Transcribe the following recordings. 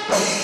Thank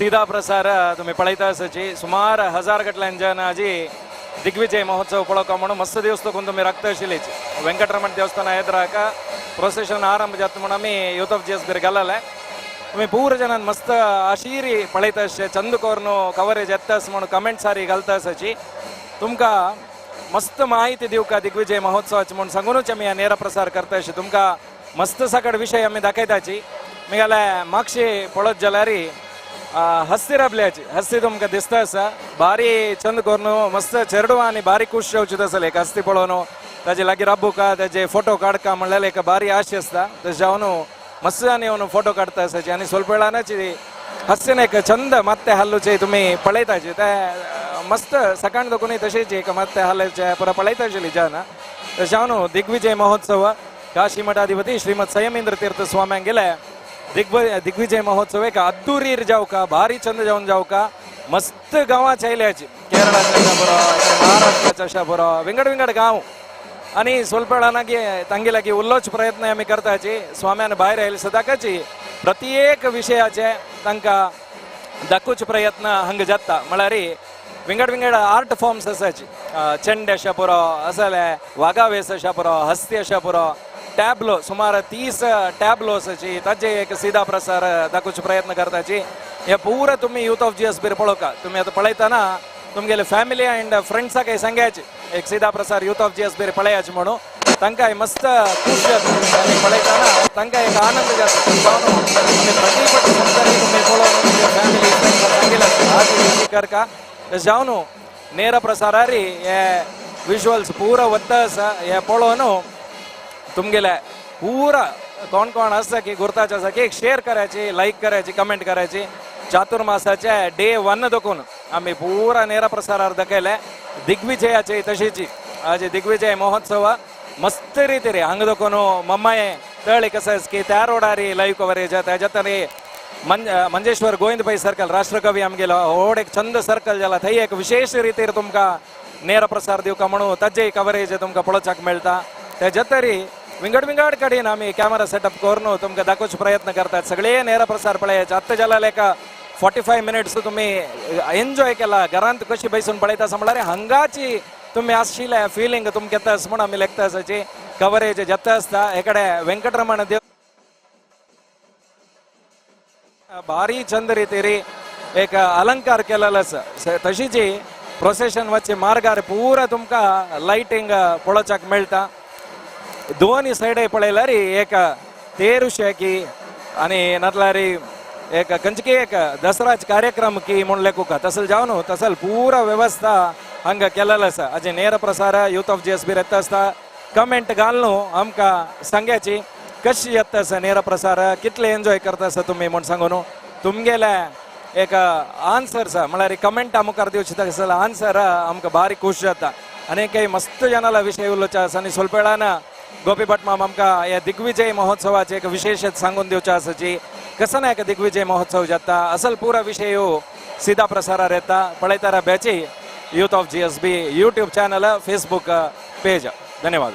सीधा प्रसार तुम्ही पळयता आसाची. सुमार हजार गटल्यान जन आजी दिग्विजय महोत्सव पळोवका म्हणून मस्त दिवस तकून तुम्ही राखता आशिल्लीच. वेंकटरमण देवस्थान एदराक प्रोसेशन आरंभ जाता म्हणून आमी यूथ ऑफ जीएस बीर घालले. तुम्ही पूर जनान मस्त आशिरी पळयता आसचे, चंद कोर्न कवरेज येता आसा म्हणून कमेंट सारी घालता आसाची. तुमकां मस्त माहिती दिवका दिग्विजय महोत्सवाची म्हणून सांगूनच आमी ह्या नेरा प्रसार करता अशें. तुमकां मस्त सकट विशय आमी दाखयताची. मिगाले मागशी पळोत जाल्यार हस्ती राबल्याची, हस्ती तुमकां दिसता आसा. बारी चंद करून मस्त चेरडुवां आनी बारी खूश जावची तसले एक हस्ती पळोवन ताजे लागीं राबूका, ताजे फोटो काडका म्हणल्यार एक बारी आश आसता. तशें जावन मस्त आनी येवन फोटो काडता आसाची. आनी स्वल्प वेळानच हस्तीन एक चंद मात्ते हालूचे तुमी पळयताची. ते मस्त सकाळ दोकूनय तशेंच एक मात्ते हालचे पुरा पळयता आशिल्ली जान. तशें जावन दिग्विजय महोत्सव काशी मठाधिपती श्रीमद संयमेंद्र तीर्थ स्वाम्यांगेले दिग्विजय महोत्सव एक अद्दुरीर जावका, भारी चंद जावन जावका. मस्त गांवां आयल्याची, केरळाचे अशा बरो, महाराष्ट्राचे अशा बरो, विंगड विंगड गांव. आणि ಸ್ವಲ್ಪ वेळानागी तांगे लागीं उलोवचो प्रयत्न आमी करताची. स्वाम्यान भायर आयले सदांकाची प्रत्येक विशयाचे तांकां दाखोवचो प्रयत्न हांगा जाता. म्हळ्यार विंगड विंगड आर्ट फॉर्म्स आसाची, चेंडे अशा पुरो आसले, वागावेस अशा पुरो, हस्ती अशा पुरो, टॅबलो, सुमार 30 टॅबलो आसाची. ताजे एक सीधा प्रसार दाखोवचो प्रयत्न करताची. हे पुरा तुम्ही यूथ ऑफ जीएस बीर पळोवका. तुम्ही आतां पळयतना तुमगेले फॅमिली अँड फ्रेंड्साक सांगायचे एक सीधा प्रसार यूथ ऑफ जीएस बीर पळयाचे म्हणून. तांकां मस्त खूश जाता आनी पळयतना तांकां एक आनंद जाता. जावन आमी प्रति पट संवसारी तुमी पळोवन तुमगे फॅमिली फ्रेंड्साक सांगिल्लें आज करका. जावन ನೇರ ಪ್ರಸಾರಾರಿ हे विजुअल्स पूरा वत्ता आसा. हे पळोवन तुमगेले पूरा कोण कोण आसा की गुर्ताचे आसा की एक शेअर करायची, लाईक करायची, कमेंट करायची. चातुर्मासाचे डे वन दोकून आमी पुरा ನೇರ प्रसारार दाखयले. दिग्विजयाचे तशीची आज दिग्विजय महोत्सव मस्त रीतीरे हांगा दोकून मम्माये तळी कसं की त्या रोडारी लाईव्ह कवरेज. त्याच्यात मंजेश्वर गोविंद पै सर्कल, राष्ट्रकवी आमगेलो व्हड एक चंद सर्कल जाला, थंय एक विशेष रितीर तुमकां ನೇರ प्रसार दिवका म्हणून ताजे कवरेज तुमकां पळोवपाक मेळटा. तेज्या तरी विंगड विंगड कडेन आमी कॅमेरा सेटअप करून तुमकां दाखोवचो प्रयत्न करतात. सगळे ನೇರ प्रसार पळयाचे. आत्तां जाला एक 45 मिनिट्स तुमी एन्जॉय केला. घरांत कशी बैसून पळयता आसा म्हणल्यार हांगाची तुमी आशिल्ले फिलिंग तुमकां येता म्हूण आमी लेखता आसाची. कवरेज जाता आसता. हे वेंकटरमण देव भारी चंद रितीरी एक अलंकार केलेलो आसा. तशीच प्रोसेशन वच्चे मार्गार पुरा तुमकां लायटींग पळोवपाक मेळटा. दोनी सायड पळयल्यार एक तेरुशेकी आनी नातल्यार एक खंयचे एक दसराच कार्यक्रम की म्हूण लेखुका तसल जावन तसल पुरा व्यवस्था हांगा केलेलो आसा. हाजे ನೇರ प्रसार यूथ ऑफ जीएस बीर येता आसता. कमेंट घाल आमकां सांगाची कशी येता आसा ನೇರ प्रसार, कितले एन्जॉय करता आसा तुमी म्हूण सांगून तुमगेले एक आन्सर्स म्हळ्यार कमेंटा मुखार दिवचे तसले आन्सर आमकां बारीक खूश जाता. आनी काही मस्त जनाला विशय उलोवचे आसा. आनी ಸ್ವಲ್ಪ वेळान गोपी भट माम आमकां ह्या दिग्विजय महोत्सवाचे एक विशेष सांगून दिवचे आसाची, कसं ना एक दिग्विजय महोत्सव जाता, असल पुरा विशय सीधा प्रसारार येता. पळयतारा बॅची youth of GSB YouTube channel, Facebook page. धन्यवाद.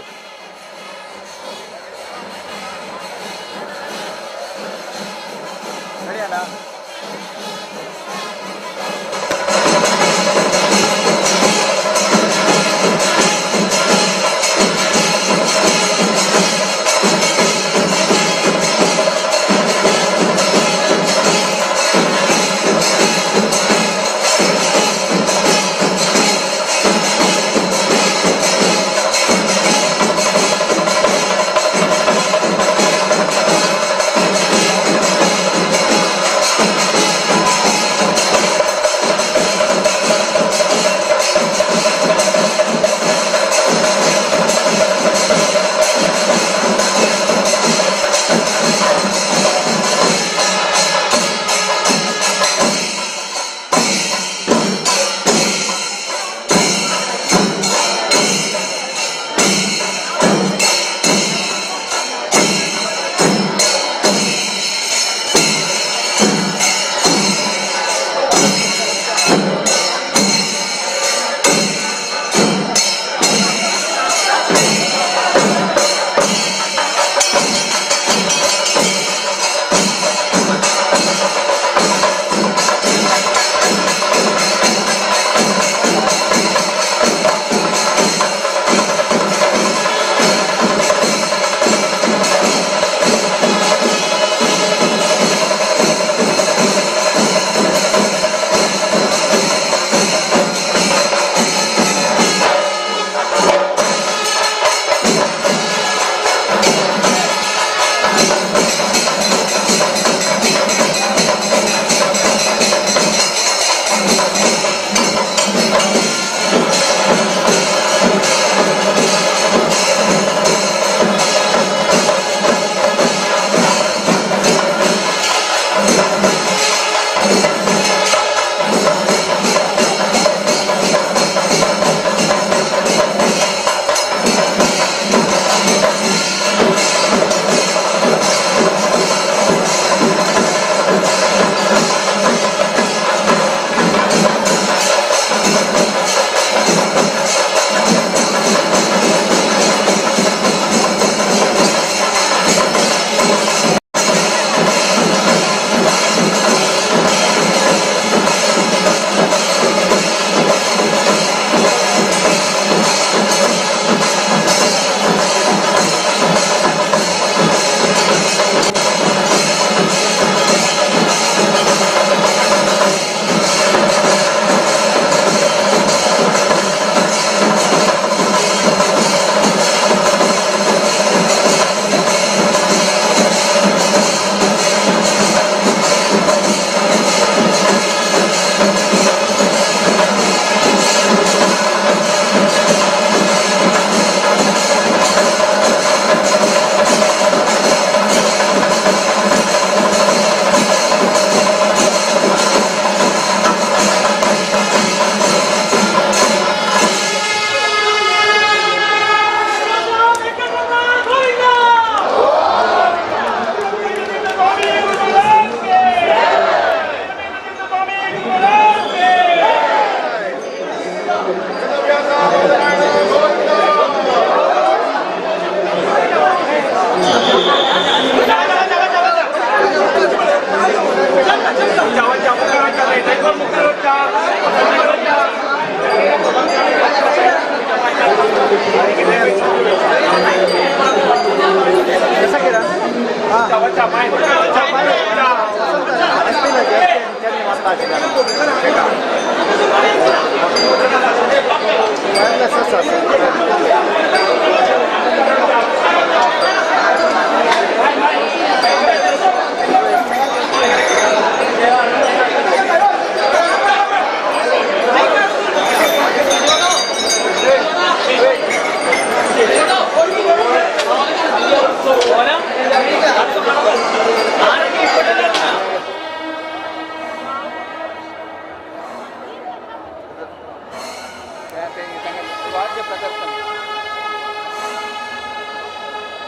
राज्य प्रदर्शन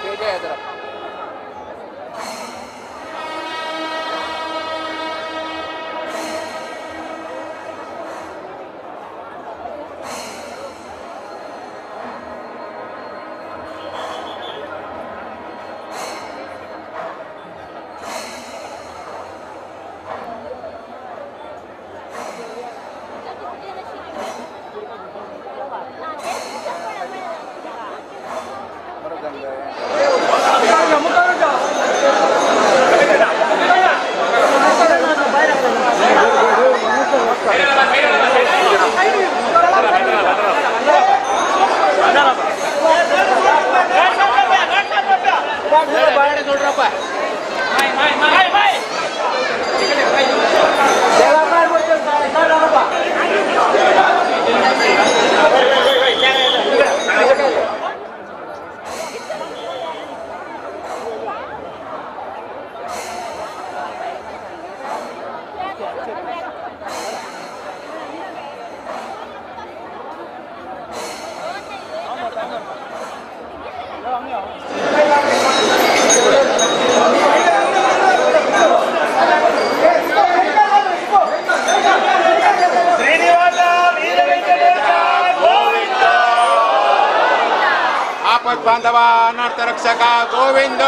पेजे एदरा बांधव अनर्थ रक्षक गोविंद।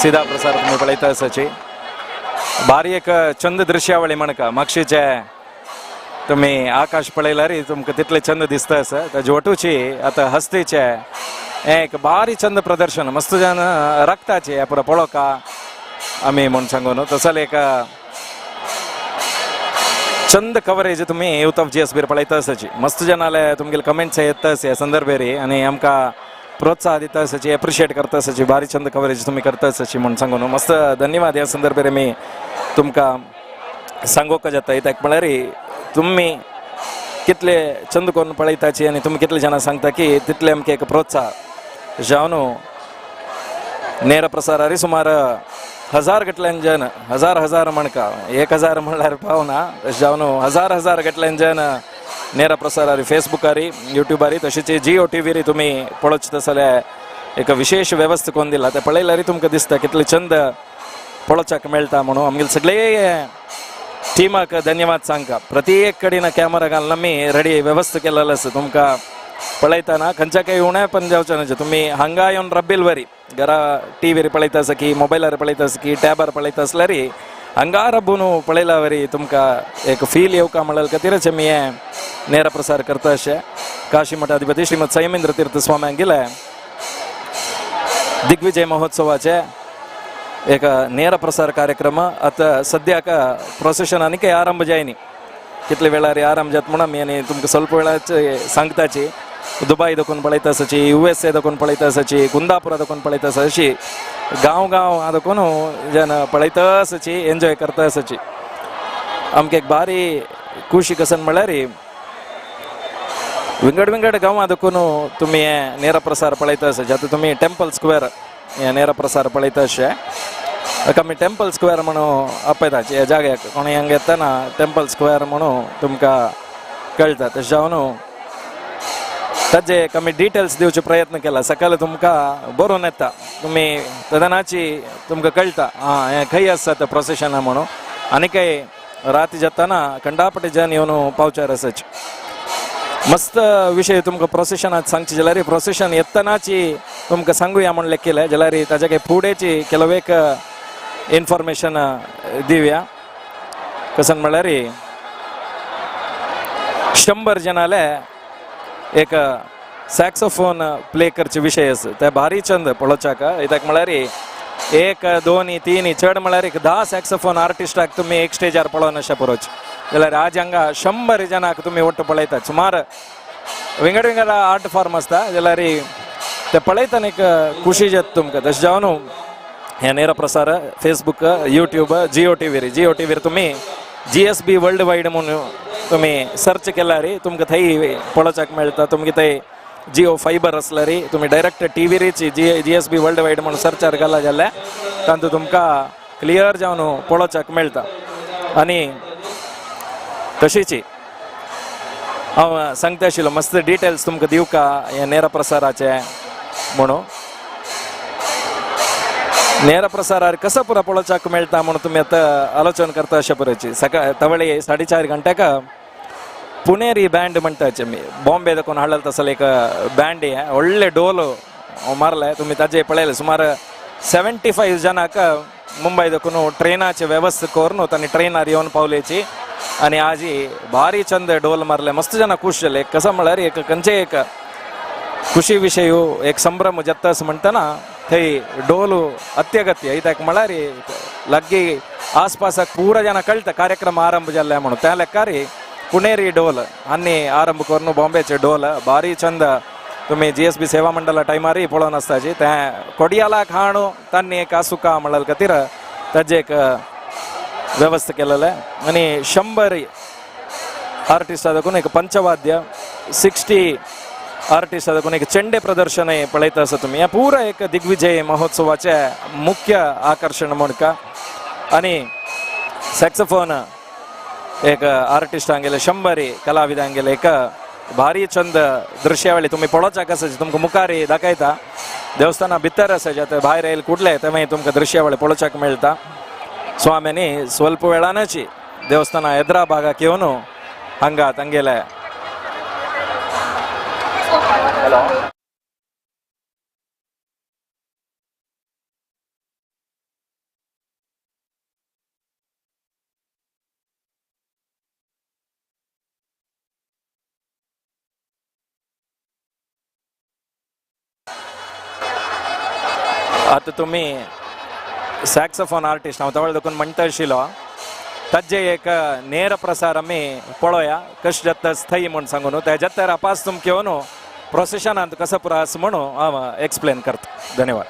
सीधा प्रसार तुम्ही पळयता आसाची भारी एक चंद दृश्यावळी म्हणका मागशीचे तुम्ही आकाश पळयल्यार तुमकां तितले चंद दिसता आसा. ताजे वटूची आतां हस्तीचे एक भारी चंद प्रदर्शन मस्त जन रक्ताचे पुरो पळोवका आमी म्हूण सांगून तसले एक चंद कवरेज तुम्ही यूथ ऑफ जीएसबीर पळयता आसाची. मस्त जनाले तुमगेले कमेंट्स येता आसा ह्या संदर्भेर आनी आमकां प्रोत्साह दिता आसाची, एप्रिशिएट करता आसाची. भारी चंद कवरेज तुम्ही करता आसाची म्हूण सांगून मस्त धन्यवाद ह्या संदर्भेर मी तुमकां सांगोवंक जाता. कित्याक म्हळ्यार तुमी कितले चंद करून पळयताची आनी तुमी कितले जाणां सांगता की तितले आमकां एक प्रोत्साह जावन नेर प्रसारारी सुमार हजार गटल्यान जन हजार हजार म्हणका 1000 म्हणल्यार पावना तशें जावन हजार हजार गटल्यान जन नेर प्रसारारी फेसबुकारी युट्यूबारी तशेंच जिओ टीव्हीर तुमी पळोवचें तशें जाल्यार एक विशेष व्यवस्था करून दिला. तें पळयल्यार तुमकां दिसता कितले चंद पळोवच्याक मेळटा म्हणून आमगेले सगळे टिमाक धन्यवाद सांगता. प्रत्येक कडेन कॅमेरा घालून आमी रेडी व्यवस्था केलेलो आसा. तुमकां पळयतना खंयच्या काही उणें पण जावचें न्हय. तुमी हांगा येवन रब्बील वरी घरा टीव्हीर पळयता आसा की मोबायलार पळयता आसा की टॅबार पळयता आसल्यार हांगा रब्बून पळयल्या वरी तुमकां एक फील येवका म्हणल्यार खातीरच आमी हें नेर प्रसार करता अशें. काशी मठाधिपती श्रीमद संयमेंद्र तीर्थ स्वाम्यांक गेले दिग्विजय महोत्सवाचे एक ನೇರ प्रसार कार्यक्रम आतां सद्याक प्रोसेशन आनी काही आरंभ जायनी कितले वेळार आरंभ जाता म्हणून आमी आनी तुमकां ಸ್ವಲ್ಪ वेळाचे सांगताची. दुबय दाखोवन पळयता आसाची, USA दाखोवन पळयता आसाची, कुंदापुरा दाखोवन पळयता आसा, अशी गांव गांव दाखोवन जन पळयता आसाची, एन्जॉय करता आसाची. आमकां एक भारी खुशी कसन म्हणल्यार विंगड विंगड गांवां देखून तुमी हें नेरा प्रसार पळयता आसा. आतां तुमी टेम्पल स्क्वेअर हें नेरा प्रसार पळयता अशें ताका आमी टेम्पल स्क्वेअर म्हणून आपयता ह्या जाग्याक. कोण हांगा येतना टेम्पल स्क्वेअर म्हणून तुमकां कळटा. तशें जावन ताजे आमी डिटेल्स दिवचे प्रयत्न केला. सकाळी तुमकां बरोवन येता, तुमी तेदनाची तुमकां कळटा आं हें खंय आसा तें प्रोसेशना म्हणून. आनी काय राती जाताना कंडापटे जन येवन पावचार आसाच. मस्त विशय तुमकां प्रोसेशनात सांगचे जाल्यार प्रोसेशन येतनाची तुमकां सांगुया म्हूण लेखिलें जाल्यार ताच्या काय फुडेंची ಕೆಲವು एक इन्फॉर्मेशन दिवया. कसन म्हणल्यार 100 जनाले एक सॅक्सोफोन प्ले करचे विशय आसा ते भारी चंद पळोवच्याक. कित्याक म्हळ्यार 1 2 3 चड म्हळ्यार एक 10 सॅक्सोफोन आर्टिस्टाक तुमी एक स्टेजार पळोवन अशें पळोवचें जाल्यार आज हांगा 100 जनाक तुमी ಒಟ್ಟು पळयतात. सुमार विंगड विंगड आर्ट फॉर्म आसता जाल्यार ते पळयतना एक खुशी जाता तुमकां. तशें जावन हें नेरा प्रसार फेसबूक, यूट्यूब, जियो टीव्हीर, जियो टीव्हीर तुमी GSB world wide म्हणून तुमी सर्च केल्यार तुमकां थंय पळोवच्याक मेळटा. तुमकां थंय जियो फायबर आसल्यार तुमी डायरेक्ट टीव्हीरीच GSB world wide म्हणून सर्चार घाला जाल्यार तातूंत तुमकां क्लियर जावन पळोवच्याक मेळटा. आनी तशीच हांव सांगता आशिल्लो मस्त डिटेल्स तुमकां दिवका हें नेरा प्रसाराचें म्हणून. नेरा प्रसारार कसो पुरा पळोवच्याक मेळटा म्हणून तुमी आतां आलोचन करता अशें पळोवची. सकाळ तवळे 4:30 घंट्याक पुणेरी बँड म्हणटाचे आमी बॉम्बे देखून हाडलें तसलें एक बँड हें व्हडलें डोल मारलें. तुमी ताजे पळयलें सुमार 75 जनाक मुंबय देखून ट्रेनाचे वेवस्था करून तांणी ट्रेनार येवन पावलेची. आनी आजी भारी चंद डोल मारले, मस्त जनां खूश जाले. कसो म्हळ्यार एक खंयचे एक खुशी विशय एक संभ्रम जाता असं म्हणटना थंय डोल अत्यगत्य. कित्याक म्हळ्यार लागीं आसपासाक पुरा जनां कळटा कार्यक्रम आरंभ जाल्ले म्हणून. त्या लेखार पुणेरी डोल आनी आरंभ करून बॉम्बेचे डोल भारी चंद तुमी GSB सेवा मंडळा टायमारय पळोवन आसताची. तें कोडियाला खाणू तांणी एक आसुका म्हणल्या खातीर ताजें एक व्यवस्था केलेलें. आनी 100 आर्टिस्टा देखून एक पंचवाद्य, 60 आर्टिस्टा देखून एक चेंडे प्रदर्शन पळयता आसा तुमी. हें पुरा एक दिग्विजय महोत्सवाचें मुख्य आकर्शण म्हणका. आनी सॅक्सोफोन एक आर्टिस्ट हांगेले 100 कलाविदांगेले एक भारी चंद दृश्यावळी तुमी पळोवच्याक आसा. तुमकां मुखार दाखयता देवस्थाना भितर आसा जे भायर येयल कुडले ते मागीर तुमकां दृश्यावळी पळोवच्याक मेळटा. स्वाम्यांनी स्वल्प वेळानच देवस्थाना एद्रा भागाक येवन हांगा तांगेले आतां तुमी सॅक्सोफोन आर्टिस्ट हांव तवळ देखून म्हणटा आशिल्लो ताजे एक नेर प्रसार आमी पळोवया कशें जाता थंय म्हूण सांगून त्या जात्यार अपास तुमकां येवन प्रोसेशनांत कसो पुरो आसा म्हणून हांव एक्सप्लेन करता. धन्यवाद.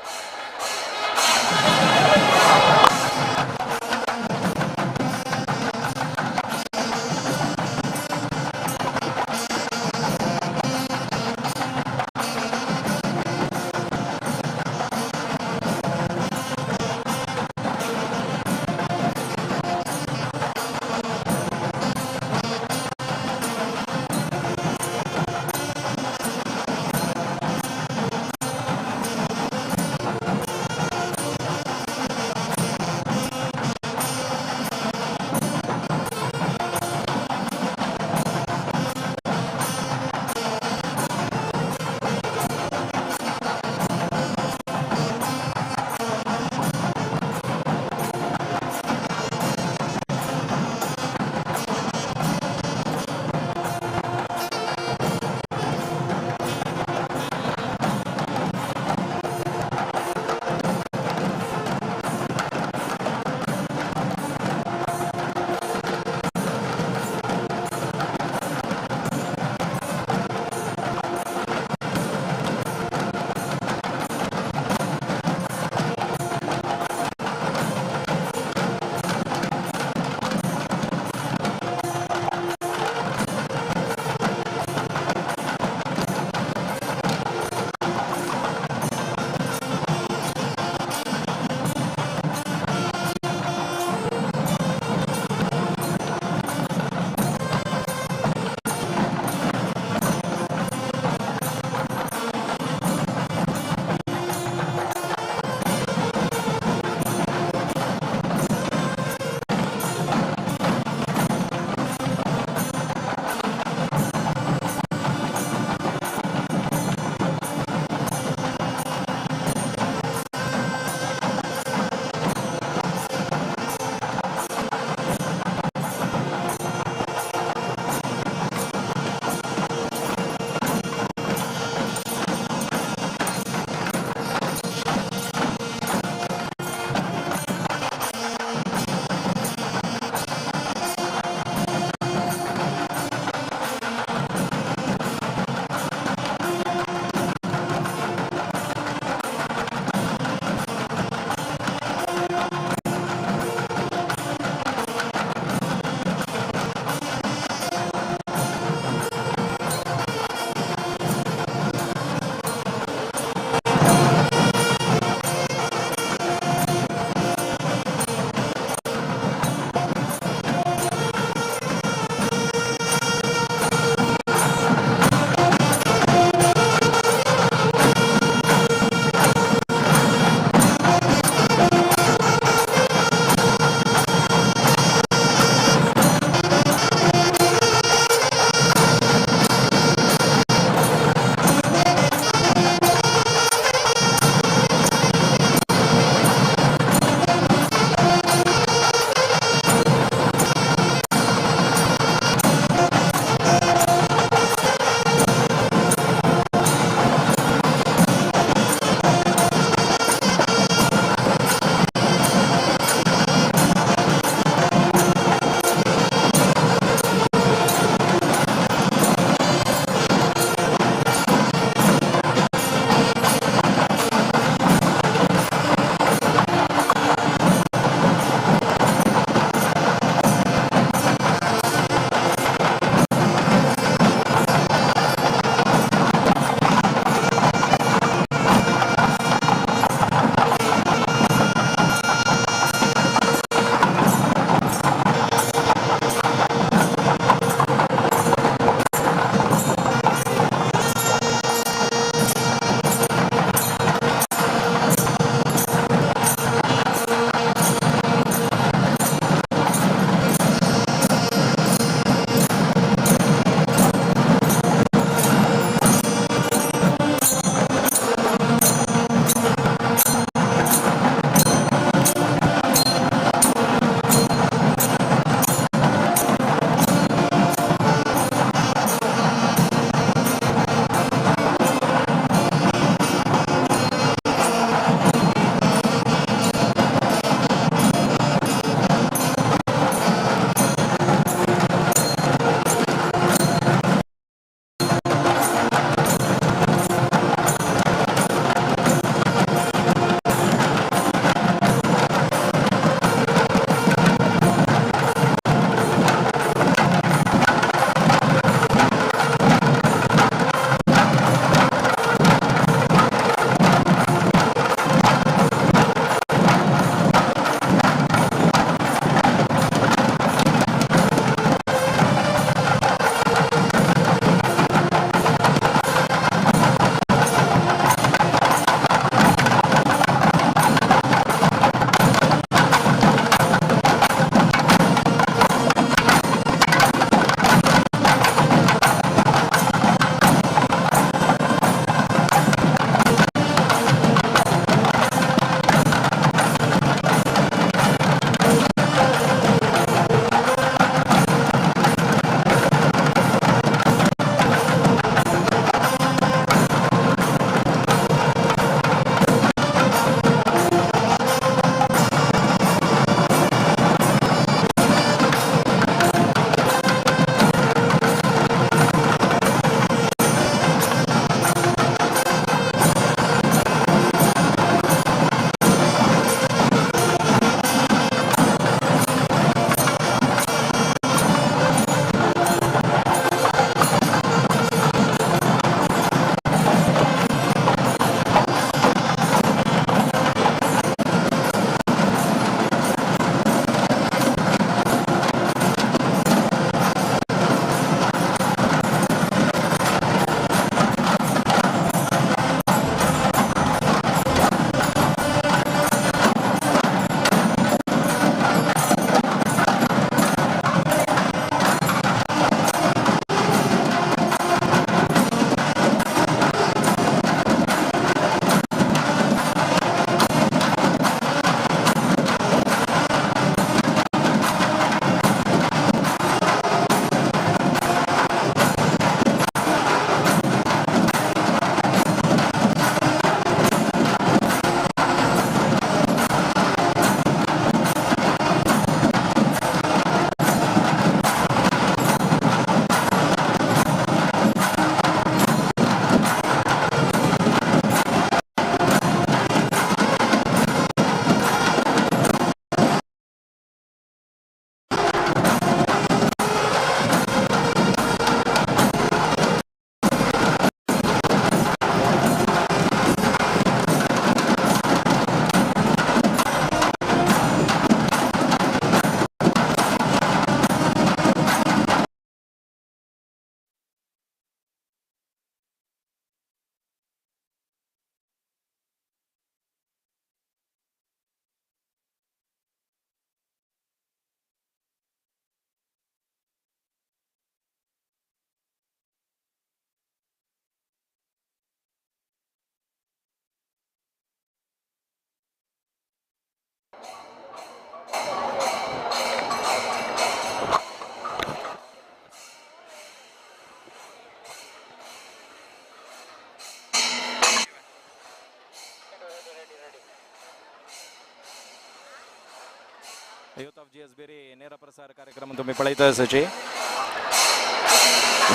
यूथ ऑफ जीएसबी ನೇರ प्रसार कार्यक्रम तुम्ही पळयता आसाची.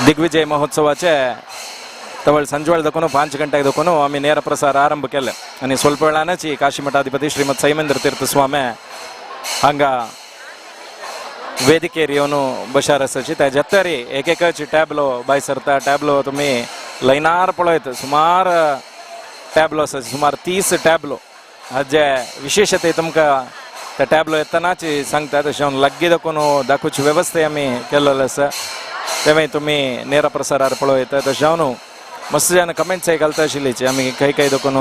दिग्विजय महोत्सवाचे तवळ संजवेळ दखून 5 गंट्याक दखून आमी ನೇರ प्रसार आरंभ केले आनी स्वल्प वेळानच काशी मठाधिपती श्रीमद सैमेंद्र तीर्थ स्वामी हांगा वेदिकेर येवन बशार आसाची. त्या जत्तरी एक एकच टॅबलो भायर सरता. टॅबलो तुमी लायनार पळयत सुमार टॅबलो आसा, सुमार 30 टॅबलो. हाजे विशेषते तुमकां त्या टॅबलो येतनाच सांगता. तशें हांव लागीं दाखोवन दाखोवची वेवस्था आमी केल्लो आसा, तें तुमी ನೇರ प्रसारार पळयता. तशें हांव मस्त जाण कमेंट्स घालता आशिल्लीची आमी खंय खंय दाखोवन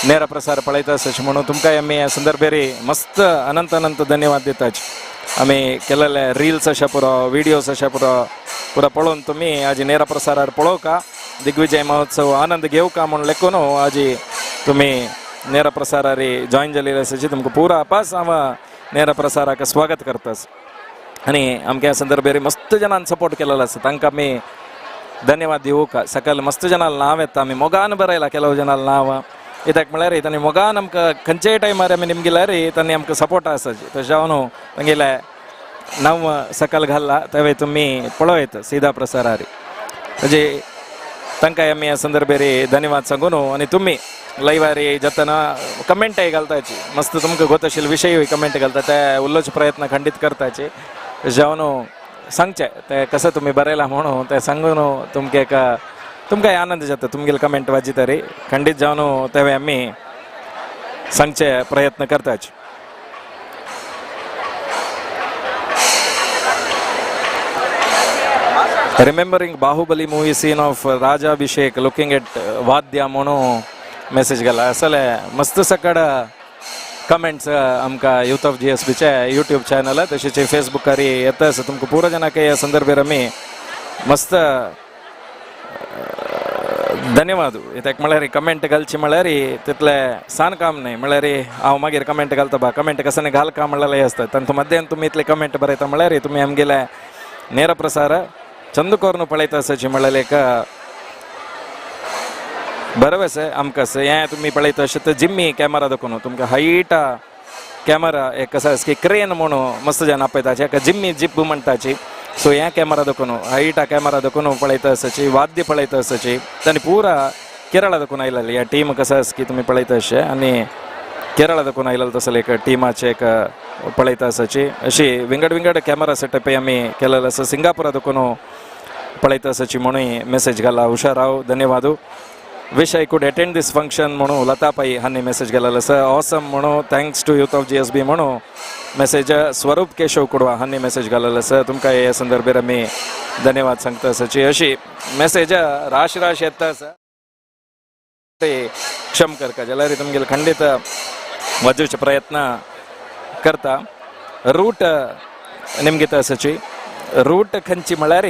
ನೇರ प्रसार पळयता आसा म्हणून तुमकां आमी ह्या संदर्भेर मस्त अनंत अनंत धन्यवाद दिताच. आमी केलेले रिल्स अशा पुरो, विडियोज अशा पुरो पुरो पळोवन तुमी आजी ನೇರ प्रसारार पळोवका, दिग्विजय महोत्सव आनंद घेवका म्हूण लेखून आजी तुमी ನೇರ प्रसारारी जॉईन जालेले आसाची. तुमकां पुरा अपास हांव ನೇರ प्रसाराक स्वागत करतास. आनी आमकां ह्या संदर्भेर मस्त जणान सपोर्ट केलेलो आसा, तांकां आमी धन्यवाद दिवका. सकयल मस्त जणांक नांव येता, आमी मोगान बरयला ಕೆಲವು जणांक नांव. कित्याक म्हळ्यार तांणी मोगान आमकां खंयच्याय टायमार आमी निमगिल्यार तांणी आमकां सपोर्ट आसाची. तशें जावन तांगेले नांव सकयल घाल्ला तें तुमी पळयत सीधा प्रसारार. म्हणजे तांकां आमी ह्या संदर्भेर धन्यवाद सांगून आनी तुमी लैवारी जातना कमेंटय घालताची, मस्त तुमकां गोत आशिल्ले विशयूय कमेंट घालता, ते उलोवचे प्रयत्न खंडीत करताची. जावन सांगचे ते कसं तुमी बरयला म्हणून ते सांगून तुमकां एक तुमकां आनंद जाता तुमगेले कमेंट वाचितरी. खंडीत जावन ते आमी सांगचे प्रयत्न करताची. Remembering Baahubali movie scene of Rajabhishek looking at वाद्या म्हणून मेसेज गेला. असले मस्त सकड कमेंट्स आमकां यूथ ऑफ जीएसबीचे यूट्यूब चॅनल तशेंच फेसबुकार येता आसा. तुमकां पुरो जाणांक ह्या संदर्भेर आमी मस्त धन्यवाद. कित्याक म्हळ्यार कमेंट घालची म्हळ्यार तितलें सान काम न्हय. म्हळ्यार हांव मागीर कमेंट घालता बा, कमेंट कसं घाल का म्हणलेलें आसता. तांतू मध्यान तुमी इतले कमेंट बरयता म्हळ्यार तुमी आमगेले ನೇರ प्रसार चंद करून पळयता आसाची म्हळ्यार एक बरोबर आमकां आसा. हें तुमी पळयता अशें तर जिम्मी कॅमेरा दाखोवन तुमकां हायट कॅमेरा एक कसो आसा की क्रेन म्हणून मस्त जाण आपयताची, हाका जिम्मी जीप म्हणटाची. सो हें कॅमेरा दाखोवन हायट कॅमेरा दाखोवन पळयता आसाची, वाद्य पळयता आसाची. आनी पुरा केरळा दाखोवन आयलेली ह्या टीम कसो आसा की तुमी पळयता अशें. आनी केरळा दाखोवन आयलेलो तसले एक टिमाचे एक पळयता आसाची. अशी विंगड विंगड कॅमेरा सेटअप आमी केलेलो आसा. सिंगापुरा दाखोवन पळयता आसाची म्हणून मेसेज घाला. हुशार हांव, धन्यवाद. Wish I could attend this function म्हणून लता पाई हांणी मेसेज केलेलो आसा. ऑसम म्हणून thanks to youth of GSB म्हणून मेसेज स्वरूप केशव कुडवा हांणी मेसेज घालेलो आसा. तुमकां हे संदर्भेर आमी धन्यवाद सांगता आसाची. अशी मेसेज राश राश येता आसा. ते क्षम करका जाल्यार तुमगेले खंडीत वाजोवचे प्रयत्न करता. रूट निमगिता आसाची. रूट खंयची म्हळ्यार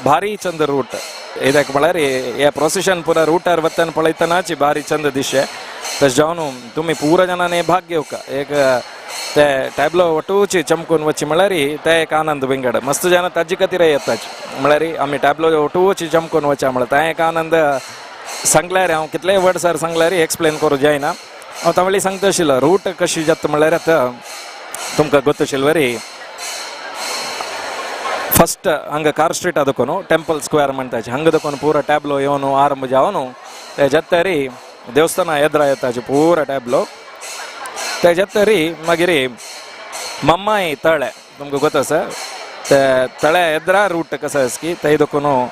भारी चंद रूट. कित्याक म्हळ्यार हे प्रोसेशन पुरा रुटार वतना पळयतनाच भारी चंद दिशे. तशें जावन तुमी पुरा जाणांनी भाग घेवका. एक ते टॅबलो वटूची चमकून वची म्हळ्यार ते एक आनंद विंगड. मस्त जाणां ताजे खातीर येताच म्हळ्यार आमी टॅबलो वटूची चमकून वचा म्हळ्यार तें एक आनंद सांगल्यार हांव कितलेय वर्ड सर सांगल्यार एक्सप्लेन करूं जायना. हांव तावळी सांगता आशिल्लो रूट कशी जाता म्हळ्यार आतां तुमकां गोत आशिल्ले वरी फस्ट हांगा कार स्ट्रीट दाखोवन टेम्पल स्क्वेअर म्हणटाचे हांगा दाखोवन पुरा टॅबलो येवन आरंभ जावन ते जातरी देवस्थाना एद्रा येताचे पुरा टॅबलो. ते जातरी मागीर मम्माई तळे तुमकां गोत आसा ते तळे एद्रा रूट कसो आसा की थंय दाखोवन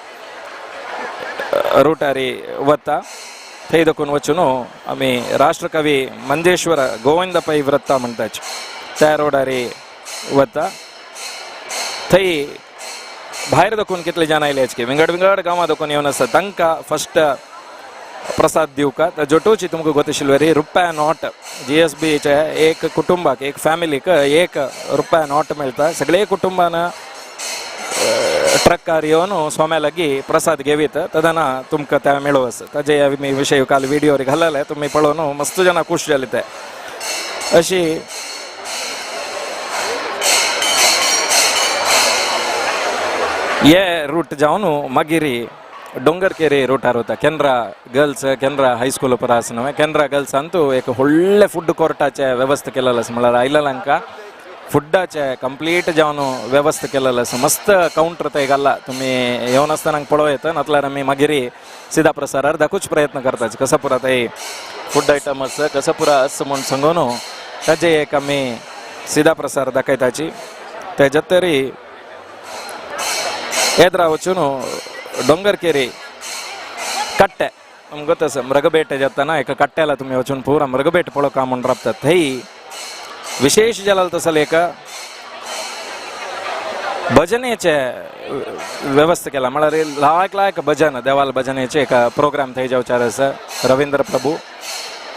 रुटारी वता. थंय दाखोवन वचून आमी राष्ट्रकवी मंदेश्वर गोविंद पै वृत्ता म्हणटाचे त्या रोडारी वता. थंय भायर दाखोवन कितले जाण आयले की विंगड विंगड गांवां दाखोवन येवन आसा तांकां फस्ट प्रसाद दिवका. जोटोची तुमकां गोत आशिल्ले रुपया नोट जीएसबीचे एक कुटुंबाक एक फॅमिलीक एक रुपया नोट मेळटा. सगळे कुटुंबान ट्रकार येवन स्वाम्या लागीं प्रसाद घेवीत तदना तुमकां ते मेळो आसा. ताजे आमी विशय काल व्हिडियोर घालले तुमी पळोवन मस्त जाणां खूश जाले ते. अशी हे रूट जावन मागीर डोंगरकेरी रूटार वता. केनरा गर्ल्स केनरा हायस्कूल परा आसा न्हय, केनरा गर्ल्स अंतू एक व्हडलें फूड कोर्टाचें वेवस्था केलेलें आसा. म्हळ्यार आयलेल्यांका फुडाचे कंप्लीट जावन व्यवस्था केलेलं आसा. मस्त कावंटर थंय घाल्ला, तुमी येवन आसतना पळोवं येता, नातल्यार आमी मागीर सिधा प्रसारार दाखोवचो प्रयत्न करता कसो पुरा थंय फूड आयटम आसा, कसो पुरा आसा म्हूण सांगून ताजे एक आमी सिधा प्रसार दाखयताची. तेज्या तरी येद्रा वचून डोंगरकेरी कट्टे आमकां गोत आसा, मृगबेट जाताना एका कट्ट्याला तुमी वचून पुरा मृगबेट पळोवका म्हूण राबतात. थंय विशेष जाल्यार तसले एक भजनेचे व्यवस्था केला, म्हळ्यार लायक लायक भजन देवाल भजनेचे एक प्रोग्राम थंय जावचार आसा. रवींद्र प्रभू,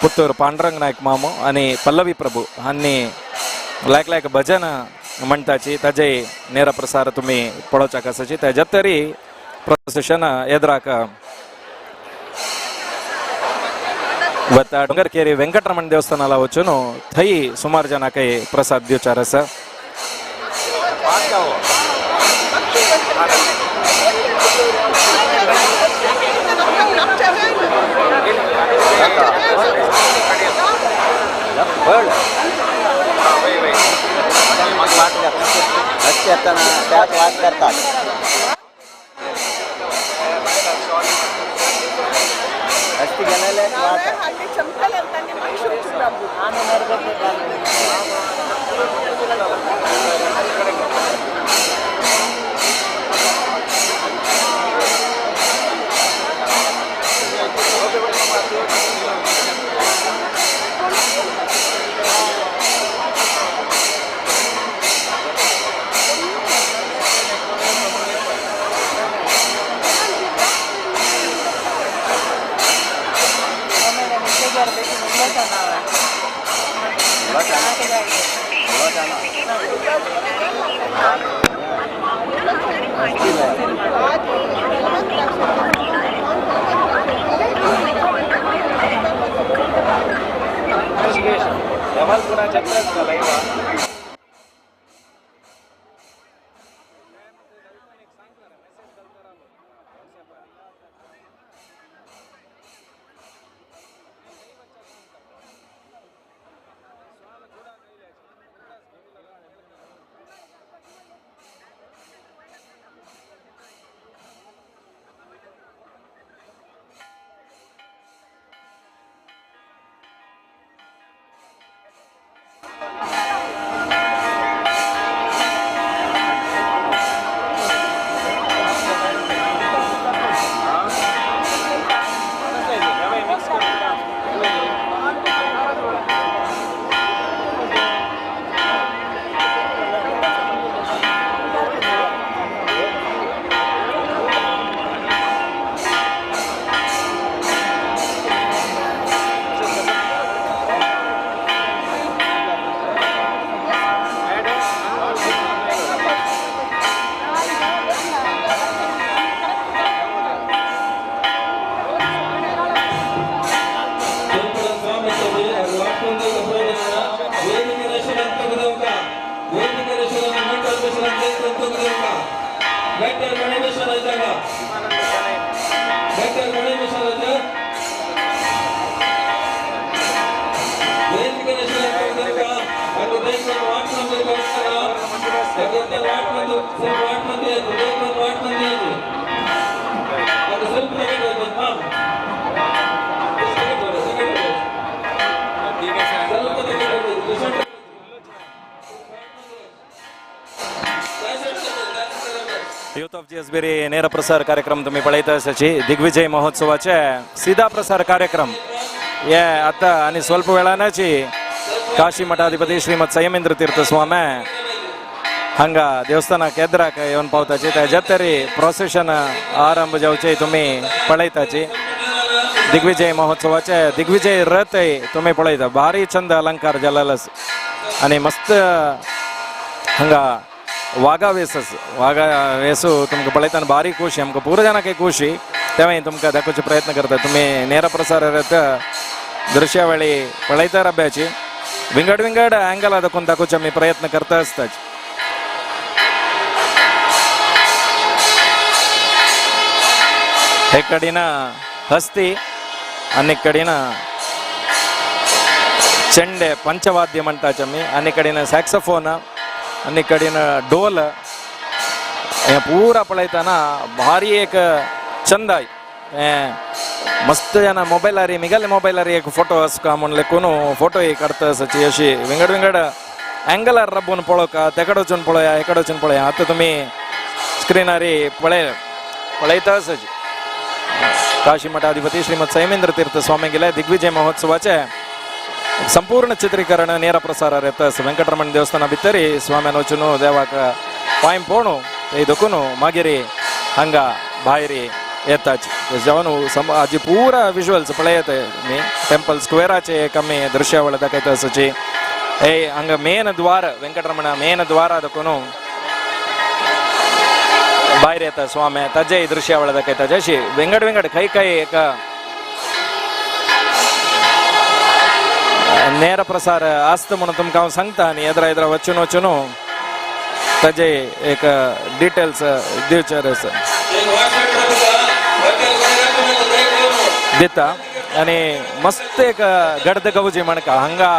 पुत्तूर पांडुरंग नायक मामू आनी पल्लवी प्रभू हांणी लायक लायक भजन म्हणटाची, ताजे नेरा प्रसार तुमी पळोवच्याक आसाची. तेज्या तरी प्रोसेशन येद्राक वता डोंगरकेरी वेंकटरमण देवस्थानाला वचून थंय सुमार जनाक प्रसाद दिवचार आसा. त्याच वाट करतात. हस्ती गेलेले वाट. यूथ ऑफ जीएसबी ನೇರ ಪ್ರಸಾರ ಕಾರ್ಯಕ್ರम तुम्ही पळयता आसाची. दिग्विजय महोत्सवाचे सीधा प्रसार कार्यक्रम हे आता आणि स्वल्प वेळानची काशी मठाधिपती श्रीमद संयमेंद्र तीर्थ स्वामी हांगा देवस्थानाक येद्राक येवन पावताची. तेज्या तरी प्रोसेशन आरंभ जावचे तुम्ही पळयताची. दिग्विजय महोत्सवाचे दिग्विजय रथ तुम्ही पळयता, भारी चंद अलंकार जालेलो आसा आणि मस्त हांगा वाघा वेस आसा. वाघा वेसू तुमकां पळयतना भारी खुशी, आमकां पुरो जाणांक खुशी. तेव्हाय तुमकां दाखोवचो प्रयत्न करता. तुमी नेर प्रसार दृश्यावळी पळयता रब्याची विंगड विंगड अँगला दाखोवन दाखोवचो आमी प्रयत्न करता आसताच. हे कडेन हस्ती आनी कडेन चेंडे पंचवाद्य म्हणटाचे आमी, आनी कडेन सॅक्सोफोन. आनी कडेन डोल हे पुरा पळयतना भारी एक चंदाय. हें मस्त जाणा मोबायलार मिगेले मोबायलार एक फोटो आसका म्हूण लेखून फोटो एक काडटा आसाची. अशी विंगड विंगड अँगलार राबून पळोवका, तेकडे वचून पळया, हेकडे वचून पळया. आतां तुमी स्क्रिनार पळय पळयता आसाची. काशी मठाधिपती श्रीमद सैमेंद्र तीर्थ स्वामी गेले दिग्विजय महोत्सवाचे संपूर्ण चित्रीकरण ನೇರ ಪ್ರಸಾರ येता. वेंकटरमण देवस्थाना भितरी स्वाम्यान वचून देवाक पांय पोणू ते दोकून मागीर हांगा भायर येताची. जावन हाजी पुरा विजुअल्स पळयत मी टेम्पल स्क्वेराचे एक आमी दृश्यावळ दाखयता आसाची. हे हांगा मेन द्वार वेंकटरमण मेन द्वारा दाखोवन भायर येता स्वामी, ताजे दृश्यावळ दाखयता. जशी विंगड विंगड खंय खंय एक ನೇರ प्रसार आसता म्हणून तुमकां हांव सांगता आनी येद्रा येद्रा वचून वचून ताजे एक डिटेल्स दिवचे आसा दिता. आनी मस्त एक गडद गवजी म्हणका हांगा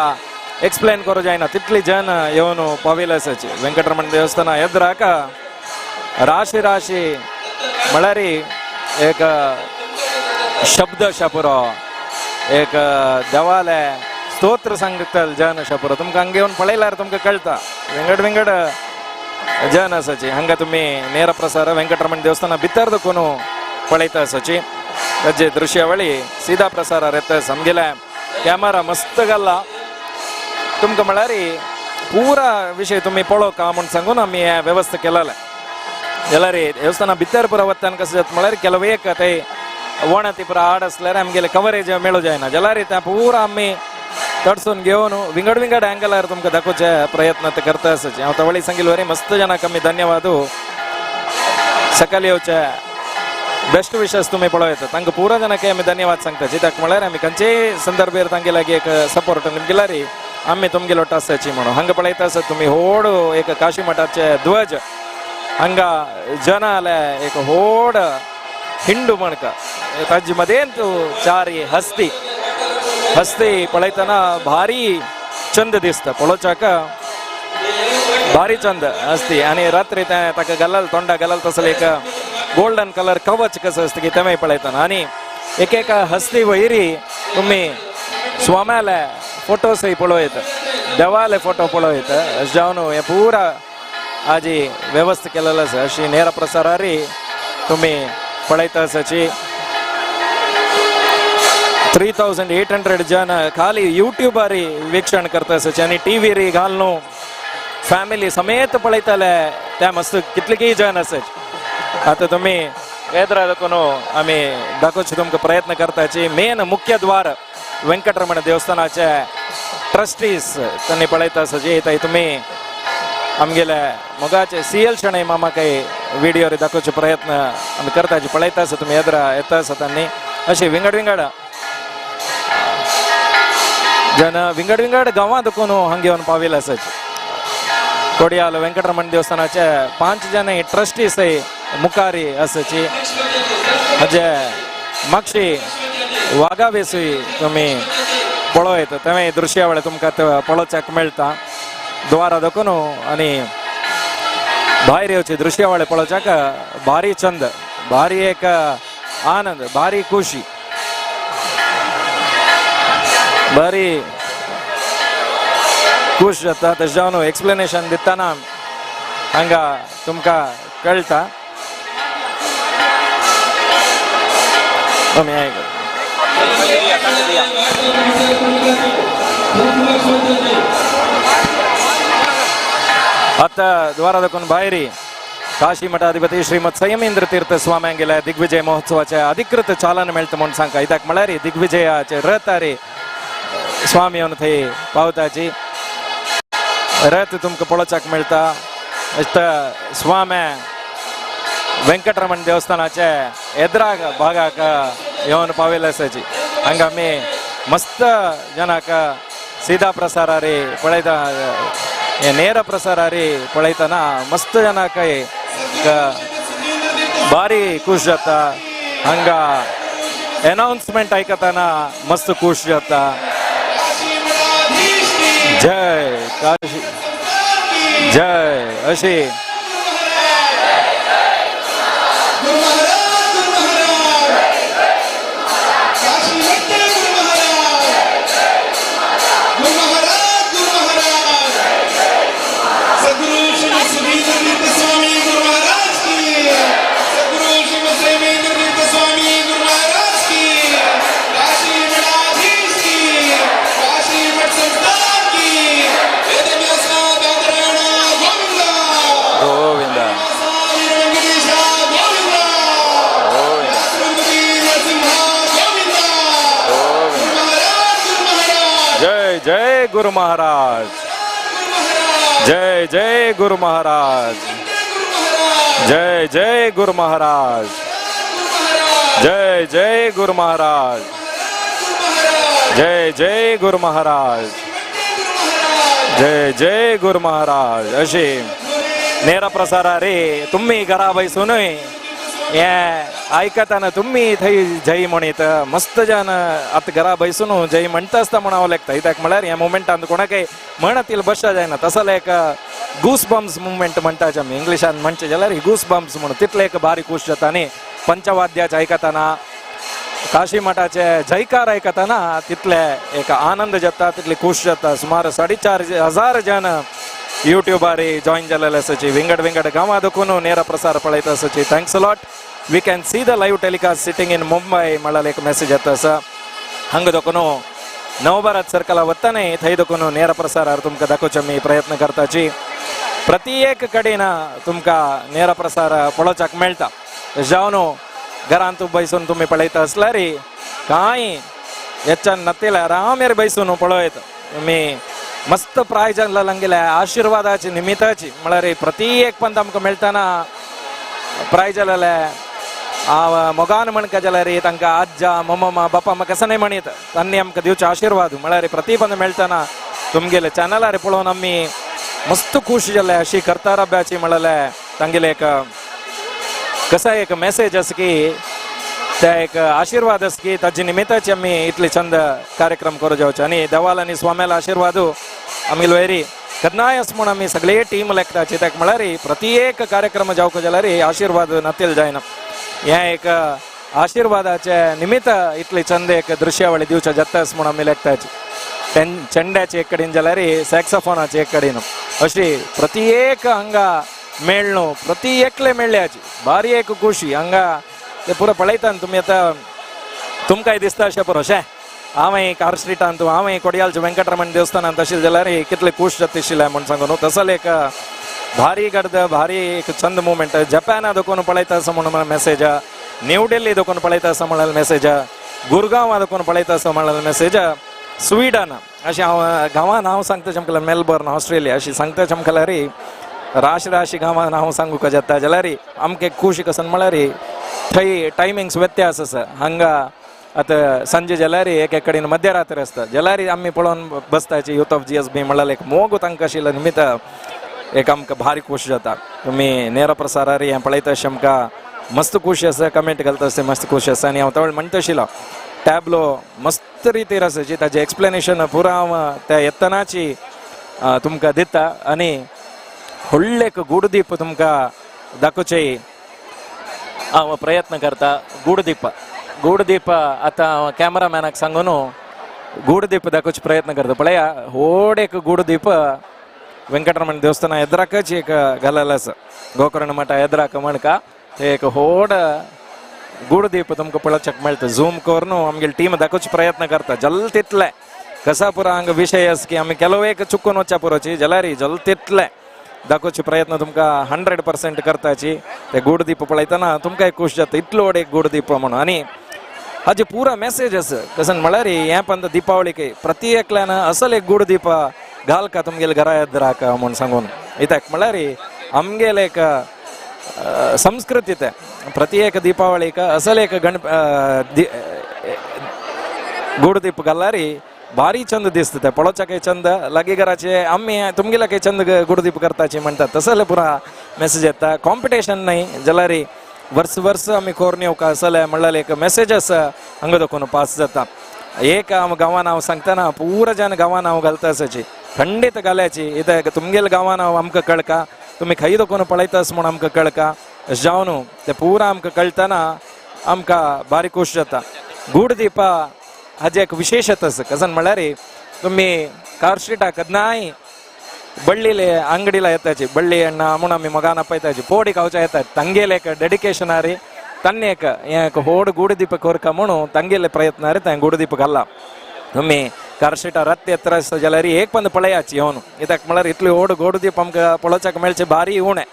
एक्सप्लेन करूं जायना तितली जन येवन पाविल्ले आसाची. वेंकटरमण देवस्थाना येद्राक राशी राशी म्हळ्यार एक शब्द अशा पुरो एक देवाले स्तोत्र सांगतले जन अशा पुरो. तुमकां हांगा येवन पळयल्यार तुमकां कळटा विंगड विंगड जन आसाची. हांगा तुमी ನೇರ प्रसार वेंकटरमण देवस्थाना भितर देखून पळयता आसाची. ताजे दृश्यावळी सीधा प्रसारार येता. समगेले कॅमेरा मस्त घाला तुमकां म्हळ्यार पुरा विशय तुमी पळोवका म्हूण सांगून आमी हे वेवस्था केलेले. जाल्यार देवस्थाना भितर पुरा वतान कसं जाता म्हळ्यार ಕೆಲವು एक ते वणती पुरा आड आसल्यार आमगेले कवरेज मेळूं जायना. जाल्यार ते पुरा आमी तडसून घेवन विंगड विंगड अँगलार तुमकां दाखोवचे प्रयत्न ते करता आसाचे. हांव तवळी सांगिल्ले वरी मस्त जाणांक आमी धन्यवाद. सकाळी येवचे बेस्ट विशस तुमी पळोवं येता. तांकां पुरा जाणांक आमी धन्यवाद सांगता. कित्याक म्हळ्यार आमी खंयचेय संदर्भेर तांगे लागीं एक सपोर्ट निमगिल्यार आमी तुमगेलो आसाची म्हणून. हांगा पळयता आसा तुमी व्हड एक काशी मठाचे ध्वज हांगा जनाले एक व्हड हिंडू म्हणका ताजे मदेंत चार हस्ती हस्ती पळयतना भारी चंद दिसता पळोवच्याक भारी चंद हस्ती. आनी रात्री ते ताका घालल तोंडा घालल तसले एक गोल्डन कलर कवच कसं असतं की तेमेय पळयतना. आनी एक एक हस्ती वयरी तुमी स्वाम्याले फोटोसय पळोवं येता, देवाले फोटो पळोवं येता. अशें जावन हे पुरा आजी व्यवस्था केलेलो आसा. अशी ನೇರ प्रसारारी तुमी पळयता आसाची. 3800 जन खाली यूट्यूबारी वीक्षण करता आसाची आनी टीव्हीरी घालून फॅमिली समेत पळयताले त्या मस्त कितलेकीय जन आसाची. आतां तुमी येद्रा देखून आमी दाखोवचे तुमकां प्रयत्न करताची. मेन मुख्य द्वार वेंकटरमण देवस्थानाचे ट्रस्टीज त्यांनी पळयता आसाची. थंय तुमी आमगेले मोगाचे CL Shenoi मामा काही व्हिडिओ दाखोवचे प्रयत्न आमी करताची. पळयता आसा तुमी येद्रा येता आसा त्यांनी अशे विंगड विंगड जन विंगड विंगड गांवां देखून हांगा येवन पाविल्ले आसाची. कोडियाल वेंकटरमण देवस्थानाचे 5 जण ट्रस्टीज मुखारी आसाची. म्हणजे मागशी वाघावेसूय तुमी पळोवं येता. तें दृश्यावळ तुमकां पळोवच्याक मेळटा. द्वारा देखून आनी भायर येवचे दृश्यावळ पळोवच्याक भारी चंद, भारी एक आनंद, भारी खुशी, भारी खुश जाता. तशें जावन एक्सप्लेनेशन दितना हांगा तुमकां कळटा. आमी आयक आतां द्वारा देखून भायर काशी मठाधिपती श्रीमद संयमेंद्र तीर्थ स्वाम्यांगेल्या दिग्विजय महोत्सवाचे अधिकृत चालन मेळटा म्हूण सांगता. कित्याक म्हळ्यार दिग्विजयाचे रथ आरे स्वामी येवन थंय पावताची रथ तुमकां पळोवच्याक मेळटा. स्वामी वेंकटरमण देवस्थानाचे एद्रा भागाक येवन पाविल्ले आसाची. हांगा आमी मस्त जनाक सीधा प्रसारारी पळयता, हे ನೇರ प्रसारारी पळयतना मस्त जनाक एक भारी खुश जाता. हांगा अनाउन्समेंट आयकतना मस्त खुश जाता. जय काशी, जय. अशी गोविंदा जय जय गुरु महाराज, जय जय गुरु महाराज, जय जय गुरु महाराज, जय जय गुरु महाराज, जय जय गुरु महाराज, जय जय गुरु महाराज. अशी नेरा प्रसारा रे तुम्ही घरा बैसूनय हे आयकतना तुम्ही थंय जय म्हणीत मस्त जन आतां घरा बैसून जय म्हणटा आसता म्हूण हांव लेखता. कित्याक म्हळ्यार ह्या मुमेंटान कोणाकय म्हणतील बसता जायना, तसलो एक गूस बम्स मुवमेंट म्हणटाचे आमी इंग्लिशान म्हणचे जाल्यार गूस बम्स म्हणून तितले एक बारीक खूश जाता. आनी पंचवाद्याचे आयकतना काशी मठाचे जयकार आयकतना तितले एक आनंद जाता, तितले खूश जाता. सुमार 4,500 जन युट्यूबार जॉईन जालेले आसाची, विंगड विंगड गांवां देखून नेरा प्रसार पळयता आसाची. Thanks a lot. We can see the live telecast sitting in Mumbai म्हळ्यार एक मेसेज येता आसा. हांगा देखून नवभारत सर्कला वताने थंय देखून नेरा प्रसारार तुमकां दाखोवचे आमी प्रयत्न करताची. प्रति एक कडेन तुमकां नेरा प्रसार पळोवच्याक मेळटा. जावन घरांत बैसून तुमी पळयता आसल्यार कांय हेच्यान नतिल्यार आरामेर बैसून पळयत तुमी मस्त प्राय जाल्ले आशिर्वादाची निमित्ताची म्हळ्यार प्रति एक पंत आमकां मेळटना प्राय जालेले मोगान म्हणका जाल्यार तांकां आज्जा मम्मा बापा म्हाका कशें न्हय म्हणीत तांणी आमकां दिवचे आशिर्वाद म्हळ्यार प्रति पंत मेळटना तुमगेले चॅनलार पळोवन आमी मस्त खूश जाले. अशी करतारब्याची म्हणलेले तांगेले एक कसा एक मेसेज आसा की त्या एक आशिर्वाद आसा की ताजे निमित्ताची आमी इतले चंद कार्यक्रम करूं जावचे. आनी देवाल आनी स्वाम्याला आशिर्वाद आमी वयरी केन्नाय आस म्हूण आमी सगळे टीम लेखताची. ताका म्हळ्यार प्रति एक कार्यक्रम जावंक जाल्यार आशिर्वाद नातील जायना. हें एक आशिर्वादाचे निमित्त इतले चंद एक दृश्यावळी दिवचे जाता म्हूण आमी लेखताची. चेंड्याचे एक कडेन जाल्यार सॅक्सोफोनाचे एक कडेन अशी प्रति एक हांगा मेळ्ळो प्रति एकले मेळ्ळ्याची भारी एक खुशी हांगा ते पुरो पळयता तुमी आतां तुमकांय दिसता अशें पुरो शे हांवें कार स्ट्रिटान हांवें कोडियालचे वेंकटरमण देवस्थानांत आशिल्लें जाल्यार कितले खूश जाता आशिल्लें म्हूण सांगू न्हू. तसले एक भारी गर्द भारी एक चंद मुवमेंट जपाना देखून पळयता आसा म्हणून मेसेज, न्यू दिल्ली देखून पळयता आसा म्हणलें मेसेज, गुरगांवा देखून पळयता आसा म्हणलें मेसेज, स्विडन अशें हांव गांवान हांव सांगता चमकल्यार मेलबर्न ऑस्ट्रेलिया अशी सांगता चमकल्यार राशी राशी गांवान हांव सांगूंक जाता जाल्यार आमकां खूश कसन म्हळ्यार थंय टायमिंग्स व्यत्यास आसा. हांगा आतां सांजे जाल्यार एक एक कडेन मध्यरात्री आसता जाल्यार आमी पळोवन बसताची युथ ऑफ GSB म्हणल्यार एक मोग तांकां आशिल्लो निमित्त एक आमकां भारी खूश जाता. तुमी नेरा प्रसारार हें पळयता अशें आमकां मस्त खूश आसा, कमेंट घालता आसता मस्त खूश आसा. आनी हांव तवळ म्हणटा आशिल्लो टॅबलो मस्त रितीर आसा जी ताजें एक्सप्लेनेशन पुरा हांव त्या येतनाची तुमकां दिता. आनी व्हडलें एक गुडदीप तुमकां दाखोवचें हांव प्रयत्न करता. गुडदीप गुडदीप आतां हांव कॅमेरामॅनाक सांगून गुडदीप दाखोवचो प्रयत्न करता. पळया व्हड एक गुडदीप वेंकटरमण देवस्थान एद्राकच एक घालेलें आसा गोकर्ण मठा एद्राक म्हणका ते एक व्हड गुडदीप तुमकां पळोवपाक मेळटा. झूम करून आमगेली टीम दाखोवचो प्रयत्न करता जल तितले कसा पुरो हांगा विशय आसा की आमी ಕೆಲವು एक चुकून वचच्या पुरोची जाल्यार जल तितले दाखोवचे प्रयत्न तुमकां 100% करताची. ते गुडदीप पळयतना तुमकां एक खूश जाता इतलो व्हड एक गुडदीप म्हणून. आनी हाजे पुरा मेसेज आसा कसन म्हळ्यार हें पण दीपावळीक प्रति एकल्यान असल एक गुडदीप घालका तुमगेले घरा येद्राक म्हूण सांगून. कित्याक म्हळ्यार आमगेले एक संस्कृती ते प्रति एक दीपावळीक असल एक गणप गुडदीप घाल्यार भारी चंद दिसता ते पळोवच्याकय चंद लागीं घराचे आमी तुमगेले काही चंद गुडदीप करताची म्हणटात तसले पुरा मेसेज येता. कॉम्पिटिशन न्हय जाल्यार वर्स वर्स आमी कोरून येवका असले म्हणल्यार एक मेसेज आसा हांगा देखून पास जाता. एक हांव गांवान हांव सांगतना पुरा जन गांवान हांव घालता आसाची खंडीत घाल्याची. कित्याक तुमगेले गांवान हांव आमकां कळका तुमी खंय दोकोन पळयतास म्हूण आमकां कळका. जावन ते पुरा आमकां कळटना आमकां बारीक खूश जाता. गूढदीपा हाजे एक विशेषत आसा. कसन म्हळ्यार तुमी कार स्ट्रीटाक केन्नाय बಳ್ಳಿले ಅಂಗಡಿಲ येताची बಳ್ಳಿ ಅಣ್ಣ म्हूण आमी मोगान आपयताची पोडी खावच्या येतात तांगेले एक डेडिकेशन आरी तन्ने एक हें एक होड गूढदीप कोरका म्हणून तांगेले प्रयत्न रे तें गूढदीप घाल्ला. तुमी कार स्ट्रीटार रात येता आसता जाल्यार एक पंद पळयाची येवन, कित्याक म्हळ्यार इतली होड गूढदीप आमकां पळोवच्याक मेळचे भारी उणें.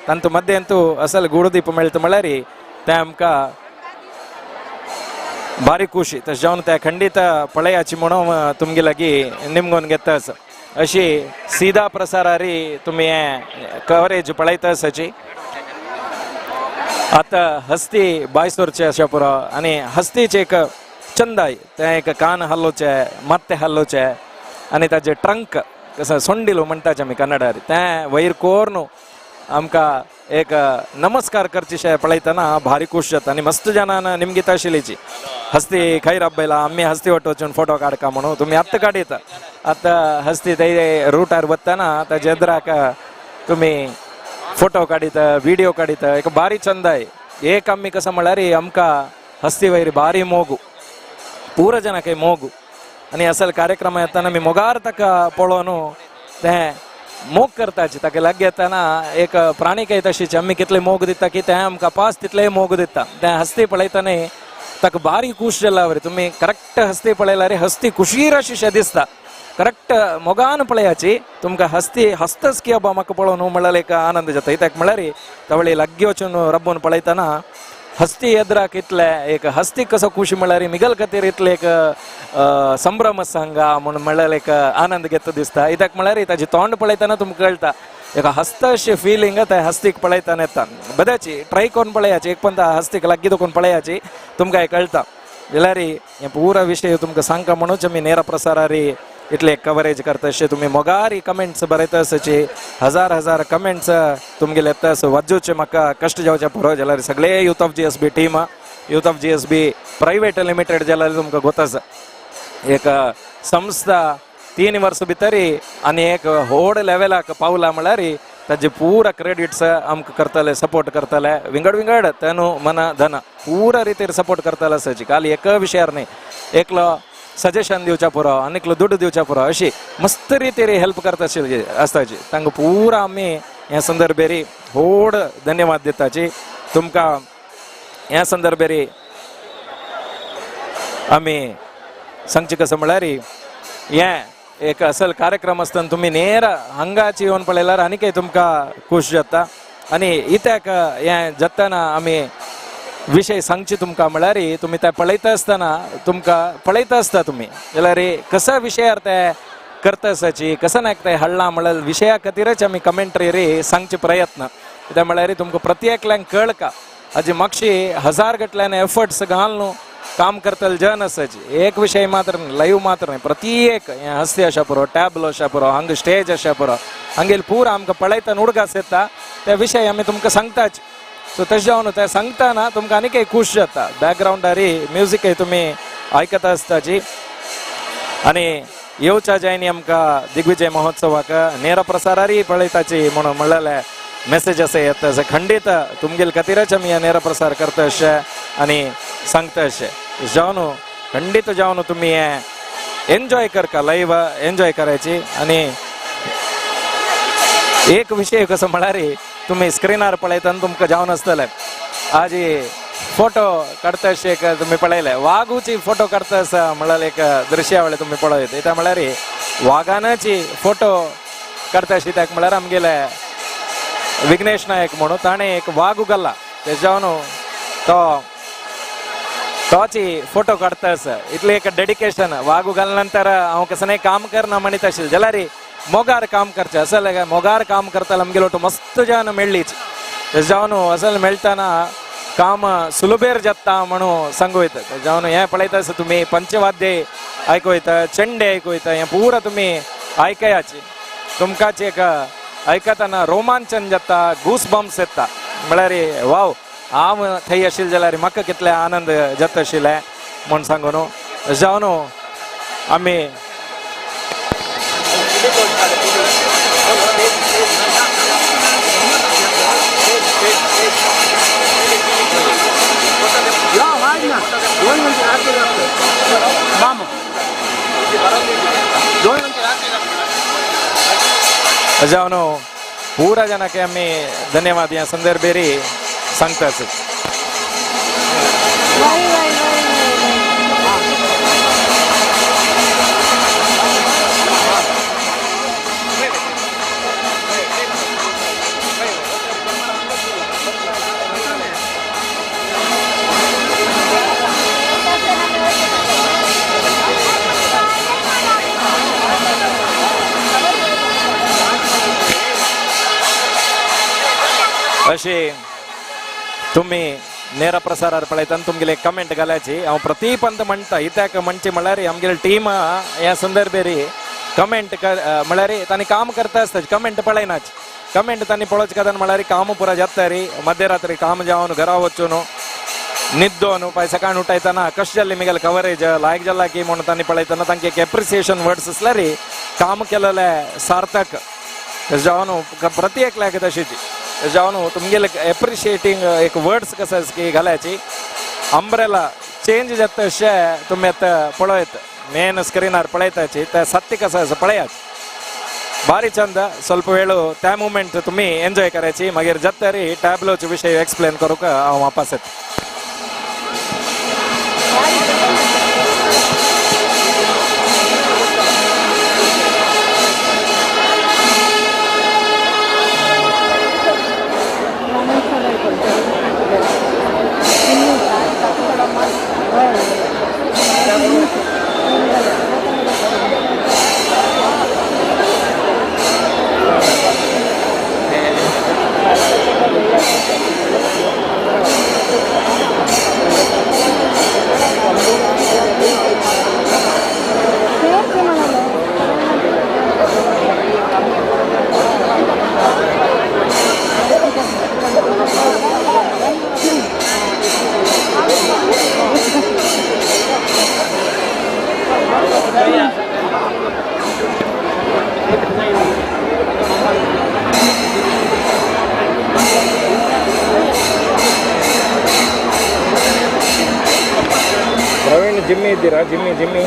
तांतू मध्यंतू असल गूढदीप मेळटा म्हळ्यार तें आमकां भारी खुशी. तशें जावन तें खंडीत पळयाची म्हणून तुमगे लागीं निमगोन घेता आसा. अशी सीधा प्रसारारी तुमी हें कवरेज पळयता आसाची. आतां हस्ती बायसोरचे अशें पुरो आनी हस्तीचे एक चंदाय तें एक कान हालोवचें, मात्ते हालोवचें आनी ताजे ट्रंक कसो सोंडिलो म्हणटाचे आमी कन्नडार, तें वयर कोरून आमकां एक नमस्कार करचेशें पळयतना भारी खूश जाता. आनी मस्त जाणान निमगिता आशिल्लीची हस्ती खंय राबयला, आमी हस्ती वट वचून फोटो काडका म्हणून. तुमी आत्तां काडयता. आतां हस्ती ते रुटार वतना ताजे एदराक तुमी फोटो काडिता, विडियो काडिता. एक भारी चंदाय. एक आमी कसो म्हळ्यार आमकां हस्ती वयर भारी मोगू, पूरा जनाक मोगू. आनी असल कार्यक्रम येताना आमी मोगार ताका पळोवन तें मोग करताची. ताका लागीं येताना एक प्राणी काय तशीच आमी कितले मोग दिता की तें आमकां पास तितलेय मोग दिता. तें हस्ती पळयतना ताका बारी खूश जाल्या वरी. तुमी करेक्ट हस्ती पळयल्यार हस्ती खुशीर अशी दिसता. करेक्ट मोगान पळयाची तुमकां हस्ती हस्तच की अबा म्हाका पळोवन म्हणल्यार एक आनंद जाता. कित्याक म्हळ्यार तवळी लागीं वचून रब्बून पळयतना हस्ती एदराक इतले एक हस्ती कसो खुशी म्हळ्यार मिगल खातीर इतले एक संभ्रम आसा हांगा म्हूण म्हणल्यार एक आनंद घेता दिसता. कित्याक म्हळ्यार ताजी तोंड पळयतना तुमकां कळटा एक हस्त अशें फिलींग त्या हस्तीक पळयतना येता. बद्याची ट्राय करून पळयाची, एक पण त्या हस्तीक लागीं दोकून पळयाची, तुमकां हें कळटा. जाल्यार हें पुरा विशय तुमकां सांगता म्हणूच आमी नेरा प्रसारारी इतले कवरेज करता. अशें तुमी मोगारी कमेंट्स बरयता आसाची, हजार हजार कमेंट्स तुमगेले येता आसा. वाजोवचे म्हाका कश्ट जावचे पुरो. जाल्यार सगळे youth of GSB team, youth of GSB private limited जाल्यार तुमकां गोत आसा एक संस्था 3 वर्सां भितरी आनी एक व्हड लेवलाक पावला म्हळ्यार ताजे पुरा क्रेडिट्स आमकां करतले, सपोर्ट करतले विंगड विंगड तनु मन धन पुरा रितीर सपोर्ट करतले आसाची. खाली एका विशयार न्ही, एकलो सजेशन दिवच्या पुरो आनी एकलो दुड्ड दिवच्या पुरो, अशी मस्त रितीर हेल्प करता आशिल्ली आसताची. तांकां पुरा आमी ह्या संदर्भेरी व्हड धन्यवाद दिताची. तुमकां ह्या संदर्भेरी आमी सांगचे कसं म्हळ्यार हें एक असल कार्यक्रम आसतना तुमी नेर हांगाची येवन पळयल्यार आनीकय तुमकां खूश जाता. आनी इत्याक हें जाताना आमी विशय सांगचे तुमकां म्हळ्यार तुमी ते पळयता आसतना तुमकां पळयता आसता तुमी जाल्यार कसा विशयार ते करता आसाची, कसं नाक ते हाडला म्हळ्यार विशया खातीरच आमी कमेंट्री सांगचे प्रयत्न. कित्याक म्हळ्यार तुमकां प्रत्येकल्यांक कळका हाजी मागशी हजार गटल्यान एफर्ट्स घालून काम करतले जन आसाची. एक विशय मात्र न्ही, लाईव्ह मात्र न्ही, प्रत्येक हें हस्ती आशा पुरो, टॅबलो आशा पुरो, हांगा स्टेज आशा पुरो, हांगेल पुरा आमकां पळयतना उडगास येता त्या विशय आमी तुमकां सांगताच. सो तशें जावन तें सांगतना तुमकां आनीकय खूश जाता. बॅकग्रावंडारी म्युजिकय तुमी आयकता आसताची. आनी येवच्या जायनी आमकां दिग्विजय महोत्सवाक नेर प्रसारारी पळयताची म्हणून म्हणलेले मेसेज अशें येता. अशें खंडीत तुमगेले खातीरच आमी नेर प्रसार करता अशें आनी सांगता अशें जावन खंडीत जावन तुमी हें एन्जॉय करका, लायव्ह एन्जॉय करायची. आनी एक विशय कसो म्हळ्यार तुमी स्क्रिनार पळयतना तुमकां जावन आसतलें आज फोटो काडटा अशें एक तुमी पळयले वागूची फोटो काडटा आसा म्हळ्यार एक दृश्यावळी तुमी पळयत. त्या म्हळ्यार वागानाची फोटो काडटा अशी त्याक म्हळ्यार आमगेले विघ्नेश नायक म्हणून ताणें एक वाग उगल्ला, तेज्यावन तो तोची फोटो काडटा आसा. इतलें एक डेडिकेशन. वाग उगल नंतर हांव कसं काम करना म्हणीत आशिल्लें जाल्यार मोगार काम करचें असल मोगार काम करताले आमगेलो मस्त जन मेळ्ळीच. जावन असल मेळटना काम सुलभेर जाता म्हणून सांगू येता. जावन हें पळयता आसा तुमी पंचवाद्य आयकू येता, चेंडे आयकू येता, हें पुरा तुमी आयकयाची. तुमकांच एक आयकतना रोमांचन जाता, गूस बम्स येता. म्हळ्यार वाव, हांव थंय आशिल्लें जाल्यार म्हाका कितले आनंद जाता आशिल्लें म्हूण सांगू न्हू. जावन आमी अजावनो पूरा जनाके आमी धन्यवाद ह्या संदर्भेरी सांगता. अशी तुम्ही ನೇರ प्रसारार पळयता तुमगेले कमेंट घालायची. हांव प्रतिपंत म्हणटा इत्याक म्हणचे म्हळ्यार आमगेले टीम ह्या संदर्भेरी कमेंट म्हळ्यार तांणी काम करता आसता कमेंट पळयनाच. कमेंट तांणी पळोवचे कारण म्हळ्यार काम पुरा जाता री मध्यरात्री काम जावन घरा वचून निद्दोन पाय सकाळ उठायतना कशें जाल्ली मिगेले कवरेज लायक जाला की म्हणून तांणी पळयतना तांकां एक एप्रिसिएशन वर्ड्स आसल्यार काम केलेलें सार्थक जावन प्रति एकल्याक तशीच जावन तुमगेले एप्रिशिएटींग एक वर्ड्स कशें की घालायची. अंब्रेला चेंज जाता अशें तुमी आतां पळयत मेन स्क्रिनार पळयताची ते सत्य कसं आसा पळयात. भारी चंद ಸ್ವಲ್ಪ वेळ त्या मुमेंट तुमी एन्जॉय करायची. मागीर जाता री टॅबलोचे विशय एक्सप्लेन करूंक हांव वापस येता. ಪ್ರವೀಣ್ ಜಿಮ್ಮಿ ಇದ್ದೀರಾ? Jimmy Jimmy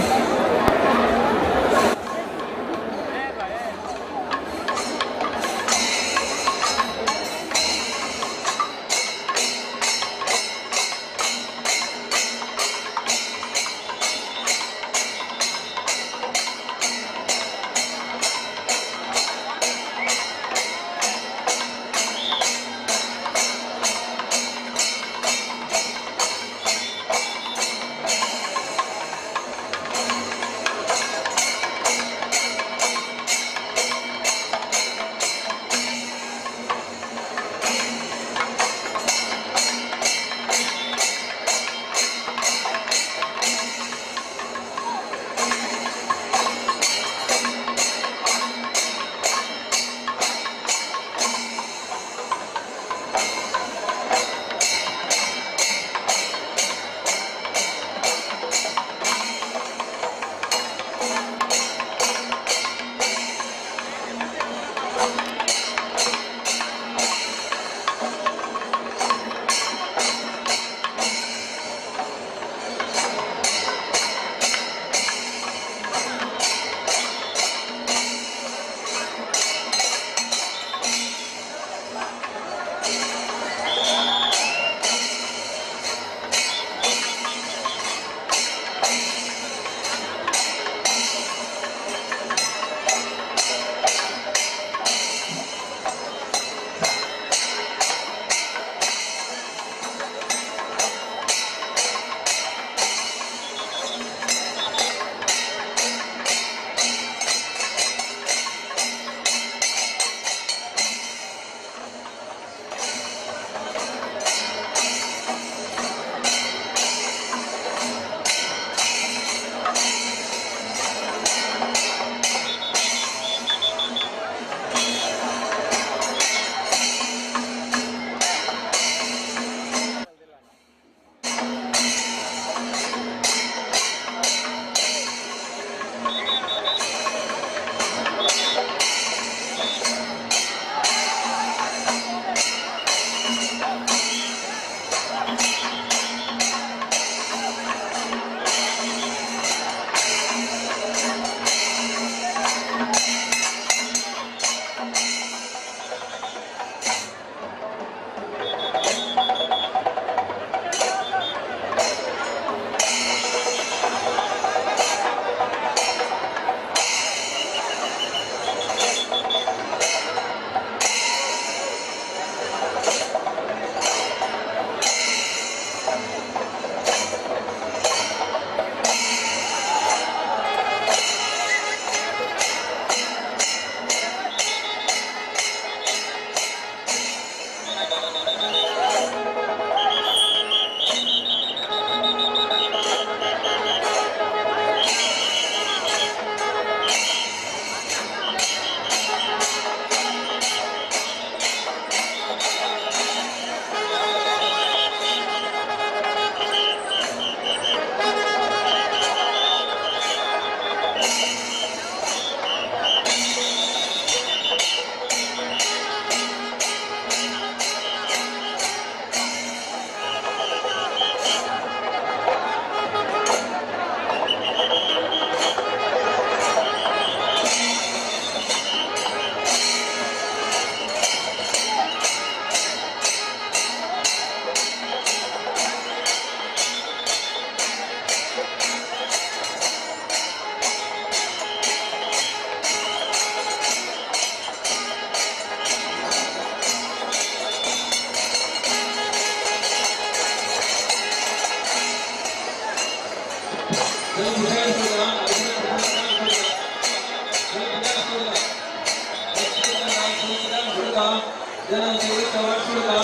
वाटसुडका जनांचे उच्च वाटसुडका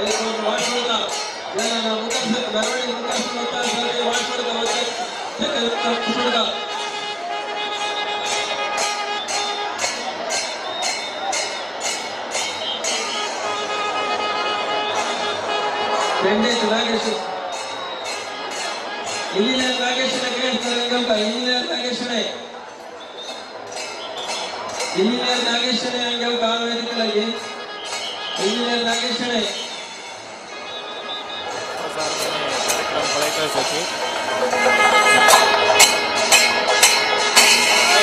एक वाटसुडका जनांना मुखार मेरवणी मुखार वता सगळे वाटसुडका वता सुडका. पेंडेच नागेश इंजिनियर नागेशने केस इंजिनियर नागेशने इंजिनियर नागेशने अंगेल काम वेदिकेलागी इंजिनियर नागेशने कार्यक्रम पळयत आसाची.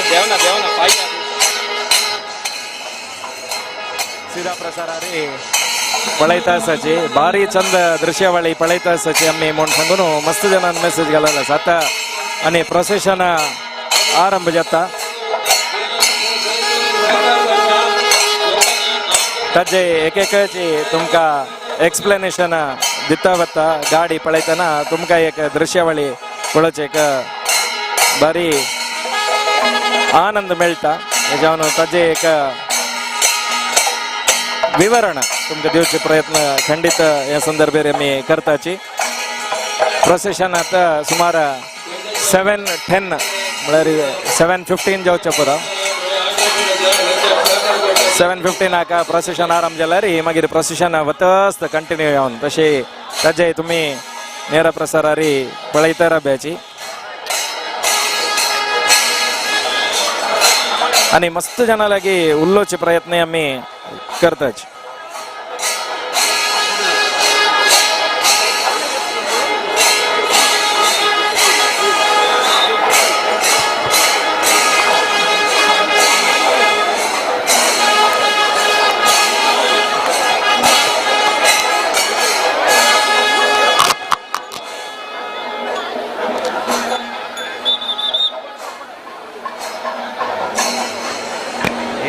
देवना देवना पाय सीधा प्रसारारी पळयत आसाची. भारी चंद दृश्यावळी पळयत आसाची आमी म्हूण सांगून मस्त जणान मेसेज घालला आसा. आतां आनी प्रोसेशन आरंभ जाता. ताजे एक एकाची तुमकां एक्सप्लेनेशन दिता वता. गाडी पळयतना तुमकां एक दृश्यावळी पळोवचें एक भारी आनंद मेळटा. हेज्यावन ताजे एक विवरण तुमकां दिवचे प्रयत्न खंडित ह्या संदर्भेर आमी करताची. प्रोसेशन आतां सुमार 7:10 म्हळ्यार 7:15 जावचें पुरो. 7:15 हाका प्रोसेशन आरंभ जाल्यार मागीर प्रोसेशन वतस्त कंटिन्यू येवन तशें ताजे तुमी नेरा प्रसारारी पळयता राब्याची. आनी मस्त जाणां लागीं उलोवचे प्रयत्न आमी करताची.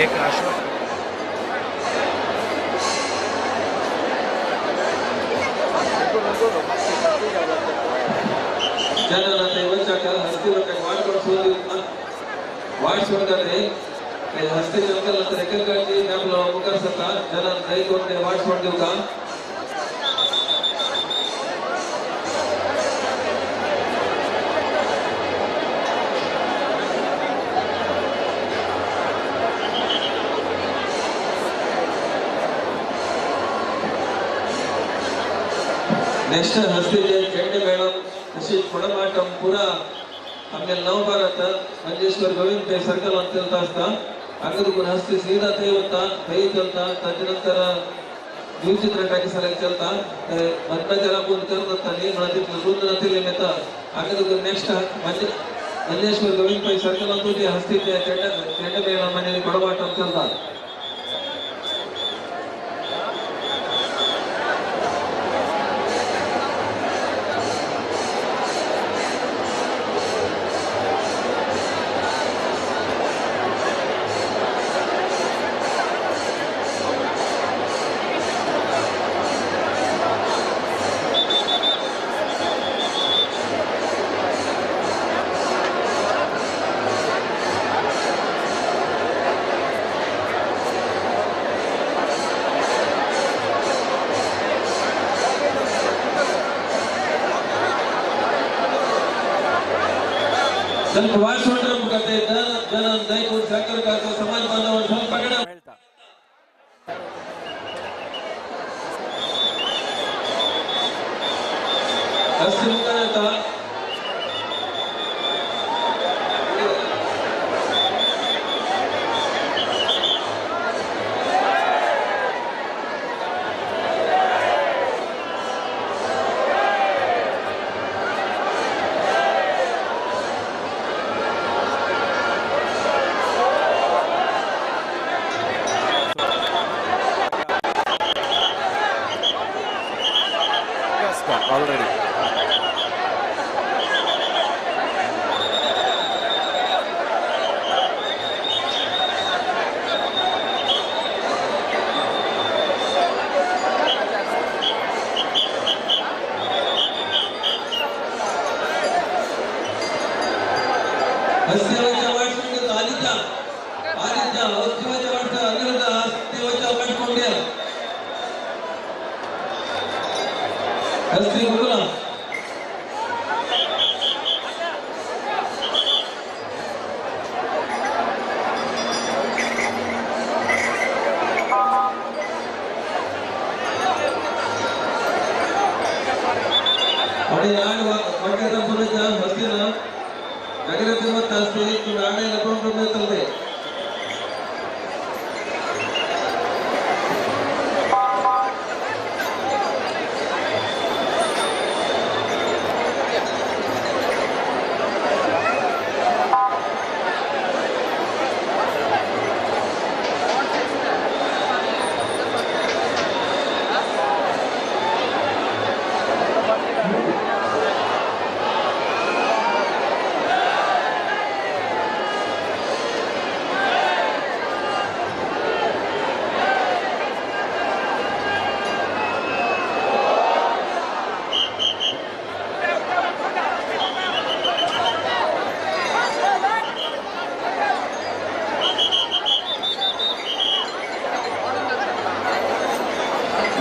एक हस्ते अंकल रेकल मुखार सरता जनान दयकून वाट सोड दिवका. नेक्स्ट हस्तीचे चेंडे मेळम तशीच कोडमाटम पुरा आमगे नवभारत मंजेश्वर गोविंद पै सर्कल ಅಂತ चलता आसता. हांगा हस्ती सीधा थंय वता थंय चलता. ताजे नंतर दिवचित्र टाकी चलता. मधमाच्या आपूण करत वताली म्हणल्यार तितलो रुंद नातिल्लें येता. हांगा नेक्स्ट मंजेश्वर गोविंद पै सर्कल अंतू हस्तीचे चेंडे चेंडे मेळम आनी कोडमाटम चलता. ಸ್ವಲ್ಪ ವಾಸ ಕತೆ ಜನ ದಯಕೂಡ್ ಸಹಕಾರ ಸಮಾಜ ಬಾಂಧವರು ಸ್ವಲ್ಪ ಕಡೆ मेळटा. हस्ती मुखार येता. ऑलरेडी हस्तीवरच्या वाट आदित्य आदित्य हस्तीवरच्या वाट अनिरुद्ध हस्तीवरच्या वाट कोंड्या.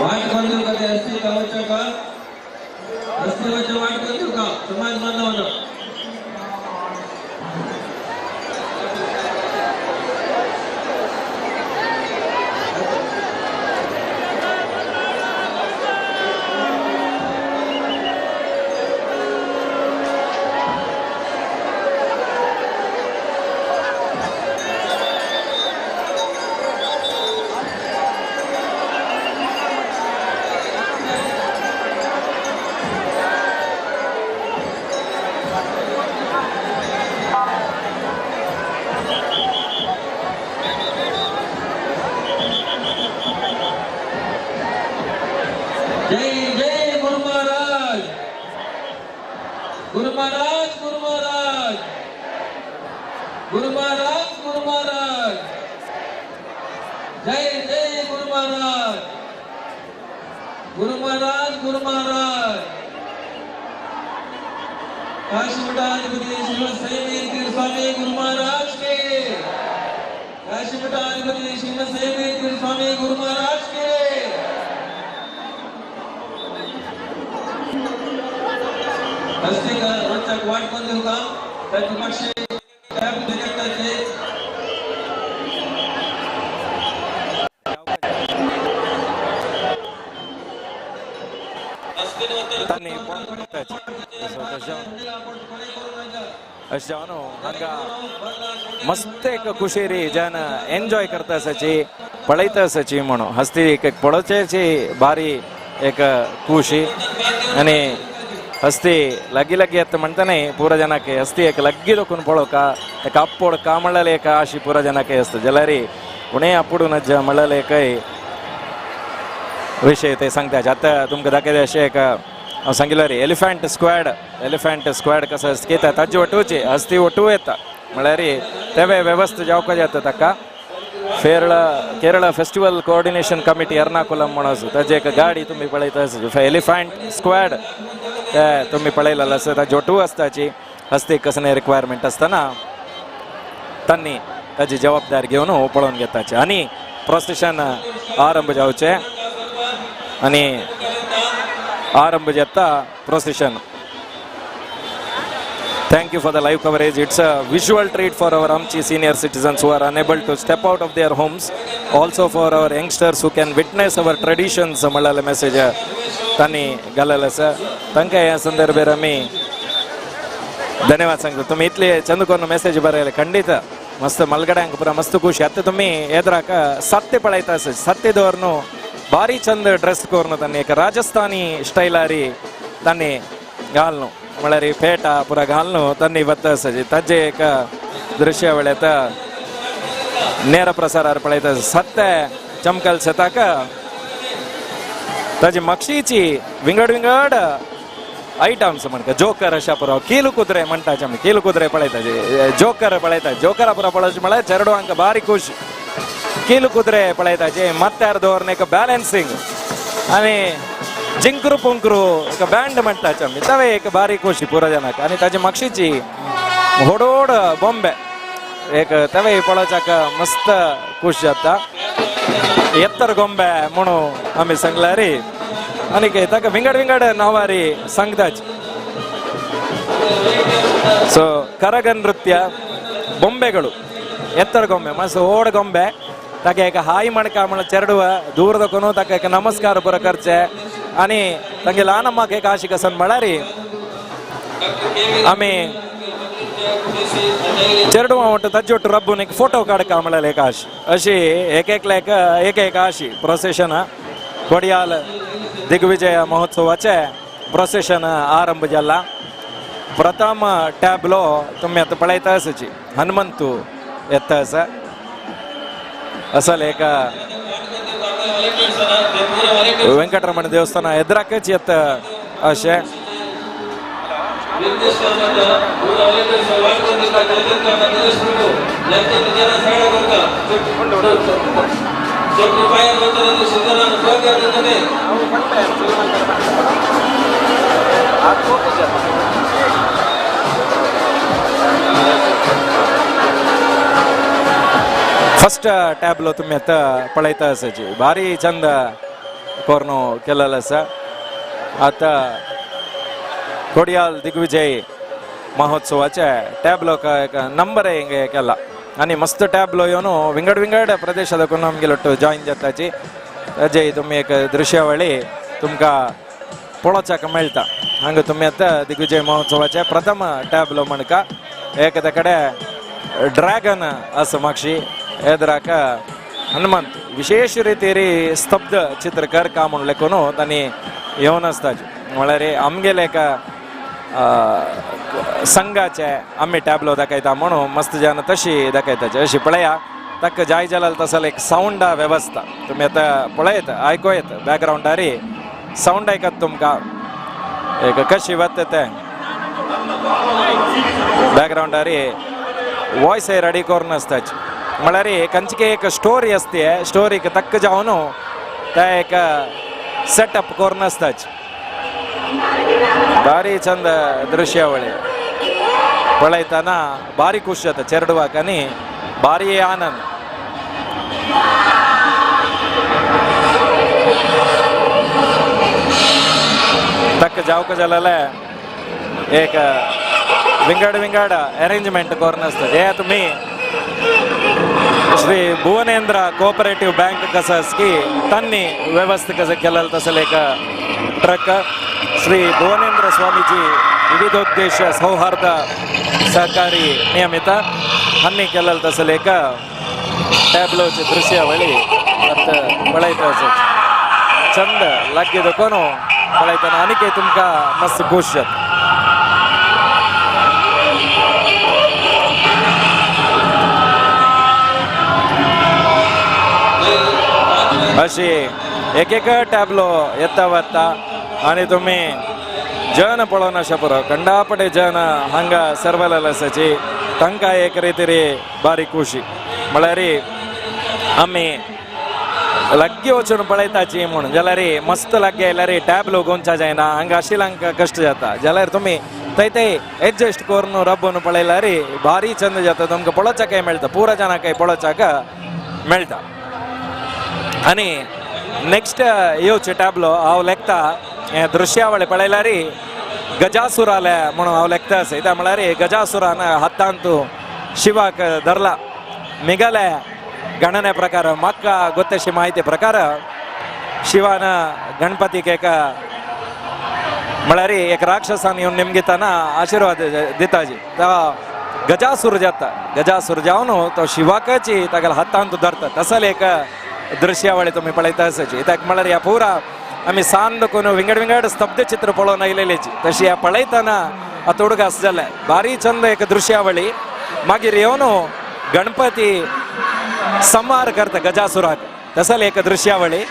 वाट कोण दिवका ते हस्ती का वच्चा हस्ती वच्चा वाट कोण दिवका समाज बांधवांनो. जय जय गुरु महाराज, गुरु महाराज, गुरु महाराज, गुरु महाराज, गुरु महाराज, जय जय गुरु महाराज, गुरु महाराज, गुरु महाराज. काशी मठाधिपति श्रीमद स्वामी गुरु महाराज के, काशी मठाधिपति श्रीमद स्वामी गुरु महाराज के. हस्ती का रोजच्या वाट कोण देऊ का त्याची पक्षी टॅप अशें जावन हांगा मस्त एक खुशेरी जन एन्जॉय करता आसाची पळयता आसाची म्हणून हस्ती एक पळोवचेची भारी एक खुशी आनी हस्ती लागीं लागीं येता म्हणटा न्ही पुरा जनाक हस्ती एक लागीं दोखून पळोवका एक आप्पोड का म्हणलें एक आशी पुरा जनाक आसता जाल्यार उणें आपुडून नज्जा म्हणलें एकय विशय ते सांगता. आतां तुमकां दाखयता अशें एक हांव सांगिल्लें रे एलिफंट स्क्वॅड, एलिफंट स्क्वॅड कसो आसता कितें ताजी वटूची हस्ती वटू येता म्हळ्यार तेवे वेवस्था जावपा जाता ताका. Kerala festival coordination committee Ernakulam म्हणून आसा ताजी एक गाडी तुमी पळयता आसा एलिफंट स्क्वॅड ते तुमी पळयलेलो आसा ताजी वटू आसताची हस्ती कसले रिक्वायरमेंट आसतना तांणी ताजी जबाबदारी घेवन पळोवन घेताची आनी प्रोसेशन आरंभ जावचें आनी आरंभ जाता procession. Thank you for the live coverage. It's a visual treat for our Amchi senior citizens who are unable to step out of their homes. Also for our youngsters who can witness our traditions म्हणलेले message तांणी घालेलो आसा. तांकां ह्या संदर्भार आमी धन्यवाद सांगता. तुमी इतले चंद करून मेसेज बरयले खंडीत मस्त मलगड्यांक पुरा मस्त खुशी. आतां तुमी येद्राक सत्य पळयता आसा सत्य दवर न्हू भारी चंद ड्रेस करून तांणी एक राजस्थानी स्टायलारी तांणी घालनु म्हळ्यार पेटा पुरा घालनु तांणी वता आसा ताजे एक दृश्य वेळेत ನೇರ ಪ್ರಸಾರ पळयता सत्य चमकल शेताक ताजी मक्षीची विंगड विंगड आयटम्स म्हणटा जोकर अशा पुरो कील कुत्रे म्हणटा आमी कील कुत्रे पळयता जोकर पळयता जोकरा पुरो पळोवचे म्हळ्यार चेडवांक बारी खुश कील कुत्रे पळयता जे माथ्यार दवरून एक बॅलन्सिंग आनी जिंकरू पुंकरू एक बँड म्हणटा आमी तवे एक बारी खुशी पुरो जनाक आनी ताजी मक्षीची होडोड बॉम्बे एक तवे पळोवच्याक मस्त खुश जाता. एत्तर ಗೊಂಬೆ म्हणून आमी सांगल्यार आनी ताका विंगड विंगड नांवारी सांगताच. ಸೊ ಕರಗ ನೃತ್ಯ ಬೊಂಬೆಗಳು ಎತ್ತರ ಗೊಂಬೆ ಮಸ್ತ್ ಓಡ್ ಗೊಂಬೆ ತಾಕ ಏಕ ಹಾಯ್ ಮಣಕ म्हण चेरडुव दूर दखून ताका एक नमस्कार पुरो करचे आनी तांगे ल्हान अम्माक एक आशिक आसन म्हळ्यार आमी चेरडुवा वट्ट ताजे ಒಟ್ಟು रब्बून एक फोटो काडका म्हळ्यार एक आश अशी एक एकल्याक एक एक आशी प्रोसेशन ಕೊಡಿಯಾಲ್ ದಿಗ್ವಿಜಯ महोत्सवाचे प्रोसेशन आरंभ जाला. प्रथम टॅबलो तुमी आतां पळयता आसाची हनुमंतू येता आसा असल एक वेंकटरमण देवस्थान ಎದುರಾಕच येता अशें. फर्स्ट टॅबलो तुमी आतां पळयता आसाची भारी चंद कोर्नो केलेलो आसा. आतां कोडियाल दिग्विजय महोत्सवाचे टॅब्लो एक नंबर हिंगे केला आनी मस्त टॅब्लो येवन विंगड विंगड प्रदेशादकून आमगेले ಒಟ್ಟು ಜಾಯಿನ್ जाताची. अजय तुमी एक दृश्यावळी तुमकां पळोवच्याक मेळटा. हांगा तुमी आतां दिग्विजय महोत्सवाचे प्रथम टॅब्लो म्हणका एखाद्या कडेन ड्रॅगन आसा मागशी एदराक हनुमंत विशेष रितीरी स्तब्ध चित्रकार का म्हणून लेखून तांणी येवन आसताचे. म्हळ्यार आमगेले एका संघाचे आमी टॅब्लो दाखयता म्हणून मस्त जन तशी दाखयताचे. अशी पळया ताका जाय जाल्यार तसले एक सावंडा वेवस्था तुमी आतां पळयत आयको येत बॅकग्रावंडार सावंड आयकत तुमकां एक कशी वता ते बॅकग्रावंडार वॉयस रेडी करून आसताची. म्हळ्यार खंयची एक स्टोरी आसती स्टोरीक तक्क जावन ते एक सेटअप करून आसताची. भारी चंद दृश्यावळी पळयतना भारी खुश जाता चेरडुवाक आनी भारी आनंद. तक्क जावक जाल्यार एक विंगड विंगड अरेंजमेंट करून आसता. हे तुमी श्री भुवनेंद्र कोऑपरेटिव्ह बँक कसं की तांणी व्यवस्था कसं केलेलं तसं एक ट्रक श्री भुवनेंद्र स्वामीजी विविधोद्देश सौहार्द सहकारी नियमित हांणी केलेलं तसं एक टॅब्लोचे दृश्यावळी आतां पळयता आसा. चंद लागीं दखून पळयतना आनीक तुमकां मस्त खूश जाता. अशी एक एक टॅब्लो येता वता आनी तुमी जन पळोवन अशें पुरो कंडापटे जन हांगा सर्वलेले आसाची तांकां एक रितीरी बारीक खुशी. म्हळ्यार आमी लागीं वचून पळयताची म्हूण जाल्यार मस्त लागीं आयल्यार टॅब्लो गोंचा जायना हांगा आशिल्ल्यांक कश्ट जाता. जाल्यार तुमी थंय थंय एडजस्ट करून रबून पळयल्यार भारी चंद जाता. तुमकां पळोवच्याकय मेळटा पुरा जाणांकय पळोवच्याक मेळटा. आनी नेक्स्ट येवचे टॅब्लो हांव लेखता हें दृश्यावळी पळयल्यार गजासुराले म्हणून हांव लेखता आसा. कित्याक म्हळ्यार गजासुरान हातांत शिवाक धरला. मिगले गणने प्रकार म्हाका गोतशी माहिती प्रकार शिवान गणपतीक एक म्हळ्यार एक राक्षसान येवन निमगिताना आशिर्वाद दिताजी. तो गजासूर जाता गजासूर जावन तो शिवाकची तागेल्या हातांत धरता. तसले एक दृश्यावळी तुमी पळयता आसाची. कित्याक म्हळ्यार ह्या पुरा आमी सान दखून विंगड विंगड स्तब्ध चित्र पळोवन आयलेलेची तशी ह्या पळयतना आतां उडगास जालें भारी चंद एक दृश्यावळी. मागीर येवन गणपती संहार करता गजासुराक तसले एक दृश्यावळी.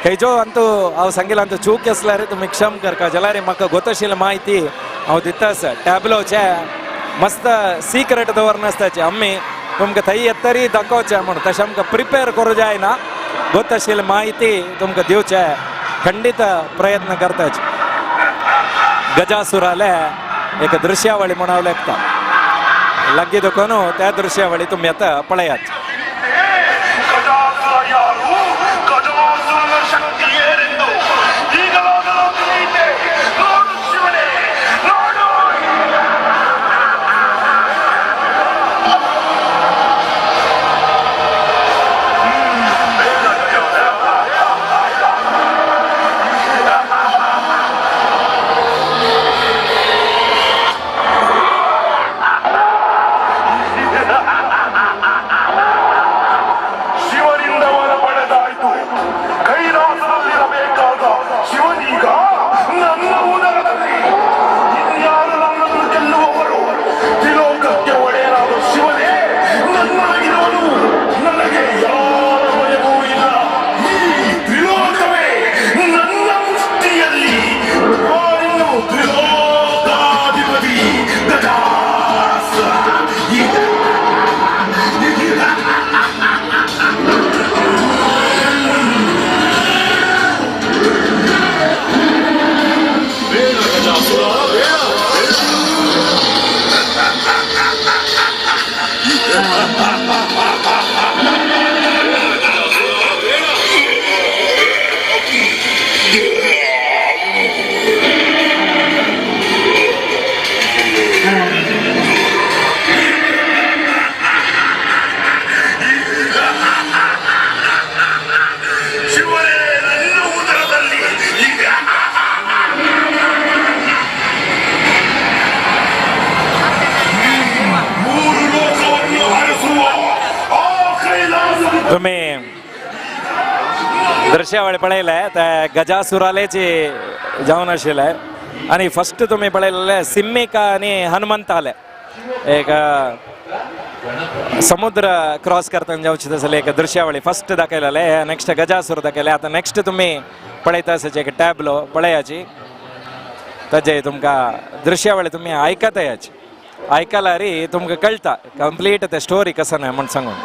खंयचो अंतू हांव सांगिल्लो अंतू चूक आसल्यार तुमी क्षम करका जाल्यार म्हाका गोतशील माहिती हांव दिता आसा. टॅब्लोचे मस्त सिक्रेट दवरनासताचे आमी तुमकां थंय येतरी दाखोवचें म्हूण तशें आमकां प्रिपेर करूं जायना. गोतशील माहिती तुमकां दिवचें खंडीत प्रयत्न करताचे. गजासुराले एक दृश्यावळी म्हूण हांव लेखता लागीं दखून त्या दृश्यावळी तुमी आतां पळयात. दृश्यावळी पळयले ते गजासुरालेची जावन आशिल्ले आनी फस्ट तुमी पळयलेले सिम्मिका आनी हनुमंताले एक समुद्र क्रॉस करतना जावची तसले एक दृश्यावळी फस्ट दाखयलेले. नेक्स्ट गजासूर दाखयले. आतां नेक्स्ट तुमी पळयता आसाची एक टॅबलो पळयाची ताजे तुमकां दृश्यावळी तुमी आयकता याची आयकल्यार तुमकां कळटा कंप्लीट ते स्टोरी कसं न्हय म्हूण सांगून.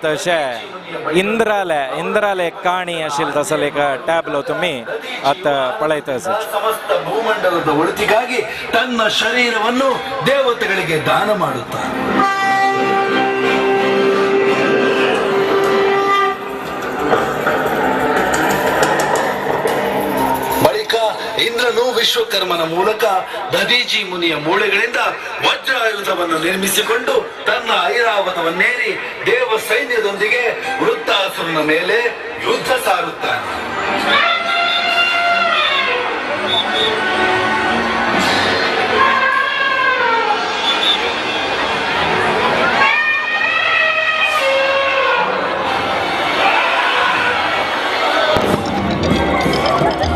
तशें इंद्राले इंद्राले काणी आशिल्ली तसले एक टॅबलो तुमी आतां पळयता आसा. ಸಮಸ್ತ ಭೂಮಂಡಲದ ಒಳಿತಿಗಾಗಿ ತನ್ನ ಶರೀರವನ್ನು ದೇವತೆಗಳಿಗೆ ದಾನ ಮಾಡುತ್ತಾನೆ. ಬಳಿಕ ಇಂದ್ರನು ವಿಶ್ವಕರ್ಮನ ಮೂಲಕ ದದೀಚಿ ಮುನಿಯ ಮೂಳೆಗಳಿಂದ ವಜ್ರಾಯುಧವನ್ನು ನಿರ್ಮಿಸಿಕೊಂಡು ತನ್ನ ಐರಾವತವನ್ನೇರಿ ದೇವ ಸೈನ್ಯದೊಂದಿಗೆ ವೃತ್ತಾಸುರನ ಮೇಲೆ ಯುದ್ಧ ಸಾರುತ್ತಾನೆ.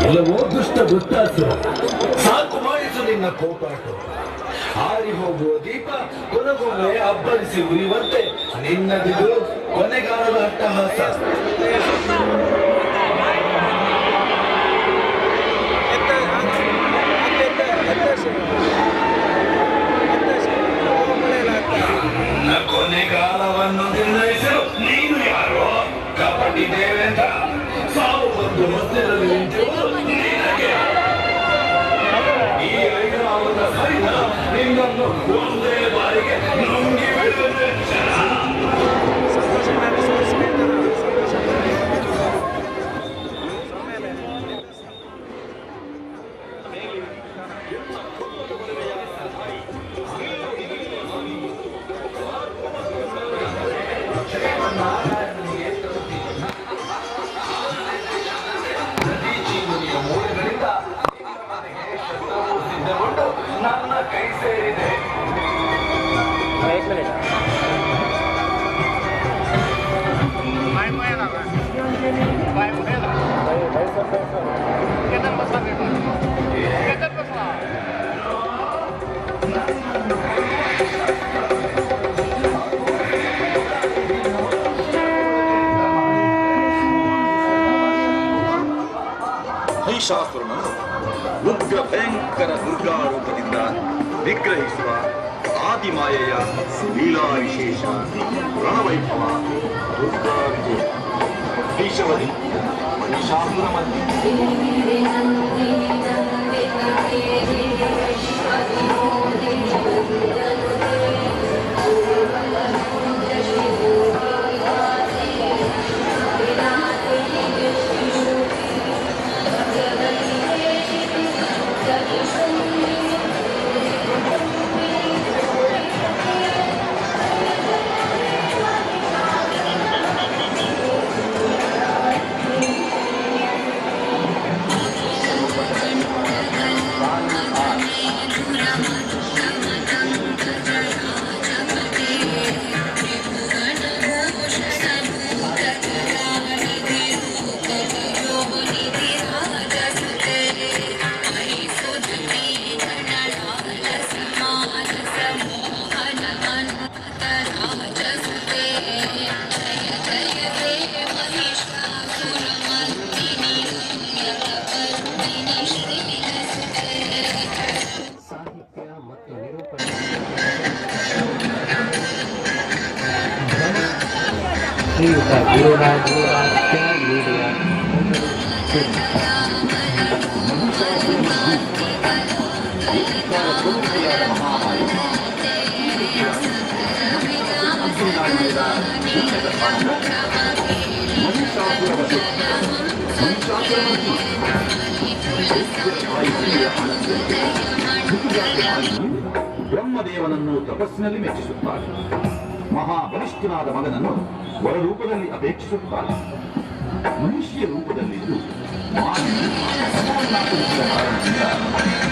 ಎಲ್ಲವೋ ದುಷ್ಟ ವೃತ್ತಾಸುರ, ಸಾಕು ಮಾಡಿಸು ನಿನ್ನ ಕೋಪಾಟ. ಹಾರಿ ಹೋಗುವ ದೀಪ ಕೊನೆಗೊಮ್ಮೆ ಅಬ್ಬರಿಸಿ ಉರಿಯುವಂತೆ ನಿನ್ನದಿದು ಕೊನೆಗಾಲದ ಅಟ್ಟಹಾಸ. ನನ್ನ ಕೊನೆಗಾಲವನ್ನು ನಿರ್ಣಯಿಸಲು ನೀನು ಯಾರೋ ಕಪಟಿ ದೇವೇಂದ್ರ? ಸಾವು ಬಂದು ಮಧ್ಯದಲ್ಲಿ ನಿಂತಿರುವುದು ನಿನಗೆ. ಈ ಐರಾವತ ಸೈನ್ಯ ನಿನ್ನನ್ನು ಒಂದೇ ಬಾರಿಗೆ ನುಂಗಿ ಬಿಡುವುದು. ಮೂಳೆಗಳಿಂದ ಶಸ್ತ್ರವು ಸಿದ್ಧಗೊಂಡು ನನ್ನ ಕೈ ಸೇರಿದೆ. ಮಹಿಷಾಸುರನನ್ನು ಉಗ್ರ ಭಯಂಕರ ದುರ್ಗಾ ರೂಪದಿಂದ ನಿಗ್ರಹಿಸುವ ಆದಿಮಾಯೆಯ ಲೀಲಾ ವಿಶೇಷ ರಣವೈಭವ ದುರ್ಗಾ ವಿಜಯ ಮಹಿಷವಧಿ ಮಹಿಷಾಸುರ ಮಧ್ಯೆ. ಶ್ರೀಯುತ ಗುರುರಾಜ್ ಮೀಡಿಯಾ. ಬ್ರಹ್ಮದೇವನನ್ನು ತಪಸ್ಸಿನಲ್ಲಿ ಮೆಚ್ಚಿಸುತ್ತಾರೆ. ಮಹಾಬಲಿಷ್ಠನಾದ ಮಗನನ್ನು ವರರೂಪದಲ್ಲಿ ಅಪೇಕ್ಷಿಸುತ್ತಾರೆ. ಮನುಷ್ಯ ರೂಪದಲ್ಲಿದ್ದು ಕಾರಣದಿಂದ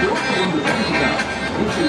ಕೋಪಗೊಂಡು ತಪ್ಪಿಸಿದ ಋಷಿ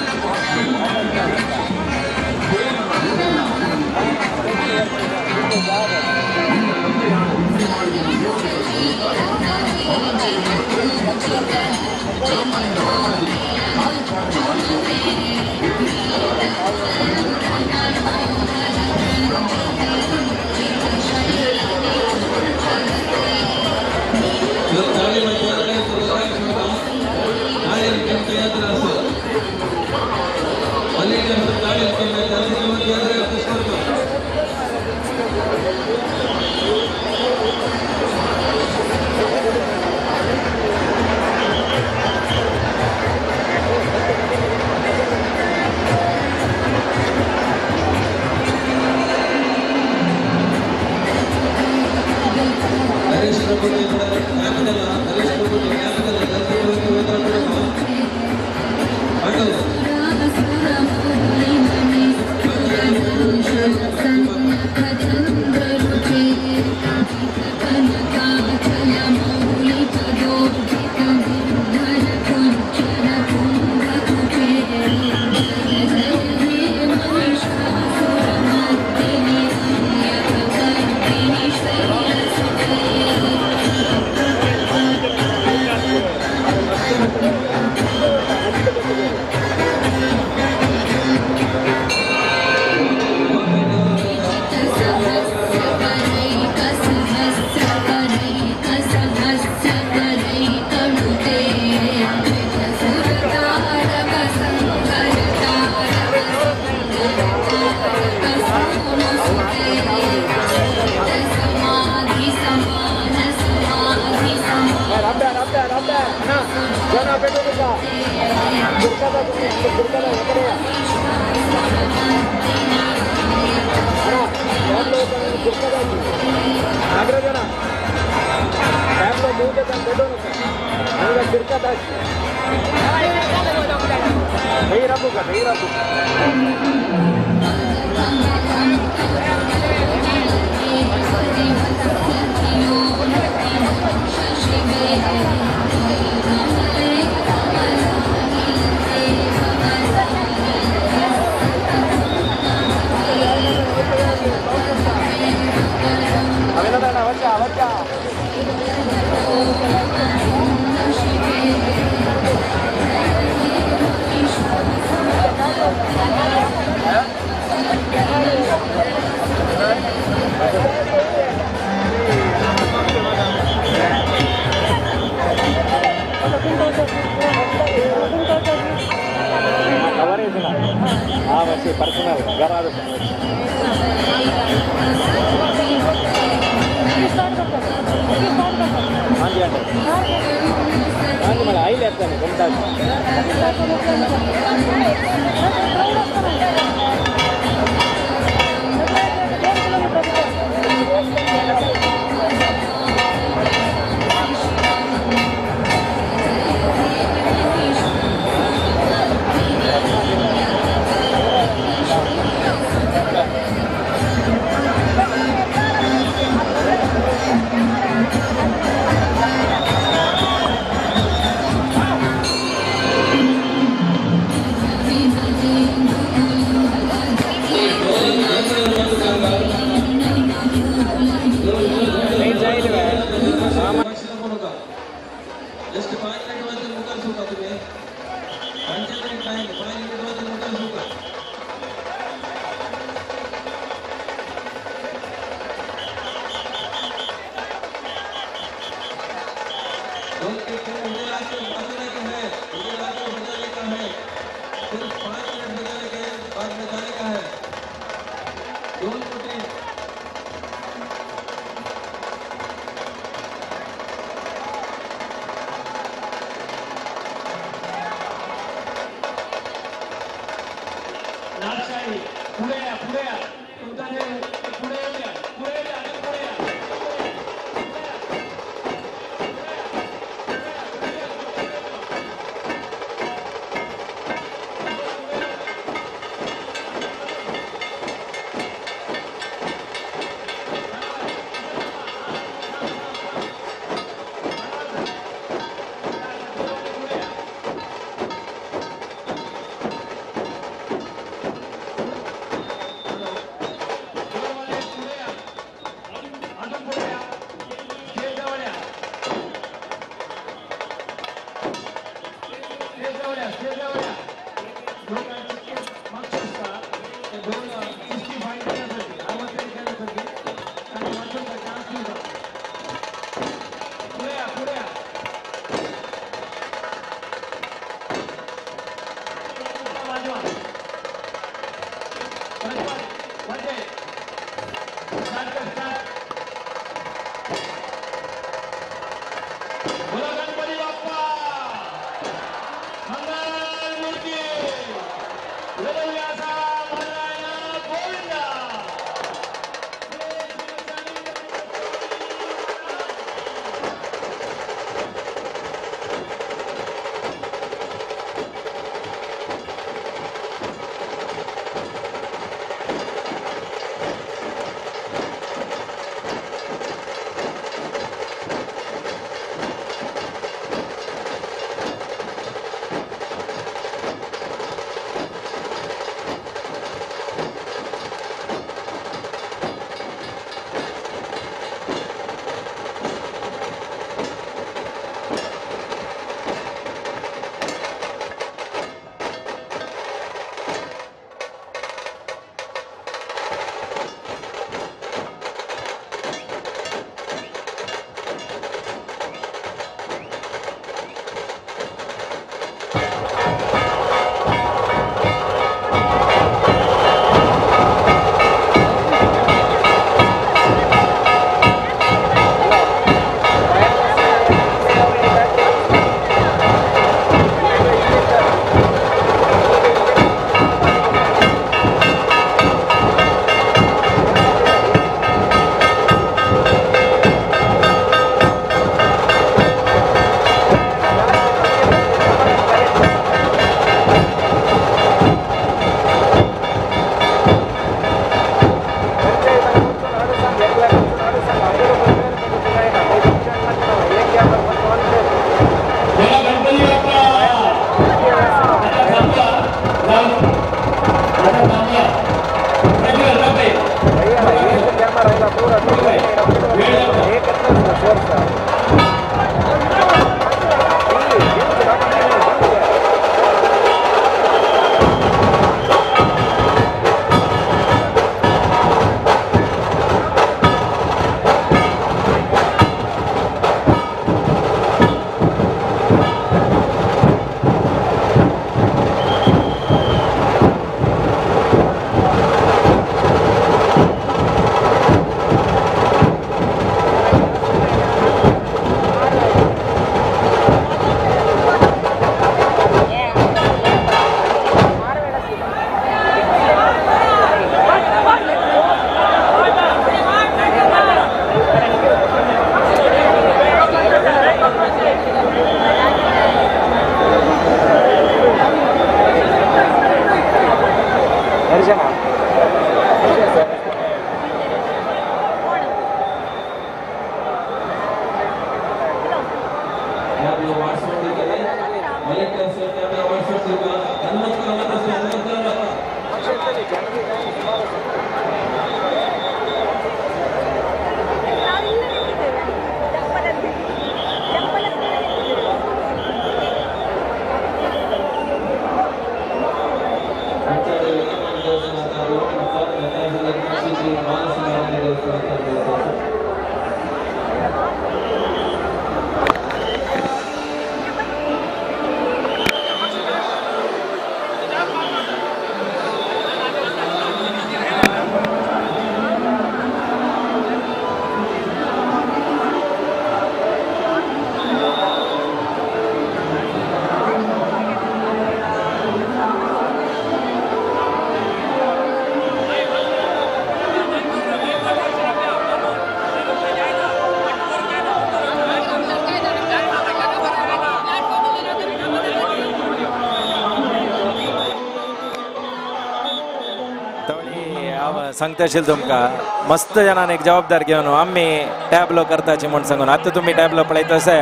सांगता आशिल्लें तुमकां मस्त जणान एक जबाबदार घेवन आमी टॅबलो करताची म्हूण सांगून आतां तुमी टॅबलो पळयता आसा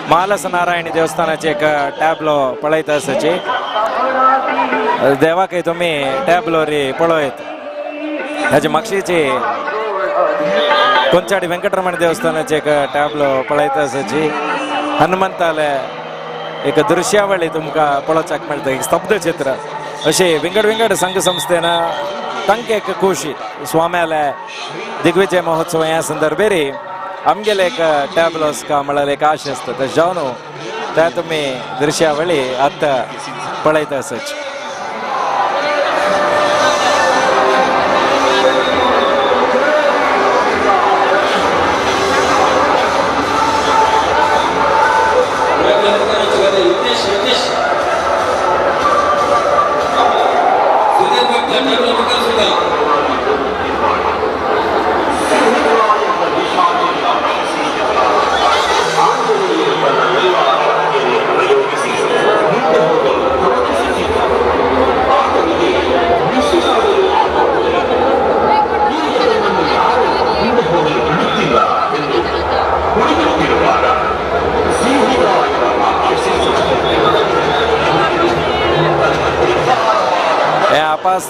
महालस नारायण देवस्थानाचे एक टॅबलो पळयता आसाची देवाकय तुमी टॅबलो रे पळयत हाजे मागशीची कोंचाडी वेंकटरमण देवस्थानाचे एक टॅबलो पळयता आसाची हनुमंताले एक दृश्यावळी तुमकां पळोवपाक मेळटा एक स्तब्ध चित्र अशें विंगड विंगड संघ संस्थेन तांकां एक खुशी स्वाम्याले दिग्विजय महोत्सव ह्या संदर्भेर आमगेले एक टॅबलोस का म्हळ्यार एक आश आसता तशें जावन त्या तुमी दृश्यावळी आतां पळयता आसाची.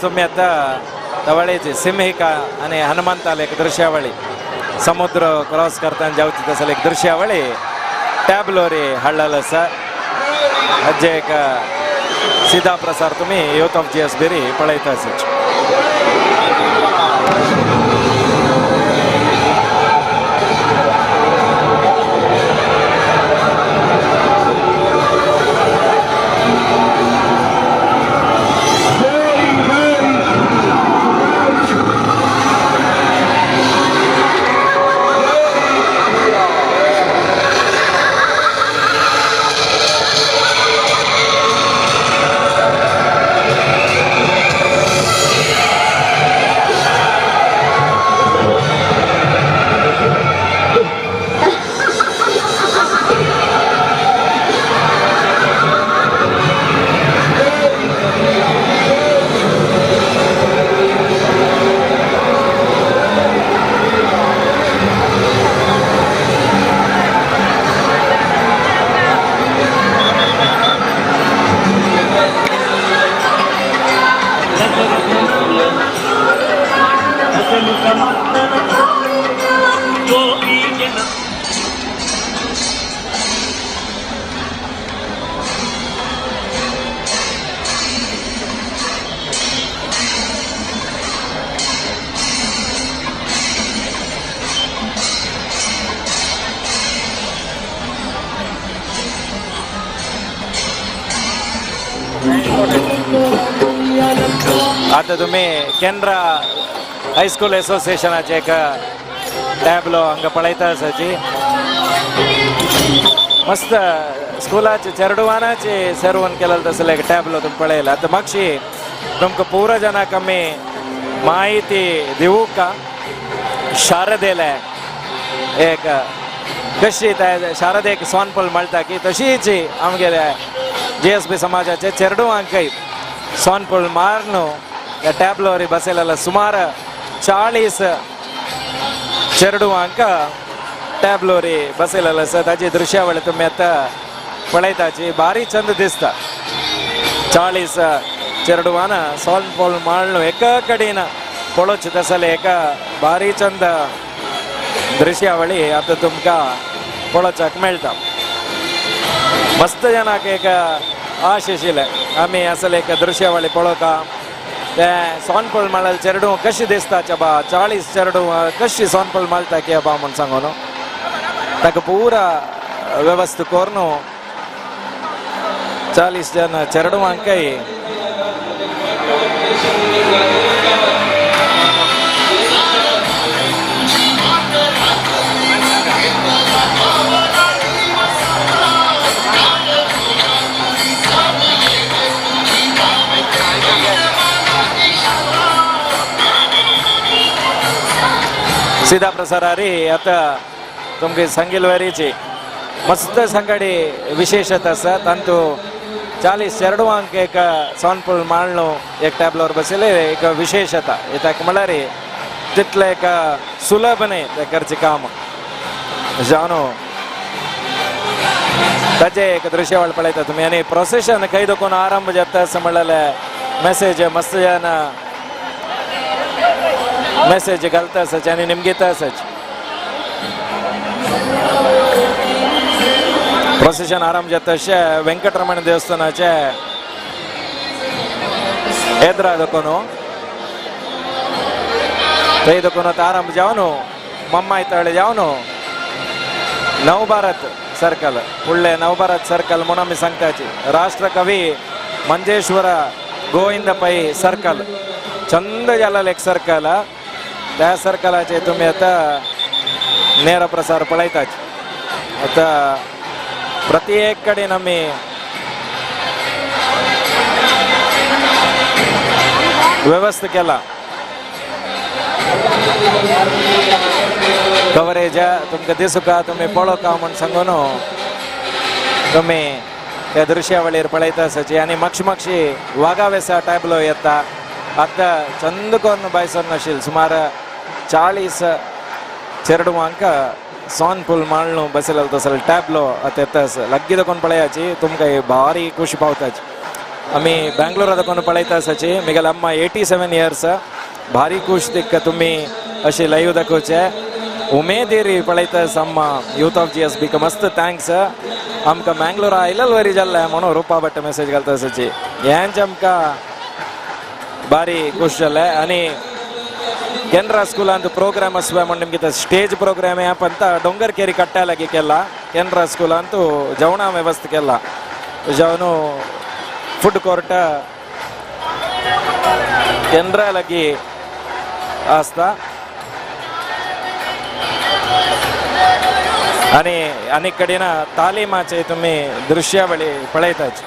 तुम्ही आता तवळेची सिंहिका आणि हनुमंताला एक दृश्यावळी समुद्र क्रॉस करताना जावची तसं एक दृश्यावळी टॅबलोरी हाडलेलो आसा हाजे एक सीधा प्रसार तुम्ही युथ ऑफ जीएस बेरी पळयता आसाची. आतां तुमी केनरा हायस्कूल एसोसिएशनाचे एक टॅबलो हांगा पळयता आसाची. मस्त स्कुलाचे चेरडुवानाचे सर्वन केलें तसलें एक टॅबलो तुमी पळयला. आतां मातशी तुमकां पुरा जनाक आमी माहिती दिवूका शारदेले एक कशी शारदेक सोनपल मेळटा की तशीच आमगेले जी एस बी समाजाचे चेरडुवांकय सोनपल मारून ह्या टॅबलोरी बसयलेले सुमार 40 चेरडुवांक टॅबलोरी बसयलेले आसा. ताची दृश्यावळी तुमी आतां पळयताची भारी चंद दिसता. 40 चेरडुवान सोनपल माळ्ळू एका कडेन पळोवचें तसलें एका भारी चंद दृश्यावळी आतां तुमकां पळोवच्याक मेळटा. मस्त जनाक एक आश आशिल्लें आमी असले एक दृश्यावळी पळोवका. ते सोनपल माळ्यार चेरडू कशी दिसता बा 40 चेरडू कशी सोनपल माळटा की बा म्हूण सांगून ताका पुरा व्यवस्था करून 40 जण चेरडुवांकय सीधा प्रसारारी आता तुमगे सांगिलवारीची मस्त संगडी विशेषता आसा. तांतू 40 चेरडुवांक एक सोनपूल माळ्ळू एक टॅबलोर बसयले एक विशेषता. ताका म्हणल्यार तितलें एक सुलभ न्हय तें करचें काम जावन ताचें एक दृश्यावळ पळयता तुमी. आनी प्रोसेशन खंय देखून आरंभ जाता अशें म्हणलेलें मेसेज मस्त जन मेसेज घालता आसाची आनी निमगीता आसाची. प्रोसेशन आरंभ जाता तशें वेंकटरमण देवस्थानाचे एद्रा देखून थंय देखून आतां आरंभ जावन मम्माय तळ जावन नवभारत सर्कल फुडलें नवभारत सर्कल म्हणून आमी सांगताची राष्ट्रकवी मंजेश्वर गोविंद पै सर्कल चंद जालें एक सर्कल. त्या सर्कलाचे तुमी आतां नेर प्रसार पळयताच. आतां प्रत्येक कडेन आमी व्यवस्था केला कवरेज तुमकां दिसूका तुमी पळोवका म्हूण सांगून तुमी त्या दृश्यावळीर पळयता आसाची. आनी मागशी मागशी वागावेसा टॅबलो येता. आतां चंद करून बायसोन नाशिल्लें सुमार 40 चेरडुवांक सोनपूल माळ्ळू बसयलेलो तसलो टॅबलो आतां येता आसा. लागीं देखून पळयाची तुमकां भारी खुशी पावताची. आमी बेंगलोरा देखून पळयता आसाची. म्हगेले अम्मा 87 इयर्स भारी खुश दिक्का तुमी अशी लायव्ह दाखोवचे उमेदीर पळयता आसा अम्मा. यूथ ऑफ जी एस बीक मस्त thanks. आमकां मँगलोरा आयलेल वरी जाल्लें म्हणून रुपा भट्ट मेसेज घालता आसाची. हेंच आमकां भारी खुश जालें. आनी केनरा स्कुलांत प्रोग्राम आसवे म्हण निमगीत स्टेज प्रोग्राम हे पंत डोंगर केरी कट्ट्या लागीं केला. केनरा स्कुलांत जेवणा व्यवस्था केला जेवण फूड कोर्ट केनरा लागीं आसता. आनी आनी कडेन तालिमाचे तुमी दृश्यावळी पळयताच.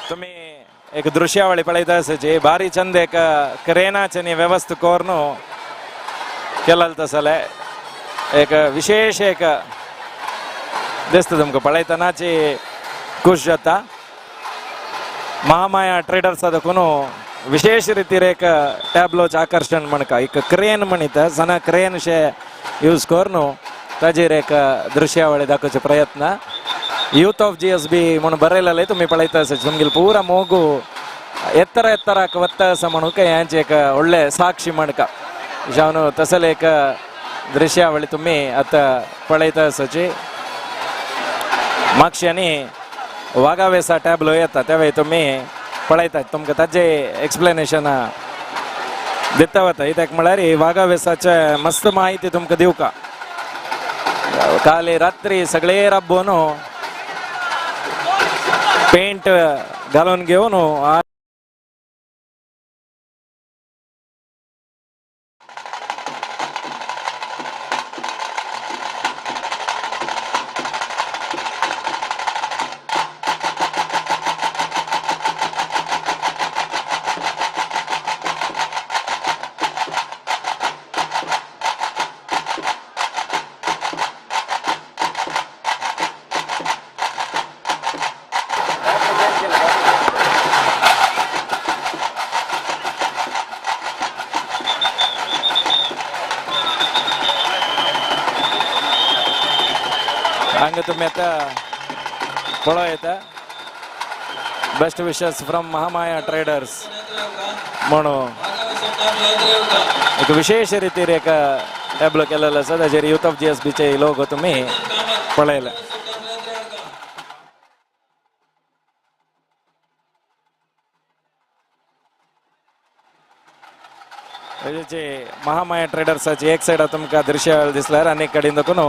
तुम्ही एक दृश्यावळी पळयता आसाची भारी चंद एक क्रेनाचे व्यवस्था करून केलेलं तसले एक विशेष एक दिसता तुमकां पळयतनाची खुश जाता. महामाया ट्रेडर्सा देखून विशेष रितीर एक टॅब्लोचें आकर्शण म्हणका एक क्रेन म्हणित सना क्रेन शे यूज करून ताजेर एक दृश्यावळी दाखोवचो प्रयत्न. यूथ ऑफ GSB म्हणून बरयलेलें तुमी पळयता आसा तुमगेले पुरा मोगू एत्ತರ एत्तराक वत्ता आसा म्हणून हेंचे एक व्हडलें साक्षी म्हणका जावन तसले एक दृश्यावळी तुमी आतां पळयता आसाची. मागशांनी वागावेसा टॅब्लो येता तेवय तुमी पळयतात तुमकां ताजें एक्सप्लेनेशन दिता वता. कित्याक म्हळ्यार वागावेसाचे मस्त माहिती तुमकां दिवका. काल रात्री सगळे राबोवन पेंट घालून घेवन हांगा तुमी आतां पळोवं येता. Best wishes from Mahamaya traders म्हणून एक विशेष रितीर एक टॅबलो केलेलो आसा, ताचेर यूथ ऑफ जी एस बीचे लोगो तुमी पळयले. जे महामाया ट्रेडर्साची एक सायडा तुमकां दृश्य दिसल्यार आनी कडेन देखून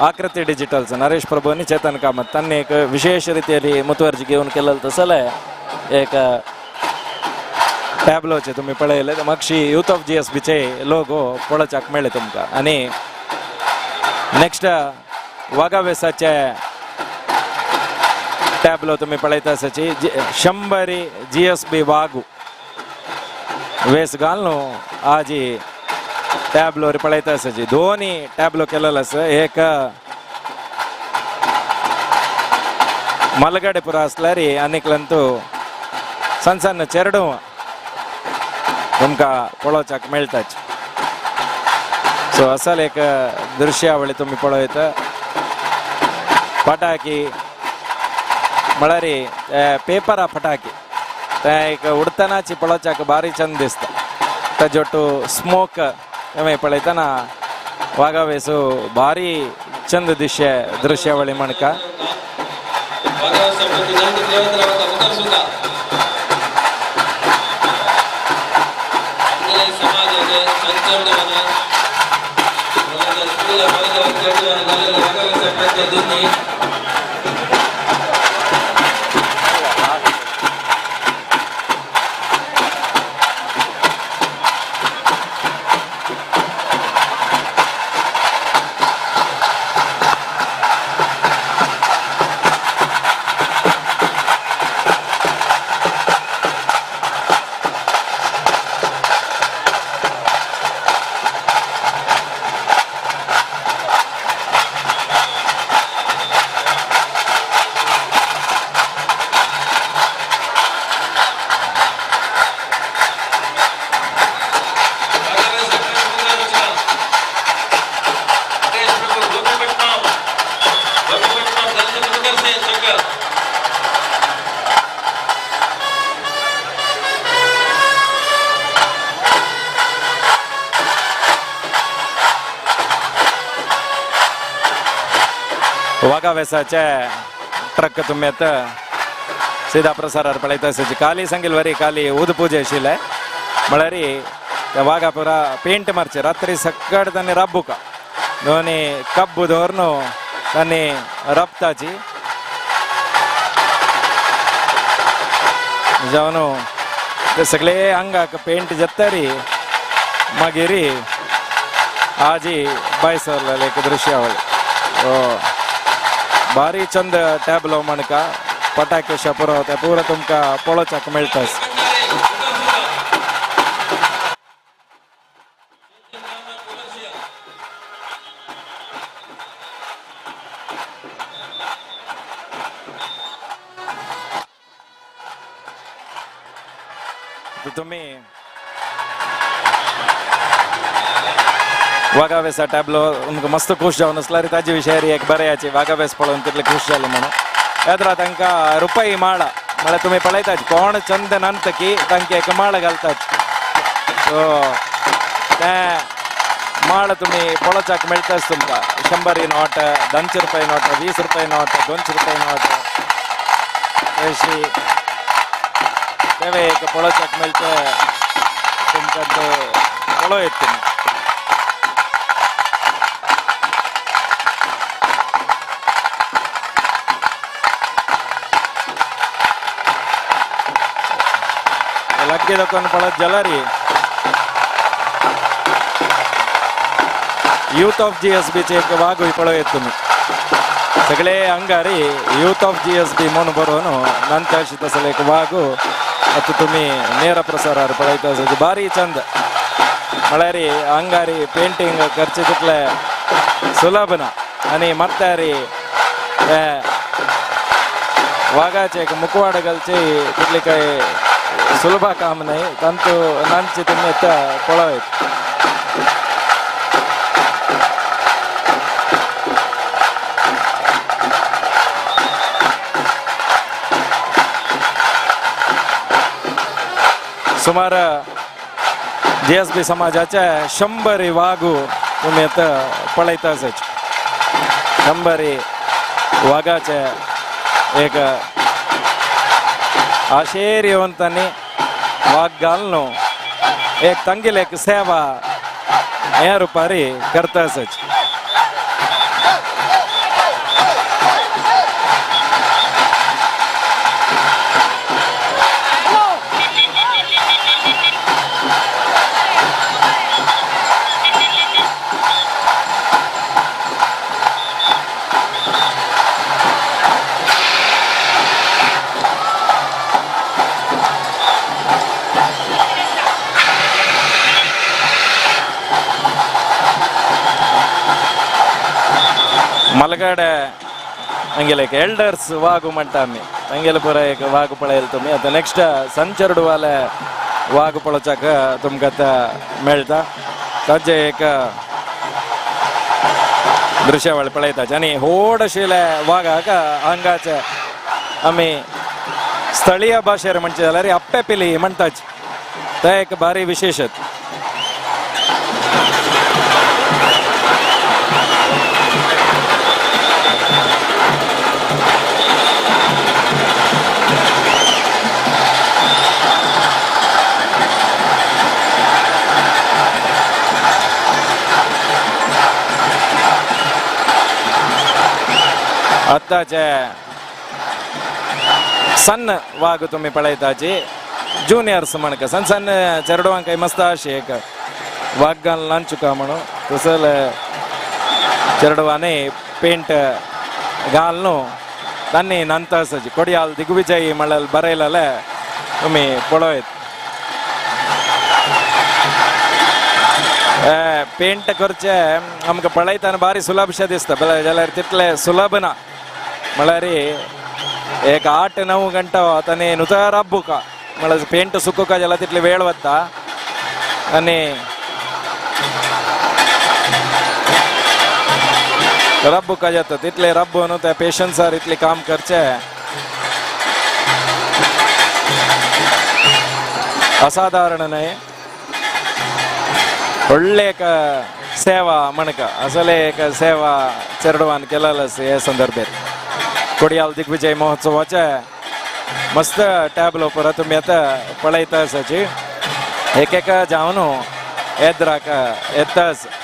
आकृती डिजिटल्स नरेश प्रभू आनी चेतन कामत तांणी एक विशेष रितीन मुतवर्जी घेवन केलेलो तसले एक टॅबलोचे तुमी पळयले. मागशी यूथ ऑफ जी एस बीचे लोगो पळोवच्याक मेळ्ळे तुमकां. आनी नेक्स्ट वागावेसाचे टॅबलो तुमी पळयता आसाची 100 जी एस बी वागू वेस घालून आजी टॅबलोर पळयता आसाची. दोनी टॅबलो केलेलो आसा, एक मलगडे पुरा आसल्यार आनीकलंतू सण सण चेरडू तुमकां पळोवच्याक मेळटाच. सो असल एक दृश्यावळी तुमी पळयता. फटाकी म्हळ्यार पेपरा फटाकी ते एक उडटनाची पळोवच्याक भारी चंद दिसता. ताजोटू स्मोक तुमी पळयतना वागावेसो भारी चंद दिश्य दृश्यावळी म्हणका. वागावेसाचे ट्रक तुमी आतां सीधा प्रसारार पळयता आसाची. काली सांगील वरी काली ऊद पूजा आशिल्ले म्हळ्यार त्या वागा पुरा पेंट मारचे रात्री सक्कड तांणी राबुका दोनी कब्बू दवरून तांणी राबताची जावन ते सगळे अंगाक पेंट जातरी मागीर आजी बाय सरलेले एक दृश्यावळी. भारी चंद टॅबलो म्हणका पटाके पुरो ते पुरो तुमकां पळोवच्याक मेळटा. तुमी वागावेसा टॅबलो तुमकां मस्त खूश जावन आसल्यार ताजे विशयार एक बरें वागावेस पळोवन तितले खूश जाले म्हणून येत्रा तांकां रुपय माळा म्हळ्यार तुमी पळयतात कोण चंद नंत की तांकां एक माळ घालतात. सो तें माळ तुमी पळोवच्याक मेळटाच तुमकां. 100 नोट, 200 रुपये नोट, 20 रुपये नोट, 200 रुपये नोट अशी तें एक पळोवच्याक मेळचें तुमकां पळोवं तुमी. लग्गे दाखोवन पळत जाल्यार यूथ ऑफ जी एस बीचे एक वागूय पळयत तुमी. सगळे angari youth of G S B म्हणून बरोवन नंतर अशी तसले एक वागू आतां तुमी नेर प्रसारार पळयता. भारी चंद म्हळ्यार अंगारी पेंटींग करचे तितले सुलभ ना आनी मात्तारी वागाचे एक मुखवाड घालचे तितले काय सुलभ काम नाही. तांतू नांचे तुमी आतां पळयत. सुमार जी एस बी समाजाचे 100 वागू तुमी आतां पळयता आसात. 100 वागाचे एक आशेर येवन तांणी वाग घालून एक तांगेली एक सेवा ह्या रुपारी करता आसात. मलगाडे हंगेले एक एल्डर्स वागू म्हणटा आमी, हंगेले पुरा एक वाग पळयले तुमी. आतां नेक्स्ट संचरडवाले वाग पळोवच्याक तुमकां आतां मेळटा. ताजे एक दृश्यावळ पळयता आनी व्हड आशिल्ले वागाक हांगाचे आमी स्थळीय भाशेर म्हणचे जाल्यार अप्पे पिली म्हणटाच, ते एक भारी विशेशत. आतांचे सन्न वाग तुमी पळयताची ज्युनियर्स म्हणका सन्न सन्न चेरडवांक मस्त अशी एक वाग घालून नाचुका म्हणून तसले चेरडवांनी पेंट घालून तांणी नांता आसाची. कोडियाल दिग्विजयी म्हणल्यार बरयलेले तुमी पळयत. पेंट करचे आमकां पळयतना भारी सुलभशें दिसता, जाल्यार तितलें सुलभ ना. म्हळ्यार एक 8-9 घंटा ताणें नुता राबुका म्हळ्यार पेंट सुकुका जाल्यार तितले वेळ वता. आनी रब्बुका जाता तितले रब्बू न्हू त्या पेशन्सार इतलें काम करचें असाधारण न्हय. व्हडलें एक सेवा म्हणका असले एक सेवा चेरडवान केलेलं आसा हे संदर्भात. कोडियाल दिग्विजय महोत्सवाचे मस्त टॅबलो परत तुमी आतां पळयता आसाची. एक एक जावन येद्राक येता आसा.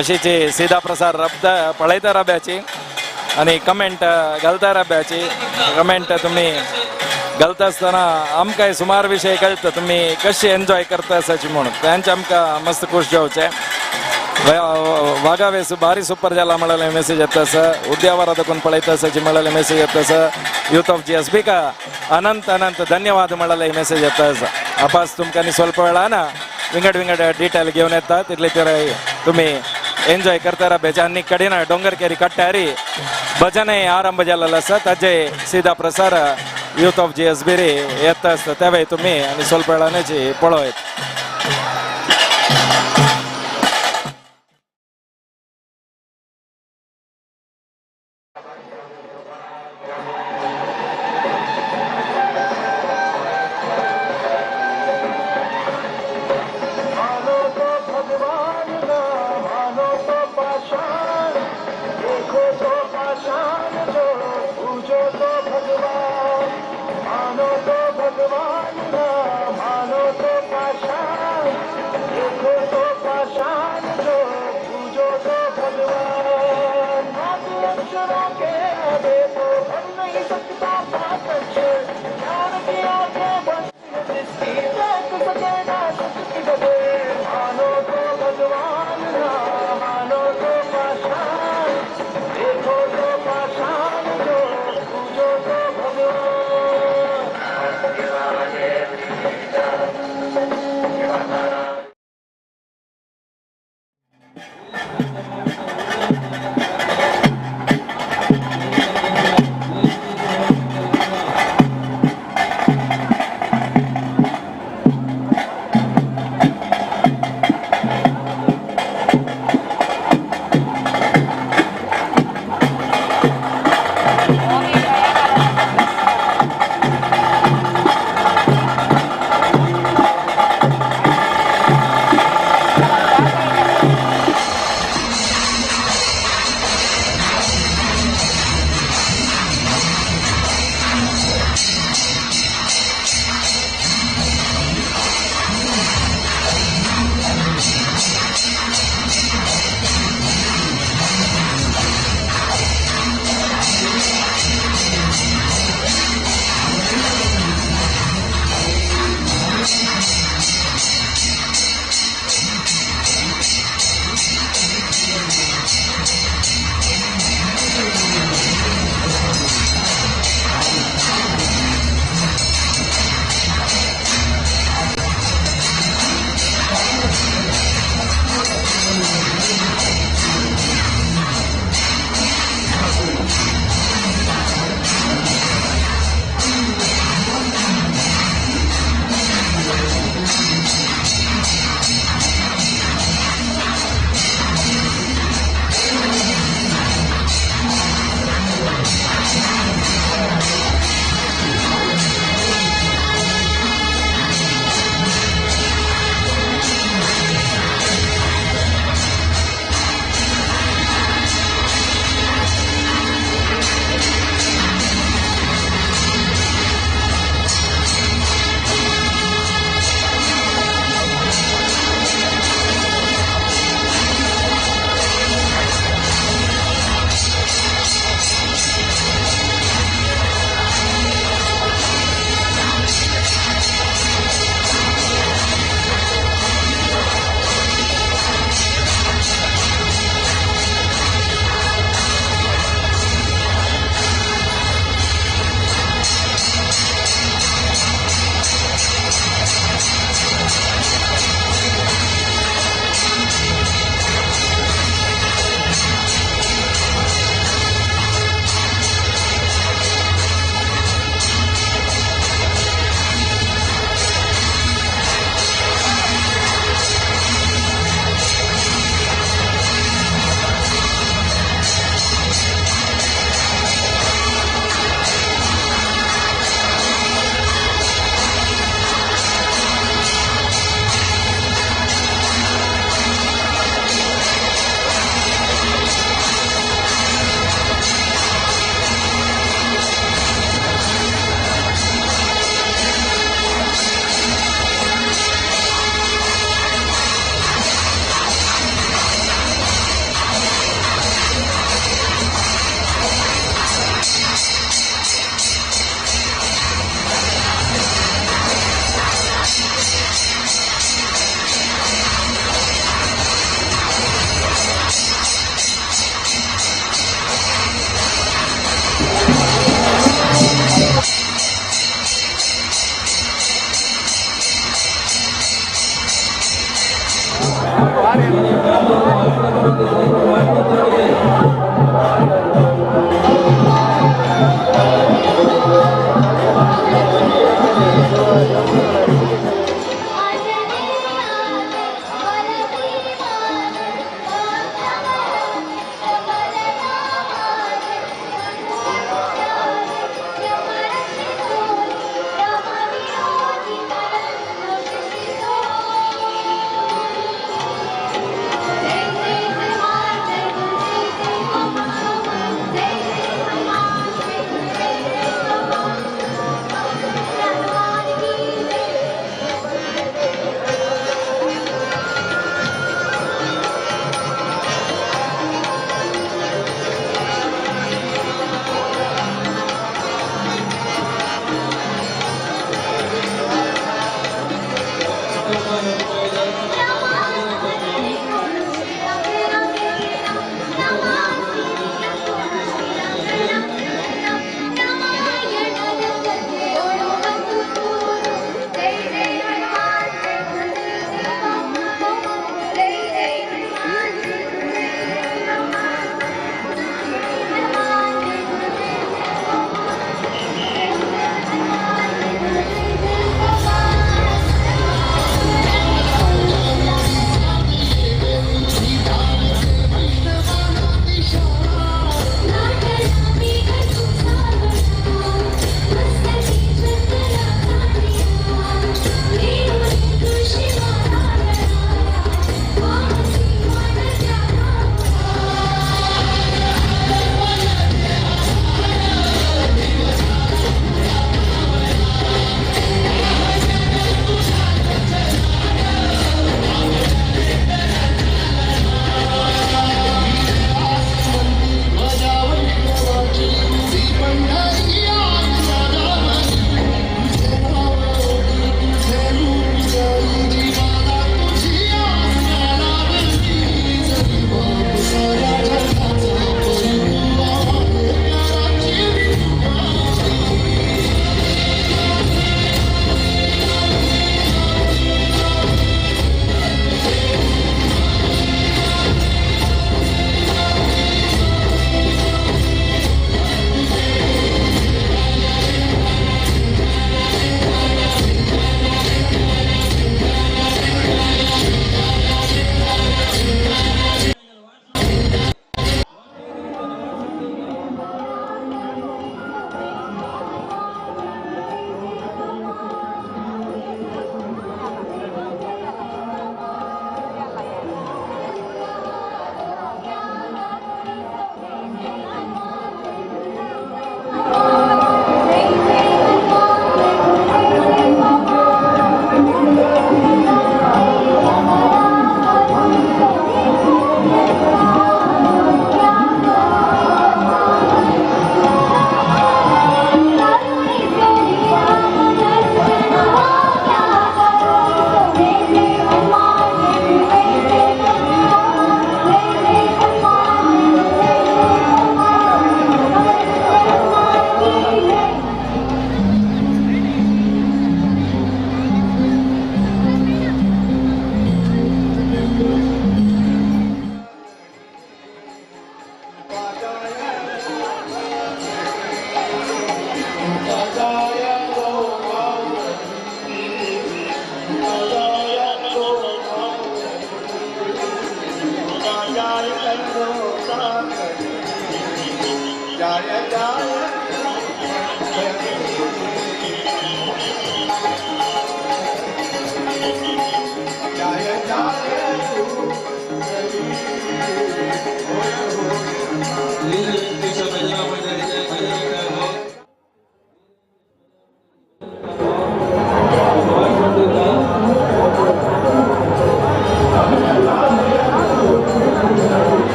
अशीची सीधा प्रसार रबता पळयता राब्याची आनी कमेंट घालता राब्याची. कमेंट तुमी घालता आसतना आमकां सुमार विशय कळटा तुमी कशी एन्जॉय करता आसाची म्हणून तेंचे आमकां मस्त खूश जावचें. वागावेस भारी सुपर जाला म्हळ्यार मेसेज येता आसा. उद्यावरा देखून पळयता आसाची म्हळ्यार मेसेज येता आसा. यूथ ऑफ जी एस बी का अनंत अनंत धन्यवाद म्हळ्यार मेसेज येता आसा. आपास तुमकां स्वल्प वेळान विंगड विंगड डिटेल घेवन येता तितले तर तुमी एन्जॉय करता राब्याचे. आनी कडेन डोंगर केरी कट्ट्यारी भजन आरंभ जाल्लो आसा ताजे सीधा प्रसार यूथ ऑफ जी एस बी येता आसता तेवय तुमी आनी स्वल्प वेळानच पळयत.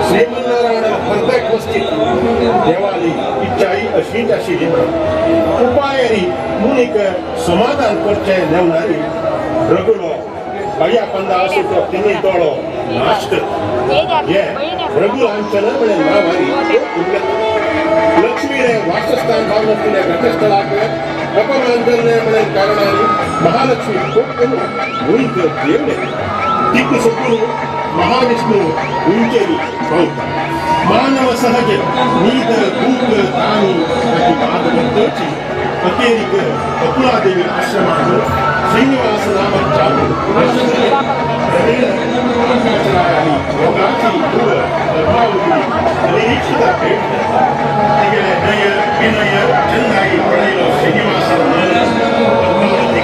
श्रीमन्नारायण हरदक वस्तीत देवाली इच्छाई अशीच आशिल्ली म्हणून उपायारी मुनीक समाधान करचें नेवनारी रगडो अळ्या पंदा आसू तो तिनूय दोळो नाश करता. हे रघुलांचन म्हळें नांव हारी लक्ष्मी रे वासस्थान भावनातल्या घटस्थळाक अपमान जाल्लें म्हळें कारणान महालक्ष्मी कोण उंच देवले दिक्ಕು ಸೊಕ್ಕುನು ಮಹಾವಿಷ್ಣು ಉಂಚೇರಿ ಬೌದ್ಧ ಮಾನವ ಸಹಜ ನೀತ ಭೂಕ ತಾನಿ ಅತಿ ಮಾಧವ ಅಕೇರಿಕ ಬಕುಲಾದೇವಿ ಆಶ್ರಮ ಶ್ರೀನಿವಾಸ ನಾಮ ಚಾಲು ಯೋಗಾಚಿ ಪೂರ್ವ ಪದ್ಮಾವತಿ ನಿರೀಕ್ಷಿತ ನಯ ವಿನಯ ಚೆನ್ನಾಗಿ ಪಡೆಯಲು ಶ್ರೀನಿವಾಸ ಪದ್ಮಾವತಿ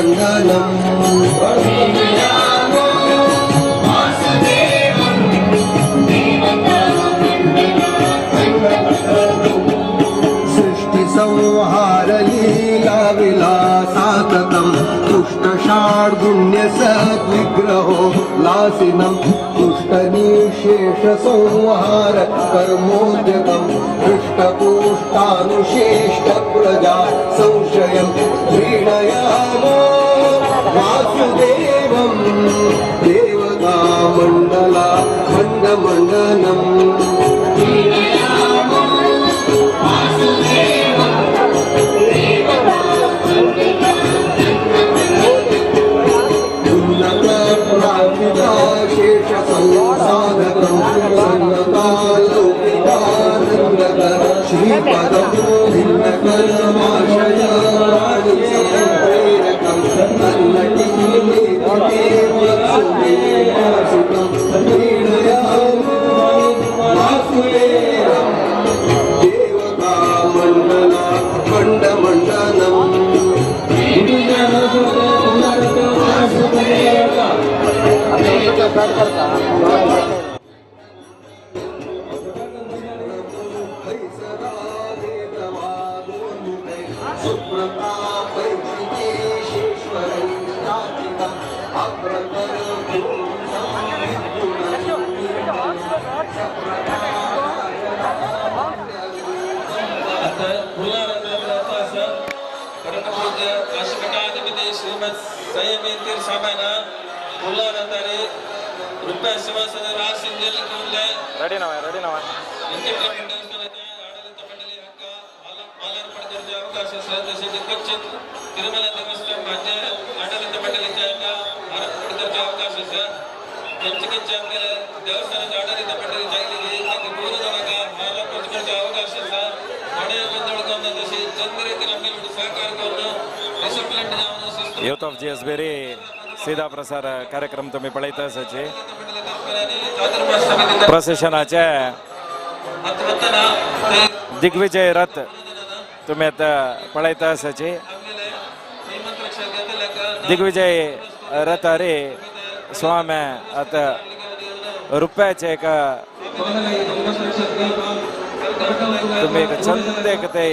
मंडलम। सृष्टि संहार लीला विलासाततम दुष्ट षाड्गुण्य सद्विग्रहो लासिनं दुष्ट निःशेष संहार कर्मोद्यतं दृष्टपुष्टानुशेष्ट प्रजा संशयं प्रीणयामो वासुदेवं देवता मंडला खंडमंडनम्। शेष संसाधकं सन्नतालौकिकानन्दक श्रीपदं भिन्नकर्माशय प्रेरकं तन्नटिं प्रीणयामो वासुदेवं देवता मंडला खंडमंडनम्। श्रीमद संयमेंद्र सामाना उल्लारतारे रुपया सिंहासन राज रेडी नवा रेडी नवा वेंकटरमण देवस्थानाचे आಡಳಿತ ಮಂಡಳಿ ಹಕ್ಕ मालार्पण करचे अवकाश आसा। तशेंच क्वचित तिरुमला देवस्थान राज्य आडಳಿತ मंडळीचे हक्क मालार्पण करचे अवकाश आसा। खंयचे खंयचे आपल्याला देवस्थानाचे आडಳಿತ मंडळी जायली तांकां पूर्ण जाणांक मालार्पण करचे अवकाश आसा। वडे बंदोळ करून तशें चंद रितीन आपल्याला सहकार करून डिसिप्लिन जावन यूथ ऑफ जीएस बेरी सीधा प्रसार कार्यक्रम तुम्ही पळयता आसाचे प्रोसेशनाचे दिग्विजय रथ तुम्ही आता पळयता आसाचे दिग्विजय रथ अरे स्वामी आता रुपयाचे एक तुम्ही एक चंद एक ते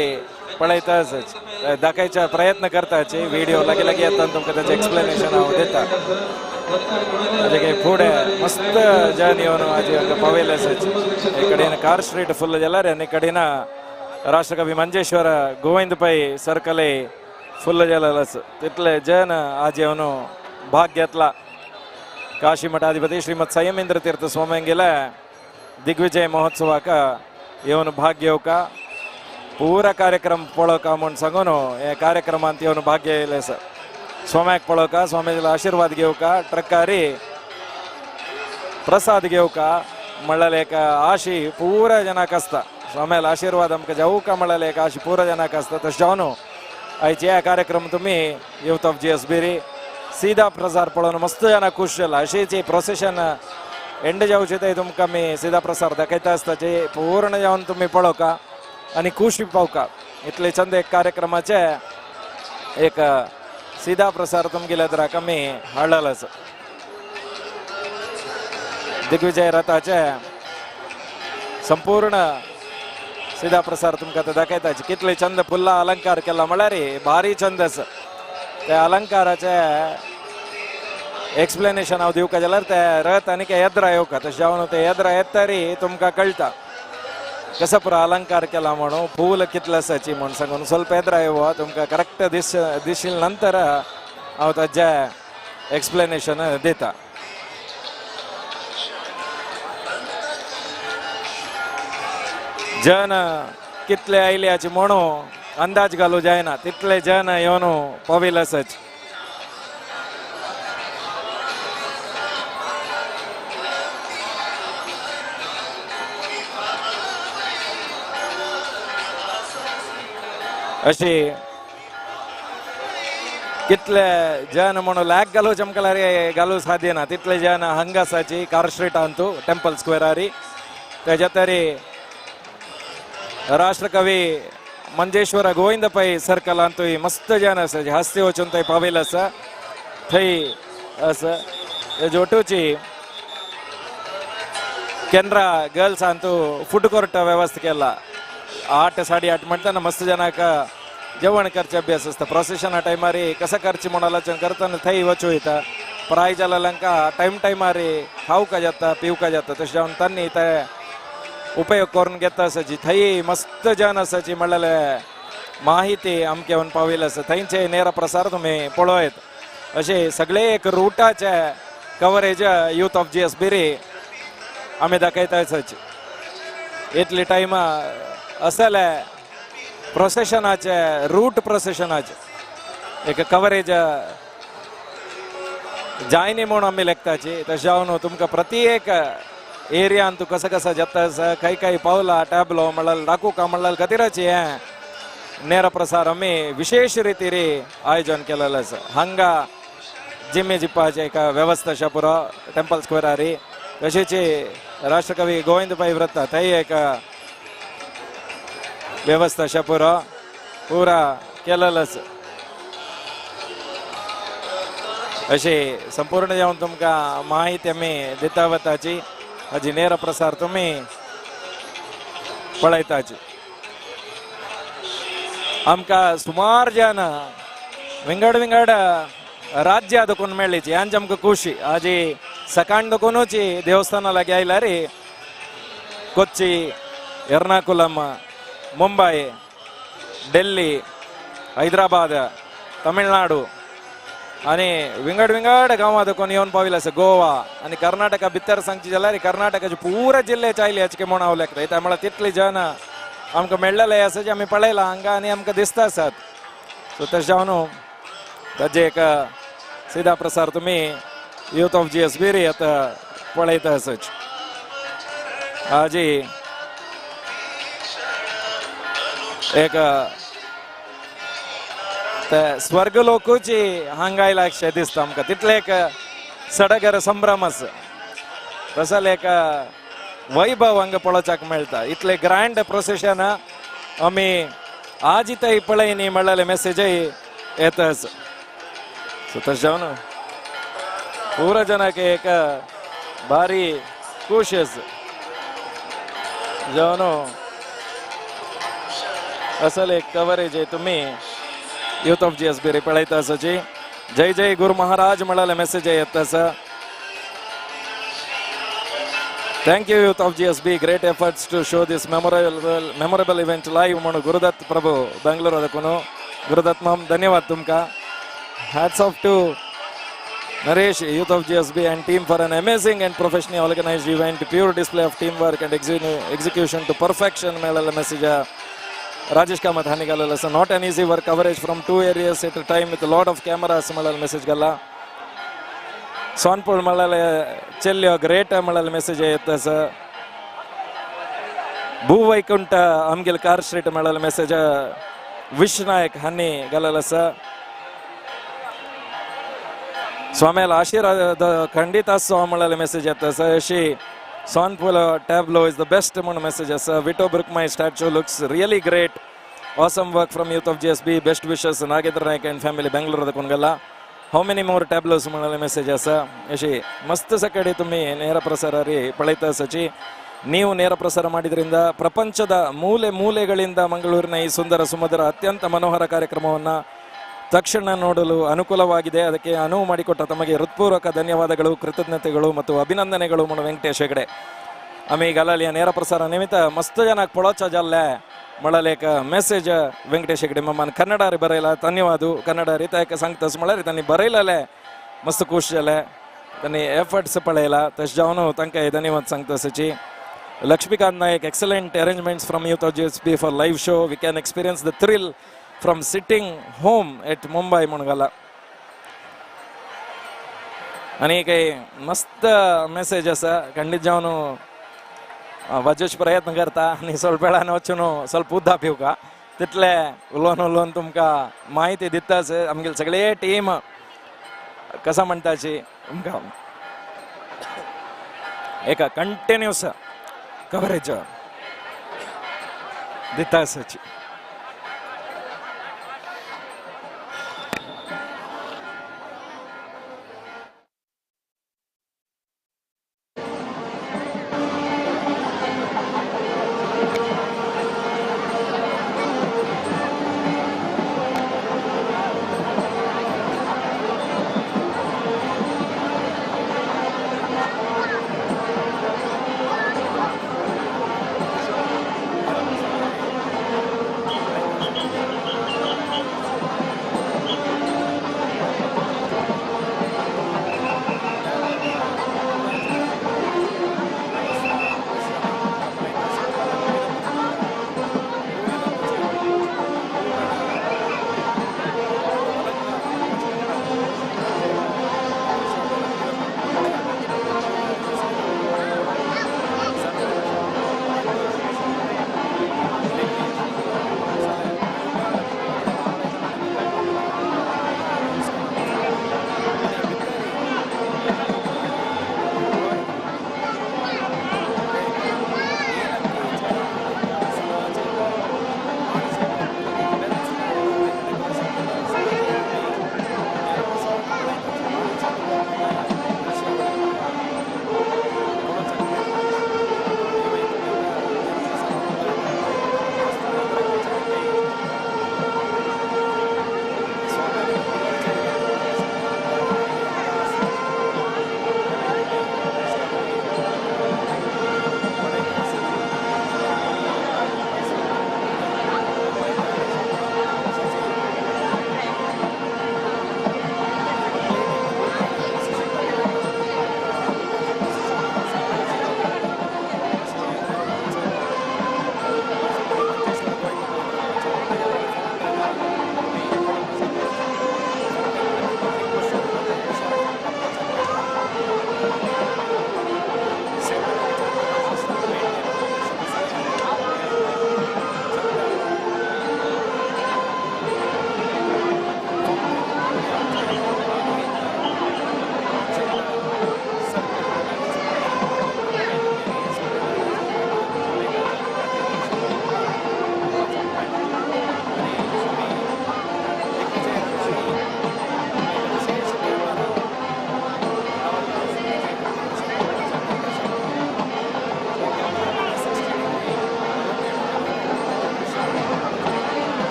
पळयता आसाच दाखयचा प्रयत्न करताचे व्हिडिओ लागी लागी येता तुमकां ताचें एक्सप्लेनेशन हांव दिता। ताजे फुडें मस्त जन येवन आजी हांगा पावयले आसाच। एक कडेन कार स्ट्रीट फुल्ल जाल्यार आनी कडेन राष्ट्रकवी मंजेश्वर गोविंद पै सर्कल फुल्ल जालेलो आसा। तितले जन आज येवन भाग घेतला। काशी मठाधिपती श्रीमद संयमेंद्र तीर्थ स्वाम्यांगेल्या दिग्विजय महोत्सवाक येवन भाग घेवका पूरा कार्यक्रम पळोवका म्हूण सांगून हे कार्यक्रमांत येवन भाग घेयले आसा। स्वाम्याक पळोवका, स्वामीचो आशिर्वाद घेवका, ट्रकारी प्रसाद घेवका म्हणल्यार एक आशी पुरा जनाक आसता। स्वाम्याला आशिर्वाद आमकां जावका म्हणल्यार एक आशी पुरा जनाक आसता। तशें जावन आयचे ह्या कार्यक्रम तुमी यूथ ऑफ जीएस बेरी सीधा प्रसार पळोवन मस्त जाणां खूश जाला। अशेंच प्रोसेशन एंड जावचें ते तुमकां आमी सीधा प्रसार दाखयता आसताचे पूर्ण जावन तुमी पळोवका आनी खुशी पावका। इतले चंद एक कार्यक्रमाचे एक सीधा प्रसार तुमगेल्या द्राक आमी हाडलेलो आसा। दिग्विजय रथाचे संपूर्ण सीधा प्रसार तुमकां आतां दाखयता। कितले चंद फुल्ला अलंकार केला म्हळ्यार भारी चंद आसा। त्या अलंकाराचे एक्सप्लेनेशन हांव दिवका जाल्यार ते रथ आनी येद्रा येवका तशें जावन ते येद्रा येता तरी तुमकां कळटा कसो पुरो अलंकार केला म्हणून फूल कितले आसाची म्हूण सांगून ಸ್ವಲ್ಪ येद्रा येवो तुमकां करेक्ट दिशील नंतर हांव ताजें एक्सप्लेनेशन दिता। जन कितले आयले हाचे म्हणून अंदाज घालू जायना तितले जन येवन पाविल्ले आसाच। अशी कितले जन म्हणून लॅक घालू चमकल्यार घालू साध्य ना तितले जन हांगा आसाची कार स्ट्रीटांतू टेम्पल स्क्वेरारी। तेज्या तरी राष्ट्रकवी मंजेश्वर गोविंद पै सर्कलांतूय मस्त जन आसा हस्ती वचून थंय पावेल आसा थंय आसा. जोटूची केनरा गर्ल्सांतू फूड कोर्ट व्यवस्था केला. 8 साडे 8 म्हणताना मस्त जनाक जेवण करचे अभ्यास आसता. प्रोसेशना टायमार कसा करचे म्हणून करतना थंय वचूं येता. प्राय जाल्यांका टायम टायमार खावका जाता पिवका जाता तशें जावन तांणी ते उपयोग करून घेता आसाची. थंय मस्त जन आसाची म्हणलेले माहिती आमकां येवन पाविल्ली आसा. थंयचे नेरा प्रसार तुमी पळयत. अशे सगळे एक रुटाचे कवरेज यूथ ऑफ GSB रे आमी दाखयता आसाची. इतली टायम असले प्रोसेशनाचे रूट प्रोसेशनाचे एक कवरेज जायनी म्हूण आमी लेखताची. तशें जावन तुमकां प्रत्येक एरियान तूं कसं कसं जाता आसा खंय खंय पावला टॅबलो म्हणल्यार दाखोवका म्हणल्यार खातीराची हें नेरा प्रसार आमी विशेष रितीर आयोजन केलेलें आसा. हांगा जिम्मे जिप्पाचे एक वेवस्था आसा पुरो टेम्पल स्क्वेरार. तशेंच राष्ट्रकवी गोविंद पै वृत्त थंय एक व्यवस्था आसा पुरो पुरा केलेलो आसा. अशी संपूर्ण जावन तुमकां माहिती आमी दिता वताची. हाजी नेरा प्रसार तुमी पळयताची. आमकां सुमार जन विंगड विंगड राज्या दखून मेळ्ळीची आनी आमकां खुशी. आजी सकाळ दखूनच देवस्थाना लागीं आयल्यार कोच्ची, एर्नाकुलम, मुंबय, दिल्ली, हैदराबाद, तमिळनाडू आनी विंगड विंगड गांवां दखून येवन पाविल्ले आसा. गोवा आनी कर्नाटका भितर सांगची जाल्यार कर्नाटकाचे पुरा जिल्ल्याचे आयले हाचे म्हूण हांव लेखता. त्या म्हळ्यार तितले जन आमकां मेळ्ळेले आसा जे आमी पळयला हांगा आनी आमकां दिसता आसात. सो तशें जावन ताजे एक सीधा प्रसार तुमी यूथ ऑफ GSB रे आतां पळयता आसाच. आजी एक ते स्वर्ग लोकूच हांगा आयला अशें दिसता आमकां. तितले एक सडगर संभ्रम आसा. तसले एक वैभव हांगा पळोवपाक मेळटा. इतले ग्रँड प्रोसेशन आमी आज थंय पळय न्ही म्हणलेले मेसेजय येता आसा. सो तशें जावन पुरा जनाक एक भारी खूश आसा. जावन असल एक कवरेज तुमी यूथ ऑफ GSB रे पळयता आसाची. जय जय गुरु महाराज म्हळ्यार मेसेज येता आसा. Thank you youth of GSB, great efforts to show this memorable event live म्हणून गुरुदत्त प्रभू बेंगलोर देखून. गुरुदत्त माम धन्यवाद तुमकां. Hats off to Naresh, youth of GSB and team for an amazing and professionally organized event, pure display of teamwork and execution to perfection. मेळ्ळेले message Rajesh Kamath हांणी घालेलो आसा. Not an easy work, coverage from 2 areas at a time with lot of cameras म्हळ्यार message घाला. सोनपूर म्हळ्यार चेल्यो great म्हळ्यार message येता आसा. भूवैकुंठ आमगेल car street म्हळ्यार मेसेज विश्वनायक हांणी घालेलो आसा. स्वाम्याला आशीर्वाद खंडीत आसचो म्हळ्यार मेसेज येता आसा. अशी Sonpul tableau is the best म्हणून मेसेज आसा. Vithoba Rukmai statue looks really great, awesome work from youth of GSB, best wishes Nagendra Naik and family Bengaluru देखून गेला. How many more tableaus म्हळ्यार मेसेज आसा. अशी मस्त ಸಕಡೆ ತುಮ್ಮಿ ನೇರ ಪ್ರಸಾರ ರೀ ಪಳೈತ ಸಚಿ. ನೀವು ನೇರ ಪ್ರಸಾರ ಮಾಡಿದ್ರಿಂದ ಪ್ರಪಂಚದ ಮೂಲೆ ಮೂಲೆಗಳಿಂದ ಮಂಗಳೂರಿನ ಈ ಸುಂದರ ಸುಮಧುರ ಅತ್ಯಂತ ಮನೋಹರ ಕಾರ್ಯಕ್ರಮವನ್ನು ತಕ್ಷಣ ನೋಡಲು ಅನುಕೂಲವಾಗಿದೆ. ಅದಕ್ಕೆ ಅನುವು ಮಾಡಿಕೊಟ್ಟ ತಮಗೆ ಹೃತ್ಪೂರ್ವಕ ಧನ್ಯವಾದಗಳು, ಕೃತಜ್ಞತೆಗಳು ಮತ್ತು ಅಭಿನಂದನೆಗಳು म्हणून ವೆಂಕಟೇಶ್ ಹೆಗಡೆ. आमी गालालिया ನೇರ ಪ್ರಸಾರ ನಿಮಿತ್ತ ಮಸ್ತ್ ಜನಕ್ಕೆ ಪಳೋಚ ಜಲ್ಲೆ म्हळ्यार एक मेसेज वेंकटेश हेगडे मामान कन्नडार बरयला. धन्यवाद कन्नड रितायक सांगतास म्हळ्यार तांणी बरयलेले मस्त खूश जाले, तांणी एफर्ट्स पळयला. तशें जावन तांकां धन्यवाद सांगता. सची Laxmikant Naik, excellent arrangements from youth of GSB for live show, we can experience the thrill from sitting home at Mumbai म्हणून घाला. आनी काही मस्त मेसेज आसा. खंडीत जावन वाजोवचे प्रयत्न करता आनी ಸ್ವಲ್ಪ वेळान वचून ಸ್ವಲ್ಪ उदक पिवका तितले उलोवन उलोवन तुमकां माहिती दिताच. आमगेले सगळे टीम कसा म्हणटाची तुमकां एका कंटिन्यूस कवरेज दिता आसाची.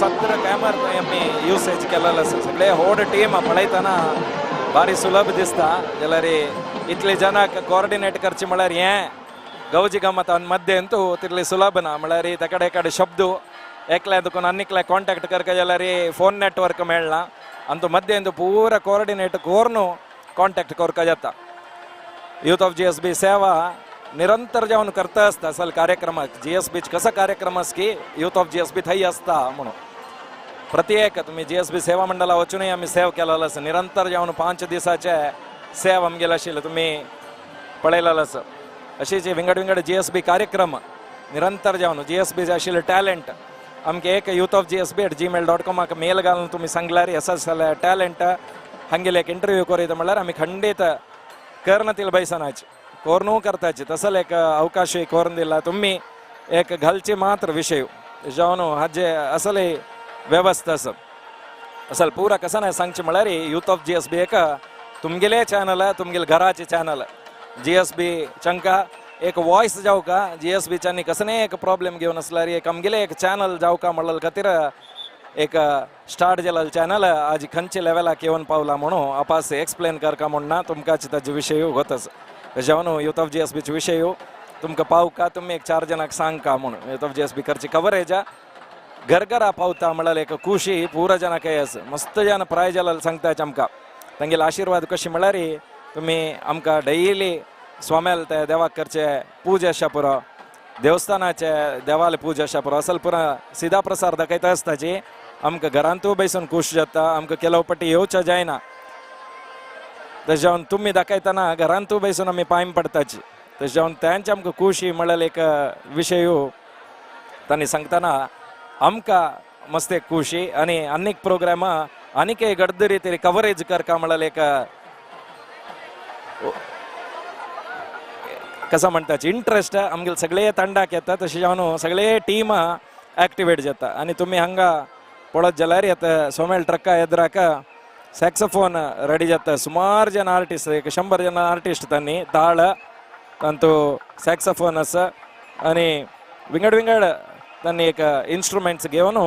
पत्र कॅमरा आमी युसेज केलेलो आसा. सगळे होड टीम पळयतना भारी सुलभ दिसता जाल्यार इतले जनाक कोऑर्डिनेट करचे म्हळ्यार हें गवजी गमत मध्य अंतू तितले सुलभ ना. म्हळ्यार तेकडे एकाडे शब्द एकल्या तुका आनीकल्या कॉन्टॅक्ट करका जाल्यार फोन नेटवर्क मेळना आनी तो मध्य अंतू पुरा कोऑर्डिनेट करून कॉन्टॅक्ट करका जाता. यूथ ऑफ GSB सेवा निरंतर जावन करता आसता असल कार्यक्रमाक. GSB कसा कार्यक्रम आस की यूथ ऑफ GSB थंय आसता म्हणून प्रत्येक तुमी GSB सेवा मंडळा वचूनय आमी सेव केलेलो आसा. निरंतर जावन 5 दिसाचे सेव आमगेले आशिल्ले तुमी पळयलेलो आसा. अशें जे विंगड विंगड GSB कार्यक्रम निरंतर जावन GSB आशिल्ले टॅलंट आमकां एक youth of gsb@gmail.com mail घालून तुमी सांगल्यार आसा जाल्यार टॅलंट हांगेले एक इंटरव्यू करीत म्हणल्यार आमी खंडीत करनातील बैसनाचे कोर्नू करताचे तसल एक अवकाश करून दिला. तुम्ही एक घालचे मात्र विषय जावन हाजे असले व्यवस्था आसा. असल पुरा कसं नाही सांगचे म्हळ्यार यूथ ऑफ GSB एक तुमगेले चॅनल तुमगेले घराचे चॅनल GSB चंका एक वॉयस जावका GSB च्यानी कसने एक प्रॉब्लेम घेवन आसल्यार एक आमगेले एक चॅनल जावका म्हणलेले खातीर एक स्टार्ट जालेले चॅनल आज खंयचे लेवलाक येवन पावला म्हणून आपास एक्सप्लेन करका म्हण ना तुमकां ताजे विशय गोतच. जावन यूथ ऑफ GSBचे विशय तुमकां पावका तुमी एक 4 जणांक सांगका म्हणून यूथ ऑफ GSB करची कवरेज घरघरा पावता म्हणल्यार एक खुशी पुरा जणांक आसा. मस्त जण प्राय जालेले सांगता आमकां तांगेले आशिर्वाद कशी म्हणल्यार तुमी आमकां डेली स्वाम्याल ते देवाक करचे पूजा आसा पुरो देवस्थानाचे देवाले पूजा आसा पुरो असल पुरा सिधा प्रसार दाखयता आसताची आमकां घरांतूय बैसून खूश जाता. आमकां केलो पट्टी येवचें जायना तशें जावन तुमी दाखयतना घरांतूय बैसून आमी पांय पडटाची. तशें जावन तांचे आमकां खुशी म्हणल्यार एक विशय तांणी सांगतना आमकां मस्त एक खुशी आनी आनीक प्रोग्राम आनीक एक गडद रितीन कवरेज करका म्हणल्यार एक कसं म्हणटाचे इंट्रस्ट आमगेले सगळे ತಂಡಕ್ಕೆ येता. तशें जावन सगळे टीम ऍक्टिवेट जाता. आनी तुमी हांगा पळयत जाल्यार आतां सोमेल ट्रक्का एदराक सॅक्सोफोन रेडी जाता. सुमार जण आर्टिस्ट एक 100 जण आर्टिस्ट तांणी ताळ तांतू सॅक्सोफोन आसा आनी विंगड विंगड तांणी एक इन्स्ट्रुमेंट्स घेवन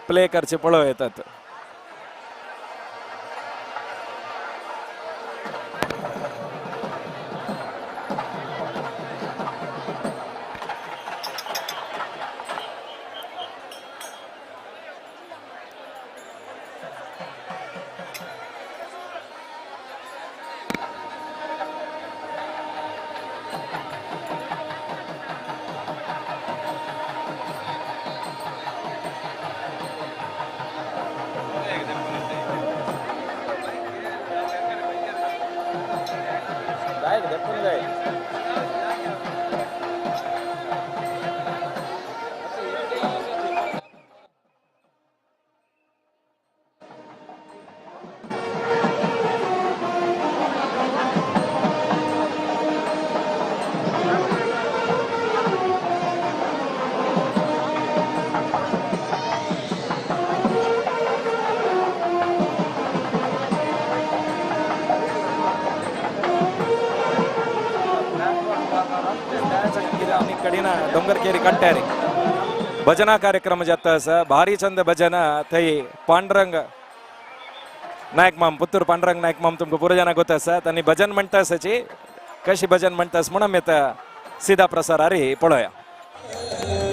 प्ले करचे पळोवं येतात. डोंगरकेरी कट्ट्यारी भजना कार्यक्रम जाता आसा. भारी चंद भजना थंय पांडुरंग नायक माम पुत्तूर पांडुरंग नायक माम तुमकां पुरो जाणां गोत आसा. तांणी भजन म्हणटा आसाची कशी भजन म्हणटा म्हणून आमी आतां सिधा प्रसारारी पळोवया. Thank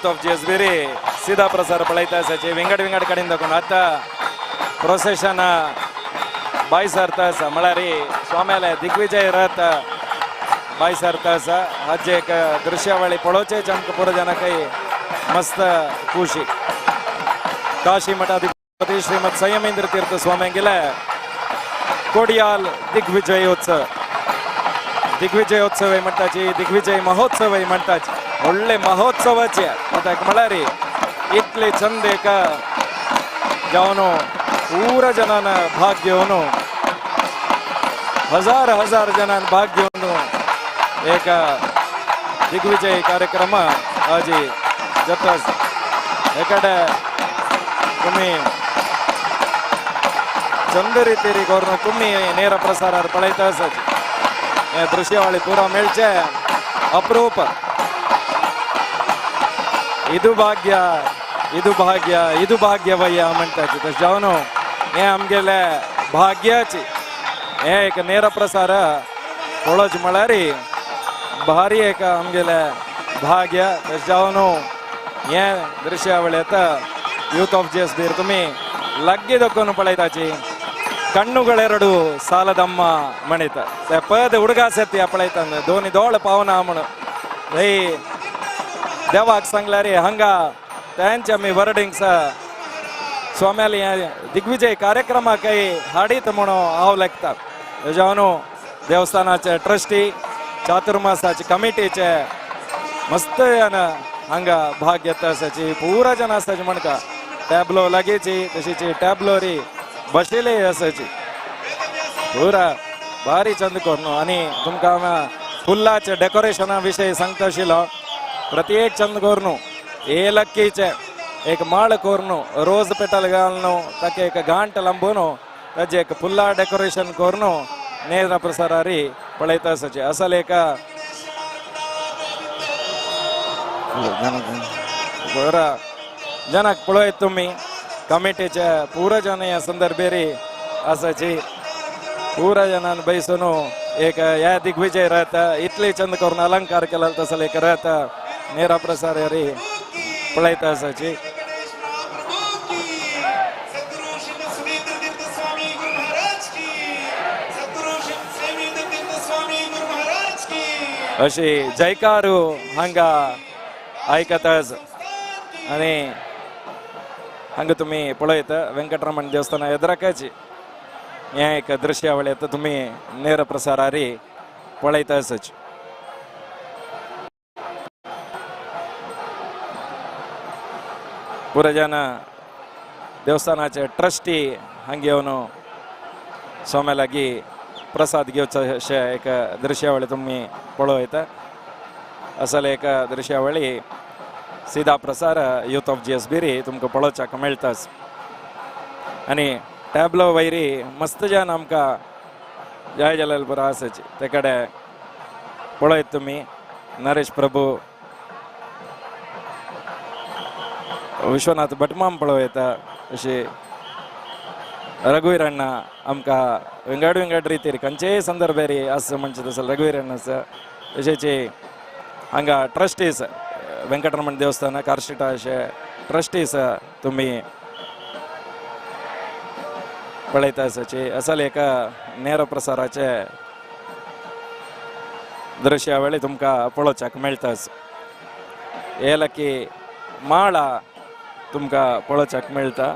यूथ ऑफ जीएसबी रे सीधा प्रसार पळयता आसाची विंगड विंगड कडेन दाखोवन आतां प्रोसेशन बाय सरता आसा म्हळ्यार स्वाम्याले दिग्विजय रथ बाय सरता आसा. हाजे एक दृश्यावळी पळोवचेच आमकां पुरो जनाकय मस्त खुशी. काशी मठाधिपती श्रीमद संयमेंद्र तीर्थ स्वाम्यांगेले कोडियाल दिग्विजयोत्सव, दिग्विजयोत्सव म्हणटाची, दिग्विजय महोत्सव म्हणटाची, व्हडले महोत्सवाचे कित्याक म्हळ्यार इतले चंद एक जावन पूरा जनान भाग घेवन हजार हजार जनान भाग घेवन एक दिग्विजय कार्यक्रम आजी जाता. एकडे तुमी चंद रितीरी करून तुमी ನೇರ प्रसारार पळयता आसात. हे दृश्यावळी पुरा मेळचे अप्रूप. ಇದು ಭಾಗ್ಯ, ಇದು ಭಾಗ್ಯ, ಇದು ಭಾಗ್ಯವಯ್ಯ म्हणटाचे. तशें जावन हें आमगेलें भाग्याची हें एक ನೇರ प्रसार पळोवचें म्हळ्यार भारी एक आमगेलें भाग्य. तशें जावन हें दृश्यावळी आतां यूथ ऑफ जीएसबीर तुमी लागीं दाखोवन पळयताची. ಕಣ್ಣುಗಳೆರಡು ಸಾಲದಮ್ಮ ಮಣಿತ ಪದ ಹುಡುಗಾಸತಿ ಪಳೈತ ದೋನಿ ದೋಳ ಪಾವನ म्हण हे देवाक सांगल्यार हांगा तेंचे आमी वर्डिंग्स स्वाम्याले दिग्विजय कार्यक्रमाकय हाडीत म्हणून हांव लेखता. जावन देवस्थानाचे ट्रस्टी चातुर्मासाचे कमिटीचे मस्त हांगा भाग घेता आसाची पुरा जन आसाची म्हणका टॅबलो लागीची तशीच टॅबलो री बशिल्ले आसाची पुरा भारी चंद करून. आनी तुमकां फुलाचे डेकोरेशना विशयी सांगता आशिल्लो. प्रत्येक चंद करून ಏಲಕ್ಕಿಚೆ एक माळ करून रोज पेटल घालून ताका एक गांठ लांबून ताजे एक फुल्ला डेकोरेशन करून ನೇರ प्रसारारी पळयता आसाचे. असल एक बरा जनाक पळयत तुमी कमिटीचे पुरा जन ह्या संदर्भेरी आसाची पुरा जनान बैसून एक ह्या दिग्विजय रथ इतले चंद करून अलंकार केला तसले एक रथ ನೇರ प्रसारारी पळयता आसाची. अशी जयकारू हांगा आयकताच. आनी हांगा तुमी पळयत वेंकटरमण देवस्थाना एदराकाची हें एक दृश्यावळी आतां तुमी ನೇರ प्रसारारी पळयता आसाची. पुरा जन देवस्थानाचे ट्रस्टी हांगा येवन स्वाम्या लागीं प्रसाद घेवचो अशें एक दृश्यावळी तुमी पळयता. असल एक दृश्यावळी सीधा प्रसार यूथ ऑफ जीएसबी री तुमकां पळोवच्याक मेळटाच. आनी टॅबलो वयरी मस्त जन आमकां जय जलालपुरा आसाची ते कडेन पळयत तुमी नरेश प्रभू विश्वनाथ भटमाम पळोवं अशी रघुवीर अण्णा आमकां विंगड विंगड रितीर खंयचेय संदर्भार आसा म्हणचे तसो रघुवीर अण्णा आसा. तशेंच हांगा ट्रस्टीज वेंकटरमण देवस्थान कार्शिटा अशे ट्रस्टीज तुमी पळयता आसाची. असल एक ನೇರ प्रसाराचे दृश्यावळी तुमकां पळोवच्याक मेळटा. ಏಲಕ್ಕಿ ಮಾಳ तुमकां पळोवच्याक मेळटा.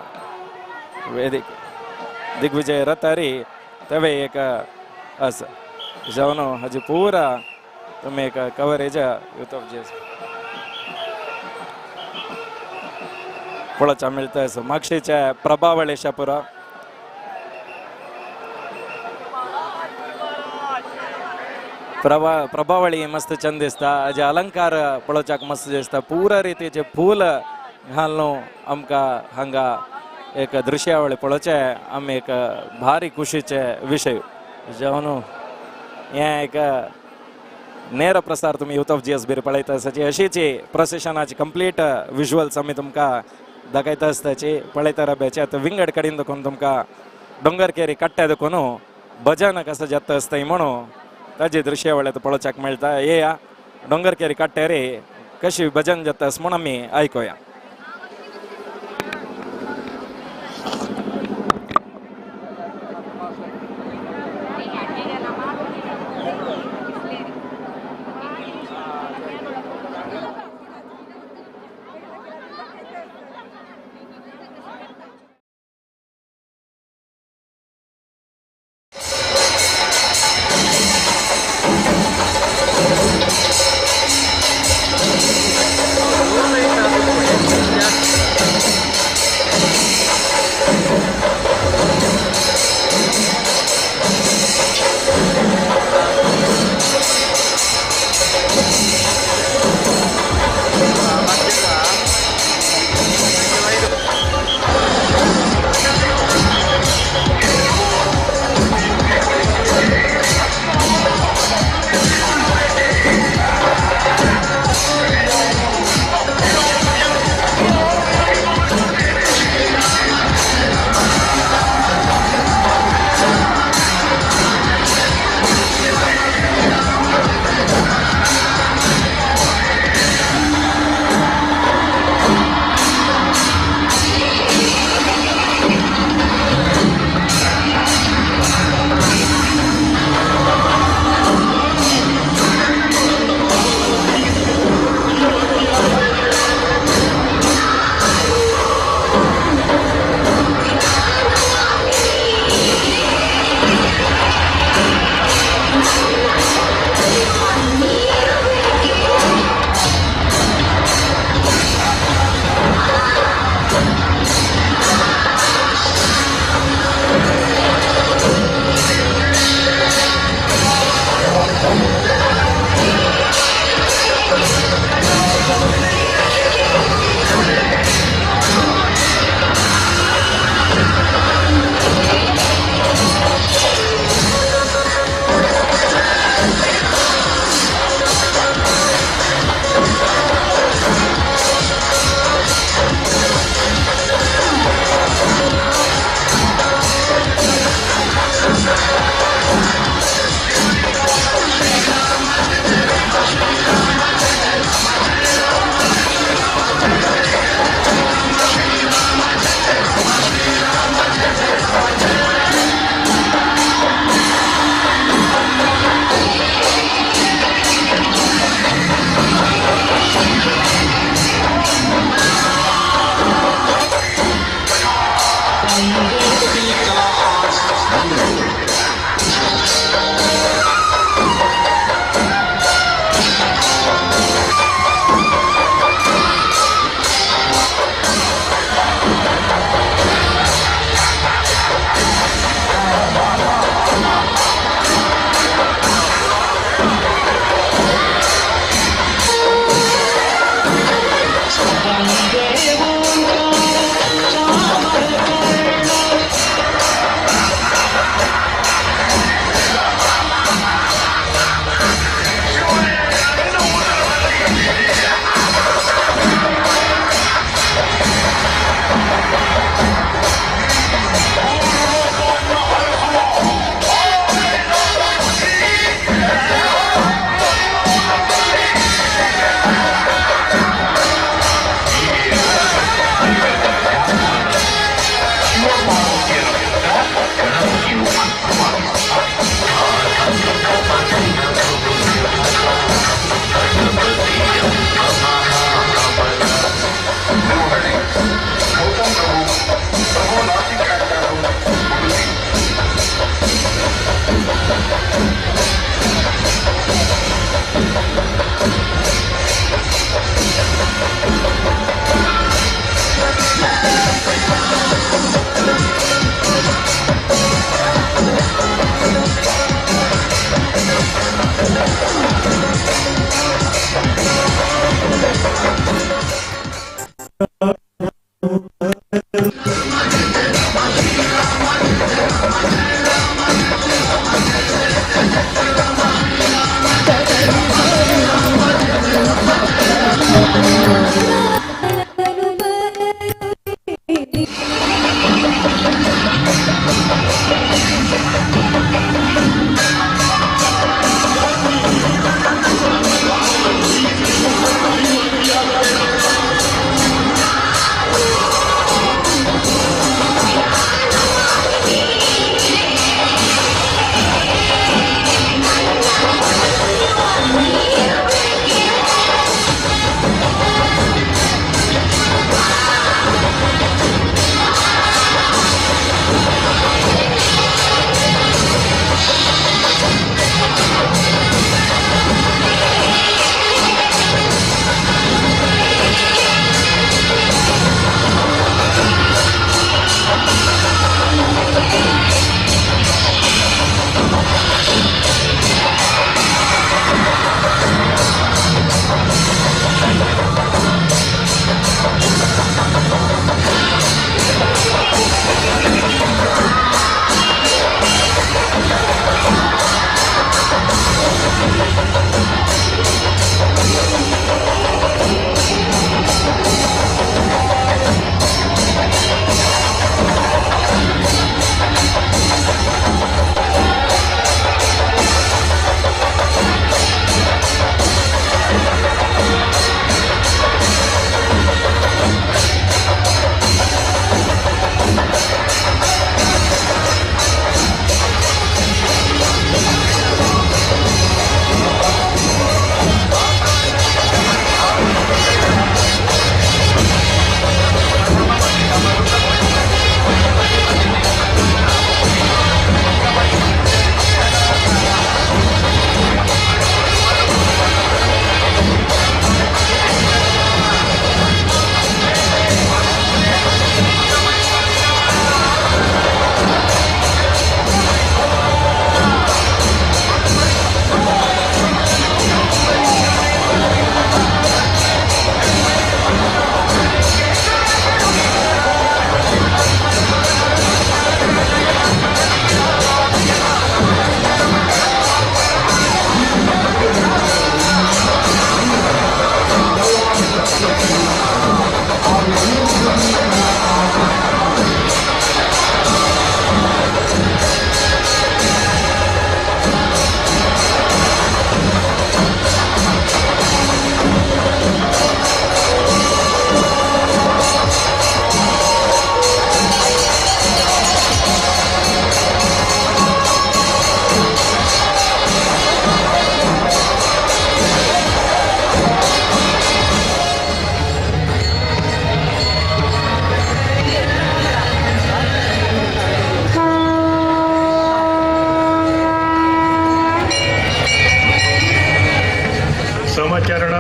वेदिक दिग्विजय रथारी तवे एक आसा जावन हाजी पुरा तुमी एक कवरेज यूथ ऑफ जीएस पळोवच्याक मेळटा. मागशेच्या प्रभावळेशा पुरा प्रभावळी मस्त चंद दिसता. हाजे अलंकार पळोवच्याक मस्त दिसता. पुरा रितीचे फूल घालून आमकां हांगा एक दृश्यावळी पळोवचें आमी एक भारी खुशीचे विशय. जावन हें एक ನೇರ प्रसार तुमी यूथ ऑफ जीएसबीर पळयता आसाची. अशीच प्रोसेशनाची कंप्लीट विज्युअल्स आमी तुमकां दाखयता आसताची पळयता राब्याचे. आतां विंगड कडेन दाखोवन तुमकां डोंगरकेरी कट्टे दाखोवन भजन कसो जाता आसता म्हणून ताजी दृश्यावळी आतां पळोवच्याक मेळटा. येया डोंगरकेरी कट्ट्यार कशी भजन जाता म्हूण आमी आयकुया.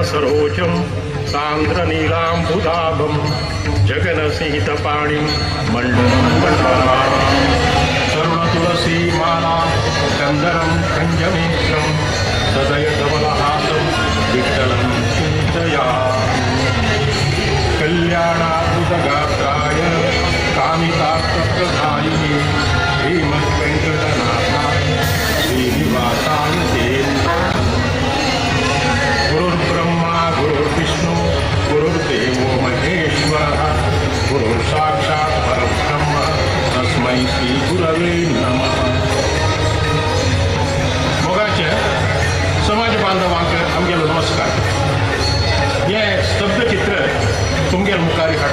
सरोजं सान्द्रनीलाम्बुदाभं जगनसिहितपाणिं मण्डलं मण्डलां तरुणतुलसीमाला कन्दरं कञ्जनेत्रं सदयधवलहासं विठ्ठलं चिन्तयामि। कल्याणाद्भुतगात्राय कामितार्थप्रदायिने श्रीमद्वेङ्कटनाथाय श्रीनिवासाय ते नमः। गुरुर्ब्रह्मा गुरुर्विष्णु गुरुर्देवो महेश्वरः गुरुर्साक्षात् परब्रह्म तस्मै श्रीगुरवे नमः। मोगाचे समाज बांधवांक आमगेलो नमस्कार। हे स्तब्ध चित्र तुमगेल मुखार हाडून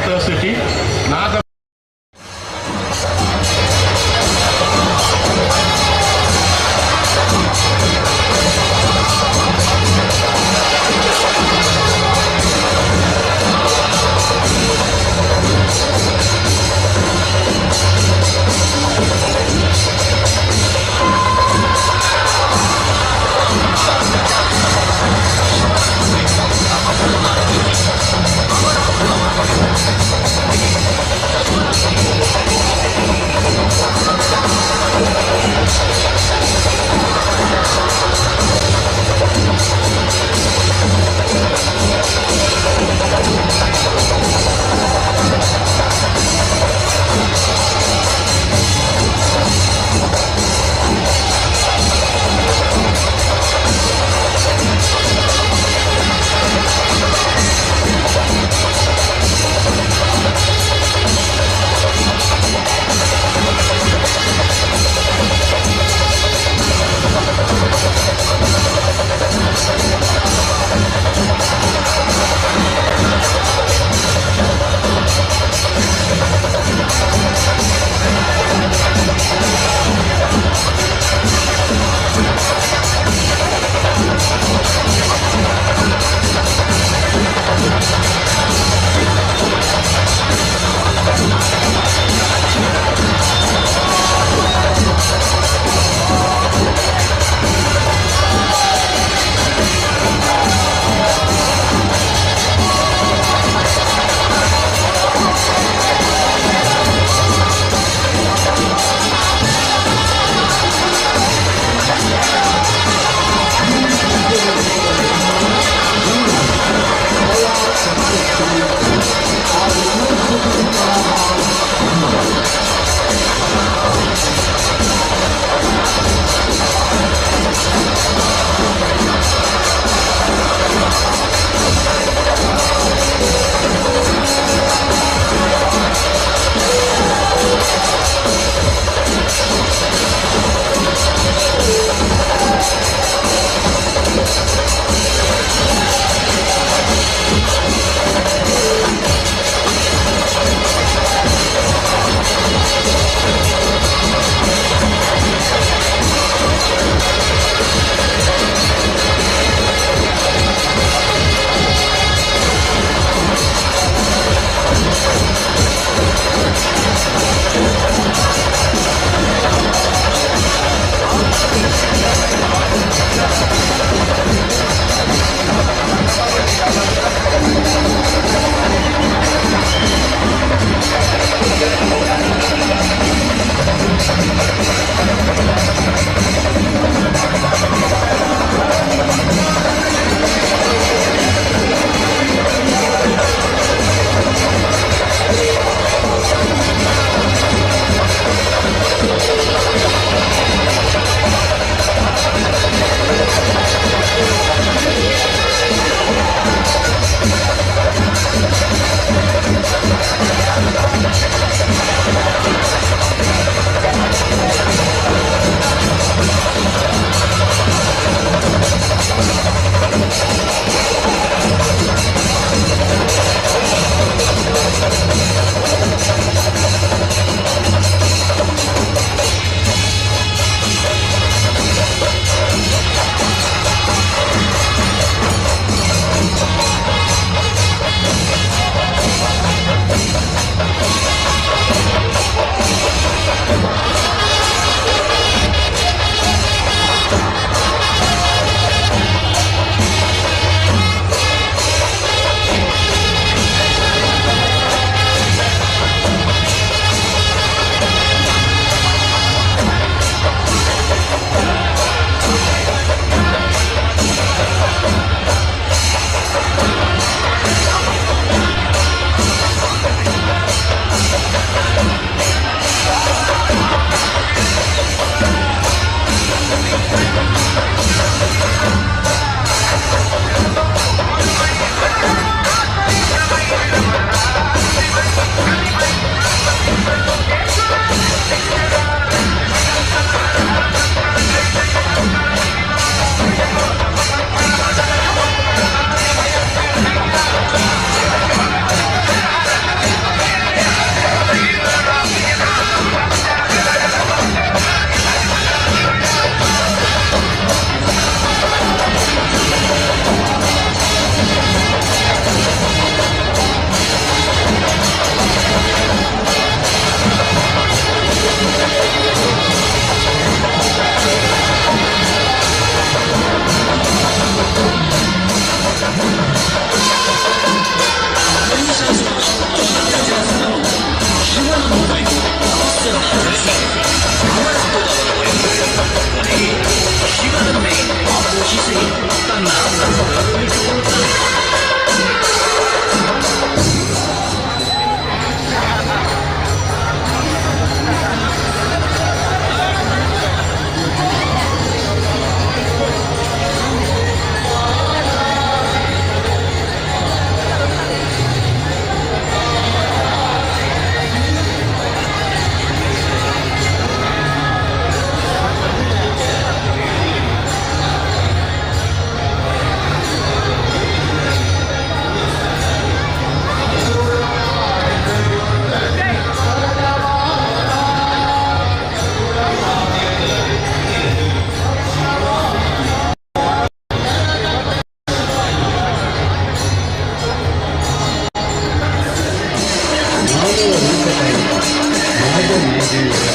ನಾಗದೇವರ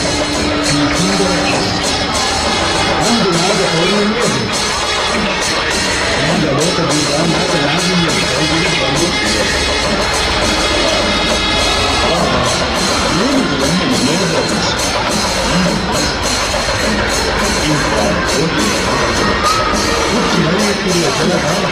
ಈ ಸುಂದರ ಅಂದು ನಾಗ ಪೌರ್ಣಮಿ ಅದು. ನಾಗ ಲೋಕದಿಂದ ನಾಗ ನಾಗಿನಿಯ ಕೈಗಿಡಿ ಬಂದು ಏನು ನಮ್ಮ ಮನೋಹರ ಇಂಥ ಕೋಟೆಯ ಉಕ್ಕಿ ಹರಿಯುತ್ತಿರುವ ಜಲಧಾರ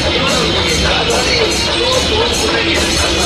ಇವನೊಂದಿಗೆ ಕಾದಾಡಿ ಸೋತು ಕೊನೆಗೆ ತನ್ನ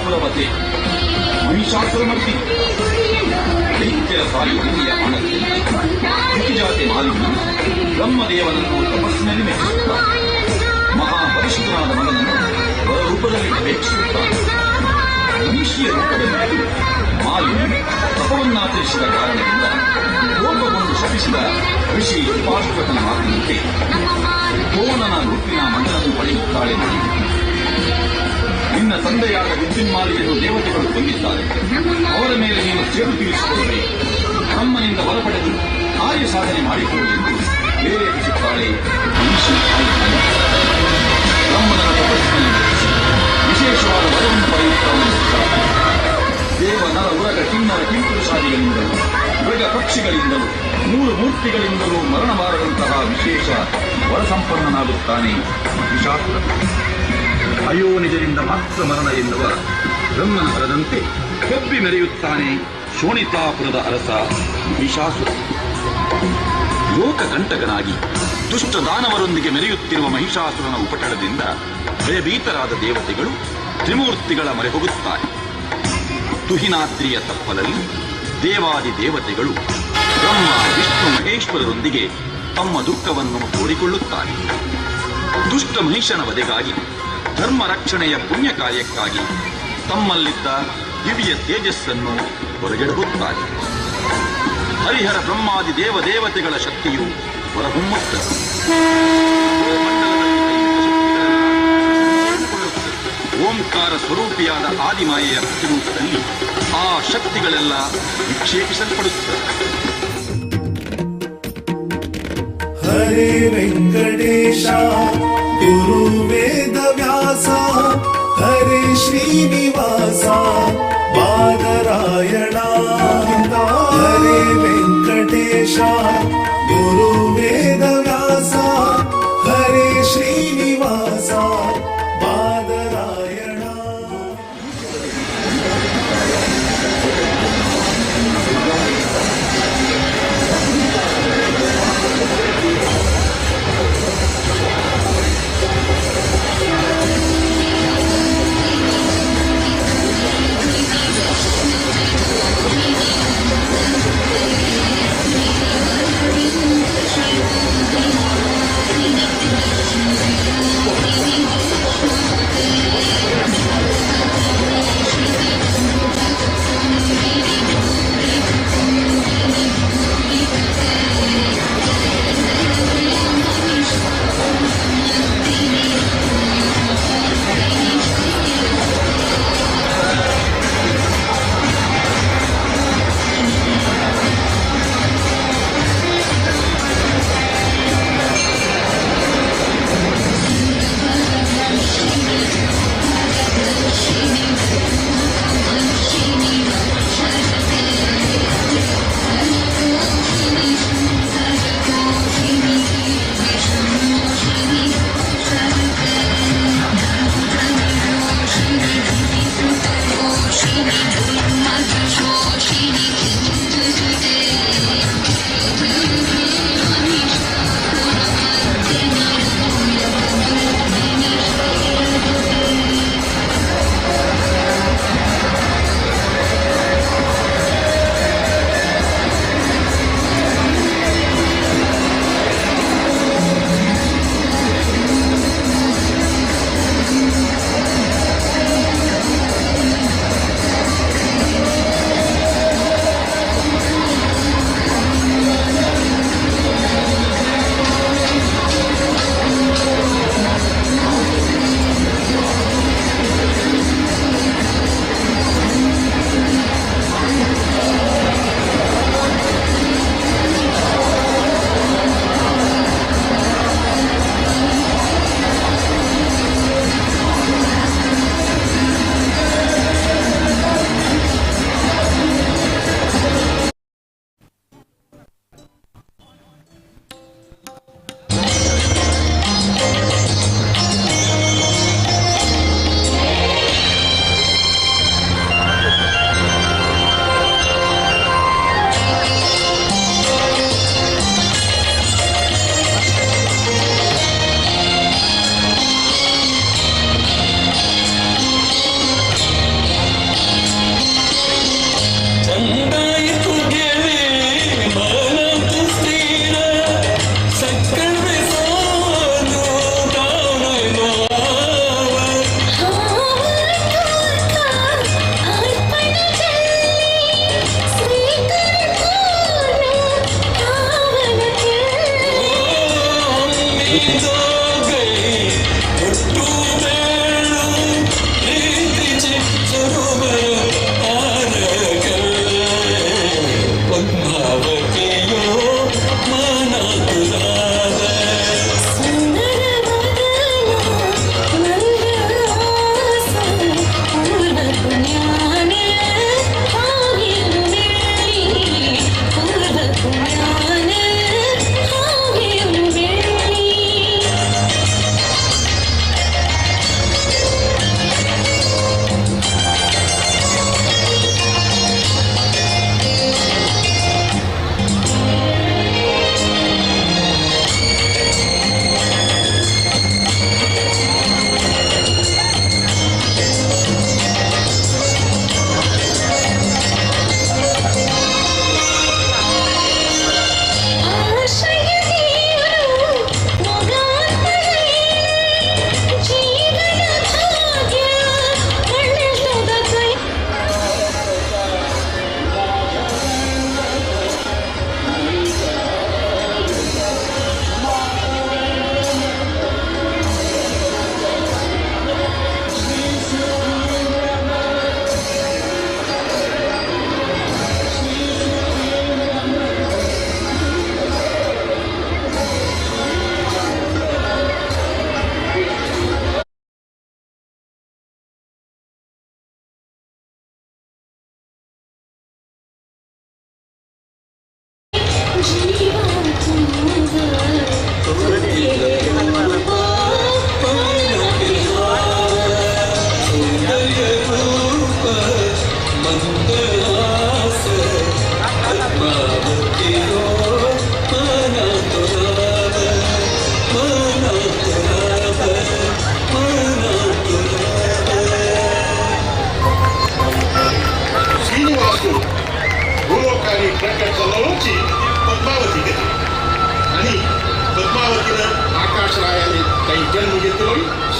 ಶೋಣಿತಾಪುರವತೆ ಮಹಿಷಾಸುರಮರ್ದಿನಿ. ದೈತ್ಯರ ಸಾಯುವಿಯ ಆನಂದದಲ್ಲಿ ದ್ವಿಜಾತಿ ಮಾಲಿನಿ ಬ್ರಹ್ಮದೇವನನ್ನು ತಪಸ್ಸಿನಲ್ಲಿ ಮೆಚ್ಚಿಸುತ್ತಾನೆ. ಮಹಾಬಲಿಷ್ಠನಾದ ಮಗನನ್ನು ವರರೂಪದಲ್ಲಿ ಅಪೇಕ್ಷಿಸುತ್ತಾನೆ. ಮಹಿಷಿಯ ರೂಪದಲ್ಲಿ ಮಾಲಿನಿ ತಪವನ್ನಾಚರಿಸಿದ ಕಾರಣದಿಂದ ಕೋಪಗೊಂಡು ಶಪಿಸಿದ ಋಷಿ ಉಪಾಶ್ವತನ ಮಾತಿನಂತೆ ಕೋನನ ರೂಪಿನ ಮಗನನ್ನು ಪಡೆಯುತ್ತಾಳೆ ಮಾಲಿನಿ. ನಿನ್ನ ತಂದೆಯಾದ ವಿದ್ಯುನ್ಮಾಲಿಯನ್ನು ದೇವತೆಗಳು ಕೊಂದಿದ್ದಾರೆ. ಅವರ ಮೇಲೆ ನೀನು ಸೇಡು ತೀರಿಸಿಕೊಳ್ಳಬೇಕು. ಬ್ರಹ್ಮನಿಂದ ವರ ಪಡೆದು ಕಾರ್ಯ ಸಾಧನೆ ಮಾಡಿಕೊಳ್ಳು ಎಂದು ಪ್ರೇರೇಪಿಸುತ್ತಾಳೆ ಮಹಿಷಿ ತಾಯಿ. ಬ್ರಹ್ಮನ ತಪಸ್ಸಿನಲ್ಲಿ ಮೆಚ್ಚಿಸಿ ವಿಶೇಷವಾದ ವರವನ್ನು ಪಡೆಯುತ್ತಾನೆ. ದೇವ ನರ ಉರಗ ಕಿನ್ನರ ಕಿಂಪುರುಷಾದಿಗಳಿಂದಲೂ ಮೃಗ ಪಕ್ಷಿಗಳಿಂದಲೂ ಮೂರು ಮೂರ್ತಿಗಳಿಂದಲೂ ಮರಣ ಬಾರದಂತಹ ವಿಶೇಷ ವರಸಂಪನ್ನನಾಗುತ್ತಾನೆ ಮಹಿಷಾಸುರ. ಅಯೋನಿಜರಿಂದ ಮಾತ್ರ ಮರಣ ಎನ್ನುವ ಬ್ರಹ್ಮನ ವರದಂತೆ ಕೊಬ್ಬಿ ಮೆರೆಯುತ್ತಾನೆ ಶೋಣಿತಾಪುರದ ಅರಸ ಮಹಿಷಾಸುರ. ಲೋಕಕಂಟಕನಾಗಿ ದುಷ್ಟ ದಾನವರೊಂದಿಗೆ ಮೆರೆಯುತ್ತಿರುವ ಮಹಿಷಾಸುರನ ಉಪಟಳದಿಂದ ಭಯಭೀತರಾದ ದೇವತೆಗಳು ತ್ರಿಮೂರ್ತಿಗಳ ಮೊರೆ ಹೋಗುತ್ತಾರೆ. ತುಹಿನಾದ್ರಿಯ ತಪ್ಪಲಲ್ಲಿ ದೇವಾದಿ ದೇವತೆಗಳು ಬ್ರಹ್ಮ ವಿಷ್ಣು ಮಹೇಶ್ವರರೊಂದಿಗೆ ತಮ್ಮ ದುಃಖವನ್ನು ತೋಡಿಕೊಳ್ಳುತ್ತಾರೆ. ದುಷ್ಟ ಮಹಿಷನ ವಧೆಗಾಗಿ, ಧರ್ಮ ರಕ್ಷಣೆಯ ಪುಣ್ಯ ಕಾರ್ಯಕ್ಕಾಗಿ ತಮ್ಮಲ್ಲಿದ್ದ ದಿವ್ಯ ತೇಜಸ್ಸನ್ನು ಹೊರಗೆಡಹುತ್ತಾರೆ. ಹರಿಹರ ಬ್ರಹ್ಮಾದಿ ದೇವದೇವತೆಗಳ ಶಕ್ತಿಯು ಹೊರಹೊಮ್ಮುತ್ತದೆ. ಓಂಕಾರ ಸ್ವರೂಪಿಯಾದ ಆದಿಮಾಯೆಯ ಪ್ರತಿರೂಪದಲ್ಲಿ ಆ ಶಕ್ತಿಗಳೆಲ್ಲ ವಿಕ್ಷೇಪಿಸಲ್ಪಡುತ್ತವೆ. ಹರೇ ವೆಂಕಟೇಶ ಗುರು ವೇದ ವ್ಯಾಸ ಹರೇ ಶ್ರೀನಿವಾಸ ಬಾದರಾಯಣ. ಹರೇ ವೆಂಕಟೇಶ ಗುರು ವೇದ ವ್ಯಾಸ ಹರೇ ಶ್ರೀನಿವಾಸ ಬಾದರಾಯಣ.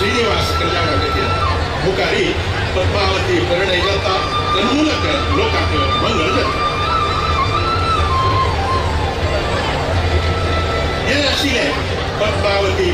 Srinivas कल्याण मुखारी पद्मावती परिणय जाता तन्मूलक लोकांक मंगल जाता. हे आशिल्लें पद्मावती.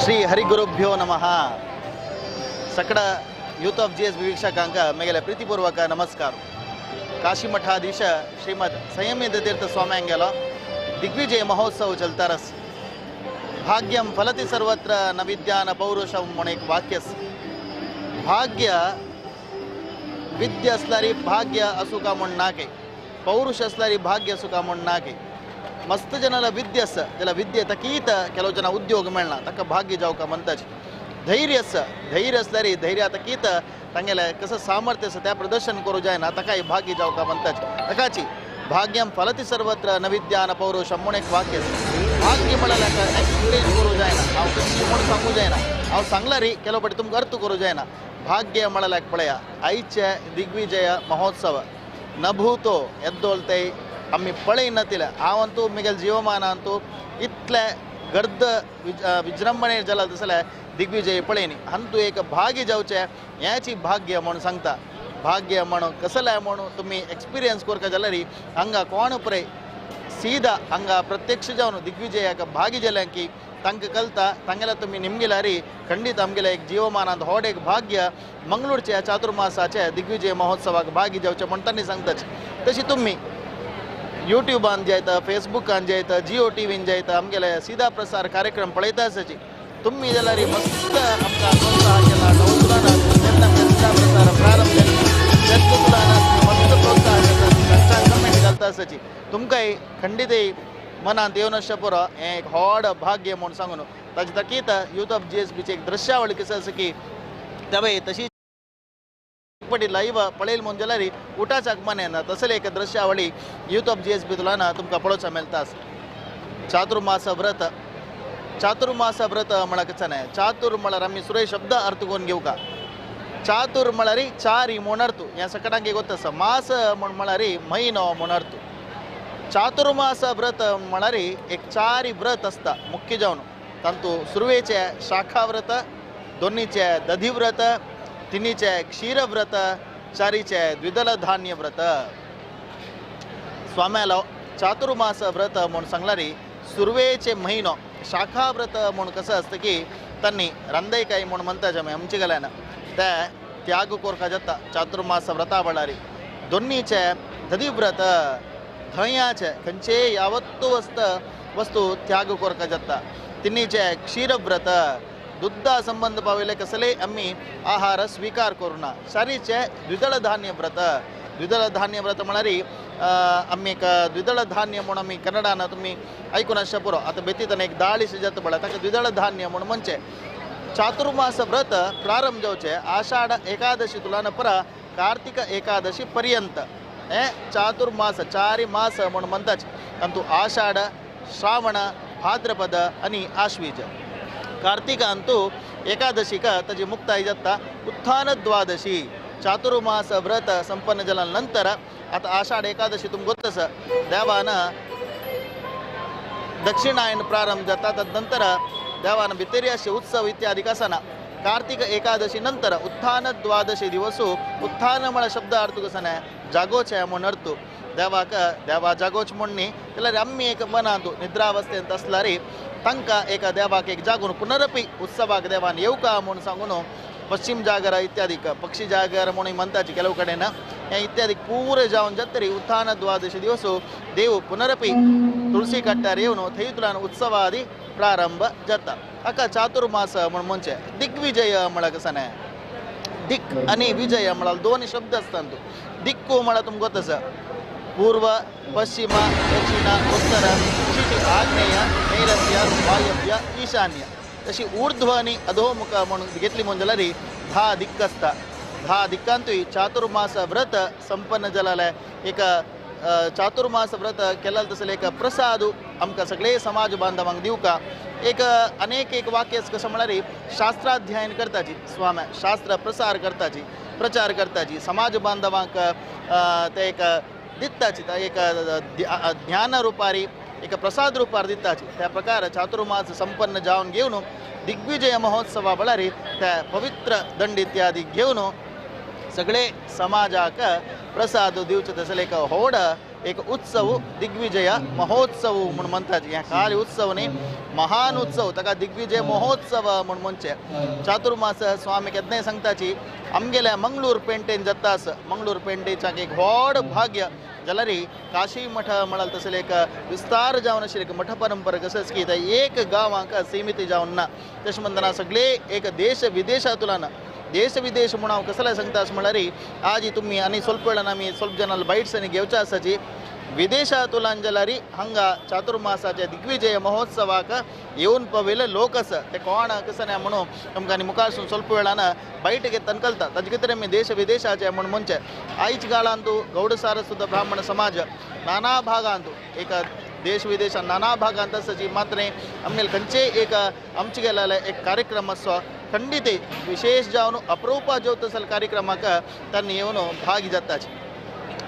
Shri ಹರಿಗುರುಭ್ಯೋ ನಮಃ. ಸಕಡ ಯೂತ್ ಆಫ್ ಜಿ ಎಸ್ ವೀಕ್ಷಕಾಂಕ ಮೇಗಲ ಪ್ರೀತಿಪೂರ್ವಕ ನಮಸ್ಕಾರ. ಕಾಶಿ ಮಠಾಧೀಶ ಶ್ರೀಮದ್ ಸಂಯಮೇಂದ್ರ ತೀರ್ಥ ಸ್ವಾಮಿ ಅಂಗೆಲ ದಿಗ್ವಿಜಯ ಮಹೋತ್ಸವ ಚಲ್ತಾರಸ್. ಭಾಗ್ಯಂ ಫಲತಿ ಸರ್ವತ್ರ ನ ವಿದ್ಯಾನ ಪೌರುಷಂ ಮೊಣೇಕ್ ವಾಕ್ಯಸ್. ಭಾಗ್ಯ ವಿದ್ಯೆ असल्यारी ಭಾಗ್ಯ असुका म्हूण नाके, ಪೌರುಷ असल्यारी ಭಾಗ್ಯ ಸುಖ म्हूण ನಾಕೆ. ಮಸ್ತ್ ಜನಲ ವಿದ್ಯಸ್ ಜಲ ವಿದ್ಯೆ ತಕೀತ ಕೆಲವು ಜನ ಉದ್ಯೋಗ ಮೇಳನ ತಕ್ಕ ಭಾಗ್ಯ जावका म्हणताच. धैर्यस धैर्य असल्यारी धैर्य तकीत तांगेले कसं सामर्थ्य आसा त्या प्रदर्शन करूं जायना ताकाय भाग्य जावका म्हणताच. ताकाची भाग्यम फलती सर्वत्र न विद्या न पौरुषम म्हूण एक वाक्य. भाग्य म्हळ्यार एक्सप्लेन करूं जायना, हांव कशी म्हूण सांगूं जायना, हांव सांगल्यार ಕೆಲವು ಪटी तुमकां अर्थ करूं जायना. भाग्य म्हळ्यार पळया आयचे दिग्विजय महोत्सव नभूतो एद्दोलतय आमी पळयनातिले. हांव अंतू मिगेल जीवमान अंतू इतले गर्द विजृंभणे जाला तसले दिग्विजय पळयनी. हांतू एक भाग्य जावचें हेंच भाग्य म्हूण सांगता. भाग्य म्हणून कसलें म्हणून तुमी एक्सपिरियन्स करता जाल्यार हांगा कोण पळय सीधा हांगा प्रत्यक्ष जावन दिग्विजयाक भागी जाल्यां की तांकां कळटा तांगेल्या तुमी निमगिल्यार खंडीत आमगेल्या एक जीवमानांत होड एक भाग्य मंगळूरच्या चातुर्मासाचे दिग्विजय महोत्सवाक भागी जावचें म्हूण तांणी सांगताच. तशी तुमी यूट्यूबान जायता, फेसबुकान जायता, जियो टीव्हीन जायता आमगेले सीधा प्रसार कार्यक्रम पळयता आसाची. तुमी जाल्यार मस्त आमकां प्रोत्साहन केला. जेन्ना आमगे सीधा प्रसार प्रारंभ जालो तेन्ना मस्त प्रोत्साहन केला, कमेंट घालता आसाची. तुमकांय खंडीतय मनांत येवन आसचें पुरो हें एक व्हड भाग्य म्हूण सांगून ताजे ताकीत यूथ ऑफ जी एस बीची एक दृश्यावळी कसं आसा की तेवय तशी पटी लाईव्ह पळयल म्हूण जाल्यार उठाचाक मन येना तसले एक दृश्यावळी youth of G S B तुलना तुमकां पळोवचा मेळटा. चातुर्मास व्रत, चातुर्मास व्रत म्हळ्यार कशें न्हय, चातुर म्हळ्यार आमी सुरय शब्द अर्थ करून घेवका. चातुर म्हळ्यार चारी म्हूण अर्थ ह्या सकटांक गोत आसा. मास म्हूण म्हळ्यार म्हयनो म्हूण अर्थ. चातुर्मास व्रत म्हळ्यार एक चारी व्रत आसता मुख्य जावन. तातूंत सुरवेचें शाखा व्रत, दोनीचें दधिव्रत, तिनीचे क्षीरव्रत, चारीचे द्विदल धान्य व्रत. स्वाम्यालो चातुर्मास व्रत म्हूण सांगल्यार सुरवेचे म्हयनो शाखा व्रत म्हूण कसं आसता की तांणी रांदयकाय म्हूण म्हणटा आमी आमचे गेल्यान ते त्याग कोरका जाता चातुर्मास व्रता वेळार. दोनीचे दधिव्रत धंयाचे खंयचे यावत्तू वस्तू त्याग कोरका जाता. तिनीचे क्षीरव्रत दुग्धा संबंध पाविल्ले कसले आमी आहार स्वीकार करूना. सारीचे द्विदळ धान्य व्रत, द्विदळ धान्य व्रत म्हळ्यार आमी एक द्विदळ धान्य म्हूण आमी कन्नडान तुमी आयकून आसचें पुरो. आतां बेतींत एक दाळी जाता पळय ताका द्विदळ धान्य म्हूण म्हणचें. चातुर्मास व्रत प्रारंभ जावचें आषाढ एकादशी तुलान परा कार्तिक एकादशी पर्यंत. हें चातुर्मास चारी मास म्हूण म्हणटाच. तातूंत आषाढ, श्रावण, भाद्रपद आनी आश्वीज. कार्तिकांतू एकादशीक ताजी मुक्ताय जाता उत्थान द्वादशी. चातुर्मास व्रत संपन्न जाल्या नंतर आतां आषाढ एकादशी तुमकां गोत आसा देवान दक्षिणायन प्रारंभ जाता. तदनंतर देवान भितरी अशे उत्सव इत्यादी आसना. कार्तिक एकादशी नंतर उत्थान द्वादशी दिवसू उत्थान म्हळ्यार शब्द अर्थ कसो न्हय जागोचें म्हूण अर्थ. देवाक देवा जागोच म्हूण न्ही जाल्यार आमी एक मनांत निद्रावस्थेंत आसल्यार तांकां एका देवाक एक जागून पुनरपी उत्सवाक देवान येवका म्हूण सांगून पश्चिम जागर इत्यादी पक्षी जागर म्हणून म्हणटाची ಕೆಲವು कडेन हें इत्यादी पुरे जावन जातरी उत्थान द्वादशी दिवस देव पुनरपी तुळसी कट्ट्यार येवन थंयतल्यान उत्सवादी प्रारंभ जाता. हाका चातुर्मास म्हण म्हणचें. दिग्विजय म्हळ्यार कशें न्हय, दिक आनी विजय म्हळ्यार दोन शब्द आसता. दिक्कू म्हळ्यार तुमकां गोत आसा, पूर्व, पश्चिम, दक्षिण, उत्तर, तशीच आग्नेय, नैऋत्य, वायव्य, ईशान्य तशी ऊर्ध्व आनी अधोमुख म्हणून घेतली म्हूण जाल्यार 10 दिक्क आसता. 10 दिक्कांतूय चातुर्मास व्रत संपन्न जालें. एक चातुर्मास व्रत केल्यार तसले एक प्रसाद आमकां सगळे समाज बांधवांक दिवका. एक अनेक एक वाक्य कशें म्हळ्यार शास्त्राध्ययन करताची स्वामी, शास्त्र प्रसार करताची, प्रचार करताची, समाज बांधवांक ते एक दिताची, एक ज्ञान रुपारी एक प्रसाद रुपार दिताची. त्या प्रकार चातुर्मास संपन्न जावन घेवन दिग्विजय महोत्सवा वेळार त्या पवित्र दंड इत्यादी घेवन सगळे समाजाक प्रसाद दिवचे तसले एक व्हड एक उत्सव दिग्विजय महोत्सव म्हूण म्हणटात. हें खाली उत्सव न्ही, महान उत्सव, ताका दिग्विजय महोत्सव म्हूण म्हणचें. चातुर्मास स्वामी केन्नाय सांगताची आमगेल्या मंगळूर पेंटेन जाता आसा, मंगळूर पेंटेच्याक एक व्हड भाग्य जाल्यार काशी मठ म्हळ्यार तसले एक विस्तार जावन आशिल्ले एक मठ परंपरा कशेंच की एक गांवांक सीमित जावन ना. तशें म्हणटना सगळे एक देश विदेशांतल्यान, देश विदेश म्हूण हांव कसले सांगता अशें म्हळ्यार आज तुमी आनी स्वल्प वेळान आमी स्वल्प जाणां बायट्स आनी घेवचे आसाची. विदेशांतल्यान जाल्यार हांगा चातुर्मासाच्या दिग्विजय महोत्सवाक येवन पविल्ले लोक आसा, ते कोण कशें न्हय म्हणून तुमकां आनी मुखारसून स्वल्प वेळान बायट घेतन कळटा. ताजे खातीर आमी देश विदेशाचे म्हूण म्हणचें. आयज काळांतू गौड सारस्वत ब्राह्मण समाज नाना भागांतू एक देश विदेशात नाना भागांत आसाची, मात्र आमगेले खंयचेय एक आमचे गेल्ले एक कार्यक्रम आसा खंडीत विशेष जावन अप्रूपा ज्योत असल कार्यक्रमाक तांणी येवन भाग जाताची.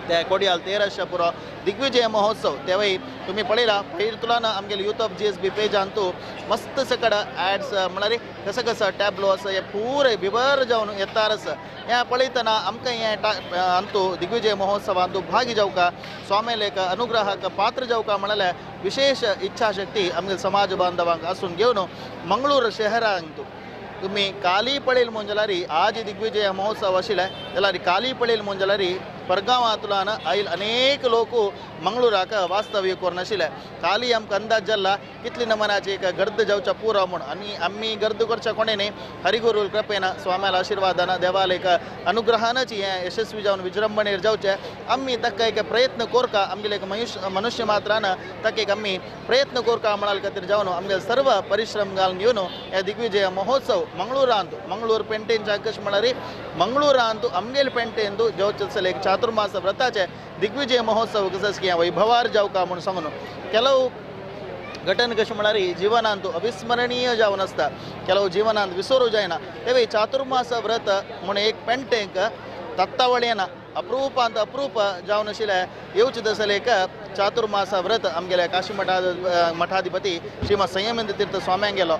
त्या कोडियाल 13 पुरो दिग्विजय महोत्सव तेवय तुमी पळयला पयर तुला आमगेले यूथ ऑफ GSB पेजांतू मस्त सकड ॲड्स म्हळ्यार कसं कसं टॅबलो आसा हे पुरे बिबर जावन येतार आसा. हें पळयतना आमकां हें अंतू दिग्विजय महोत्सवांतू भागी जावका, स्वामीले अनुग्रहाक पात्र जावका म्हळ्यार विशेष इच्छाशक्ती आमगेले समाज बांधवांक आसून घेवन मंगळूर शहरांतू तुम्ही काली पळयल म्हूण जाल्यार आज दिग्विजय महोत्सव आशिल्ले जाल्यार काली पळयल म्हूण जाल्यार परगांवांतल्यान आयल अनेक लोक मंगळूराक वास्तव्य करून आशिल्ले. काली आमकां अंदाज जाल्ला कितली नमनाची एक गर्द जावच्या पुरो म्हूण, आनी आमी गर्द करच्या कोणें न्ही, हरिगुरू कृपेन स्वाम्याला आशिर्वादान देवाल एक अनुग्रहानच हें यशस्वी जावन विजृंभणेर जावचें. आमी ताका एक प्रयत्न कोरका, आमगेले एक मनुष्य मात्रान ताका एक आमी प्रयत्न कोरका म्हळ्यार खातीर जावन आमगेले सर्व परिश्रम घालून घेवन हे दिग्विजय महोत्सव मंगळूरांत, मंगळूर पेंटेनच्या कशें म्हळ्यार मंगळूरांत आमगेले पेंटेंतू जावचें एक चातुर्मास व्रताचे दिग्विजय महोत्सव कशें की वैभवार जावका म्हूण सांगून ಕೆಲವು ಘಟನೆ कशें म्हळ्यार जिवनांत अविस्मरणीय जावन आसता, ಕೆಲವು जिवनांत विसरू जायना. तेवय चातुर्मास व्रत म्हूण एक पेंटेंक तत्तावळेन अप्रूपांत अप्रूप जावन आशिल्लें येवचें तसलें एक चातुर्मास व्रत आमगेल्या काशी मठाधिपती श्रीमद संयमेंद्र तीर्थ स्वाम्यांगेलो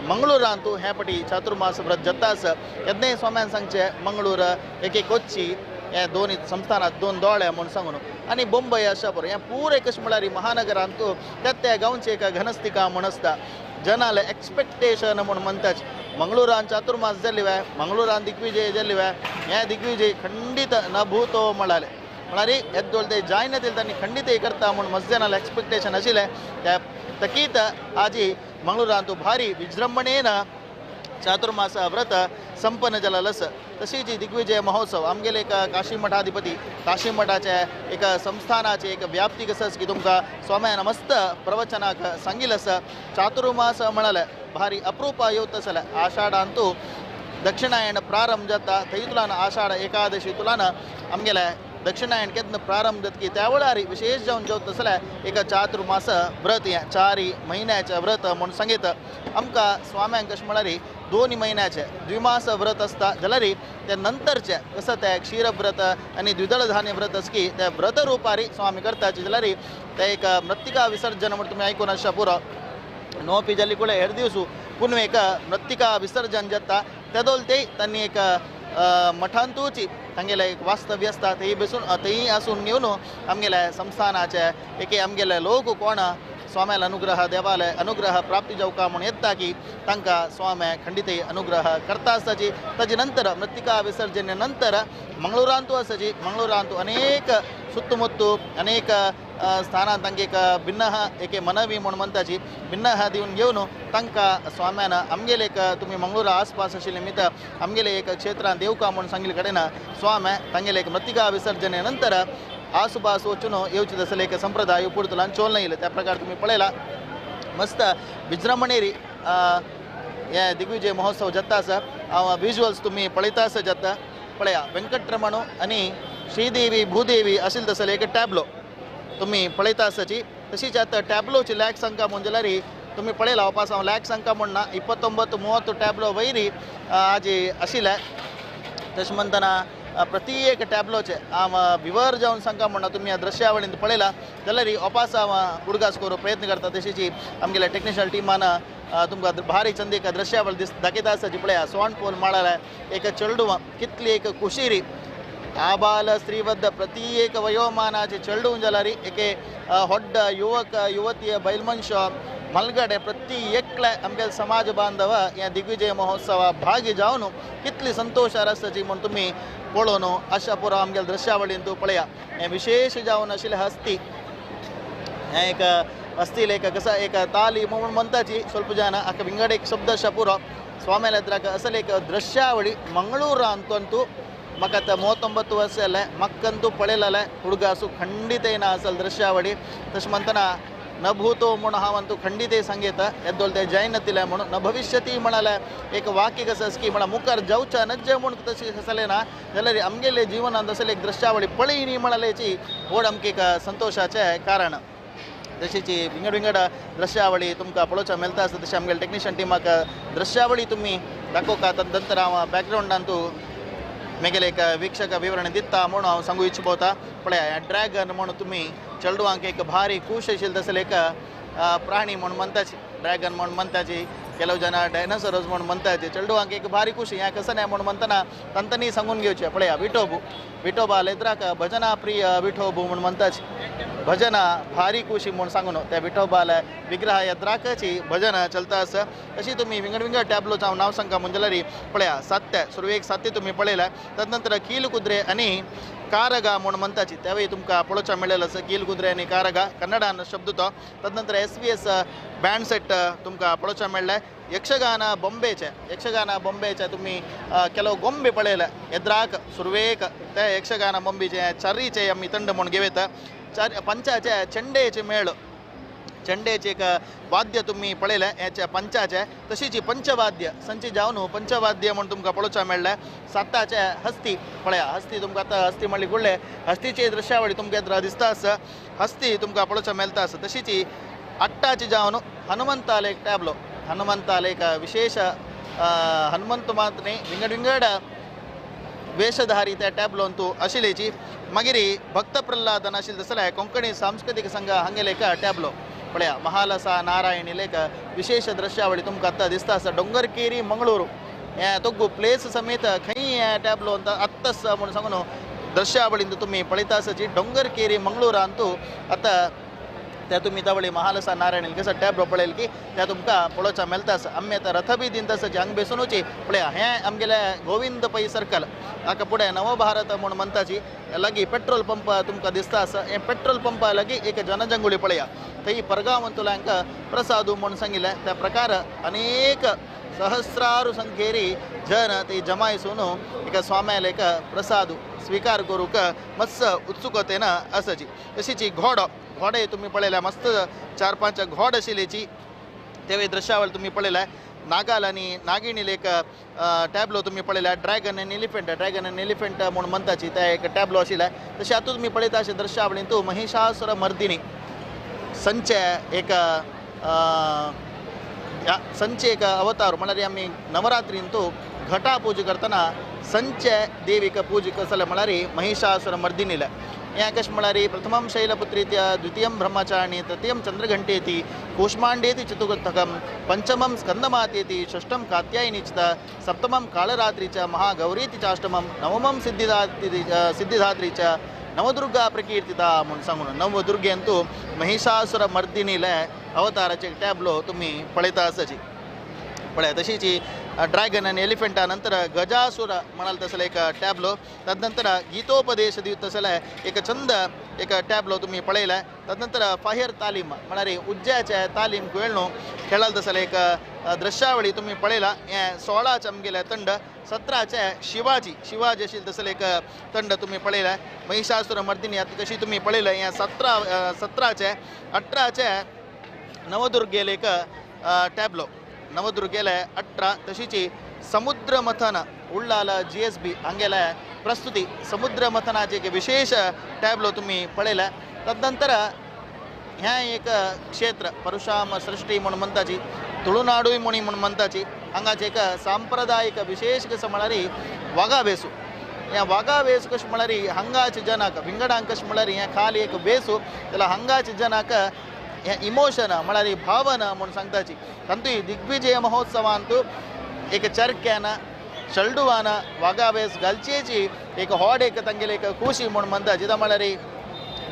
मंगळूरांतू हें पटी चातुर्मास व्रत जाता आसा. केन्नाय स्वाम्यान सांगचें मंगळूर एक एक कोच्ची हे दोन संस्थानात दोन दोळे म्हूण सांगून आनी बोंबय आसा पळय हें पुरें कशें म्हळ्यार महानगरांतू त्या त्या गांवचें एक घनस्तिका म्हूण आसता. जनाले एक्सपेक्टेशन म्हूण म्हणटाच मंगळूरान चातुर्मास जाल्ली वे, मंगळूरान दिग्विजय जाल्ली वे, हें दिग्विजय खंडीत न भूतो म्हळाले म्हळ्यार येदोळ ते जायना दिले तांणी खंडीत करता म्हूण मस्त जनाले एक्सपेक्टेशन आशिल्लें. त्या तकीत आजी मंगळूरांतू भारी विजृंभणेन चातुर्मास व्रत संपन्न जालें आसा. तशीच दिग्विजय महोत्सव आमगेले एक काशी मठाधिपती काशी मठाचे एक संस्थानाचे एक व्याप्ती कसं की तुमकां स्वाम्यान मस्त प्रवचनाक सांगिल्लें आसा. चातुर्मास म्हळ्यार भारी अप्रूप येवत आसलें. आषाढांतू दक्षिणायन प्रारंभ जाता, थंयतल्यान आषाढ एकादशी तुलान आमगेले दक्षिणायन केन्ना प्रारंभ जाता की त्या वेळार विशेष जावन जेवता आसलें एक चातुर्मास व्रत हें 4 म्हयन्याचें व्रत म्हूण सांगीत आमकां स्वाम्यांक कशें म्हळ्यार 2 म्हयन्याचें द्विमास व्रत आसता जाल्यार ते नंतरचें कसं तें क्षीरव्रत आनी द्विदळ धान्य व्रत आसा की ते व्रत रुपारी स्वामी करताचे जाल्यार ते एक मृत्तिका विसर्जन म्हूण तुमी आयकून आसता पुरो नोपी जाली कुळे हेर दिवसू पुनवेक मृत्तिका विसर्जन जाता तेदोल ते तांणी एक मठांतूची तांगेलें एक वास्तव्य आसता थंय बसून थंय आसून घेवन आमगेल्या संस्थानाचे एक आमगेले लोक कोण स्वाम्याल अनुग्रह देवालय अनुग्रह प्राप्ती जावका म्हूण येता की तांकां स्वामे खंडित अनुग्रह करता आसताची. ताजे नंतर मृत्तिका विसर्जने नंतर मंगळूरांतू आसाची मंगळूरांतू अनेक सुत्तुमुत्तु अनेक स्थानांत तांकां एक भिन्न एके मनवी म्हूण म्हणटाची भिन्न दिवन घेवन तांकां स्वाम्यान आमगेले एक तुमी मंगळूरा आसपास आशिल्ले निमित्त आमगेले एक क्षेत्रांत देवका म्हूण सांगिल्ले कडेन स्वामे तांगेले एक मृत्तिका विसर्जने नंतर आसुपास वचून येवचे तसले एक संप्रदाय पुर्तुलान चोल येयले. त्या प्रकार तुमी पळयला मस्त विजृंभणेरी हे दिग्विजय महोत्सव जाता आसा. हांव विजुअल्स तुमी पळयता आसा जाता पळया वेंकटरमण आनी श्रीदेवी भूदेवी आशिल्ले तसले एक टॅब्लो तुमी पळयता आसाची. तशीच आतां टॅब्लोची लॅक संख्या म्हूण जाल्यार तुमी पळयला वापास हांव लॅक संख्या म्हूण ना 29-30 टॅब्लो वयरी आजी आशिल्ले. तशें म्हणटना प्रति एक टॅब्लोचे हांव विवर जावन सांगता म्हणटा तुमी ह्या दृश्यावळींत पळयला जाल्यार ओपास हांव उडगास करूंक प्रयत्न करता. तशीच आमगेल्या टेक्निशियल टिमान तुमकां भारी चंद एक दृश्यावळ दीस दाखयता आसा. पळया सोंड पोल माळाला एक चेडूं कितली एक कुशिरी आबाल स्त्रीवद्ध प्रति एक वयोमानाचे चेडूं जाल्यार एके होड्ड युवक युवती बैलमनश मलगडे प्रति एकले आमगेले समाज बांधव ह्या दिग्विजय महोत्सवा भागी जावन कितली संतोश आसताची म्हूण तुमी पळोवन अशा पुरो आमगेले दृश्यावळींत पळया. हें विशेष जावन आशिल्लें हस्ती हें एक हस्ती एक कसा एक ताली म्हूण म्हणटाची स्वल्प जाण हाका विंगड एक शब्द अशा पुरो स्वाम्यालेत्राक असले एक दृश्यावळी मंगळूरांतू म्हाका आतां 39 वर्स जालें म्हाका पळयलें हुडगासू खंडीत येना असल दृश्यावळी. तशें म्हणटना न भूतो म्हूण हांव अंतू खंडीत सांगता येदोल ते जायनातिले म्हणून न भविष्यती म्हणाले एक वाक्य कसं की म्हणा मुखार जावच्या नज्जे म्हूण तशें आसलें ना जाल्यार आमगेले जिवनांत असले एक दृश्यावळी पळयनी म्हणाल्याची व्हड आमकां एक संतोशाचें कारण. तशीच विंगड विंगड दृश्यावळी तुमकां पळोवच्या मेळटा आसता. तशें आमगेले टेक्निशियन टिमाक दृश्यावळी तुमी दाखोवका तदनंतर हांव बॅकग्रावंडांतू मेगेले एक वीक्षक विवरण दिता म्हणून हांव सांगू इच्छिता. पळया ड्रॅगन म्हणून तुमी चेडवांक एक भारी खूश आशिल्ले तसले एक प्राणी म्हूण म्हणटाची ड्रॅगन म्हूण म्हणटाची ಕೆಲವು ಜನ ಡೈನೋಸರಸ್ म्हूण म्हणटाचे चेडवांक एक भारी खुशी हें कसं न्हय म्हूण म्हणटना तांकां सांगून घेवचें. पळया विठोबू विठोबा लेत्राक भजना प्रिय विठोबू म्हूण म्हणटाची भजना भारी खुशी म्हूण सांगून त्या विठोबाले विग्रह येत्राकची भजन चलता आसा. तशी तुमी विंगड विंगड टॅब्लोच हांव नांव सांगता म्हूण जाल्यार पळया सात्ते सुरवेक सात्ते तुमी पळयले तदनंतर कील कुद्रे आनी कारगा म्हूण म्हणटाची तेवूय तुमकां पळोवच्या मेळ्ळें आसा. कील कुद्रे आनी कारगा कन्नडान शब्द तो. तदनंतर SVS band set तुमकां पळोवच्या मेळ्ळें. यक्षगान बॉम्बेचे यक्षगान बॉम्बेचे तुमी ಕೆಲವು ಗೊಂಬೆ पळयले येद्राक सुरवेक ते यक्षगान बॉम्बेचे चारीचे आमी तंड म्हूण घेवयता चार पंचाचे चेंडेचे मेळ चेंडेचे एक वाद्य तुमी पळयलें हेचे पंचाचे तशीच पंचवाद्य संची जावन पंचवाद्य म्हूण तुमकां पळोवच्या मेळ्ळें. साताचे हस्ती पळया हस्ती तुमकां आतां हस्ती म्हणली कुडले हस्तीची दृश्यावळी तुमकां दिसता आसा. हस्ती तुमकां पळोवच्या मेळटा आसा. तशीच अट्टाचे जावन हनुमंताले एक टॅब्लो हनुमंताले एक विशेष हनुमंत मात्र न्ही विंगड विंगड वेशधारी त्या टॅब्लोंतू आशिल्ल्याची. मागीर भक्त प्रल्हादन आशिल्लें तसलें कोंकणी सांस्कृतीक संघ हांगेले एक टॅब्लो पळया महालसा नारायणी लेख विशेष दृश्यावळी तुमकां आतां दिसता आसा. डोंगरकेरी मंगळूर हें तोगू प्लेस समेत खंय हें टॅब्लो आत्ताच म्हूण सांगून दृश्यावळींत तुमी पळयता आसाची. डोंगरकेरी मंगळूरांतू आतां त्या तुमी तवळी महालसा नारायण कसं टॅब्लो पळयल की त्या तुमकां पळोवच्या मेळटा आसा. आमी आतां रथ बी दिंत आसा हांगा बेसुनूची पळया हें आमगेलें गोविंद पै सर्कल हाका फुडें नवभारत म्हूण म्हणटाची लागीं पेट्रोल पंप तुमकां दिसता आसा. हें पेट्रोल पंपा लागीं एक जनजंगुळी पळया थंय परगांवंतुल्यांक प्रसादू म्हूण सांगिल्लें. त्या प्रकार अनेक सहस्रारू संख्येरी जन ते जमायसून एका स्वाम्याल एक प्रसाद स्वीकार करूंक मस्त उत्सुकतेन आसाची. तशीच घोडो घोडे तुमी पळयल्या मस्त 4-5 घोड आशिल्ल्याची तेवूय दृश्यावळ तुमी पळयल्या. नागाल आनी नागिणील एक टॅब्लो तुमी पळयल्या. ड्रॅगन आनी एलिफंट ड्रॅगन आनी एलिफंट म्हूण म्हणटाची ते एक टॅब्लो आशिल्लें. तशें आतां तुमी पळयता अशें दृश्यावळींतू महिषासुर मर्दिनी संचे एक संचे एक अवतार म्हळ्यार आमी नवरात्रींतू घटा पूजा करतना संचे देवीक पूजा कसले म्हळ्यार महिषासुर मर्दिनीले. हें कशें म्हळ्यार प्रथमं शैलपुत्रीत्य द्वितीयं ब्रह्मचारिणी तृतीयं चंद्रघंटेति कूष्माण्डेति चतुर्थकं पंचमं स्कंदमातेति षष्ठं कात्यायिनी च सप्तमं कालरात्रि च महागौरीति चाष्टमं नवमं सिद्धिदात्री च नवदुर्गा प्रकीर्तिता म्हूण सांगून नवदुर्गेंतू महिषासुर मर्दिनीले अवताराचे टॅबलो तुम्ही पळयता आसाची पळय. तशीच ड्रॅगन आनी एलिफंटा नंतर गजासुर म्हणाल तसले एक टॅबलो, तदनंतर गीतोपदेश दिवत तसले एक चंद एक टॅबलो तुम्ही पळयला. तदनंतर फायर तालीम म्हळ्यार उज्ज्याचे तालीम खेळणू खेळाल तसले एक दृश्यावळी तुम्ही पळयला. हें 16 आमगेले तंड, 17 शिवाजी शिवाजी आशिल्ले तसले एक तंड तुम्ही पळयला. महिषासुर मर्दिनी आतां कशी तुम्ही पळयला. हें 17 18 नवदुर्गेले एक टॅबलो, नवदुर्गेले 18. तशीच समुद्र मथन उल्लाल GSB हांगेले प्रस्तुती समुद्र मथनाचे एक विशेष टॅबलो तुम्ही पळयला. तदनंतर हें एक क्षेत्र परशुराम सृष्टी म्हूण म्हणटाची, तुळुनाडूय म्हूण म्हणटाची. हांगाचे एक सांप्रदायिक विशेष कसं म्हळ्यार वागा वेसू. ह्या वागा वेसू कशें म्हळ्यार हांगाचे जनाक विंगडांक कशें म्हळ्यार हें खाली एक वेसू जाल्यार हांगाचे जनाक हें इमोशन म्हळ्यार भावना म्हूण सांगताची. तातूंत दिग्विजय महोत्सवांत एक चरक्यान चेडवान वागावेस घालचेची एक होड एक तांगेली एक खुशी म्हूण म्हणटा. जिता म्हळ्यार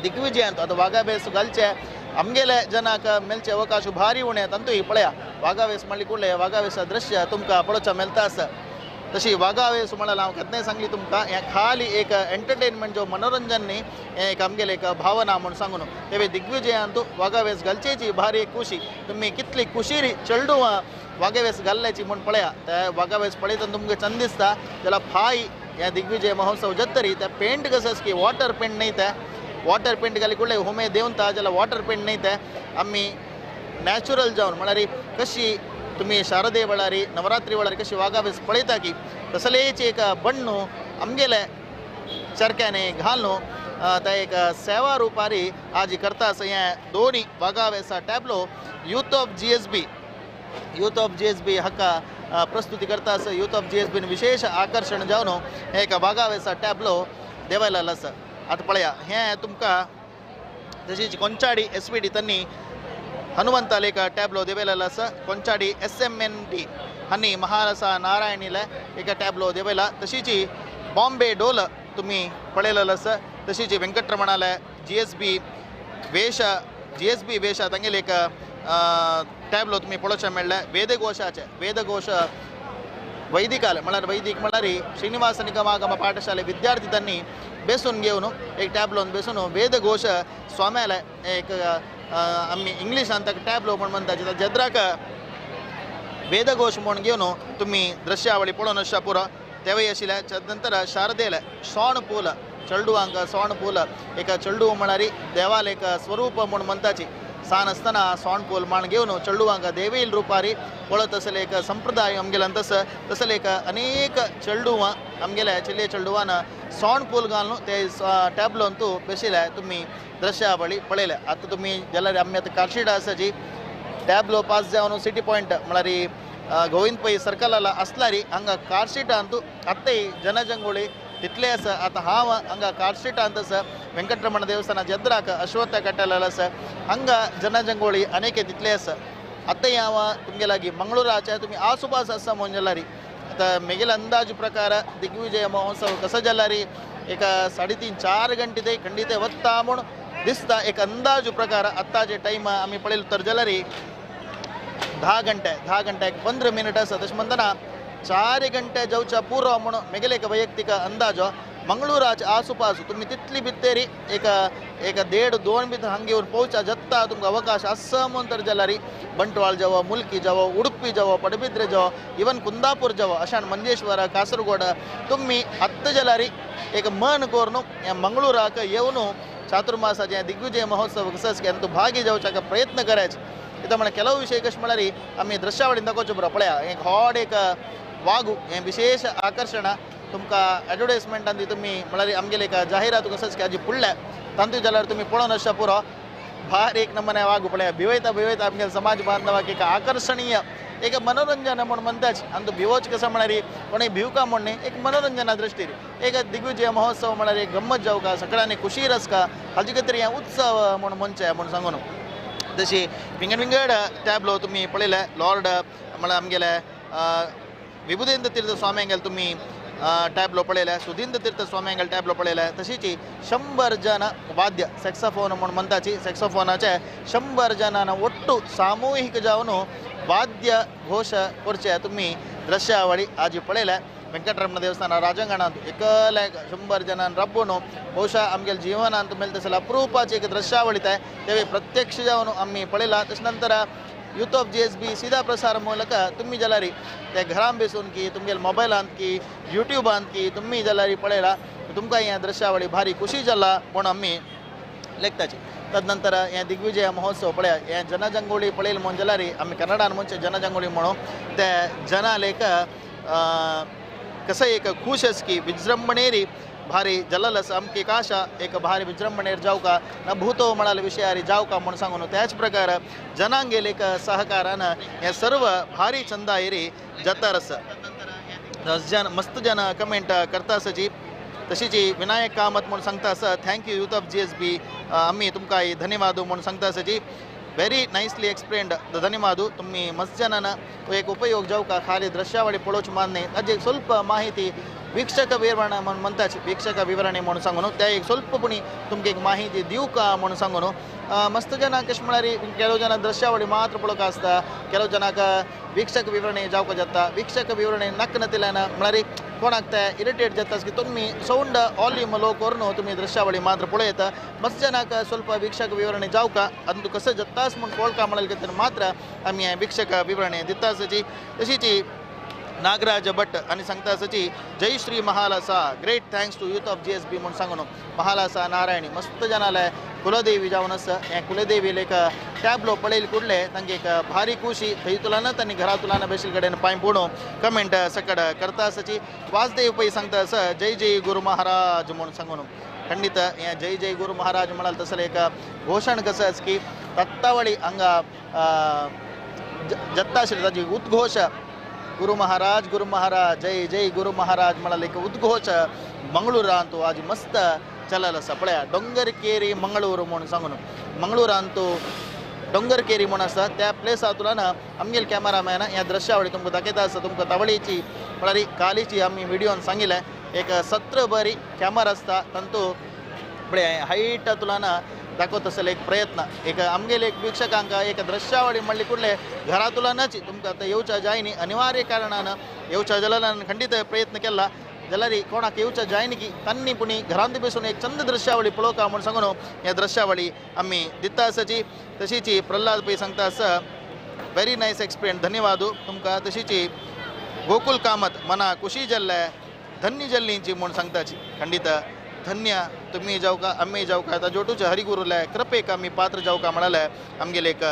दिग्विजयांत आतां वागावेस घालचे आमगेले जनाक मेळचे अवकाश भारी उणें. तातूंत पळया वागावेस म्हणली कुडले वागावेस दृश्य तुमकां पळोवचें मेळटा आसा. तशी वागावेस म्हळ्यार हांव केन्नाय सांगली तुमकां हें खाली एक एंटरटेनमेंट जो मनोरंजन न्ही, हें एक आमगेलें एक भावना म्हूण सांगून तेवे दिग्विजयांत वागावेस घालचेची भारी एक खुशी. तुमी कितली खुशी चेडवां वागावेस घाल्ल्याची म्हूण पळया. ते वागावेस पळयतना तुमकां चंद दिसता जाल्यार फाय ह्या दिग्विजय महोत्सव जत्तरी ते पेंट कसं की वॉटर पेंट न्ही, ते वॉटर पेंट घाली कुडले हुमे देंवता जाल्यार वॉटर पेंट न्ही, ते आमी नॅचरल जावन म्हळ्यार कशी तुमी शारदे वेळार नवरात्री वेळार कशी वागावेस पळयता की तसलेच एक बण्णू आमगेले चरक्याने घालून ते एक सेवा रुपारी आज करता आसा. हें दोनी वागावेसा tableau youth of GSB, youth of GSB हाका प्रस्तुती करता आसा. यूथ ऑफ GSB विशेष आकर्शण जावन हें एक वागावेसा टॅबलो देवायला आसा. आतां पळया हें तुमकां तशीच कोंचाडी SVD तांणी हनुमंताले एक टॅबलो देवयलेलो आसा. कोंचाडी SMND हांणी महारसा नारायणीले एक टॅबलो देवयला. तशीच बॉम्बे डोल तुमी पळयलेलो आसा. तशीच वेंकटरमणाले GSB वेश, GSB वेश तांगेले एक टॅबलो तुमी पळोवचें मेळ्ळें. वेदघोशाचे वेदघोश वैदिकाले म्हळ्यार वैदिक म्हळ्यार श्रीनिवास निगमागम पाठशाले विद्यार्थी तांणी बेसून घेवन एक टॅबलोन बेसून वेदघोश स्वाम्याले एक आमी इंग्लिशान ताका टॅबलो म्हूण म्हणटा जेद्राक वेदघोश म्हूण घेवन तुमी दृश्यावळी पळोवन आसच्या पुरो. तेवूय आशिल्ले. नंतर शारदेले सोण पूल चेडवांक सोण पूल एक चेडू म्हळ्यार देवाले एक स्वरूप म्हूण म्हणटाची. सान आसतना सोण पूल माण घेवन चेडवांक देवील रुपारी पळत तसले एक संप्रदाय आमगेल्यान तसो तसले एक अनेक चेडवां आमगेल्या चेडये चेडवान सोण पूल घालून ते टॅबलोन तूं बेशिल्ले तुमी दृश्यावळी पळयले. आतां तुमी जाल्यार आमी आतां कारशीट आसा जी टॅबलो पास जावन सिटी पॉयंट म्हळ्यार गोविंद पै सर्कलाला आसल्यार हांगा कारशीटांत आतांय जनजंगोळी तितले आसा. आतां हांव हांगा कारशीटांत आसा वेंकटरमण देवस्थाना जेद्राक अश्वत्थ कट्याला आसा. हांगा जनजंगोळी अनेक तितले आसा. आतांय हांव तुमगे लागीं मंगळुराचे तुमी आसुपास आसा म्हणून जाल्यार आतां मेगेले अंदाज प्रकार दिग्विजय महोत्सव कसो जाल्यार एक 3.5-4 घंटे ते खंडीत वता म्हूण दिसता. एक अंदाज प्रकार आतांचे टायम आमी पळयलो तर जाल्यार 10 घंटे 10 घंटे 15 मिनट आसा. तशें म्हणटना 4 घंटे जावच्या पुरो म्हूण मेगेले एक वैयक्तीक अंदाजो. मंगळुराचे आसुपास तुमी तितली भितर एक एक 1.5-2 भितर हांगा येवन पोवच्या जत्ता तुमकां अवकाश आसा म्हूण तर जाल्यार बंटवाळ जावो, मुल्की जावो, उडुपी जावो, पडबिद्रे जावो, इवन कुंदापूर जावो, अशान मंजेश्वर कासरगोड तुमी आत्तां जाल्यार एक मन करून ह्या मंगळुराक येवन चातुर्मासाचे दिग्विजय महोत्सव कसो भागी जावच्या प्रयत्न करायचे. इथं म्हळ्यार ಕೆಲವು विषय कशें म्हळ्यार आमी दृश्यावळीन दाखोवचें बरो. पळया एक व्हड एक वागू हें विशेष आकर्शण तुमकां एडवर्टायजमेंटान ती तुमी म्हळ्यार आमगेले एक जाहिरात कसोच की हाजी फुडल्या तांतूय जाल्यार तुमी पळोवन आसच्या पुरो. भार एक नमुने वागू पळया भिवयता भिवयता आमगेले समाज बांधवाक एक आकर्शणीय एक मनोरंजन म्हूण म्हणटाच. आनी तो भिवोच कसो म्हळ्यार कोणूय भिवका म्हूण न्ही, एक मनोरंजना दृश्टीर एक दिग्विजय महोत्सव म्हळ्यार एक गम्मत जावका, सगळ्यांनी खुशी रसका, हाजे खातीर हें उत्सव म्हूण म्हणचें म्हूण सांगून. तशी विंगड विंगड टॅबलो तुमी पळयले. लॉर्ड म्हळ्यार आमगेले विबुधेंद्र तीर्थ स्वामी हांगेले तुमी टॅबलो पळयले, सुधींद्र तीर्थ स्वाम्यांगेले टॅबलो पळयले, तशीच 100 जन वाद्य सॅक्सोफोन म्हूण म्हणटाची सॅक्सोफोनाचे 100 जणां ಒಟ್ಟು सामूहिक जावन वाद्य घोष करचे तुमी दृश्यावळी आज पळयले. वेंकटरमण देवस्थान राजांगणांत एकले 100 जणां रब्बून ಬಹುಶಃ आमगेले जीवनांत मेळटा तसले अप्रूपाची एक दृश्यावळी ते तेवी प्रत्यक्ष जावन आमी पळयला. तशें नंतर यूथ ऑफ GSB सीधा प्रसार ಮೂಲಕ तुम्ही जाल्यार ते घरान बेसून की तुमगेले मोबायलांत की युट्यूबांत की तुम्ही जाल्यार पळयला तुमकां ह्या दृश्यावळी भारी खुशी जाला म्हूण आमी लेखताची. तदनंतर हे दिग्विजय महोत्सव पळया, हे जनजंगोळी पळयली म्हूण जाल्यार आमी कन्नडान म्हणचे जनजंगोळी म्हणून ते जनालेक कसं एक खुश आस की विजृंभणेरी भारी जलल आसा आमकी काशा एक भारी विजृंभणेर जावका न भूतो म्हणाले विशयारी जावका म्हूण सांगून त्याच प्रकार जनांगेल एक सहकारान हे सर्व भारी चंदायरी जाता आसा. जन मस्त जन कमेंट करता आसाची. तशीच विनायक कामत म्हूण सांगता आसा thank you youth of GSB आमी तुमकां धन्यवाद म्हूण सांगता आसाची. वेरी नायसली एक्सप्लेन्ड धन्यवाद. तुम्ही मस्त जनान एक उपयोग जावका खाली दृश्यावळी पळोवचे मान न्ही ताजी एक ಸ್ವಲ್ಪ माहिती वीक्षक विवरण म्हूण म्हणटाची वीक्षक विवरणे म्हूण सांगून त्या एक ಸ್ವಲ್ಪ पुणी तुमकां एक माहिती दिवका म्हूण सांगून मस्त जनांक कशें म्हळ्यार ಕೆಲವು ಜನ ದೃಶ್ಯಾವಳಿ ಮಾತ್ರ ಪಳಕ आसता, ಕೆಲವು ಜನಕ್ಕೆ ವೀಕ್ಷಕ ವಿವರಣೆ जावका जाता, ವೀಕ್ಷಕ ವಿವರಣೆ ನಕ್ಕನತಿಲ್ಲ म्हळ्यार कोणाक ते इरिटेट जाता की तुमी सौंड वॉल्यूम लो करून तुमी दृश्यावळी मात्र पळयता. मस्त जनाक ಸ್ವಲ್ಪ ವೀಕ್ಷಕ ವಿವರಣೆ जावका अंतू कसं जाताच म्हूण पळोवका म्हळ्यार मात्र आमी वीक्षक विवरणे दिता आसाची. तशीच नागराज भट आनी सांगता आसाची जय Shri Mahalasa great thanks to youth of GSB म्हूण सांगून महालासा नारायणी मस्त जनाले कुलदेवी जावन आसा. हे कुलदेवी एक टॅबलो पळयले कुडले तांकां एक भारी खुशी थंय तुलानत आनी घरा तुलान बेशील कडेन पांय पडून कमेंट सकड करता आसाची. वासदेव पै सांगता आसा जय जय गुरु महाराज म्हूण सांगून खंडित हे जय जय गुरु महाराज म्हणाल तसलें एक घोशण कसं आसा की तत्तावळी हांगा जत्ता आशिल्ली ताजी उद्घोश गुरु महाराज गुरु महाराज जय जय गुरु महाराज म्हणाल एक उद्घोष मंगळूरांतू आज मस्त चलल आसा. पळया डोंगरकेरी मंगळूर म्हूण सांगून मंगळूरांतू डोंगरकेरी म्हूण आसा त्या प्लेसा तुला आमगेले कॅमेरामॅन ह्या दृश्यावळी तुमकां दाखयता आसा. तुमकां तावळीची म्हळ्यार कालीची आमी व्हिडियोन सांगिल्लें एक सत्र बरी कॅमेरा आसता तांतू पळया हायट तुलान दाखवत आसले एक प्रयत्न एक आमगेले एक वीक्षकांक एक दृश्यावळी म्हणली कुडले घरातुलानच तुमकां आतां येवच्या जायनी अनिवार्य कारणान येवच्या जाल्यार खंडीत प्रयत्न केला जाल्यार कोणाक येवच्या जायनी की तांणी पुणी घरांत बसून एक चंद दृश्यावळी पळोवका म्हूण सांगून ह्या दृश्यावळी आमी दिता आसाची. तशीच प्रल्हाद पै सांगता आसा व्हेरी नायस एक्सप्लेन धन्यवाद तुमकां. तशीच गोकुल कामत मना खुशी जाल्ले धन्य जल्लींची म्हूण सांगताची. खंडीत धन्य तुम्ही जावका आमी जावका ताजोटूच हरिगुरुले कृपेक आमी पात्र जावका म्हणाले आमगेले एक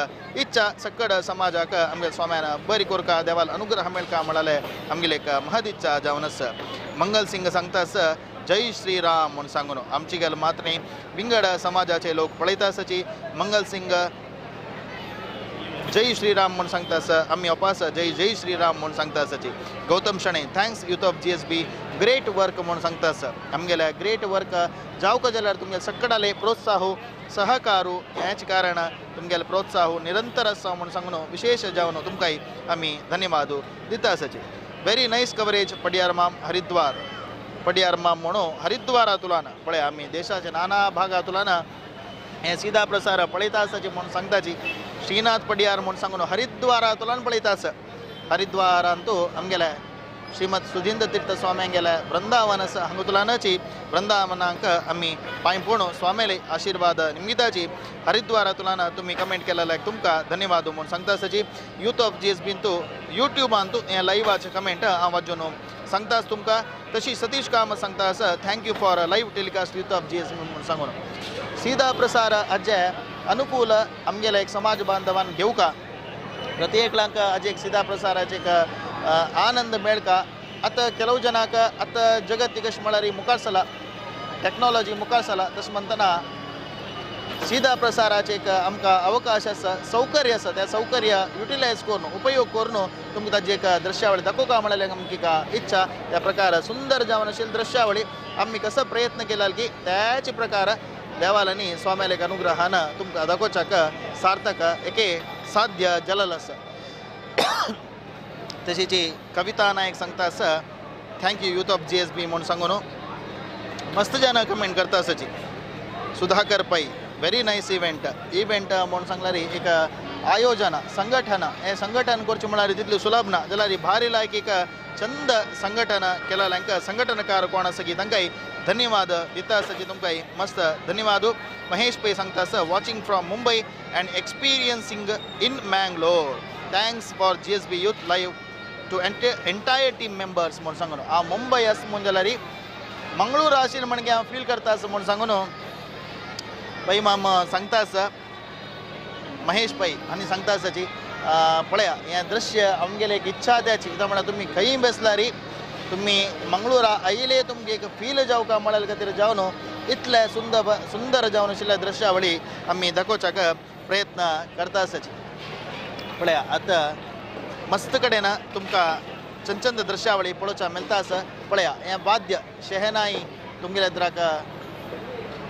इच्छा सक्कड समाजाक आमगे स्वाम्यान बरी कोरका देवाल अनुग्रह मेळका म्हणाले आमगेले एक महद इच्छा जावन आसा. मंगल सिंग सांगता आसा जय श्रीराम म्हूण सांगून आमची गल मात्र न्ही विंगड समाजाचे लोक पळयता आसाची. मंगल सिंग जय श्रीराम म्हूण सांगता आसा आमी अपास जय जय श्रीराम म्हूण सांगता आसाची. Gautam Shenoy thanks youth of GSB great work म्हूण सांगता आसा. आमगेले ग्रेट वर्क जावका जाल्यार तुमगेले सक्कडाले प्रोत्साह सहकारू हेच कारण तुमगेले प्रोत्साह निरंतर आसा म्हूण सांगून विशेष जावन तुमकां आमी धन्यवाद दिता आसाची. व्हेरी नायस कवरेज पडियार माम हरिद्वार पडियार माम म्हणून हरिद्वारा तुलान पळय आमी देशाच्या नाना भागा तुलान हें सीधा प्रसार पळयता आसाची म्हूण सांगताची. श्रीनाथ पडियार म्हूण सांगून हरिद्वारा तुलान पळयता आसा. हरिद्वारांतू आमगेले श्रीमद सुधींद्र तीर्थ स्वाम्यांगेले वृंदावन आसा हांगा तुलानची वृंदावनाक आमी पांय पडून स्वाम्याले आशिर्वाद निमिताची. हरिद्वारा तुलान तुमी कमेंट केलेल्याक तुमकां धन्यवाद म्हूण सांगता आसाची. यूथ ऑफ GSB युट्यूबांतू हें लायव्हाचें कमेंट हांव वाजून सांगता तुमकां. तशी सतीश कामत सांगता आसा thank you for live telecast youth of GSB म्हूण सांगून सीधा प्रसार आजे अनुकूल आमगेले एक समाज बांधवान घेवका प्रत्येकलांक आजे एक सीधा प्रसाराचे एक आनंद मेळका. आतां ಕೆಲವು ಜನಾक आतां जगत कशें म्हळ्यार मुखार सला टॅक्नॉलॉजी मुखार सला तशें म्हणटना सीधा प्रसाराचे एक आमकां अवकाश आसा सौकर्य आसा त्या सौकर्य युटिलायज करून उपयोग करून तुमकां ताजी एक दृश्यावळी दाखोवका म्हळ्यार आमची इच्छा. त्या प्रकार सुंदर जावन आशिल्ली दृश्यावळी आमी कसो प्रयत्न केला की त्याच प्रकार देवालांनी स्वाम्याले अनुग्रहान तुमकां दाखोवच्याक सार्थक एके साध्य जलल आसा. तशीच कविता नायक सांगता आसा Thank you youth of GSB म्हूण सांगून मस्त जाण कमेंट करता आसाची. Sudhakar Pai very nice event event म्हूण सांगल्यार एक आयोजन संघटन हें संघटन करचें म्हळ्यार तितलें सुलभ ना जाल्यार भारी लायक एक चंद संघटन केला हांकां संघटनकार कोण आसा की तांकांय धन्यवाद दिता आसाची तुमकांय मस्त धन्यवाद. महेश पै सांगता आसा watching from Mumbai and experiencing in Mangalore thanks for GSB youth live to entire team members म्हूण सांगून. हांव मुंबय आसा म्हूण जाल्यार मंगळूर आशिल्लें म्हणगे हांव फील करता आसा म्हूण सांगून पै माम सांगता आसा महेश पै आनी सांगता आसाची. पळया हें दृश्य आमगेले एक इच्छा त्याची कित्याक म्हळ्यार तुमी खंय बेसल्यार तुमी मंगळूरा आयले तुमगे एक फील जावका म्हळ्यार खातीर जावन इतले सुंदर सुंदर जावन आशिल्ल्या दृश्यावळी आमी दाखोवच्याक प्रयत्न करता आसाची. पळया आतां मस्त कडेन तुमकां चंचंद दृश्यावळी पळोवच्या मेळटा आसा. पळया हें वाद्य शेहनाई तुमगेल्या एदराक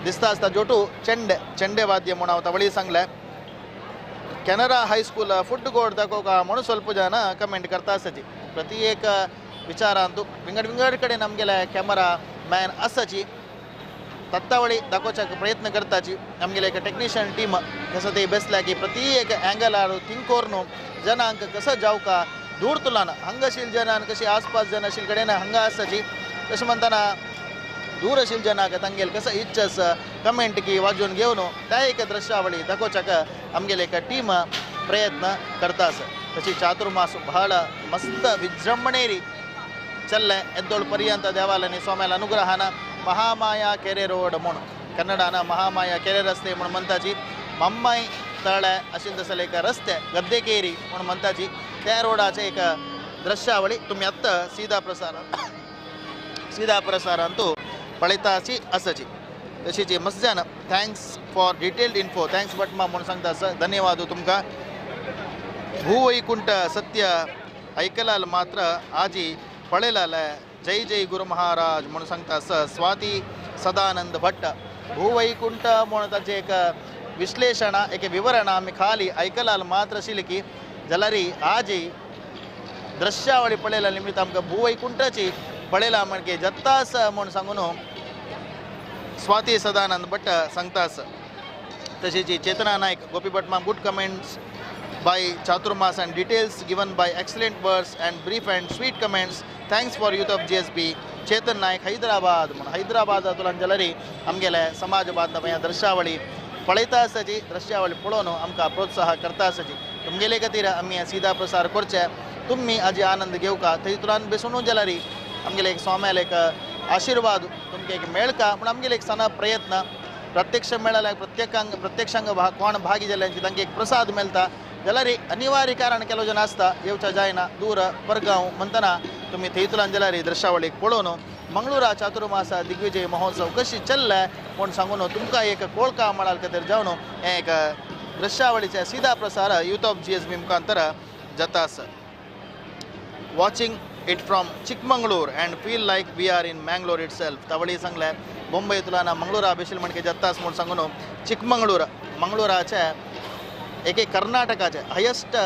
दिसता आसता जोटू चेंडे चेंडे वाद्य म्हूण हांव तवळी सांगलें. केनरा हायस्कूल फुड कोर्ट दाखोवका म्हणून ಸ್ವಲ್ಪ ಜನ कमेंट करता आसाची. प्रति एक विचारांतू विंगड विंगड कडेन आमगेले कॅमेरा मॅन आसाची तत्तावळी दाखोवच्याक प्रयत्न करताची. आमगेले एक टेक्निशियन टीम कसो ते बेसल्या की प्रति एक अँगलार थिंक करून जनांक कसो जावका दूर तुलान हांगा आशिल्ले जनान कशी आसपास जन आशिल्ले कडेन हांगा आसाची तशें म्हणटना दूर आशिल्ले जनाक तांगेले कसो इच्छा आसा कमेंट की वाजोवन घेवन त्या एक दृश्यावळी दाखोवच्याक आमगेले एक टीम प्रयत्न करता आसा. तशी चातुर्मास बहळ मस्त विजृंभणेरी चल्ले एದ್ದोळ पर्यंत देवालयानी स्वाम्याला अनुग्रहान महामाया केरे रोड म्हूण कन्नडान महामाया केरे रस्ते म्हूण म्हणटाची मम्माय तळे अशें तसले एक रस्ते गद्देकेरी म्हूण म्हणटाची त्या रोडाचे एक दृश्यावळी तुमी आत्तां सीधा प्रसारांतू पळयता आसाची. तशीच मस्त जाण thanks for detailed info thanks but मा म्हूण सांगता आसा धन्यवाद तुमकां. भूवैकुंठ सत्य ऐकलाल मात्र आजी पळयलाले जय जय गुरु महाराज म्हूण सांगता आसा स्वाती सदानंद भट्ट. भूवैकुंठ म्हूण ताचें एक विश्लेशण एक विवरण आमी खाली ऐकलाल मात्र आशिल्लें की जाल्यार आजी दृश्यावळी पळयला निमित्त आमकां भूवैकुंठाची पळयला म्हणजे जत्ता आसा म्हूण सांगून स्वाती सदानंद भट्ट सांगता आसा. तशीच Chetana Naik Gopi Bhat ma'am good comments by Chaturmas and details given by excellent words and brief and sweet comments. Thanks for youth of GSB. Chetan Naik Hyderabad म्हूण हैदराबादांतल्यान जाल्यार आमगेले समाज बांधव ह्या दृश्यावळी पळयता आसाची दृश्यावळी पळोवन आमकां प्रोत्साह करता आसाची. तुमगेले खातीर आमी सीधा प्रसार करचे तुमी आजी आनंद घेवका थंयतल्यान बेसून जाल्यार आमगेले एक स्वाम्याले एक आशिर्वाद तुमकां एक मेळका पूण आमगेले एक सणा प्रयत्न प्रत्यक्ष मेळ्ळ्यार प्रत्येकांक प्रत्यक्षांक कोण भागी जाल्यांची तांकां एक प्रसाद मेळटा जाल्यार अनिवार्य कारण केलो जन आसता येवच्या जायना दूर परगांव म्हणटना तुमी थंयतल्यान जाल्यार दृश्यावळीक पळोवन मंगळूरा चातुर्मासा दिग्विजय महोत्सव कशी चल्ले म्हूण सांगून तुमकां एक कोळका म्हळ्यार खातीर जावन हें एक दृश्यावळीचें सीधा प्रसार यूथ ऑफ GSB मुखांतर जाता आसा. Watching it from Chikmagalur and feel like we are in Mangalore itself. तवळी सांगलें मुंबयतल्यान मंगळूरा बेशील म्हणके जातास म्हूण सांगून चिकमंगळूर मंगळूराचे एक एक कर्नाटकाचे हायस्ट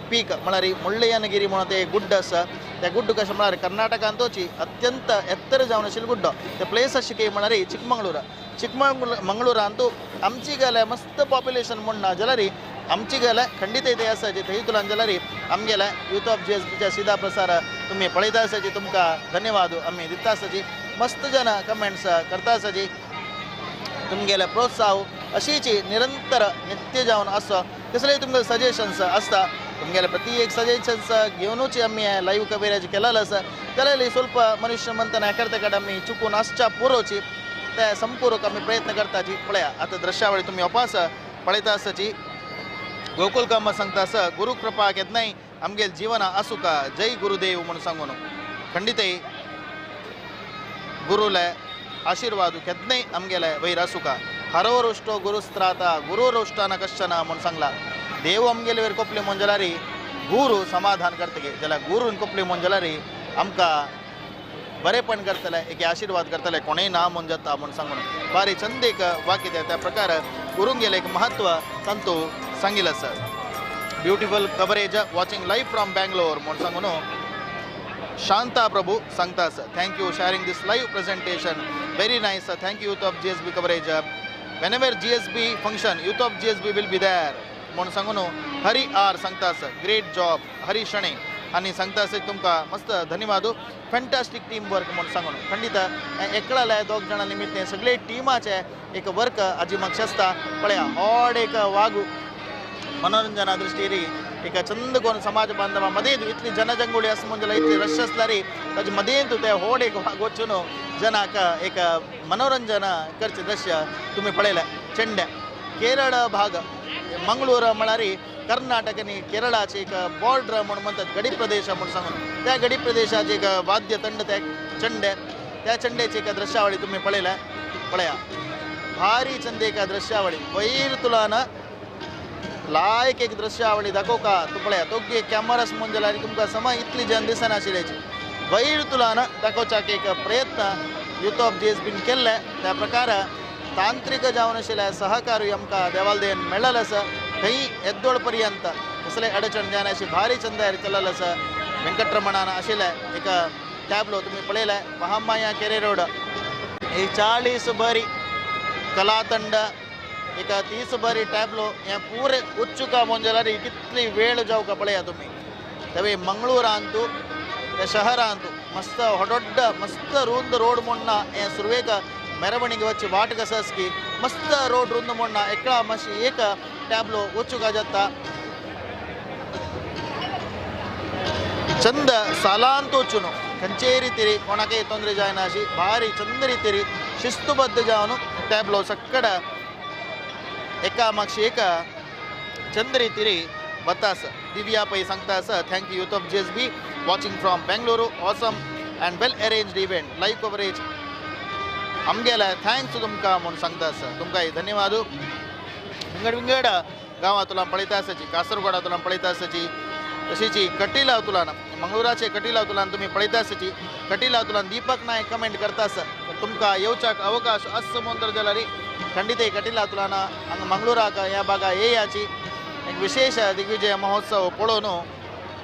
पीक म्हळ्यार मुಳ್ಳय्यनगिरी म्हणून ते गुड्ड आसा त्या गुड्ड कशें म्हळ्यार कर्नाटकांतोची अत्यंत एत्तर जावन आशिल्लो गुड्डो ते प्लेस अशें की म्हळ्यार चिकमंगळूर चिकमंगळूरांतू आमची गेले मस्त पॉप्युलेशन म्हूण ना जाल्यार आमची गेले खंडीत ते आसा जे थंयतल्यान जाल्यार आमगेले यूथ ऑफ GSBच्या सीधा प्रसार तुमी पळयता आसाची तुमकां धन्यवाद आमी दिता आसाची. मस्त जन कमेंट्स करता आसाची तुमगेले प्रोत्साह अशीच निरंतर नित्य जावन आसा कसलेय तुमगे सजेशन्स आसता तुमगेले प्रति एक सजेशन्स घेवनूच आमी लायव्ह कवरेज केलेलें आसा. जाल्यार ಸ್ವಲ್ಪ मनुष्य म्हणटना एका कडेन आमी चुकून आसच्या पुरोची ते संपूरक आमी प्रयत्न करताची. पळया आतां दृश्यावळी तुमी अपास पळयता आसाची. गोकुल कामत सांगता आसा गुरु कृपा केन्नाय आमगेले जिवना आसुका जय गुरुदेव म्हूण सांगून खंडितय गुरुले आशिर्वाद केन्नाय आमगेले वयर आसुका. हरोरुष्टो गुरुस्त्राता गुरुरोष्टान कश्चन म्हूण सांगला देव आमगेले वयर कोपले म्हूण जाल्यार गुरु समाधान करतगे जाल्यार गुरून कोपले म्हूण जाल्यार आमकां बरेपण करतले एक आशिर्वाद करतले कोणूय ना म्हूण जाता म्हूण सांगून बारी चंद एक वाक्य त्या प्रकार गुरुंगेले एक महत्व तांतू सांगिल्लें आसा. Beautiful coverage watching live from Bangalore म्हूण सांगून Shanta Prabhu सांगता आसा. Thank you sharing this live presentation, very nice. Thank you youth of GSB coverage. Whenever GSB function youth of GSB will be there म्हूण सांगून Hari R सांगता आसा. Great job Hari Shenoy आनी सांगता आसा तुमकां मस्त धन्यवाद. फॅन्टास्टीक टीम वर्क म्हूण सांगून खंडीत एकळाले दोग जाणां निमित्त सगळे टिमाचे एक वर्क आजी मागशे आसता. पळया व्हड एक वागू मनोरंजना दृष्टीरी एक चंद कोण समाज बांधवा मदेंत इतली जनजंगुळी आसा म्हूण जाल्यार इतली रश आसल्यार ताजे मदेंत ते व्हड एक वाग वचून जनाक एक मनोरंजन करचें दृश्य तुमी पळयलें. चेंडे केरळ भाग मंगळूर म्हळ्यार कर्नाटक आनी केरळाचे एक बॉर्डर म्हूण म्हणटात गडी प्रदेश म्हूण सांगून त्या गडी प्रदेशाचे एक वाद्य तंड त्या चंडे त्या चंडेची एक दृश्यावळी तुमी पळयल्या. पळया भारी चंद एक दृश्यावळी वयर तुलान लायक एक दृश्यावळी दाखोवका तूं पळया तोगे कॅमेरास म्हूण जाल्यार तुमकां समा इतली जन दिसनाशिल्ल्याची वयर तुलान दाखोवच्याक एक प्रयत्न युथ ऑफ GSBन केल्ले. त्या प्रकार तांत्रिक जावन आशिल्ले सहकार्य आमकां देवालदेन मेळ्ळेलें आसा. थंय येद्दोळ पर्यंत कसले अडचण जायना अशी भारी चंदायर चललें आसा. वेंकटरमणान आशिल्लें एक टॅबलो तुमी पळयलें. महामाया केरे रोड ही 40 बरी कलातंड एक 30 बरी टॅबलो हें पुरे उत्सुका म्हूण जाल्यार कितली वेळ जावका पळया तुमी. तेवे मंगळूरांतू त्या शहरांतू मस्त होडोड्ड मस्त रुंद रोड म्हूण ना हें सुरवेक मेरवणीक वचची वाट कसो आसा की मस्त रोड रुंद म्हूण ना एकळा मातशी एक टॅबलो वचूंक जाता. चंद सालांत वचून खंयचेय रितीरी कोणाकय तोंदरे जायना अशी भारी चंद रितीरी शिस्तबद्ध जावन टॅबलो सक्कड एका मागशी एक चंद रितीरी वता आसा. दिव्या पै सांगता आसा thank you youth of GSB watching from Bengaluru. Awesome and well arranged event live coverage आमगेले thanks तुमकां म्हूण सांगता आसा. तुमकां धन्यवाद. विंगड विंगड गांवांतल्यान पळयता आसाची कासरगोडांतल्यान पळयता आसाची तशीच कटिलातुलान मंगळुराचे कटिलातुलान तुमी पळयता आसाची. कटिलातुलान दीपक नायक कमेंट करता आसा तुमकां येवच्याक अवकाश आसा म्हूण जाल्यार खंडीत कटिलातुलान हांगा मंगळुराक ह्या भागा येयाची एक विशेष दिग्विजय महोत्सव पळोवन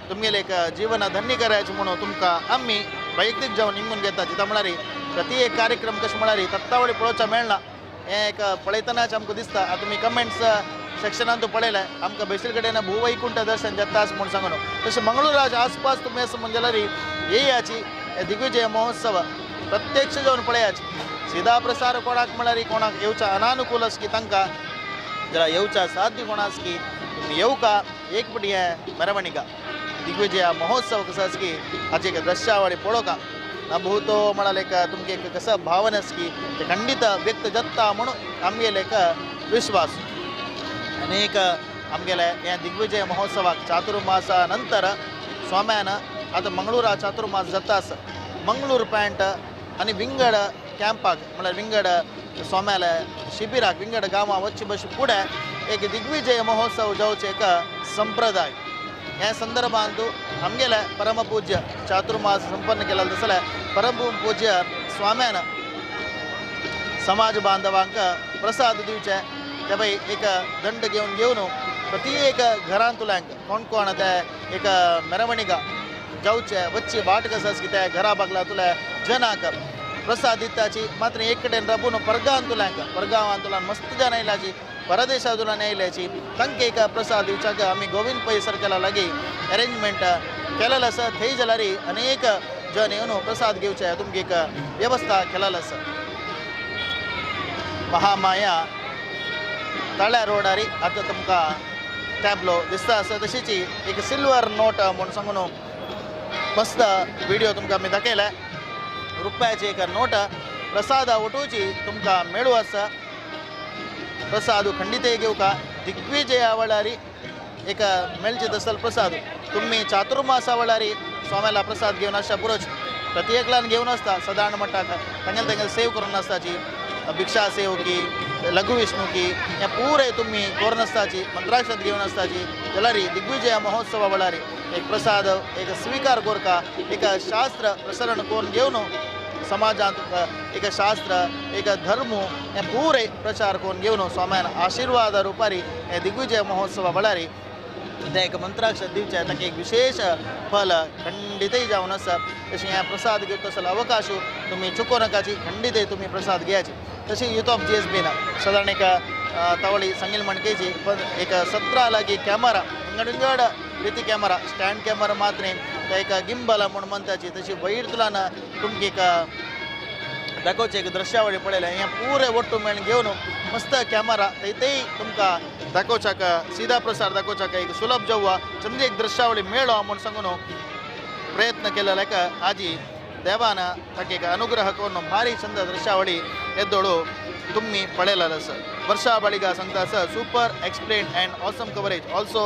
तुमगेले एक जीवन धन्य करायचें म्हणून तुमकां आमी वैयक्तीक जावन निमून घेता. जिता म्हळ्यार प्रति एक कार्यक्रम कशें म्हळ्यार तत्तावळी पळोवच्या मेळना हें एक पळयतनाच आमकां दिसता. आतां तुमी कमेंट्स सेक्शनान तूं पळयलें आमकां बेसील कडेन भूवैकुंठ दर्शन जाता अशें म्हूण सांगून तशें मंगळुराच्या आसपास तुमी अशें म्हूण जाल्यार येयाची दिग्विजय महोत्सव प्रत्यक्ष जावन पळयाची. सिधा प्रसार कोणाक म्हळ्यार कोणाक येवच्या अनानुकूल आसा की तांकां जाल्यार येवच्या साध्य कोणा आसा की तुमी येवका एक पटी हें मेरवणिका दिग्विजय महोत्सव कसो आसा की हाची एक दृश्यावळी पळोवका ना भूतो म्हळ्यार एक तुमगे एक कसो भावना आसा की ते खंडीत व्यक्त जाता म्हणून आमगेले एक विश्वास. अनेक आमगेले ह्या दिग्विजय महोत्सवाक चातुर्मासा नंतर स्वाम्यान आतां मंगळुरा चातुर्मास जाता आसा. मंगळूर पॅन्ट आनी विंगड कॅम्पाक म्हळ्यार विंगड स्वाम्याले शिबिराक विंगड गांवां वचचे बशी फुडें एक दिग्विजय महोत्सव जावचें एक संप्रदाय. ह्या संदर्भांत आमगेले परमपूज्य चातुर्मास संपन्न केला तसले परमपूज्य स्वाम्यान समाज बांधवांक प्रसाद दिवचे ते पळय एक दंड घेवन घेवन प्रत्येक घरांतल्यांक कोण कोण ते एक मेरवणिका जावचे वच्ची वाट कसो आसा की त्या घरा बागलांतल्या जनाक प्रसाद दिताची. मात्र एक कडेन राबून परगांतल्यांक परगांवांतल्यान मस्त जन आयल्याची परदेशांतल्यान आयल्याची तांकां एक प्रसाद दिवच्याक आमी गोविंद पै सर्कला लागीं अरेंजमेंट केलेलें आसा. थंय जाल्यार अनेक जन येवन प्रसाद घेवचे तुमकां एक वेवस्था केलेली आसा. महामाया तळ्या रोडारी आतां तुमकां टॅबलो दिसता आसा. तशीच एक सिल्वर नोट म्हूण सांगून मस्त व्हिडिओ तुमकां आमी दाखयला. रुपयाची एक नोट प्रसाद वटोवची तुमकां मेळू आसा. प्रसाद खंडीत घेवका दिग्विजया वेळार एक मेळचे तसल प्रसाद तुमी चातुर्मासा वेळार स्वाम्याला प्रसाद घेवन आसता पुरोच प्रत्येकल्यान घेवन आसता सदाण म्हणटा तांगेले तांगेले सेव करून आसताची भिक्षा सेव की लघु विष्णू की हें पुरें तुमी करून आसताची मंत्राक्षत घेवन आसताची जाल्यार दिग्विजय महोत्सवा वेळार एक प्रसाद एक स्वीकार करका एक शास्त्र प्रसरण करून घेवन समाजांत एक शास्त्र एक धर्म हें पुरें प्रचार करून घेवन स्वाम्यान आशिर्वाद रुपारी हे दिग्विजय महोत्सवा वेळार तें एक मंत्राक्षर दिवचें ताका एक विशेष फल खंडितय जावन आसा. तशें ह्या प्रसाद घेवचो तसो अवकाश तुमी चुको नाकाची, खंडितय तुमी प्रसाद घेयाची. तशें यूथ ऑफ जी एस बीन सादारण एक तावळी सांगील म्हणकेची पण एक 17 लागी कॅमेरा विंगड विंगड रिती कॅमेरा स्टँड कॅमेरा मात्र न्ही ते एक गिंबल म्हूण म्हणटाची तशी वयर तुलान तुमकां एक दाखोवचें एक दृश्यावळी पळयलें हें पुरें ಒಟ್ಟು मेळून घेवन मस्त कॅमेरा थंय तुमकां दाखोवच्याक सीधा प्रसार दाखोवच्याक एक सुलभ जावं समजी एक दृश्यावळी मेळो म्हूण सांगून प्रयत्न केलेलो आजी देवान ताका एक अनुग्रह करून भारी चंद दृश्यावळी येदोळू तुम्ही पळयलेलो आसा. वर्षा बाळिगा सांगता आसा super explain and awesome coverage also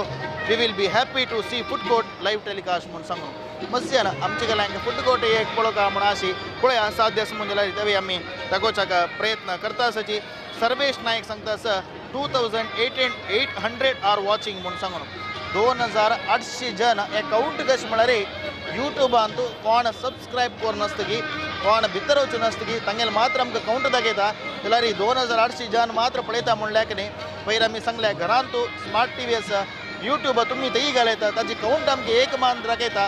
we will be happy to see food court live telecast म्हूण सांगून मस्त जालें. आमचे गेल्यान फूड कोर्ट एक पळोवंक म्हूण आशी पळया साध्य आसा म्हूण जाल्यार तेवूय आमी दाखोवच्याक प्रयत्न करता आसाची. सर्वेश नायक सांगता आसा 2800 आर वॉचिंग म्हूण सांगून 2800 जन हे कावंट कशें म्हळ्यार यूट्यूबान तूं कोण सबस्क्रायब करून नासतकी कोण भितर वचून नासतकी तांगेले मात्र आमकां कावंट दाखयता जाल्यार 2800 जन मात्र पळयता म्हणल्यार न्ही. पयर आमी सांगलें घरान तूं स्मार्ट टी व्ही आसा यूट्यूब तुमी थंय घालयता ताची कावंट आमकां एक मान दाखयता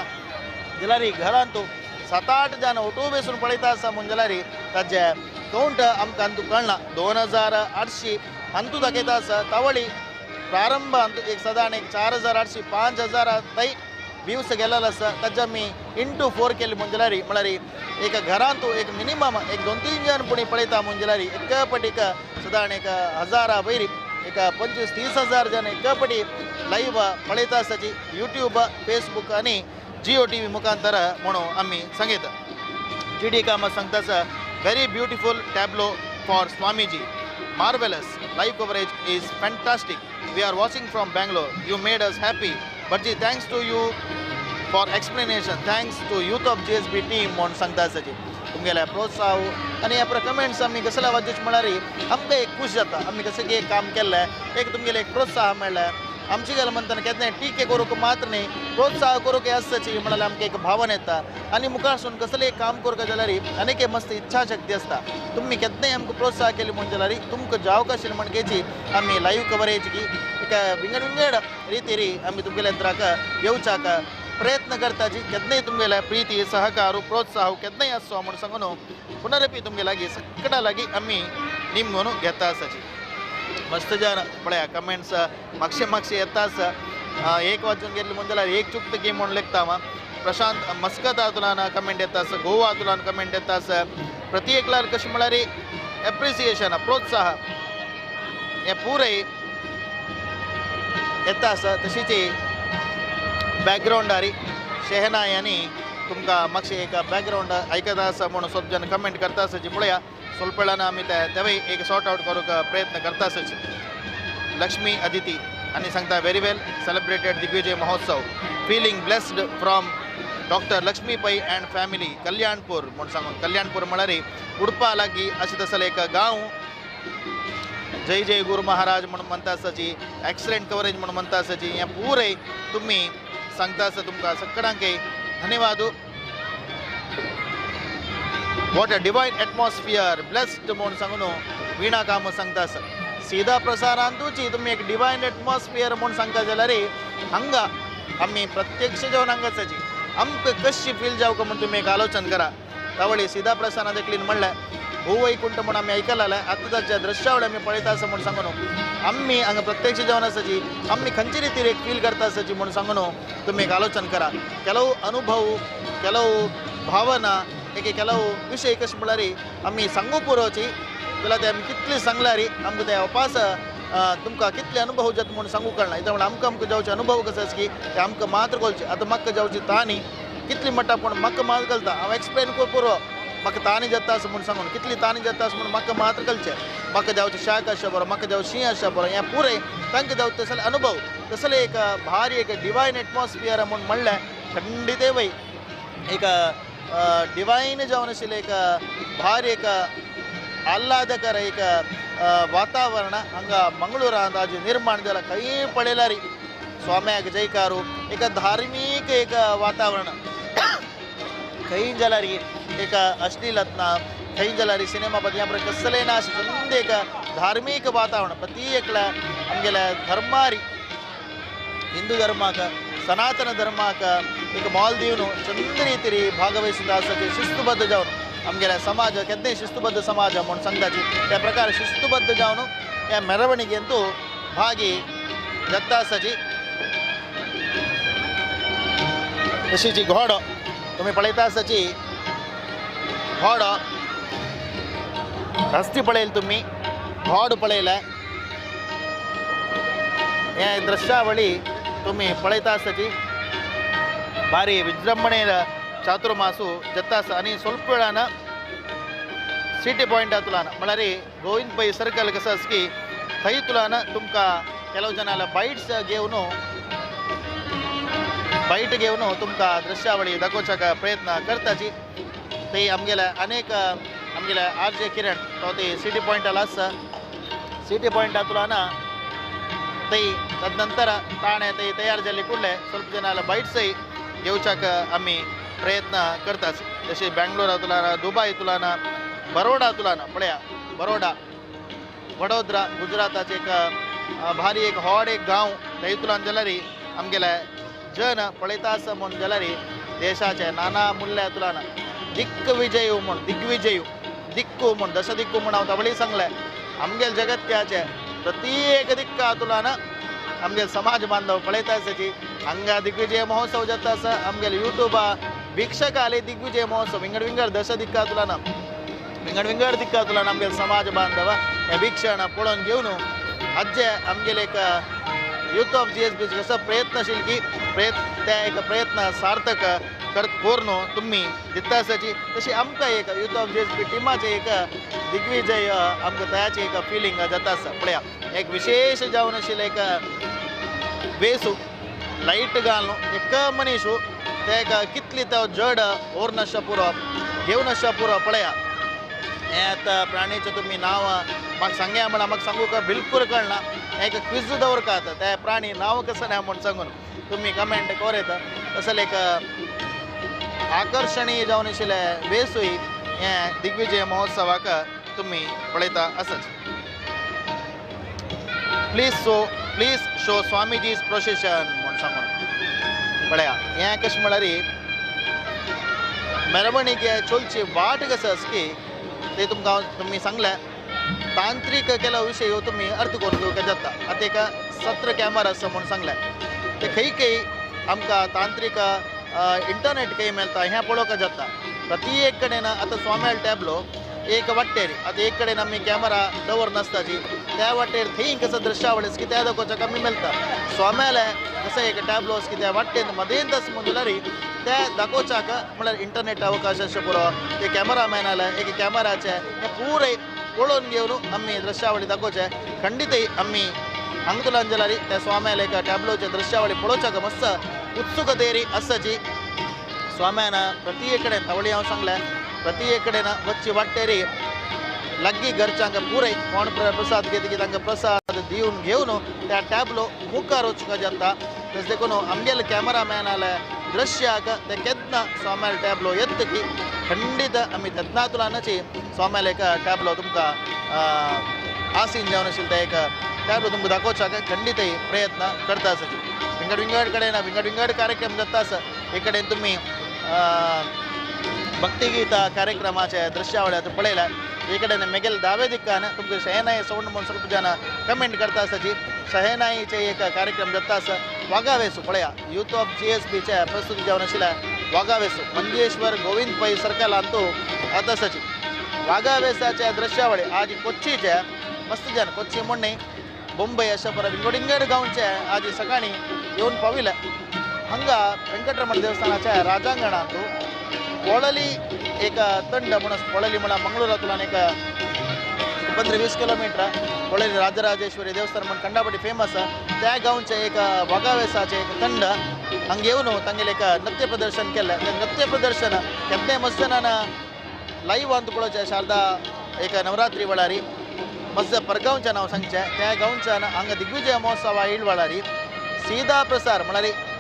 जाल्यार घरान तूं 7-8 जन ओटू बेसून पळयता आसा म्हूण जाल्यार ताजे कावंट आमकां अंतू कळना 2800 अंतू दाखयता आसा. तावळी प्रारंभांत एक सादारण एक 4800 5000 थंय व्यूज गेलेलो आसा ताजे आमी इंटू 4 केली म्हूण जाल्यार म्हळ्यार एक घरांत एक मिनिमम एक 2-3 जण पुणी पळयता म्हूण जाल्यार एक पटी एक सादारण एक 1000 वयर एक 25-30 हजार जण एक पटी लायव्ह पळयता आसाची यूट्यूब फेसबूक आनी जिओ टी व्ही मुखांतर म्हणून आमी सांगयता. जी डी कामत सांगता आसा very beautiful tableau for Swamiji marvellous live coverage is fantastic. We are watching from Bangalore. You made us happy. Bhatji, thanks to you for explanation. Thanks to youth of GSB team म्हूण सांगता आसाची. तुमगेल्या प्रोत्साह आनी ह्या comments आमी कसल्या वाजूच म्हळ्यार आमकां एक खूश जाता आमी कशें की एक काम केल्लें एक तुमगेलें एक प्रोत्साह मेळ्ळें. आमची गजाल म्हणटना केन्नाय टिके करूंक मात्र न्ही प्रोत्साह करूंक आसताची म्हळ्यार आमकां एक भावना येता आनी मुखारसून कसलें एक काम करूंक जाल्यार आनीक एक मस्त इच्छा शक्ती आसता. तुमी केन्नाय आमकां प्रोत्साह केली म्हूण जाल्यार तुमकां जावंक आशिल्लें म्हणकेची आमी लायव्ह कवरेज की एका विंगड विंगड रितीरी आमी तुमगेल्या यंत्राक येवच्याक प्रयत्न करताची. केन्नाय तुमगेल्या प्रिती सहकार प्रोत्साह केन्नाय आसचो म्हूण सांगून पुनरपी तुमगे लागीं सगळ्या लागीं आमी निमगून घेता आसाची. मस्त जन पळया कमेंट्स मागशे मागशे येता आसा. एक वाजून गेल्ली म्हूण जाल्यार एक चुकता की म्हूण लेखता हांव. प्रशांत मस्कत कमेंट येता आसा, गोवा कमेंट येता आसा. प्रति एकल्यार कशें म्हळ्यार एप्रिसिएशन प्रोत्साह हें पुराय येता आसा. तशीच बॅकग्रावंडार शेहनाय आनी तुमकां मातशें एक बॅकग्रावंड आयकता आसा म्हूण सब जन कमेंट करता आसाची. पळया ಸ್ವಲ್ಪ वेळान आमी तेवूय एक सॉर्ट आउट करूंक प्रयत्न करता आसाची. लक्ष्मी अदिती आनी सांगता very well celebrated Digvijay Mahotsav feeling blessed from doctor Lakshmi Pai and family Kalyanpur म्हूण सांगून. कल्याणपूर म्हळ्यार उडपा लागीं अशें तसलें एक गांव. जय जय गुरु महाराज म्हूण म्हणटा आसाची एक्सलंट कवरेज म्हूण म्हणटा आसाची. हें पुराय तुमी सांगता आसा तुमकां सगळ्यांकय धन्यवाद. What a divine atmosphere blessed म्हूण सांगून वीणा कामत सांगता आसा. सीधा प्रसारांतूची तुमी एक डिवायन एटमॉस्फियर म्हूण सांगता जाल्यार हांगा आमी प्रत्यक्ष जेवन हांगा आसाची आमकां कशी फील जावंक म्हूण तुमी एक आलोचन करा. तावळी सीधा प्रसारांत एकलीन म्हणलें भूवैकुंठ म्हूण आमी आयकलां आतां ताच्या दृश्यावळी आमी पळयता आसा म्हूण सांगून आमी हांगा प्रत्यक्ष जेवन आसाची आमी खंयचे रितीर एक फील करता आसाची म्हूण सांगून तुमी एक आलोचन करा. ಕೆಲವು अनुभव ಕೆಲವು भावना एक ಕೆಲವು विशय कशें म्हळ्यार आमी सांगू पुरोची जाल्यार ते आमी कितले सांगल्यार आमकां ते अपास तुमकां कितले अनुभव जाता म्हूण सांगू कळना. कित्याक म्हणल्यार आमकां आमकां जावचे अनुभव कसो आसा की ते आमकां मात्र कळचे. आतां म्हाका जावची ताणी कितली म्हणटा पूण म्हाका मात्र कळटा हांव एक्सप्लेन करूं पुरो म्हाका ताणी जाता आसा म्हूण सांगून कितली ताणी जाता आसा म्हूण म्हाका मात्र कळचें. म्हाका जावचें शाक आसा बरो म्हाका जावं शीं आसा बरो हें पुरें तांकां जावचें तसले अनुभव तसले एक भारी एक डिवायन एटमॉस्फियर म्हूण म्हणलें खंडितय वय एक डिवायन जावन आशिल्लें एक भारी एक आल्हादकर एक वातावरण हांगा मंगळूरांत आज निर्माण जाला. खंय पळयल्यार स्वाम्याक जयकारू एक धार्मीक एक वातावरण खंय जाल्यार एक अश्लीलत ना खंय जाल्यार सिनेमा पद ह्या कसलें ना अशें एक धार्मीक वातावरण प्रति एकल्या आमगेल्या धर्मारी हिंदू धर्माक सनातन धर्माक एक मोल दिवन चंद रीतीरी भागवहिसता आसा शिस्तबद्ध जावन आमगेले समाज केन्नाय शिस्तबद्ध समाज म्हूण सांगताची त्या प्रकार शिस्तबद्ध जावन ह्या मेरवणिकेंतू भागी जाता आसाची। तशी जी घोडो तुमी पळयता आसाची घोडो हस्ती पळयल तुमी घोड पळयले हे दृश्यावळी तुमी पळयता आसाची भारी विजृंभणेन चातुर्मासू जाता आसा। आनी ಸ್ವಲ್ಪ वेळान सिटी पॉयंट तुलान म्हळ्यार गोविंद पै सर्कल कसं आसा की थंय तुलान तुमकां ಕೆಲವು ಜನ ಬೈಟ್ಸ್ घेवन बाईट घेवन तुमकां दृश्यावळी दाखोवच्याक प्रयत्न करताची। थंय आमगेले अनेक आमगेले आर जे किरण तो ते सिटी पॉयंटाला आसा सिटी पॉयंटा तुलान थंय तदनंतर ताणें थंय तयार जाल्ले कुडले ಸ್ವಲ್ಪ ಜನ बाईट्सय घेवच्याक आमी प्रयत्न करतात। जशें बेंगलोरा तुलान दुबाय तुलान बरोडा तुलान पळया बरोडा वडोदरा गुजराताचे एक भारी एक व्हड एक गांव थंय तुलान जाल्यार आमगेले जन पळयता आसा म्हूण जाल्यार देशाचे नाना मुल्ल्या तुलान दिग्विजय म्हूण दिग्विजय दिक्कू म्हूण दश दिक्कू म्हूण हांव तवळी सांगलें आमगेले जगत्याचे प्रत्येक दिक्का तुलान आमगेले समाज बांधव पळयता आसाची। हांगा दिग्विजय महोत्सव जाता आसा आमगेले युट्यूबा वीक्षकाले दिग्विजय महोत्सव विंगड विंगड दश दिक्का तुलान विंगड विंगड दिक्का तुलान आमगेले समाज बांधव हे वीक्षण पळोवन घेवन आजचे आमगेले एक यूथ ऑफ GSB कसो प्रयत्नशील की त्या एक प्रयत्न सार्थक करून तुमी दिता आसाची। तशी आमकां एक यूथ ऑफ GSB टिमाचें एक दिग्विजय आमकां तयाची एक फिलींग जाता आसा। पळया एक विशेष जावन आशिल्लें एक वेसू लायट घालून एक मनीस ते कितली तो जड व्हरून आसच्या पुरो घेवन आसच्या पुरो। पळया हें आतां प्राणीचें तुमी नांव म्हाका सांगया म्हळ्यार म्हाका सांगूंक बिलकूल कळना एक क्विज दवरता आतां त्या प्राणी नांव कसं ना म्हूण सांगून तुमी कमेंट कर येता। तसलें एक आकर्शणीय जावन आशिल्लें वेसूय हें दिग्विजय महोत्सवाक तुमी पळयता आसाच। प्लीज शो स्वामीजीज प्रोसेशन म्हूण सांगून पळया हें कशें म्हळ्यार मेरवणिके चलची वाट कसं आसा की ते तुमकां तुमी सांगलें तांत्रिक केलो विशय हो तुमी अर्थ करून घेवपाक जाता। आतां एक सत्र कॅमरा आसा म्हूण सांगलें ते खंय खंय आमकां तांत्रिक इंटरनेट खंय मेळटा हें पळोवपाक जाता। प्रत्येक कडेन आतां स्वाम्याल टॅबलो एक वाटेर आतां एक कडेन आमी कॅमरा दवर नासताची त्या वाटेर थंय कसं दृश्यावळी की त्या दाखोवच्याक आमी मेळटा। स्वाम्याले कसं एक टॅबलो की त्या वाटेन मदेंत आसा म्हूण जाल्यार त्या दाखोवच्याक म्हळ्यार इंटरनेट अवकाश आसचे पुरो ते कॅमरामॅनाले एक कॅमराचे हें पुराय पळोवन घेवन आमी दृश्यावळी दाखोवचें। खंडीतय आमी हांगा जाल्यार त्या स्वाम्याले एक टॅबलोचे दृश्यावळी पळोवच्याक मस्त उत्सुकतेरी आसाची। स्वाम्यान प्रत्येक कडेन तवळी हांव सांगलें प्रत्येक कडेन वच्ची वाटेरी लागीं घरच्यांक पुराय कोण प्रसाद घेता की तांकां प्रसाद दिवन घेवन त्या टॅबलो मुखार वचूंक जाता। तशें देखून आमगेले कॅमरामॅनाले दृश्याक ते केन्ना स्वाम्याल टॅबलो येता की खंडीत आमी तेन्ना तुलानाची स्वाम्याल एक टॅबलो तुमकां आसीन जावन आशिल्लें ते एक टॅबलो तुमकां दाखोवच्याक खंडीतय प्रयत्न करता आसाची। विंगड विंगड कडेन विंगड विंगड कार्यक्रम जाता आसा। एक कडेन तुमी भक्तिगीता कार्यक्रमाचे दृश्यावळी आतां पळयल्या एक कडेन मेगेल दावे दिक्कान तुमकां शहेनाई सौंड म्हूण ಸ್ವಲ್ಪ जन कमेंट करता आसाची शहेनाईचे एक कार्यक्रम जाता आसा वागावेसू पळया यूथ ऑफ GSBचे प्रस्तुती जावन आशिल्लें वागावेसू मंजेश्वर गोविंद पै सर्कलांतू आतां आसाची। वागावेसाचे दृश्यावळी आज कोच्चीचे मस्त जन कोच्ची म्हूण न्ही मुंबय अशें परत विंगड विंगड गांवचे आज सकाळीं येवन पाविल्ले हांगा वेंकटरमण देवस्थानाच्या राजांगणांतू पोळली एक तंड म्हणून पोळली म्हळ्यार मंगळूरांतल्यान एक 15-20 किलोमीटर पोळली राजराजेश्वरी देवस्थान म्हूण कंडापटी फेमस त्या गांवचें एक वागावेसाचें एक तंड हांगा येवन तांगेलें एक नृत्य प्रदर्शन केलें। तें नृत्य प्रदर्शन केन्नाय मस्त जाणान लायव्ह अंत पळोवचें शारदा एक नवरात्री वेळार मस्त परगांवच्यान हांव सांगचें त्या गांवच्यान हांगा दिग्विजय महोत्सव येयल वेळार सीधा प्रसार म्हळ्यार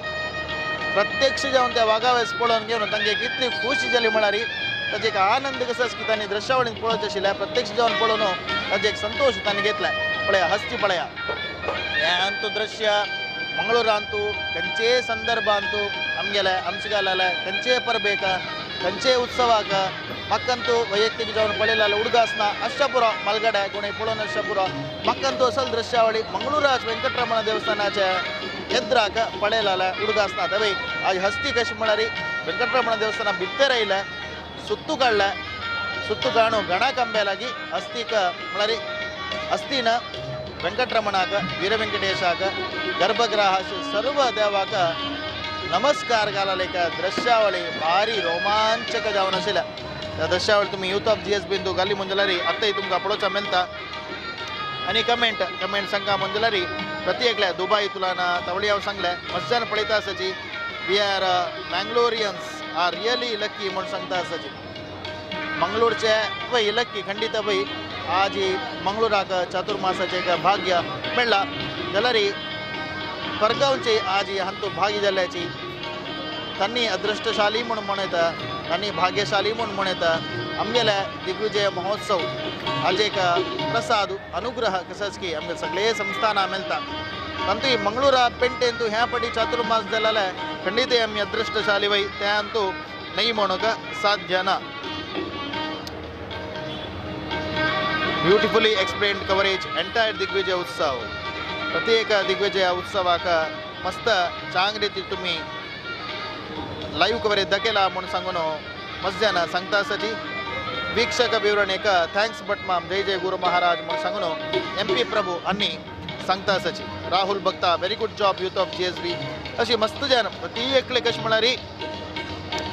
प्रत्यक्ष जावन त्या वागावेस पळोवन घेवन तांगे इतली खुशी जाली म्हळ्यार ताजे एक आनंद कसो की तांणी दृश्यावळीन पळोवचें आशिल्लें प्रत्यक्ष जावन पळोवन ताजे एक संतोश तांणी घेतला। पळया हस्ती पळया हें अंत दृश्य मंगळूरांतू खंयचेय संदर्भांतू आमगेले आमचे खंयचेय परबेक खंयचेय उत्सवाक म्हाकांतू वैಯಕ್ತಿक जावन पळयलें उडगासना अश्या पुरो मालगडे कोणूय पळोवन अश्या पुरो म्हाकांतू असल दृश्यावळी मंगळूराच वेंकटरमण देवस्थानाचे ಎದ್ರಾಕ ಪಳೆಲಾಲ ಉಡ್ಗಾಸನ ತವೆ आज हस्ती कशी म्हळ्यार वेंकटरमण देवस्थान भितर आयले सुत्तू काडले सुत्तू काणू गणा कंबे लागी हस्तीक म्हळ्यार हस्तीन वेंकटरमणाक वीरवेंकटेशाक गर्भगृह सर्व देवाक नमस्कार घाललेक दृश्यावळी भारी रोमांचक जावन आशिल्लें. त्या दृश्यावळी तुमी यूथ ऑफ जी एस बिंदू घाली म्हणल्यार आतांय तुमकां पळोवच्या मेळटा. आनी कमेंट कमेंट सांगा म्हणल्यार प्रति एकल्या दुबाय तुलाना तवळी हांव सांगलें मज्जान पळयता आसाची we are Mangaloreans are really lucky म्हूण सांगता आसाची. मंगळूरचे वय लक्की खंडीत वय आज मंगळूराक चातुर्मासाचें एक भाग्य मेळ्ळां जाल्यार परगांवचे आज हांतू भाग्य जाल्ल्याची तांणी अदृश्टशाली म्हूण म्हणयता तांणी भाग्यशाली म्हूण म्हणयता. आमगेले दिग्विजय महोत्सव आज एक प्रसाद अनुग्रह कसच की आमगे सगळे संस्थानां मेळटा. तांतू मंगळूरा पेंटेंतू ह्या पटी चातुर्मास जाल्यार खंडीत आमी अदृश्टशाली वय तें अंतू न्हय म्हणूंक साध्य ना. Beautifully explained coverage entire Digvijaya Utsav. प्रत्येक दिग्विजय उत्सवाक मस्त चांग रीती तुमी लाईव्ह कवरेज दाखयला म्हूण सांगून मज्जान सांगता आसाची. वीक्षक विवरणेक thanks but ma'am जय जय गुरु महाराज म्हूण सांगून एम पी प्रभू आनी सांगता आसाची. राहुल भक्ता very good job youth of G S B अशी मस्त जाण प्रति एकले कशें म्हळ्यार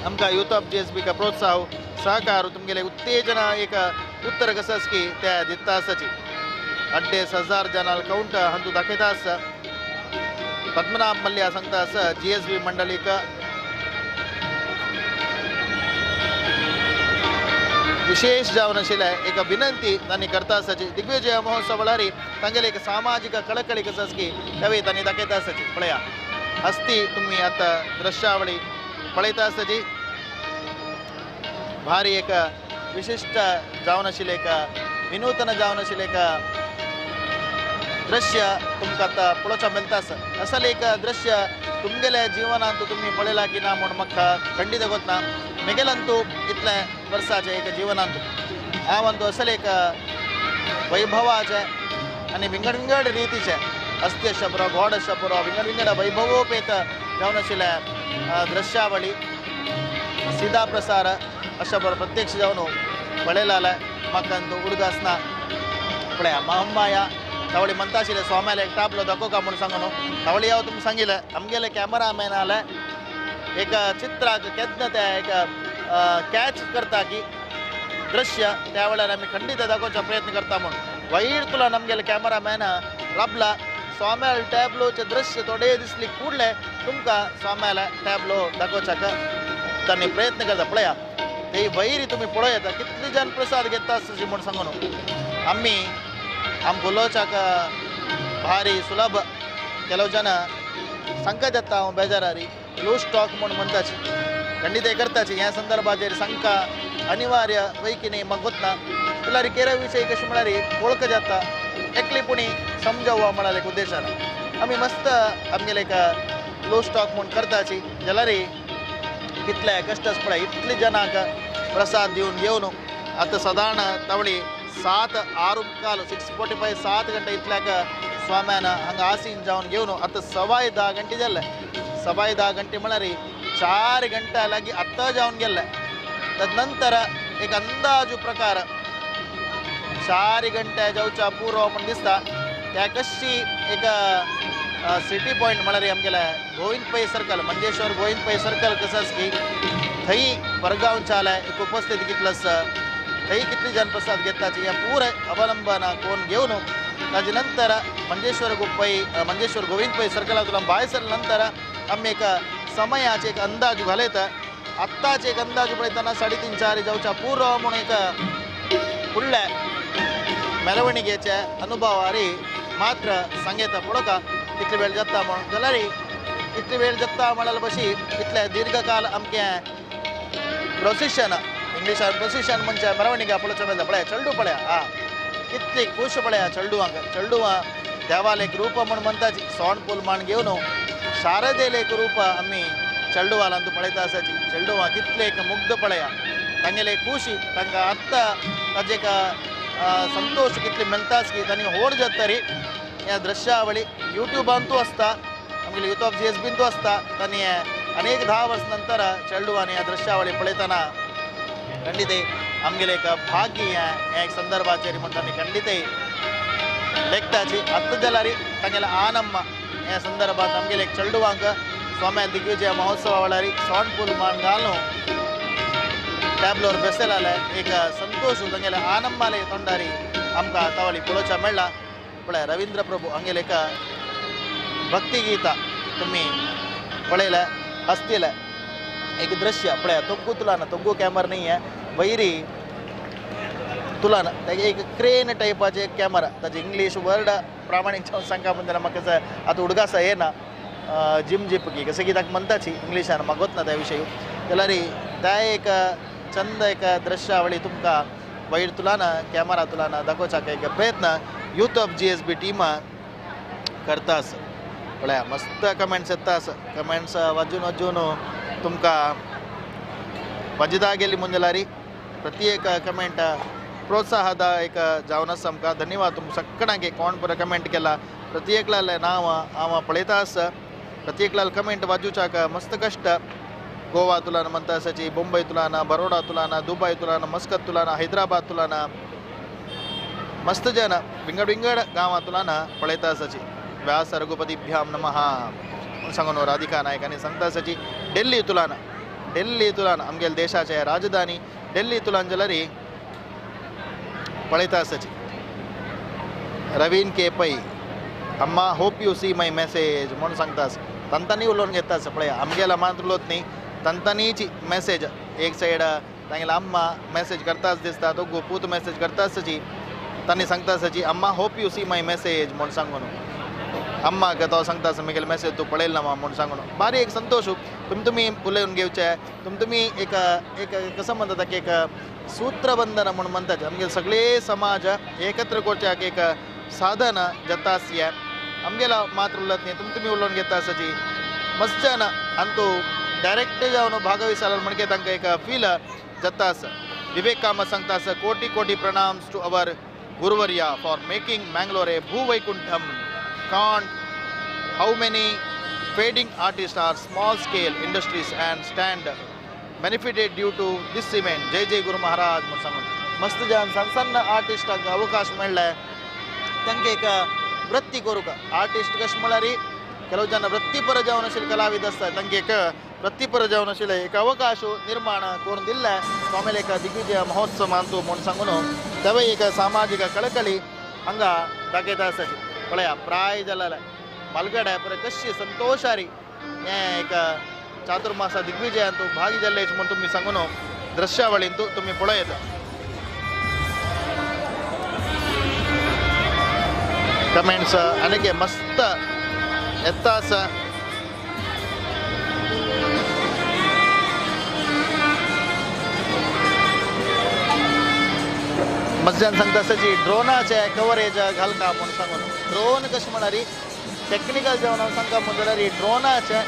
आमकां यूथ ऑफ जी एस बीक प्रोत्साह सहकार तुमगेले उत्तेजना एक उत्तर कसंच की त्या दिता आसाची. 2500 जनाल काउंट हांतू दाखयता आसा. पद्मनाभ मल्ल्या सांगता आसा जी एस बी मंडळीक विशेष जावन आशिल्लें एक विनंती तांणी करता आसाची. दिग्विजय महोत्सव म्हळ्यार तांगेले एक सामाजीक कळकळी कसंच की त्यावेळी तांणी दाखयता आसाची. पळया हस्ती तुमी आतां दृश्यावळी पळयता आसाची. भारी एक विशिश्ट जावन आशिल्लें एक विनूतन जावन आशिल्लें एक दृश्य तुमकां आतां पळोवच्या मेळटा आसा. असलें एक दृश्य तुमगेल्या जिवनांत तुमी पळयलां की ना म्हूण म्हाका खंडीत गोतना मेगेलांतू इतलें वर्साचें एक जिवनांत हांव अंतू असलें एक वैभवाचें आनी विंगड विंगड रितीचें हस्ती अशें पुरो घोड अशें पुरो विंगड विंगड वैभवोपेत जावन आशिल्लें दृश्यावळी सीधा प्रसार अशें बरो प्रत्यक्ष जावन पळयलां म्हाका अंतू उडगासना. पळया महामाया तावळी म्हणटा आशिल्लें स्वाम्याले एक टापलो दाखोव का म्हूण सांगून तावळी हांव तुमकां सांगिल्लें आमगेले कॅमेरामॅन आले एक चित्राक केन्ना ते एक कॅच करता की दृश्य त्या वेळार आमी खंडीत दाखोवचो प्रयत्न करता म्हूण वयर तुला आमगेले कॅमेरामॅन राबला स्वाम्याल टॅबलोचें दृश्य थोडे दिसली कुडले तुमकां स्वाम्याले टॅबलो दाखोवच्याक तांणी प्रयत्न करता. पळया ते वयर तुमी पळोवं कितले जण प्रसाद घेता आसता म्हूण सांगून आमी आमकां उलोवच्याक भारी सुलभ ಕೆಲವು ಜನ संकट येता हांव बेजारारी लूज स्टॉक म्हूण म्हणटाची खंडीत हें करताची ह्या संदर्भाचेर संका अनिवार्य वय की न्ही म्हाका गोतना जाल्यार केरा विशय कशें म्हळ्यार वळख जाता एकली पुणी समजावया म्हळ्यार एक उद्देशान आमी मस्त आमगेले एक लूज स्टॉक म्हूण करताची. जाल्यार कितले कश्ट पळय इतले जनांक प्रसाद दिवन घेवन आतां सादारण तावळी 7:06 6:45 7 गंटे इतल्याक स्वाम्यान हांगा आसीन जावन घेवन आतां 10:15 गंटे जाल्ले. 10:15 गंटे म्हळ्यार 4 गंटे लागीं आतां जावन गेल्ले. तदनंतर एक अंदाजू प्रकार 4 गंटे जावच्या पुरो म्हूण दिसता. त्या कशी एक सिटी पॉयंट म्हळ्यार आमगेले गोविंद पै सर्कल मंजेश्वर गोविंद पै सर्कल कसंच की थंय परगांवच्याले एक उपस्थित कितलो आसा थंय कितली जन प्रसाद घेताची हें पुराय अवलंबन कोण घेवन ताजे नंतर मंजेश्वर पै मंजेश्वर गोविंद पै सर्कलांतल्यान भायर सरले नंतर आमी एक समयाचे एक अंदाज घालयता. आत्ताचे एक अंदाज पळयतना 3:30 4 जावच्या पुरो म्हूण एक फुडल्या मेरवणिकेच्या अनुभवारी मात्र सांगता पळोवका कितली वेळ जाता म्हूण. जाल्यार इतली वेळ जाता म्हळ्यार बशी इतले दीर्घकाल आमचें प्रोसिशन इंग्लिशान प्रोसिशन म्हणजे मेरवणिका पळोवचें मेळटा. पळया चेडू पळया आ कितली खूश पळया चेडवांक चेडवां देवाल एक रूप म्हूण म्हणटाची सोंड पूल मांड घेवन शारदेल एक रूप आमी चेडवालांतू पळयता आसाची. चेडवां कितले एक मुग्ध पळया तांगेले खुशी तांकां आत्तां ताजे एक संतोष कितले मेळटाच की तांणी होड जातरी ह्या दृश्यावळी यूट्यूबांतू आसता आमगेले यूथ ऑफ जीएसबींतू आसता. तांणी अनेक 10 वर्स नंतर चेडवांनी ह्या दृश्यावळी पळयतना खंडीत आमगेले एक भाग्य ह्या एक संदर्भाचेर म्हण तांणी खंडीत लेखताची. आत्तां जाल्यार तांगेले आनम्मा ह्या संदर्भात आमगेले एक चेडवांक स्वाम्या दिग्विजय महोत्सवा वेळार सोंड पूल मान घालून टॅबलोर बेसलाले एक संतोष तांगेले आनंबाले तोंडारी आमकां तावली पळोवच्या मेळ्ळा. पळय रवींद्र प्रभू हांगेले एक भक्तिगीता तुमी पळयले हसतीले एक दृश्य पळया. तोग्गू तुलाना तोग्गू कॅमरा न्ही आहे वैरी तुलाना तागे एक क्रेन टायपाचे एक कॅमरा ताजे इंग्लीश वर्ड प्रामाणीक जावन सांगता म्हणल्यार म्हाका आतां उडगासा येना जिम जिप की कशें की ताका म्हणटाची इंग्लिशान म्हाका ना त्या विशय जाल्यार त्या एक चंद एक दृश्यावळी तुमकां वयर तुलाना कॅमरा तुलाना दाखोवच्याक एक प्रयत्न यूथ ऑफ जीएसबी टीमा करता आसा. पळया मस्त कमेंट्स येता आसा. कमेंट्स वाजून वाजून तुमकां वाजिता गेली म्हूण जाल्यार प्रत्येक कमेंट प्रोत्साहदा एक जावन आसा आमकां. धन्यवाद तुमकां सगळ्यांक कोण बरो कमेंट केला प्रत्येकल्यालें नांव हांव पळयता आसा. प्रत्येकल्याल कमेंट वाजूच्याक मस्त कश्ट. गोवा तुलाना म्हणटा आसाची, मुंबय तुलाना, बरोडा तुलाना, दुबय तुलाना, मस्कत तुलाना, हैदराबाद तुलाना मस्त जन विंगड विंगड गांवां तुलाना पळयता आसाची. व्यास रघुपतीभ्याम नमः म्हूण सांगून राधिका नायक आनी सांगता आसाची. दिल्ली तुलाना, दिल्ली तुलाना आमगेले देशाचे राजधानी दिल्ली तुलान जाल्यार पळयता आसाची. रवीन के पै अम्मा hope you see my message म्हूण सांगता आसा. तांतांनी उलोवन घेता आसा. पळया आमगेला मात उलोवत न्ही तांतांनीची मॅसेज एक सायड तांगेला अम्मा मॅसेज करताच दिसता तो पूत मॅसेज करता आसाची. तांणी सांगता आसाची अम्मा hope you see my message म्हूण सांगून अम्माक तो सांगता आसा म्हगेले मॅसेज तूं पळयला ना म्हूण सांगून बारीक एक संतोश तुमी तुमी उलोवन घेवचे. तुमी तुमी एक एक कसं म्हणटा की एक सूत्रबंधन म्हूण म्हणटाचे आमगेले सगळे समाज एकत्र करच्याक एक साधन जाता आसया. आमगेला मात्र उलत न्ही तुमी तुमी उलोवन घेता आसाची. मस्त जाण अंतू डायरेक्ट जावन भागविसाल म्हणजे तांकां एक फील जाता आसा. विवेक कामत सांगता आसा कोटी कोटी प्रणाम्स टू our गुरुवर्या for making Mangalore a Bhuvaikuntham. Can't how many fading artist are small scale industries and stand benefited due to this event. जय जय गुरु महाराज म्हूण सांगून मस्त जाण सण सण आर्टिस्टांक अवकाश मेळ्ळे तांकां एक वृत्ती करूंक. आर्टिस्ट कशें म्हळ्यार ಕೆಲವು ಜನ ವೃತ್ತಿಪರ जावन आशिल्ले कलाविद आसता तांकां एक वृत्तीपर जावन आशिल्ले एक अवकाश निर्माण करून दिल्ले आमेल एक दिग्विजय महोत्सवांतू म्हूण सांगून तेवय एक सामाजीक कळकळी हांगा दाखयता आसाची. पळया प्राय जाल्यार मालगडे पळय कशी संतोशारी हें एक चातुर्मासा दिग्विजयांतू भागी जाल्ले म्हूण तुमी सांगून दृश्यावळींतू तुमी पळयता. कमेंट्स अनेक मस्त येता आसा. मस्त जाण सांगता आसा जी ड्रोनाचे कवरेज घालता म्हूण सांगून ड्रोन कशें म्हळ्यार टॅक्निकल जावन हांव सांगता म्हूण जाल्यार ड्रोनाचे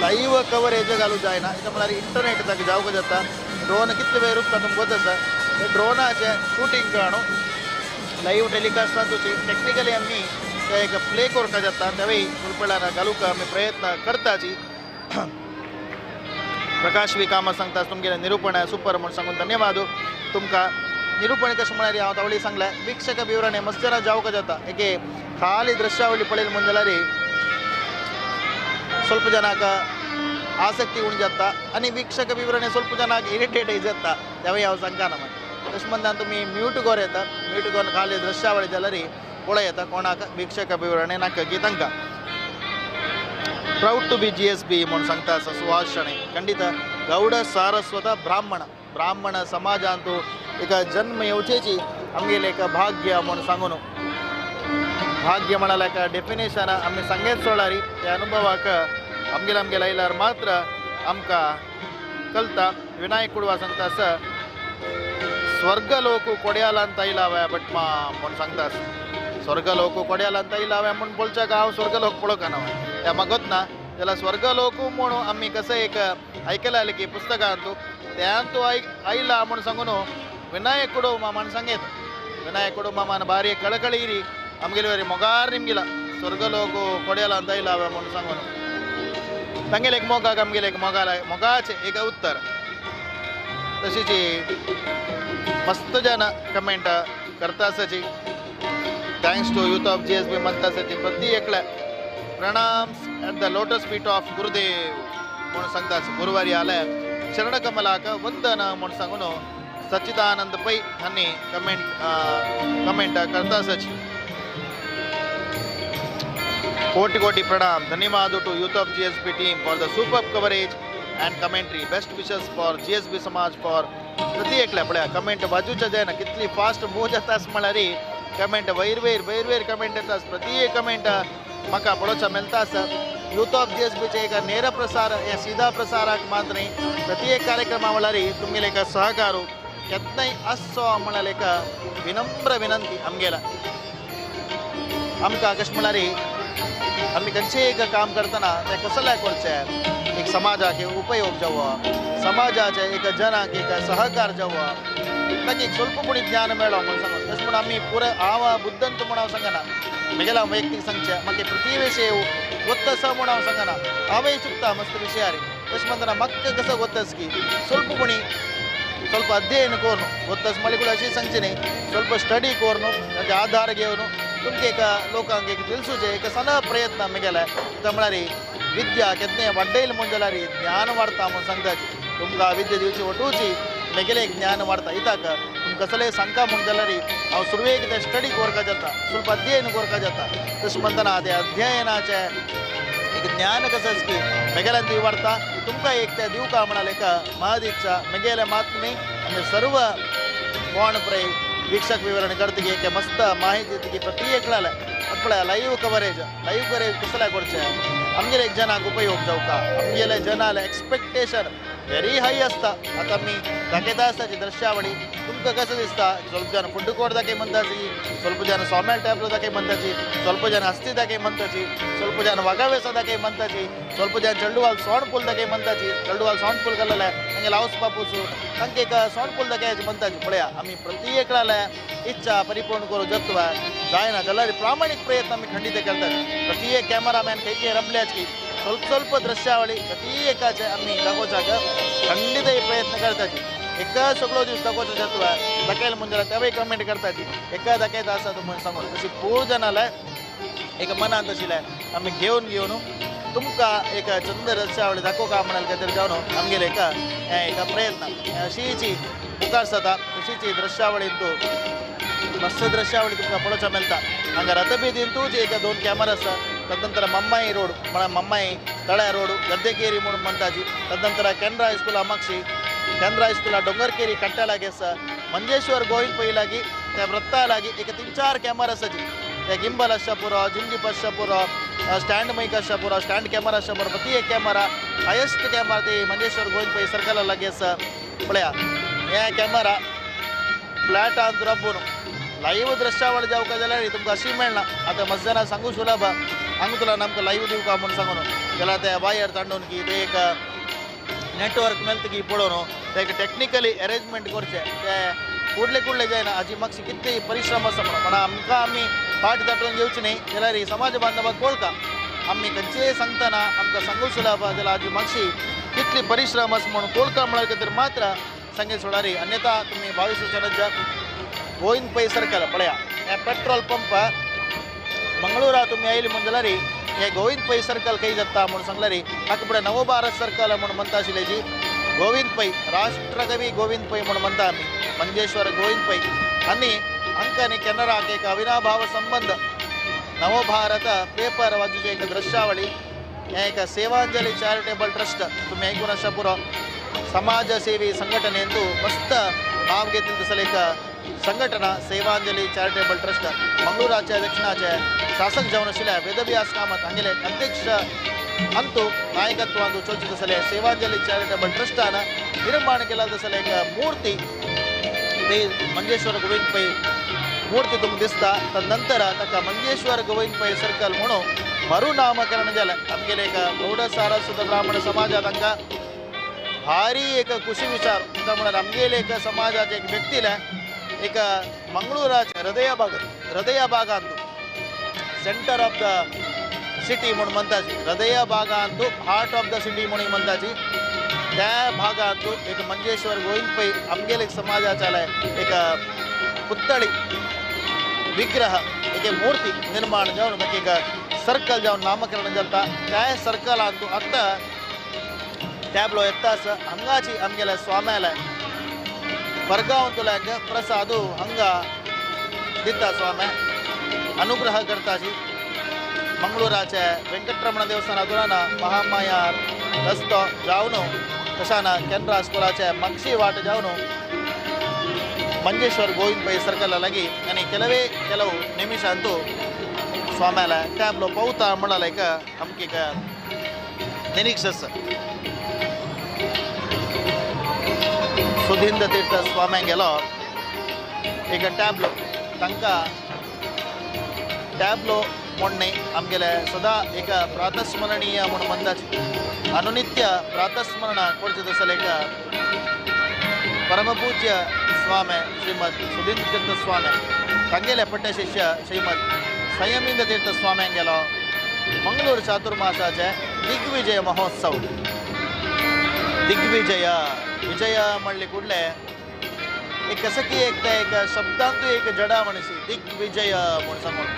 लायव्ह कवरेज घालूं जायना. कित्याक म्हळ्यार इंटरनेट ताका जावंक जाता. ड्रोन कितले वेळ रुपता तुमकां गोत आसा. ड्रोनाचे शुटींग करून लायव्ह टेलिकास्ट तुजी टॅक्निकली आमी ते एक प्ले करपाक जाता तेवूय फुलपणान घालूंक आमी प्रयत्न करताची. प्रकाश वी कामत सांगता तुमगेलें निरूपण सुपर म्हूण सांगून धन्यवाद तुमकां. निरूपण कशें म्हळ्यार हांव तावळी सांगलें वीक्षक विवरण मस्त जाणां जावंक जाता. एके खाली दृश्यावळी पळयली म्हूण जाल्यार ಸ್ವಲ್ಪ ಜನಾಕ ಆಸಕ್ತಿ ಉಣ್ जाता आनी वीक्षक विवरण ಸ್ವಲ್ಪ ಜನಾक इरिटेट जाता तेवूय हांव सांगता ना. तशें म्हणटा तुमी म्यूट कर येता. म्यूट करून खाली दृश्यावळी जाल्यार पळय येता कोणाक वीक्षक विवरण नाका की तांकां. Proud to be GSB म्हूण सांगता आसा सुहास शणै. खंडीत गौड सारस्वत ब्राह्मण ब्राह्मण समाजांतू एक जन्म येवचेची आमगेलें एक भाग्य म्हूण सांगून भाग्य म्हणाल्यार एक डेफिनेशन आमी सांगेच सोडल्यार त्या अनुभवाक आमगेले आमगेले आयल्यार मात्र आमकां कळटा. विनायक कुडवा सांगता आसा स्वर्गलोक कोड्यालांत आयला भटमा म्हूण सांगता आसा. स्वर्गलोक कोड्याला अंत आयला हांवें म्हूण बोलच्याक हांव स्वर्गलोक पळोवंक ना ह्या म्हाका ना जाल्यार स्वर्गलोक म्हणून आमी कसं एक आयकलाले की पुस्तकांतू त्यांतू आयला म्हूण सांगून विनायकुडो मामान सांगेत विनायकुडो मामान भारी कळकळी इरी आमगेले वरी मोगार निमगिला स्वर्गलोक कोड्याला अंत आयला हांवें म्हूण सांगून तांगेले एक मोगाक आमगेले एक मोगाला मोगाचें एक उत्तर. तशीच मस्त जन कमेंट करता आसाची. Thanks to youth of GSB म्हणता आसाची प्रति एकल्या प्रणाम at the lotus feet of Gurudev म्हणून सांगता. गुरुवारी आल्या शरणकमलाक वंदन म्हणून सांगून सच्चिदानंद पै हांणी कमेंट कमेंट करता आसाची. कोटी कोटी प्रणाम धन्यवाद to youth of GSB team for the super coverage and commentary. Best wishes for GSB Samaj for प्रति एकल्या. पळया कमेंट बाजूच्या जायना कितली फास्ट मूव जाता म्हळ्यार कमेंट वयर वयर वयर वयर कमेंट येता. प्रति एक कमेंट म्हाका पळोवच्या मेळटा आसा. यूथ ऑफ जीएसबीचे एक ನೇರ प्रसार हे सीधा प्रसाराक मात्र न्ही प्रति एक कार्यक्रमा वेळार तुमगेले एक सहकार केन्नाय आसचो म्हळ्यार एक विनम्र विनंती आमगेला. आमकां कशें म्हळ्यार आमी खंयचें एक काम करतना तें कसलें करचें एक समाजाक एक उपयोग जावो समाजाचे एक जनाक एक सहकार जावो ताका एक स्वल्प पुणी ज्ञान मेळो म्हणून सांगो. तशें म्हूण आमी पुराय हांव बुद्धंत म्हूण हांव सांगना म्हगेल्या वैयक्तीक सांगचें म्हाका प्रति विशय गोत्त आसा म्हूण हांव सांगना हांवूय चुकता मस्त विशयार. तशें म्हणटना म्हाका कसो गोत्तस की स्वल्प पुणी ಸ್ವಲ್ಪ अध्ययन करून गोत्तस म्हळ्यार कूड अशें सांगचें न्ही ಸ್ವಲ್ಪ स्टडी करून ताचे आधार घेवन तुमकां एक लोकांक एक दिलसूचें एक सण प्रयत्न आमी केला. म्हळ्यार विद्या केन्नाय वाडयली म्हूण जाल्यार ज्ञान वाडता म्हूण सांगता. तुमकां विद्या दिवची वटूची म्हगेलें एक ज्ञान वाडता. इताक तुमकां कसलें सांगता म्हूण जाल्यार हांव सुरवेक तें स्टडी करपाक जाता ಸ್ವಲ್ಪ अध्ययन करपाक जाता. तशें म्हणटना तें अध्ययनाचें एक ज्ञान कसं की म्हगेल्यान ती वाडता तुमकां एक तें दिवका म्हणाल एक महद इच्छा. म्हगेलें मात न्ही आमी सर्व कोण पळय वीक्षक विवरण करतकी एक मस्त माहिती दितकी प्रति एकल्याले पळय लाईव्ह कवरेज लाईव्ह कवरेज कसलें करचें आमगेले एक जनाक उपयोग जावका आमगेले जनाले एक्सपेक्टेशन व्हेरी हाय आसता. आतां आमी दाखयता आसता दृश्यावळी तुमकां कशें दिसता ಸ್ವಲ್ಪ ಜನ ಫುಡ್ ಕೋರ್ಟ್ दाखय म्हणटाची ಸ್ವಲ್ಪ ಜನ ಸॉमेल टॅपलो दाखय म्हणटाची ಸ್ವಲ್ಪ ಜನ हस्ती दाखय म्हणटाची ಸ್ವಲ್ಪ ಜನ वागावेसा दाखय म्हणटाची ಸ್ವಲ್ಪ ಜನ चेंडुवाल सोंड पूल दाखय म्हणटाची चेंडुवाल सोंड पूल घाल्लेले तांगे लावस बापूचो तांकां एक सोंड पूल दाखय म्हणटाची. पळया आमी प्रति एकल्याले इच्छा परिपूर्ण करूं जत्वा जायना जाल्यार प्रामाणीक प्रयत्न आमी खंडीत करतात. प्रति एक कॅमेरामॅन खंय खंय रबल्याची ಸ್ವಲ್ಪ ಸ್ವಲ್ಪ दृश्यावळी प्रति एकाचे आमी दाखोवच्याक खंडीत प्रयत्न करताची. एका सगळो दीस दाखोवचो जातवा दाखयले म्हूण जाल्यार तेवूय कमेंट करताची एका दाखयता आसा तूं म्हूण सांगून तशी पूर जाणाले एक मनांत आशिल्लें आमी घेवन घेवन तुमकां एक चंद दृश्यावळी दाखोवका म्हणाल खातीर जावन आमगेले एक एक प्रयत्न अशीची मुखार जाता. अशीची दृश्यावळींतू मस्त दृश्यावळी तुमकां पळोवच्या मेळटा. हांगा रथबीदींतूच एक दोन कॅमेरा आसा. तदनंतर मम्माई रोड म्हळ्यार मम्माई तळ्या रोड गद्देकेरी म्हणून म्हणटाची. तदनंतर केनरा हायस्कुला मागशी केनरा हायस्कुला डोंगरकेरी कट्ट्या लागीं आसा. मंजेश्वर गोविंद पै लागीं त्या वृत्ता लागीं एक 3-4 कॅमेरा आसाची. ते गिंबल आसच्या पुरो जिंजीप आसच्या पुरो स्टँड मैक आसच्या पुरो स्टँड कॅमेरा आसच्या पुरो प्रति एक कॅमेरा हायेस्ट कॅमेरा ते मंजेश्वर गोविंद पै सर्कला लागीं आसा. पळया हे कॅमेरा फ्लॅटांत रबून लाईव्ह दृश्यावळ जावका जाल्यार तुमकां अशी मेळना. आतां मस्त जाणां सांगू सुलभ हांगा तुला आमकां लाईव्ह दिवका म्हूण सांगून जाल्यार ते वायर तांडून की ते एक नेटवर्क मेळटा की पळोवन ते एक टॅक्निकली अरेंजमेंट करचें ते कुडले कुडले जायना हाजी मातशी कितली परिश्रम आसा म्हणून. पण आमकां आमी फाट दाटून घेवची न्ही जाल्यार समाज बांधवाक कळटा आमी खंयचेय सांगतना आमकां सांगू सुलभ जाल्यार हाजी मातशी कितली परिश्रम आसा म्हणून कळटा म्हळ्यार खातीर मात्र सांगेल सोडारी. अन्यथा तुमी 22 वर्सांच्या गोविंद पै सर्कल पळया हे पेट्रोल पंप मंगळूरा तुमी आयली म्हूण जाल्यार हे गोविंद पै सर्कल खंय जाता म्हूण सांगल्यार ताका फुडें नवभारत सर्कल म्हूण म्हणटा आशिल्लें गोविंद पै राष्ट्रकवी गोविंद पै म्हूण म्हणटा आमी मंजेश्वर गोविंद पै आनी हांकां आनी केनराक एक अविनाभाव संबंद. नवभारत पेपर वाजूचे एक दृश्यावळी हें एक सेवांजली चॅरिटेबल ट्रस्ट तुमी आयकून आसा पुरो समाजसेवी संघटनेंतू मस्त नाव घेतलें तसलें एक संघटना सेवांजली चॅरिटेबल ट्रस्ट मंगळूराचे दक्षिणाचे शासक जावन आशिल्ले वेदव्यास कामत हांगेले अध्यक्ष अंतू नायकत्वांतू चोचित आसले सेवांजली चॅरिटेबल ट्रस्टान निर्माण केला तसले एक मूर्ती ते मंजेश्वर गोविंद पै मूर्ती तुमकां दिसता. तदनंतर ताका मंजेश्वर गोविंद पै सर्कल म्हणून मरुनामकरण जालें. आमगेले एक गौड सारस्वत ब्राह्मण समाजा तांकां भारी एक खुशी विचार म्हणल्यार आमगेले एक समाजाचे एक व्यक्तीला एक मंगळूराच्या हृदय भागांत सेंटर ऑफ the city म्हणून म्हणताची, हृदय भागांत हार्ट ऑफ the city म्हणून म्हणताची, त्या भागांत एक मंजेश्वर गोविंद पै आमगेले एक समाजाच्या एक पुतळी विग्रह एक मूर्ती निर्माण जावन ताका एक सर्कल जावन नामकरण जाता. त्या सर्कलांत आतां टॅबलो येता आसा. हांगाची आमगेल्या स्वाम्याला वर्गावंतुल्यांक प्रसादू हांगा दिता स्वाम्या अनुग्रह करताची. मंगळूराचे वेंकटरमण देवस्थान महामाया रस्तो जावन तशान केनरा स्कुलाचे मक्षी वाट जावन मंजेश्वर गोविंद पै सर्कल लागीं आनी ಕೆಲವು ನಿಮಿಷ ಅಂತೂ ಸ್ವಾಮ್ಯಾಲ ಟ್ಯಾಬ್ಲೋ ಪೌತ म्हणल्यार आमकी ನಿರೀಕ್ಷಸ್. ಸುಧೀಂದ್ರ ತೀರ್ಥ ಸ್ವಾಮ್ಯಾಂಗೆಲೋ ಈಗ ಟ್ಯಾಬ್ಲೋ तांकां ट्ಯಾಬ್ಲೋ ಮೊನ್ನೆ आमगेले सदा एक प्रातस्मरणीय म्हूण म्हणटाची अनुनित्य प्रातस्मरण करचें तसलें एक परमपूज्य स्वामी श्रीमद सुधींद्र तीर्थ स्वामी तांगेले पट्टशिष्य श्रीमद संयमींद्र तीर्थ स्वाम्यांगेलो मंगळूर चातुर्मासाचे दिग्विजय महोत्सव. दिग्विजय विजय म्हणले कुडले एक कसकी एक त्या एक शब्दांतू एक जडा म्हणशी दिग्विजय म्हूण सांगून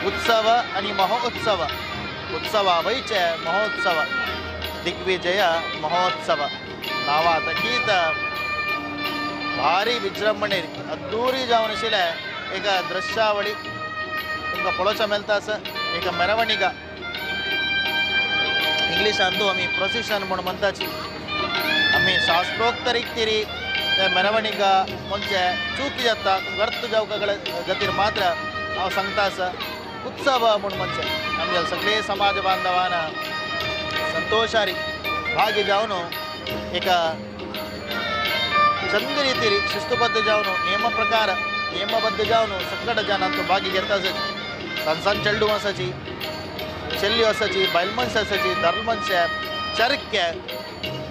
उत्सव आनी महोत्सव, उत्सवा वयचे महोत्सव दिग्विजय महोत्सव नांवा तकीत भारी विजृंभणे अद्दूरी जावन आशिल्लें एक दृश्यावळी तुमकां पळोवच्या मेळटा आसा. एक मेरवणिका इंग्लिशांतू आमी प्रोसेशन म्हूण म्हणटाची. आमी शास्त्रोक्त रितीरी ते मेरवणिका म्हणजे चूक जाता अर्थ जावका खातीर मात्र हांव सांगता आसा. उत्सव म्हूण म्हणजे आमगे सगळे समाज बांधवान संतोषारी भागी जावन एक चंद रितीरी शिस्तुबद्ध जावन नियम प्रकार नियमबद्ध जावन सगळे जनांतू भागी घेता आसाची. सान सान चेडूं आसाची, चेल्ल्यो आसाची, बायल मनशां आसाची, दादलो मनशां, चरके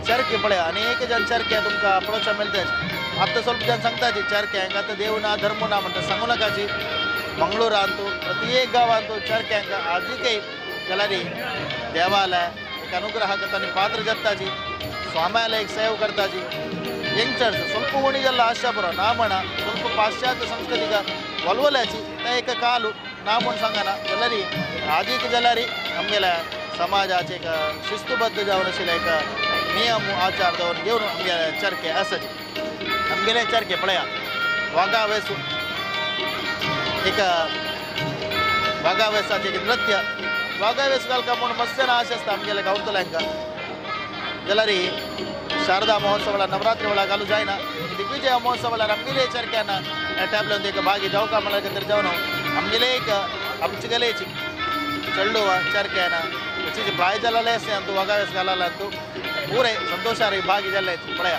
चरके पळय अनेक जन चरके तुमकां पळोवच्या मेळटा. आतां ಸ್ವಲ್ಪ जन सांगताची चरक्यांक आतां देव ना धर्म ना म्हणटा सांगू नाकाची. मंगळूरांतू प्रत्येक गांवांतू चरक्यांक आजिकय जाल्यार देवालय एक अनुग्रह करता आनी पात्र जाताची स्वाम्याला एक सेव करताची. यंगस्टर्स ಸ್ವಲ್ಪ ಉಣಿಗೆಲ್ಲ ಆಶಾ ಬರೋ ನಾ म्हण ಸ್ವಲ್ಪ ಪಾಶ್ಚಾತ್ಯ ಸಂಸ್ಕೃತಿಗ ಒಲವಲಾಚಿ त्या एक कालू ना म्हूण सांगना जाल्यार आजीक जाल्यार आमगेल्या समाजाचे एक शिस्तुबद्ध जावन आशिल्ले एक नियम आचार दवरून घेवन आमगेले चरके आसाची. आमगेले चरके पळया वाघावेसू एक वाघावेसाचें एक नृत्य वाघावेस घालका म्हूण मस्त आशा आसता आमगेले गांवतल्यांक. जाल्यार शारदा महोत्सवाला नवरात्री वेळा घालू जायना दिग्विजय महोत्सवाला आमगेले चरक्यान टॅबलोन एक भागी जावका म्हणल्यार खातीर जावन आमगेले एक आमचे गलेची चेडू चरक्यान प्राय जाल्ले आसा अंतू वाघावेस घालाला अंतू पुरे संतोषारी भागी जाल्ले पळया.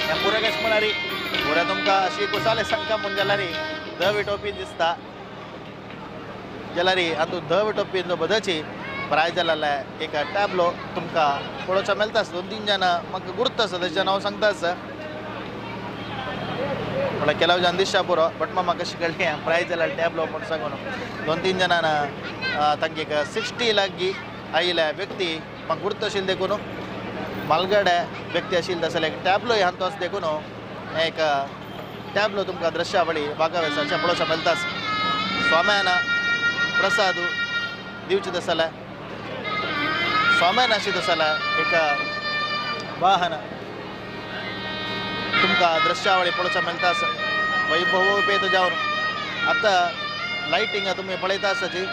हें पुरे कशें म्हळ्यार पुरे तुमकां अशी कुसाले सांगता म्हूण जाल्यार धवी टोपी दिसता जाल्यार आतां धवी टोपी बदची प्राय जाल्ले एक टॅबलो तुमकां पळोवच्या मेळटा आसा. 2-3 जाणां म्हाका गुर्त आसा तशें हांव सांगता आसा. म्हळ्यार ಕೆಲವು जन दिसता पुरो बट म्हाका कशें कळ्ळें प्राय जाल्यार टॅबलो म्हूण सांगून 2-3 जाणां तांकां एक 60 लागीं आयिल्ल्या व्यक्ती म्हाका गुर्त आशिल्लें देखून मालगडे व्यक्ती आशिल्ले तसले एक टॅबलो हांतो आसा देखून एक टॅबलो तुमकां दृश्यावळी वाघावेसाच्या पळोवच्या मेळटा आसा. स्वाम्यान प्रसाद दिवचे तसले स्वाम्यान अशें तसले एक वाहन तुमकां दृश्यावळी पळोवच्या मेळटा आसा. वैभवोपेत जावन आतां लायटिंग तुमी पळयता आसाची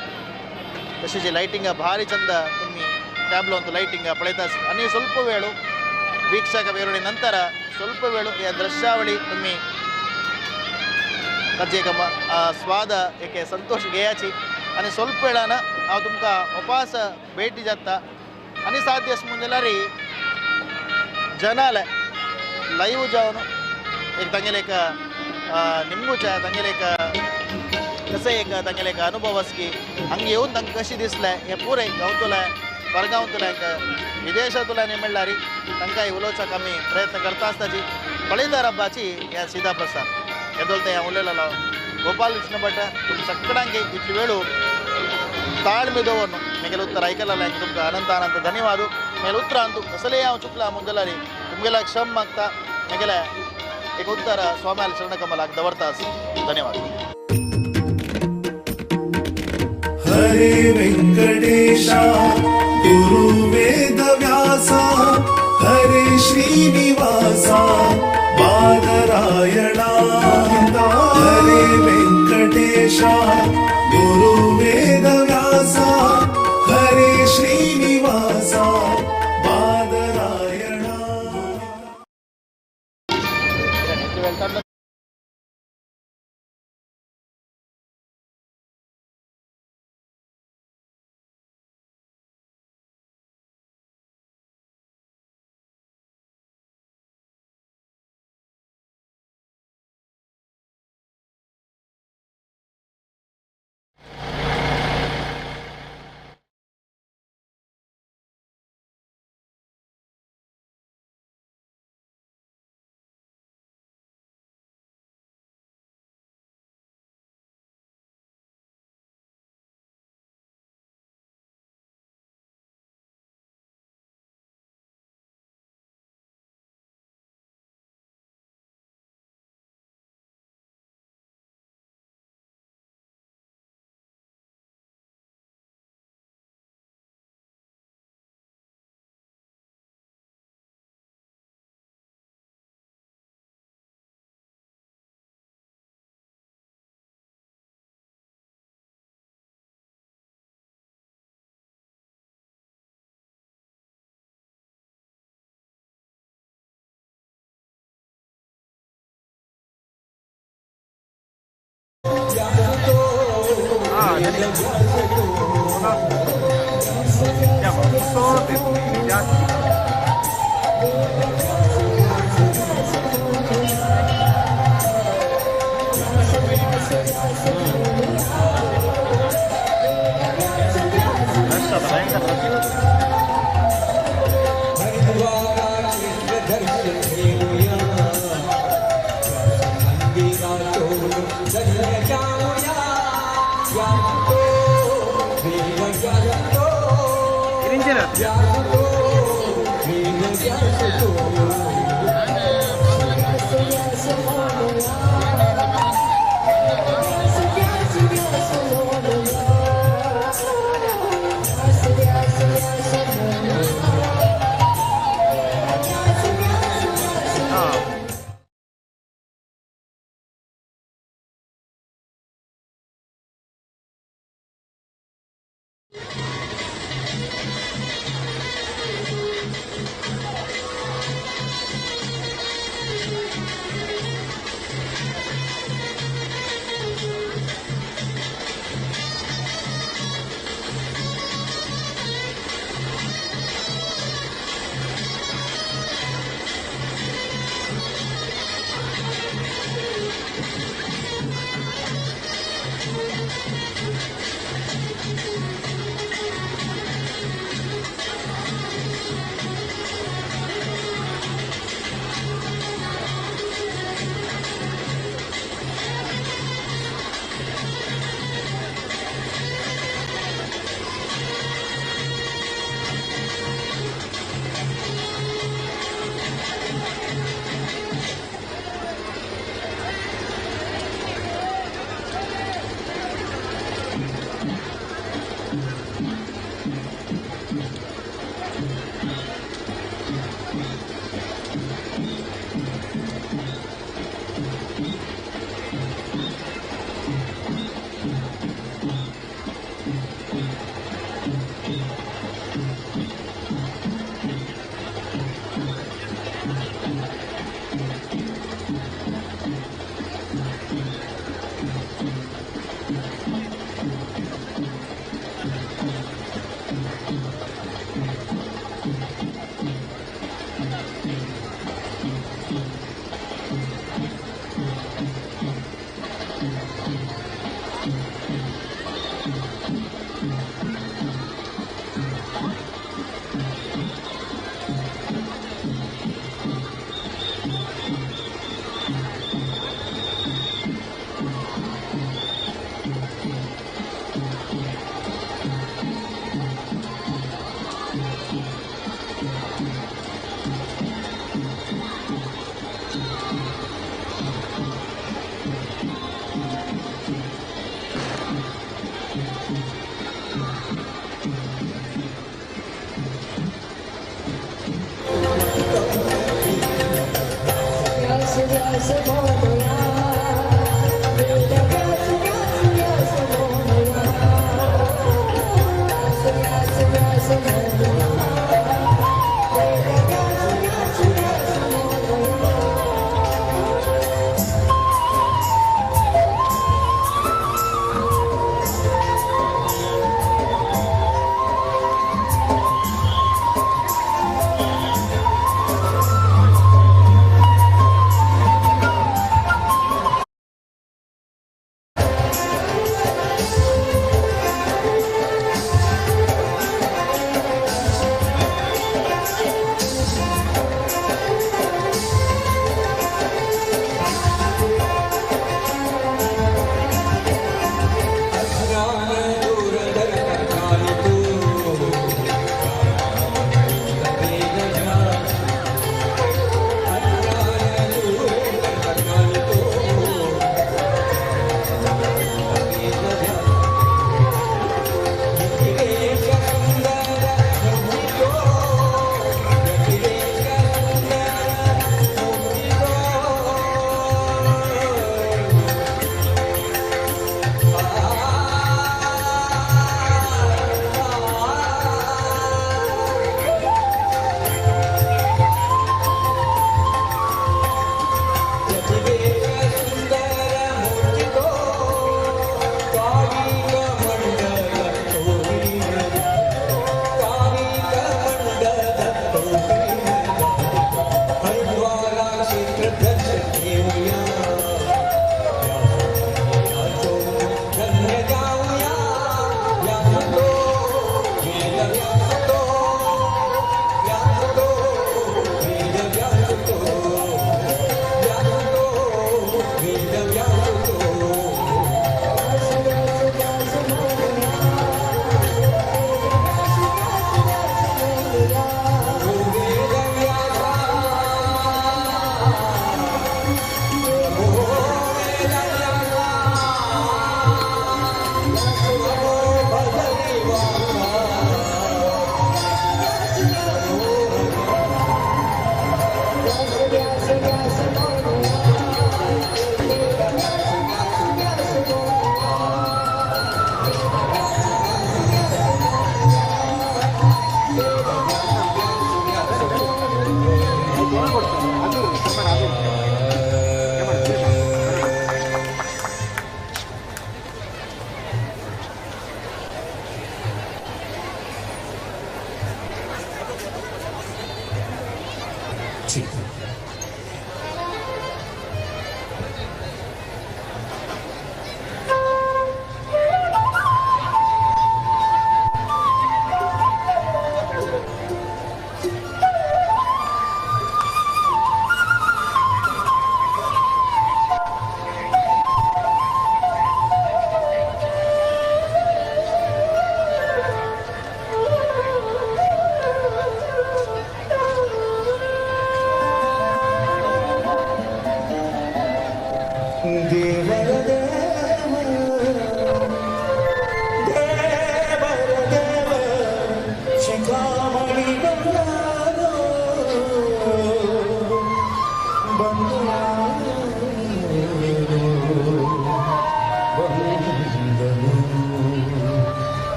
तशीच लायटिंग भारी चंद तुमी ಟ್ಯಾಬ್ಲೋ ಲೈಟಿಂಗ್ ಪಳೈತಾ आनी ಸ್ವಲ್ಪ ವೇಳು ವೀಕ್ಷಕ ವಿವರಣೆ ನಂತರ ಸ್ವಲ್ಪ ವೇಳು या ದೃಶ್ಯಾವಳಿ तुम्ही ताचे एक स्वाद एक संतोष घेयाची आनी ಸ್ವಲ್ಪ वेळान हांव तुमकां उपास भेटी जाता आनी साध्य अशें म्हूण जाल्यार जनाले लायव जावन एक तांगेले एक निमगूच्या तांगेले एक कसं एक तांगेले एक अनुभव आसकी हांगा येवन तांकां कशें दिसलें हें पुरें गांवतुल्यान परगांवतुल्यांक विदेशांतल्यान म्हणल्यार तांकां उलोवचाक आमी प्रयत्न करता आसताची पळयता रब्बाची ह्या सीधा प्रसाद हेदोल तें हांव उलयलेलो गोपाल कृष्ण भट तुम सगळ्यांक इतली वेळू ताळमे दवरून मेगेले उत्तर आयकलें तुमकां अनंत अनंत धन्यवाद. मेगेले उत्तर अंतू कसलें हांव चुकलां म्हूण जाल्यार तुमगेल्या क्षम मागता. मेगेले एक उत्तर स्वाम्याल शरणकमलाक दवरता. धन्यवाद. हरे वेंकटेशा गुरु वेद व्यासा हरे श्रीनिवासा बादरायणा हरे वेंकटेशा गुरु वेद व्यासा हरे श्रीनिवासा बादरायणा.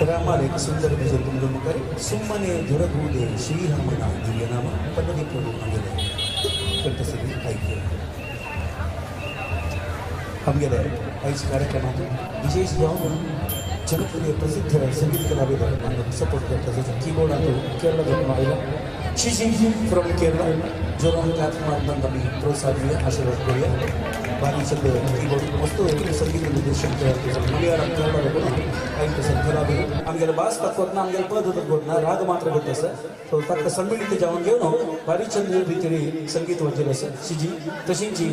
रामार एक सुंदर भजन तुमच्या मुखार सुम्मने ದೊರಕುವುದೇ ಶ್ರೀರಾಮನ ದಿವ್ಯನಾಮ ಪಲ್ಲವಿ ಪ್ರಭು ಆಮೇಲೆ ಕಂಠಸರಿ ಆಯ್ಕೆ आमगेले आयज कार्यक्रमात विशेष जावन ಜನಪ್ರಿಯ ಪ್ರಸಿದ್ಧ ಸಂಗೀತ ಕಲಾವಿದರು ನಾನು ಸಪೋರ್ಟ್ करता कीबोर्ड आतो केरळात आयला शिशी फ्रॉम केरळ जोरान क्लॅप मारून आमी प्रोत्साहन दिया आशीर्वाद करूया. बाकी सगळे कीबोर्ड मस्त संगीत निर्देशन मलयाळम केरळ आयते कलाविದರು आमगेले भास तत्वत ना आमगेले पद तत्वत ना राग मात्र ಗೊತ್ತ सर. सो ताका सम्मिलित जावन घेवन भारी चंद रीतीने संगीत वाजयलें आसा. शिजी तशींची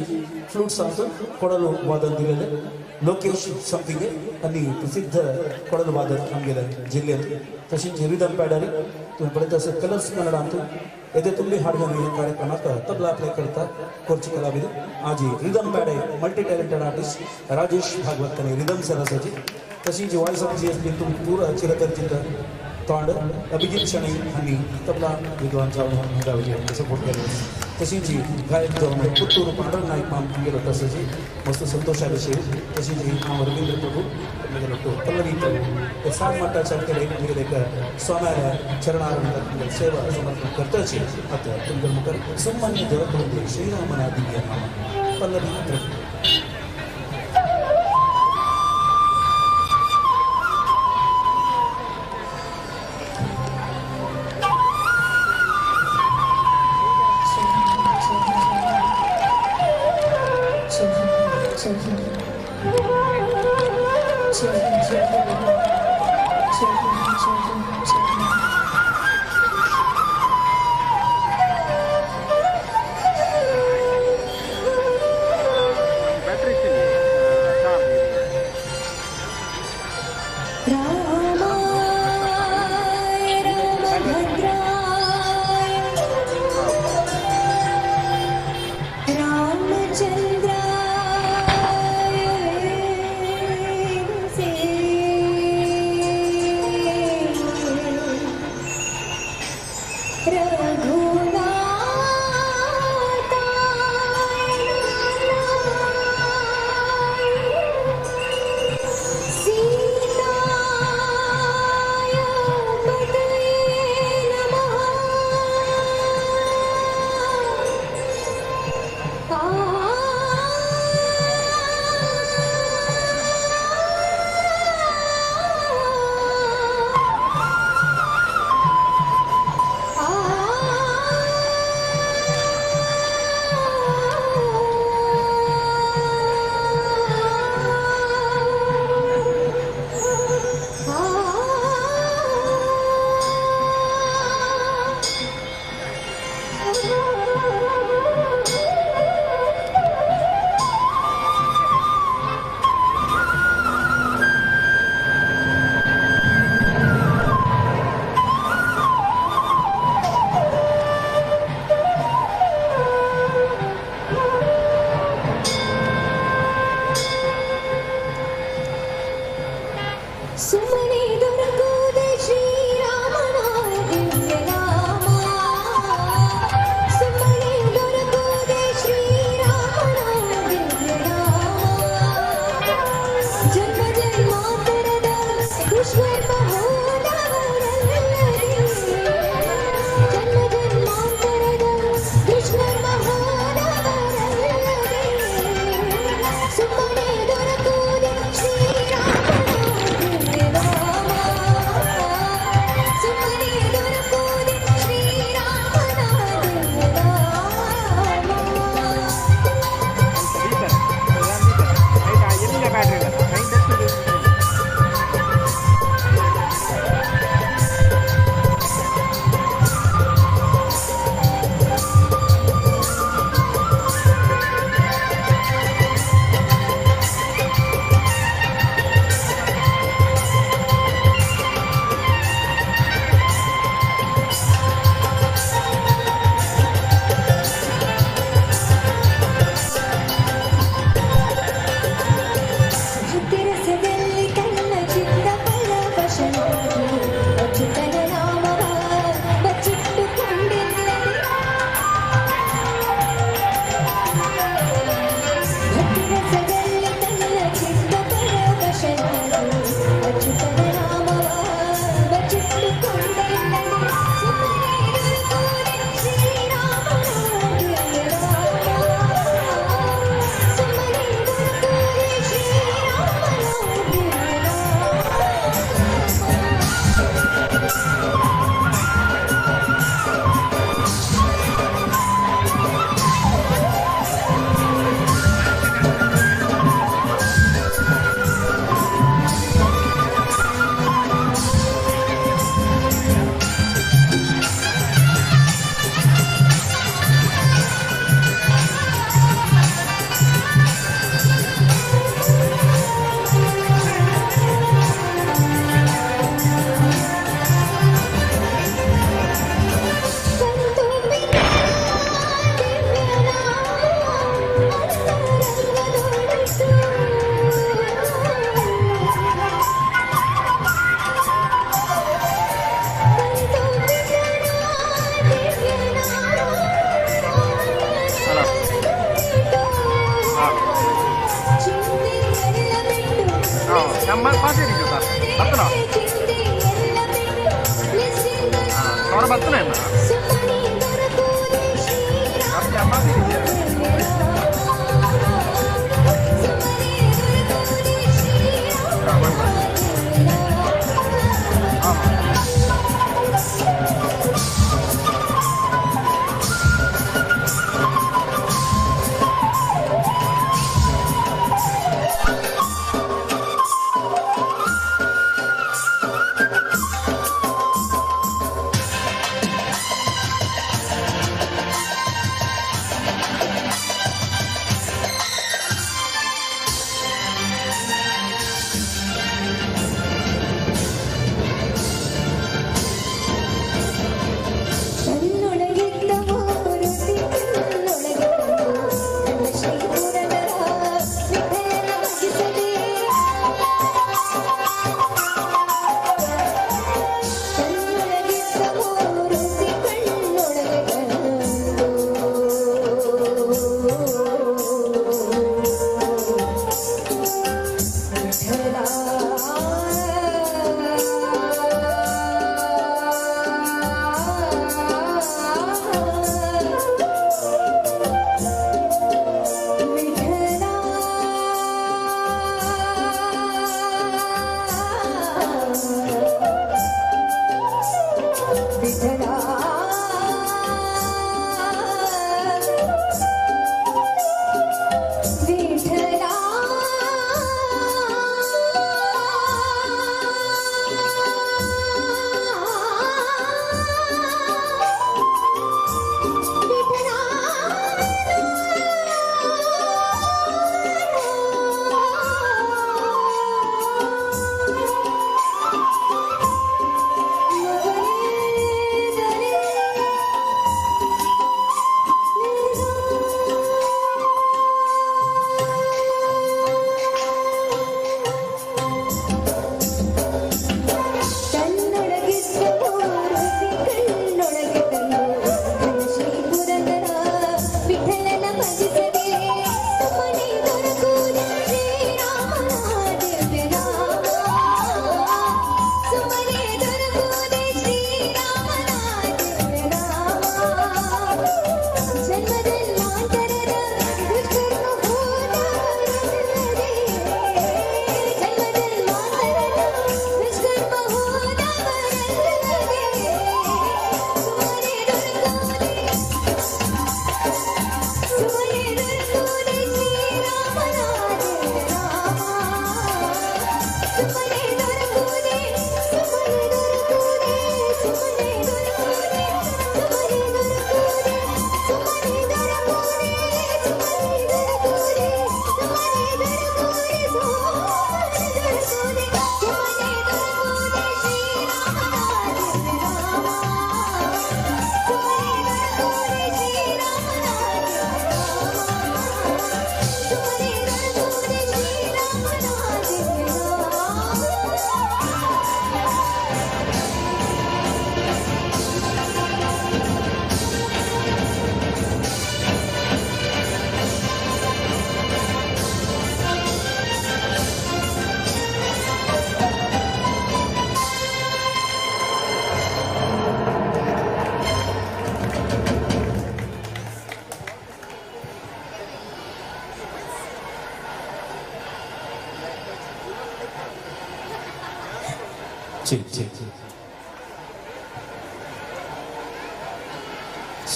फ्लूट्स आसो कोडलो वादन दिलेले लोकेश संपिंगे आनी प्रसिद्ध कोडलो वादन आमगेले जिल्ल्यांत. तशींच रिदम पॅडारी तुम्ही पळयता आसा कलर्स कन्नडा अंतू एदे तुमली हाडगन हे कार्यक्रमाक तबला प्ले करता कोर्ची कलाविद आजी रिदम पॅडे multi talented artist Rajesh Bhagwat आनी रिदम सर आसाची. तशींच वॉयस ऑफ GSB तुम पूरा चिरपरिचित तोंड अभिजित शणै आनी तबला विद्वान जावन गावली सपोर्ट केलो. तशींच गायक जावन पुत्तूर पांडुरंग नायक माम आमगेलो तसोची मस्त संतोषा विशय. तशींच हांव रवींद्र प्रभू आमगेलो पल्लवी प्रभू हे सात मठाच्या आमगेले आमगेले एक स्वाम्याल्या चरणारविंदाक सेवा समर्पण करताची. आतां तुमच्या मुखार सुम्मान्य दೊರಕುವುದೇ ಶ್ರೀರಾಮನ ದಿವ್ಯ ನಾಮ ಪಲ್ಲವಿ ಪ್ರಭು. ಸುಮ್ಮನೆ ದೊರಕುವುದೇ ಶ್ರೀರಾಮನ ದಿವ್ಯನಾಮ.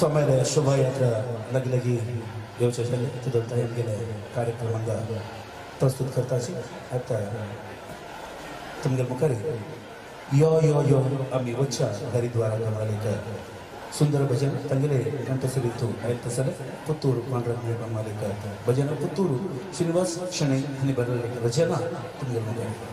समय शोभा यात्रा लगी लगी येवचे आशिल्ले तितूंत आमगेले कार्यक्रम हांगा प्रस्तुत करताची. आतां तुमगे मुखार यो यो यो आमी वच्चा हरिद्वारा मालिक सुंदर भजन तांगेले कंठसरितू आयत आसले पुत्तूर पांडुरंग मालिक भजन पुत्तूर श्रीनिवास शणै हांणी बरयल्लें रचना तुमगे मुखार.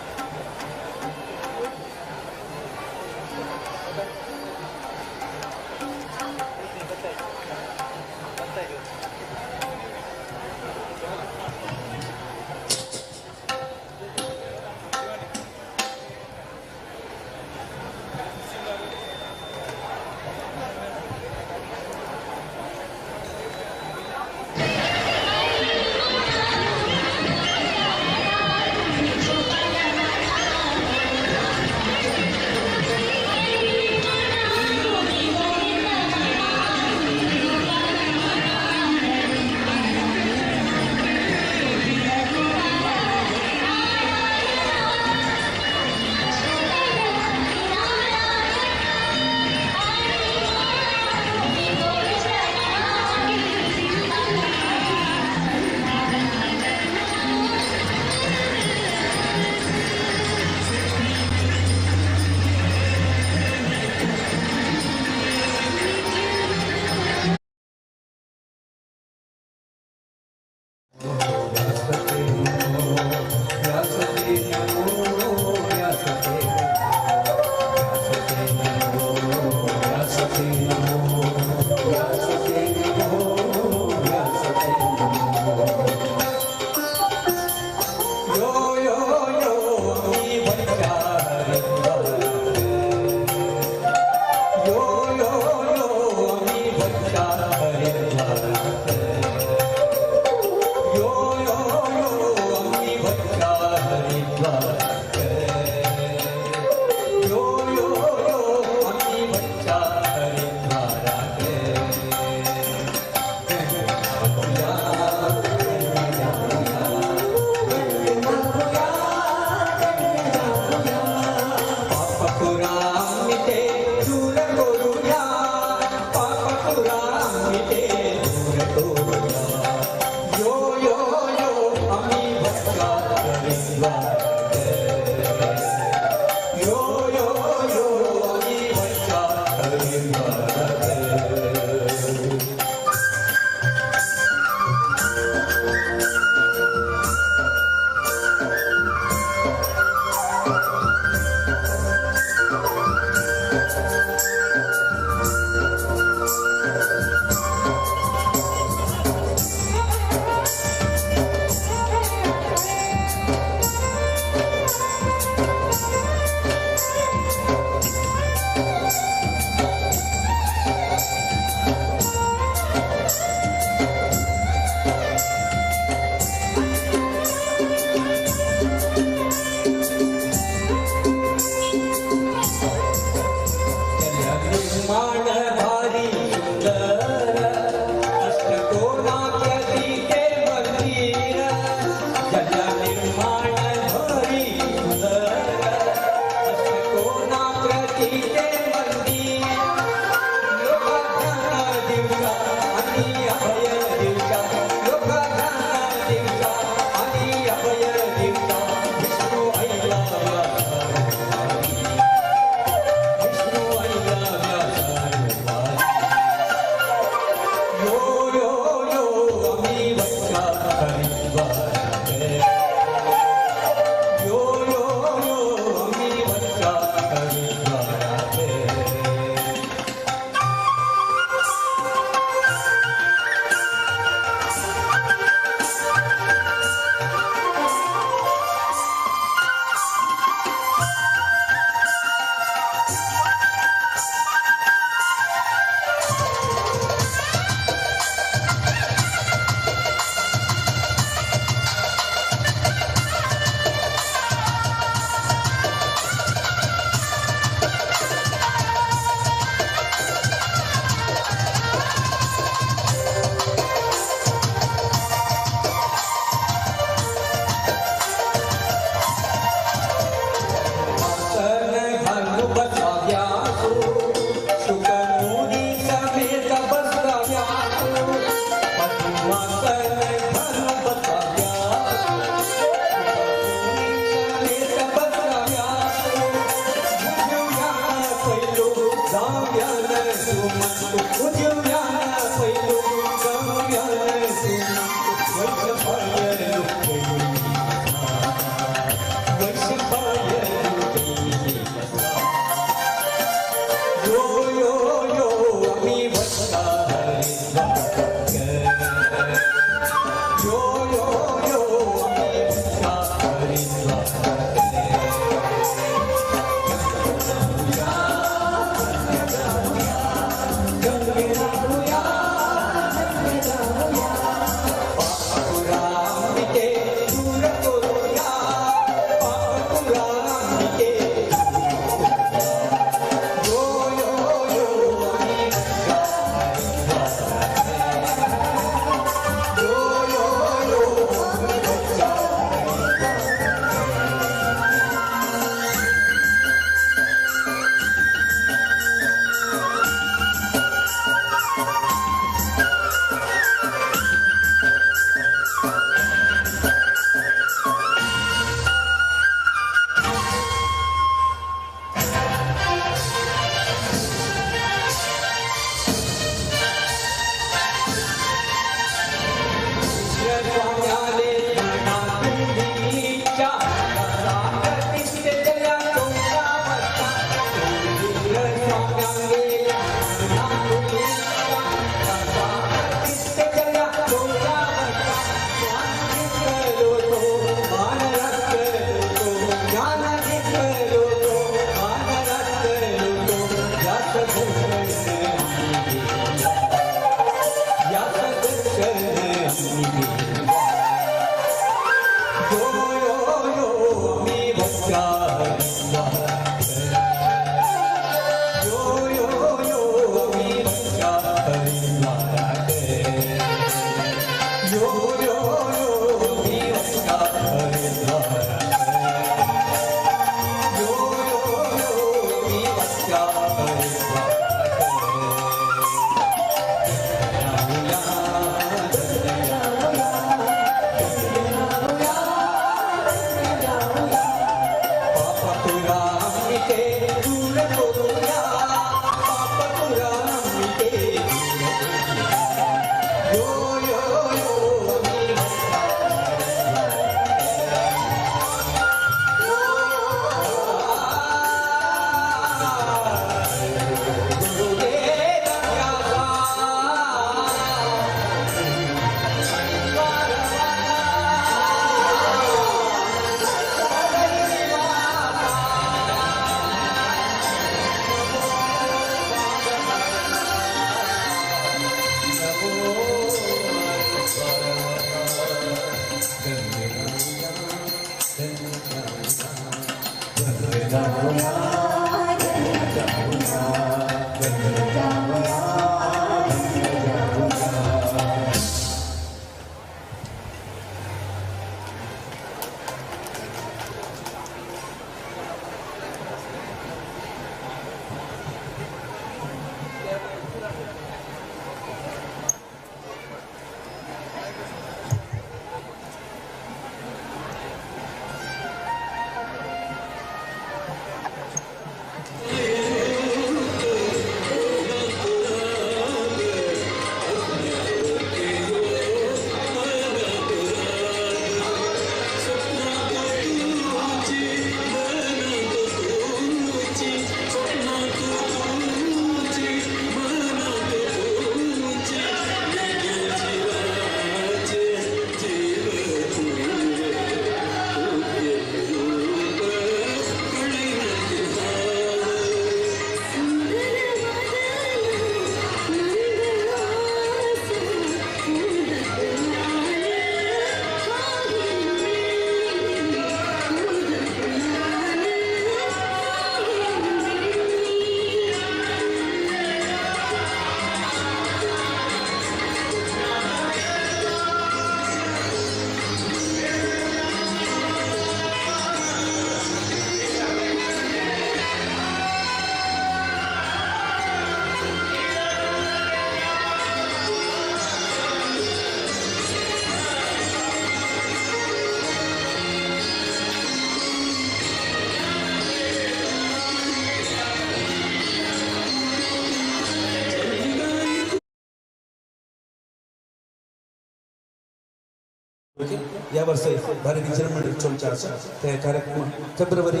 ह्या वर्सा भारी विजृंभण चलचे आसा ते कार्यक्रम फेब्रुवारी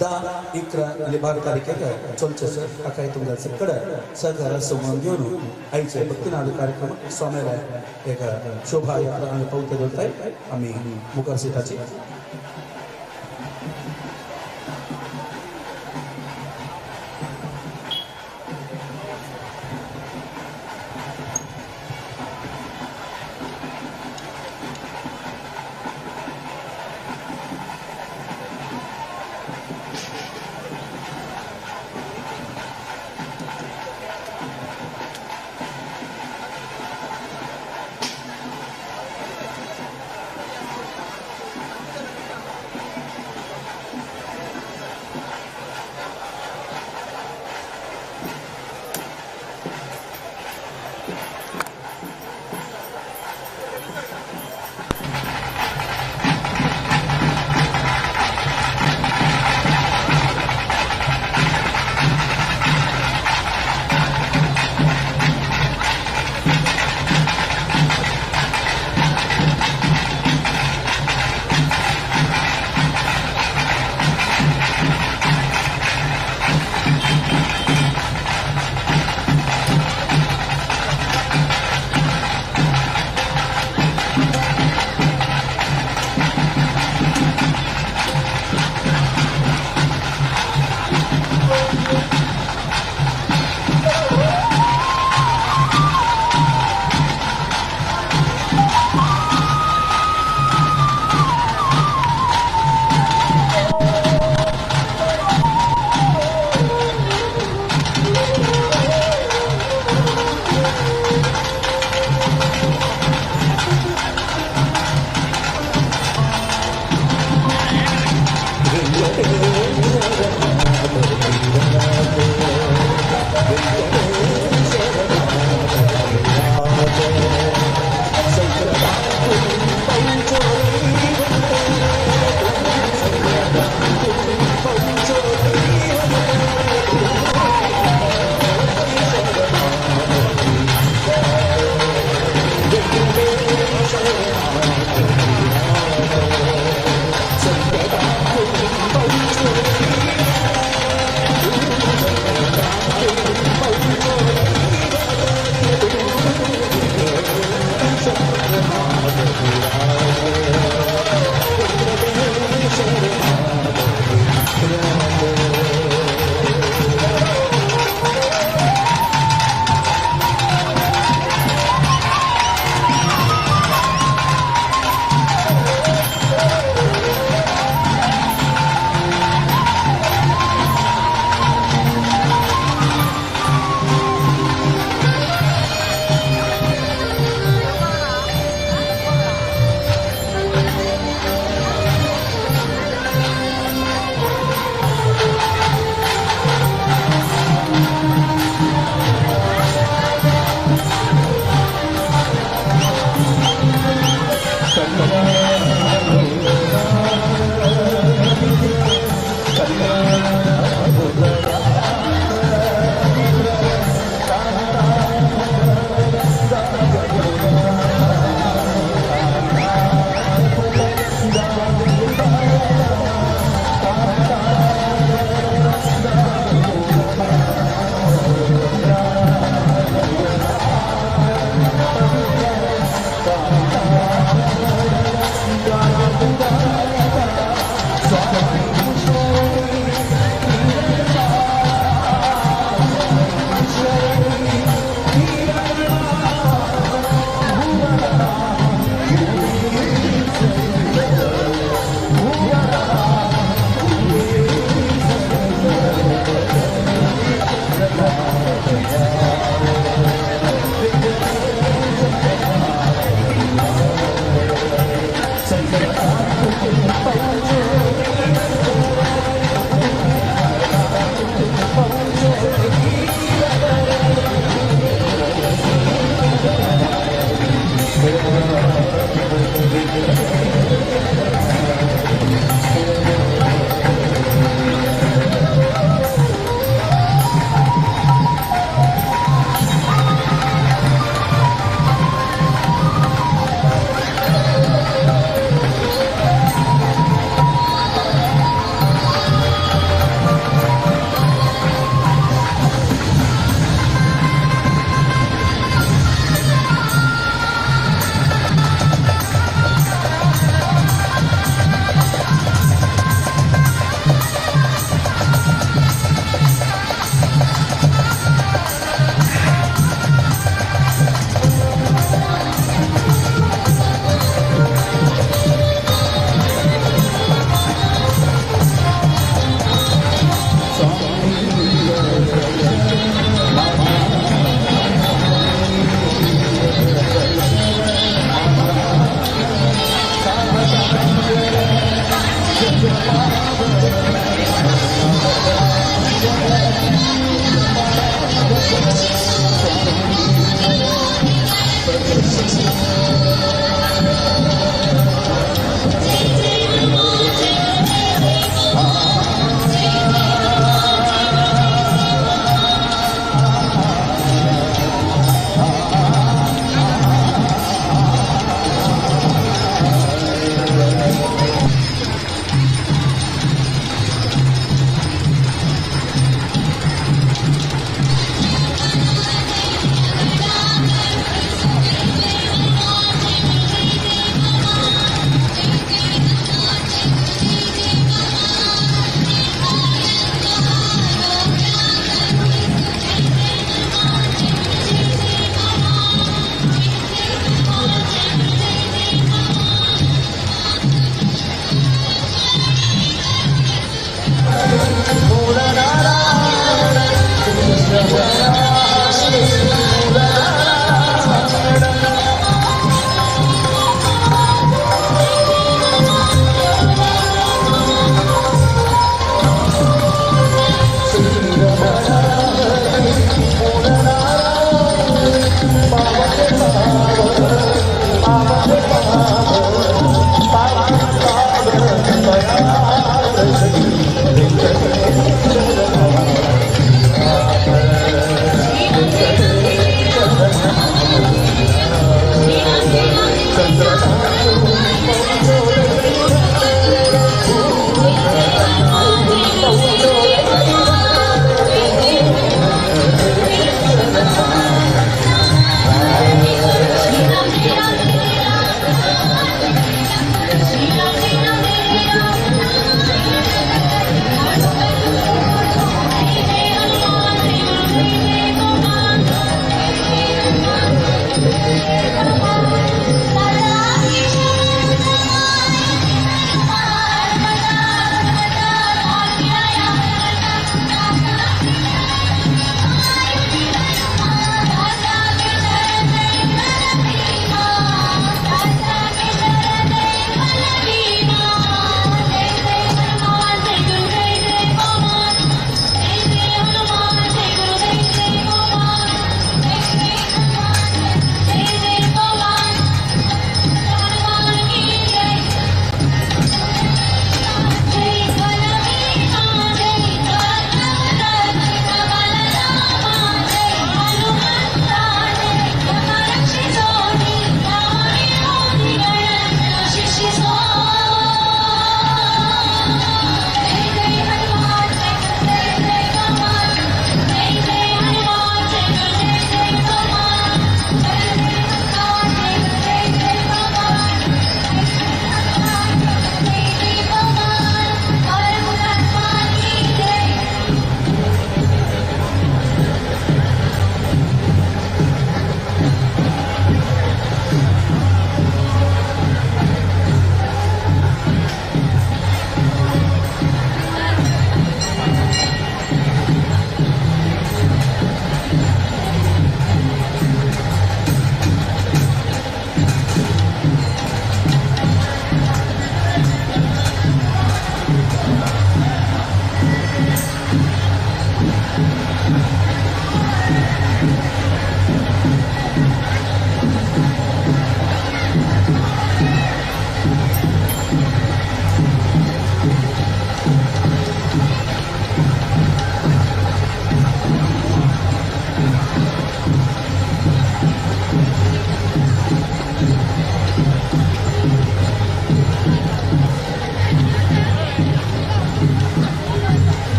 10, 11 आनी 12 तारखेक चलचे आसा. हाका तुमकां सगळे सहकार समूह घेवन आयचे भक्तिनाद कार्यक्रम स्वामीला एक शोभा यात्रा आनी पावते दवरताय आमी मुखार सिटाची.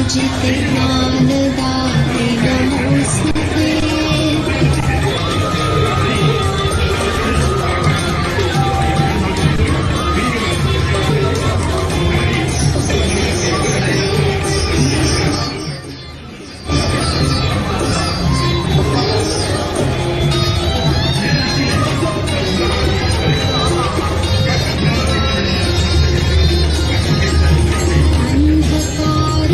पूजिते ज्ञानदाते नमोऽस्तु। अन्धकार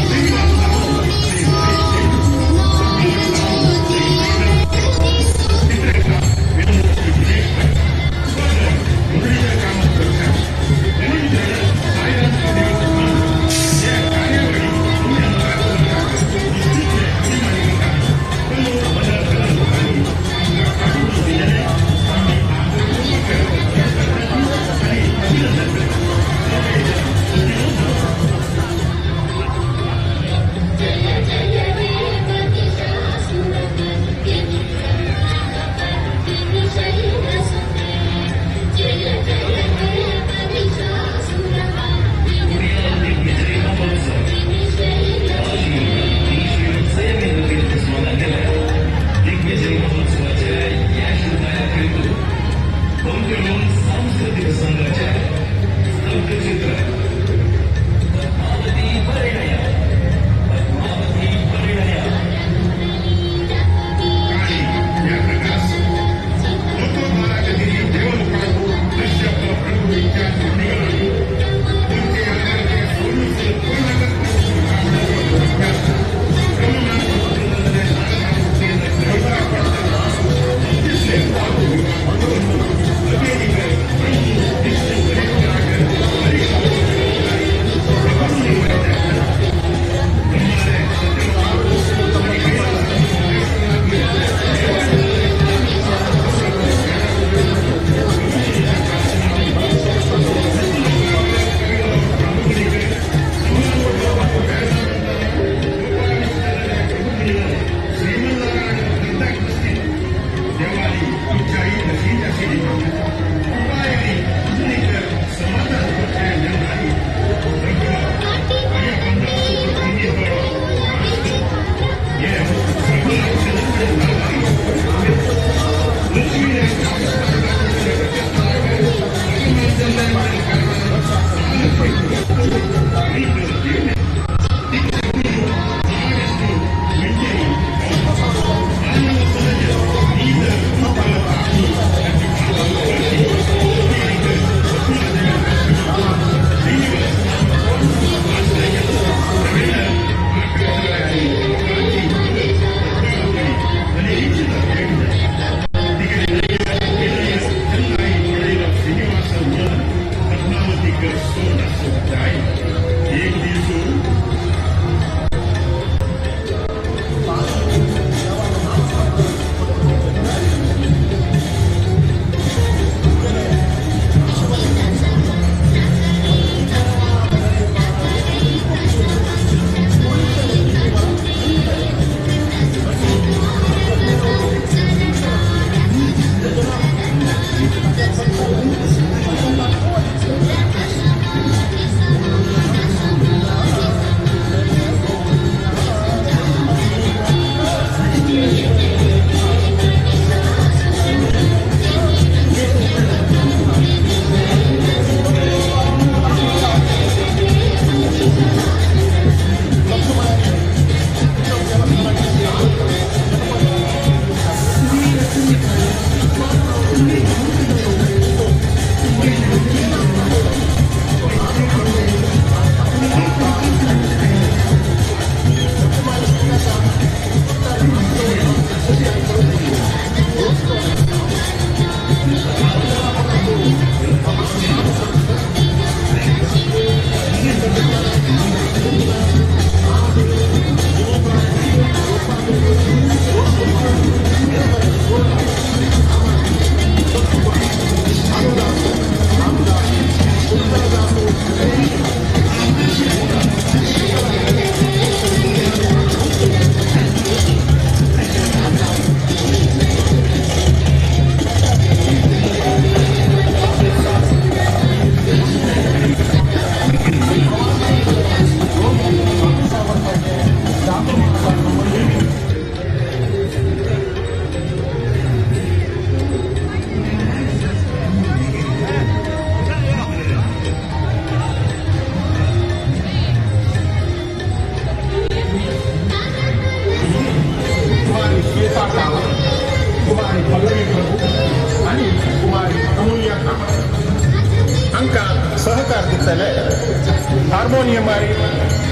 हार्मोनियमार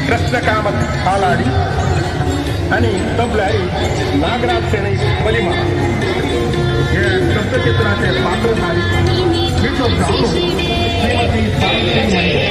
कृष्ण कामत हालाडी आणि तबल्यारी नागराज शेणै बलिमा हे शब्दचित्राचे पात्रधारी विठोब जालो श्रीमती सावित्री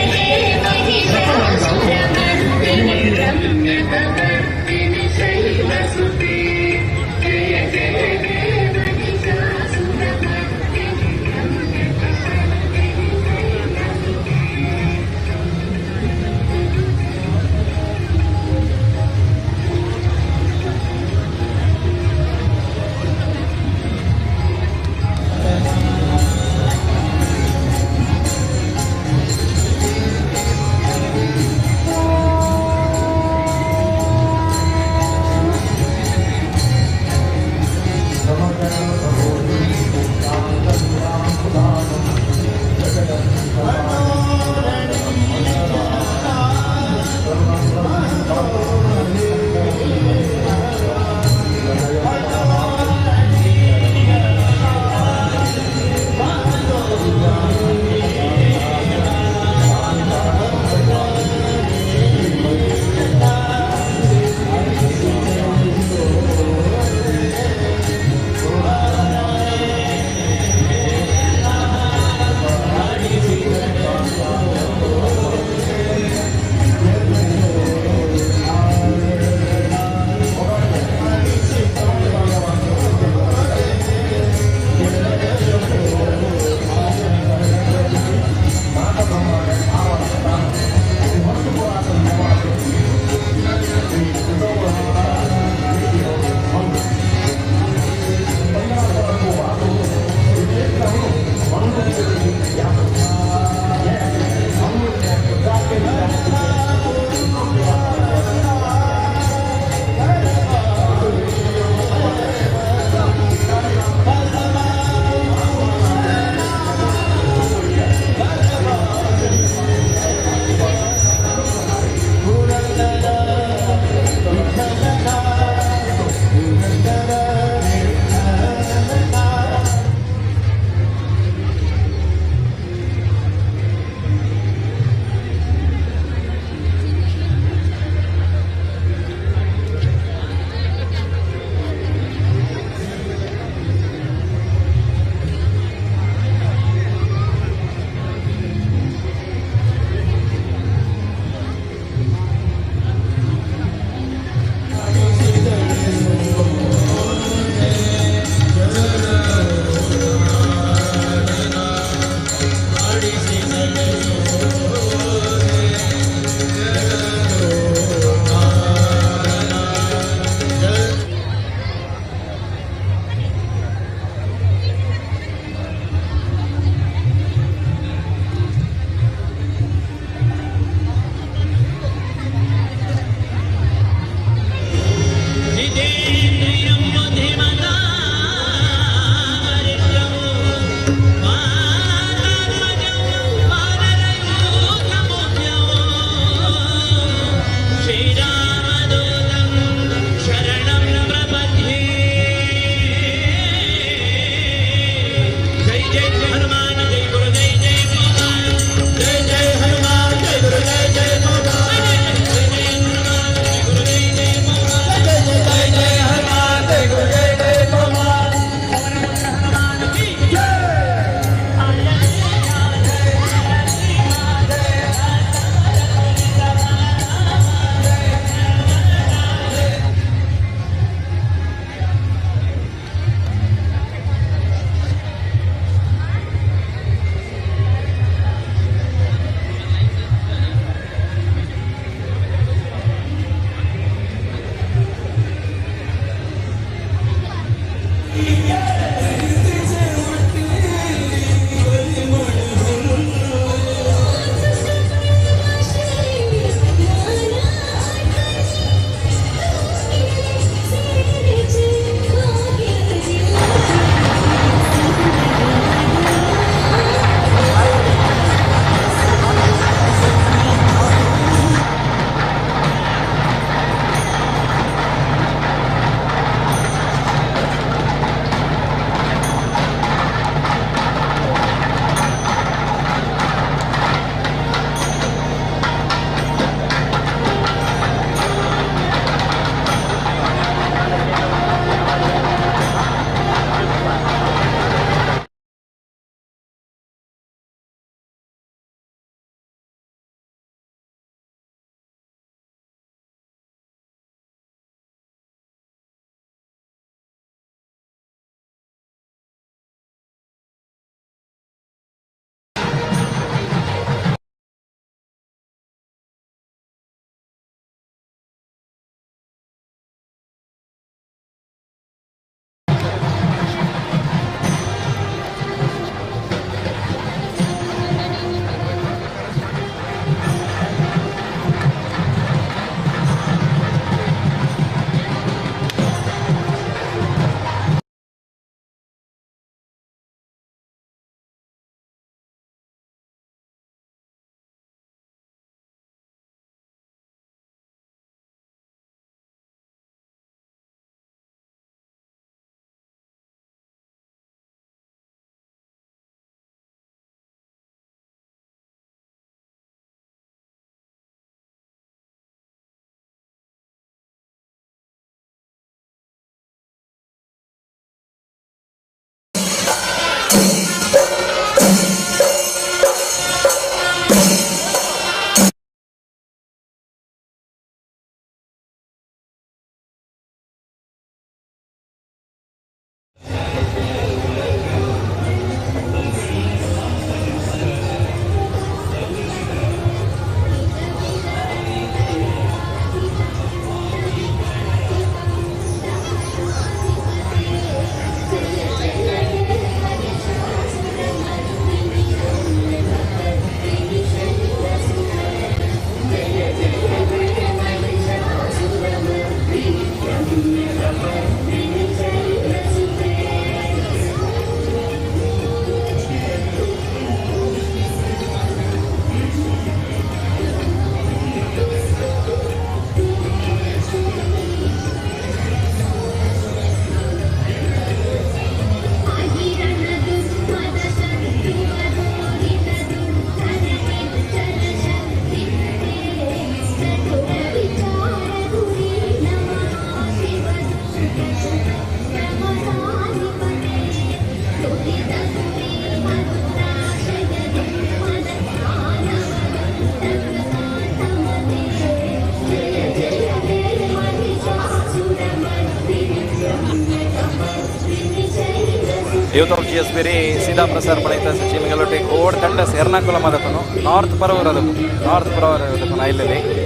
ಯೂತ್ ಆಫ್ ಜಿ ಎಸ್ ಬೇರಿ ಸೀದಾ ಪ್ರಸಾರ ಪಡೆಯುತ್ತ ಸಚಿ ಮಿಗಲೊಟ್ಟಿ ಓಡ್ ತಂಡ ಎರ್ನಾಕುಲಂ ಅದಕ್ಕೂ ನಾರ್ತ್ ಪರವರ್ ಅದಕ್ಕೂ ನಾರ್ತ್ ಪರವರ್ ಅದಕ್ಕೂ ಇಲ್ಲಿ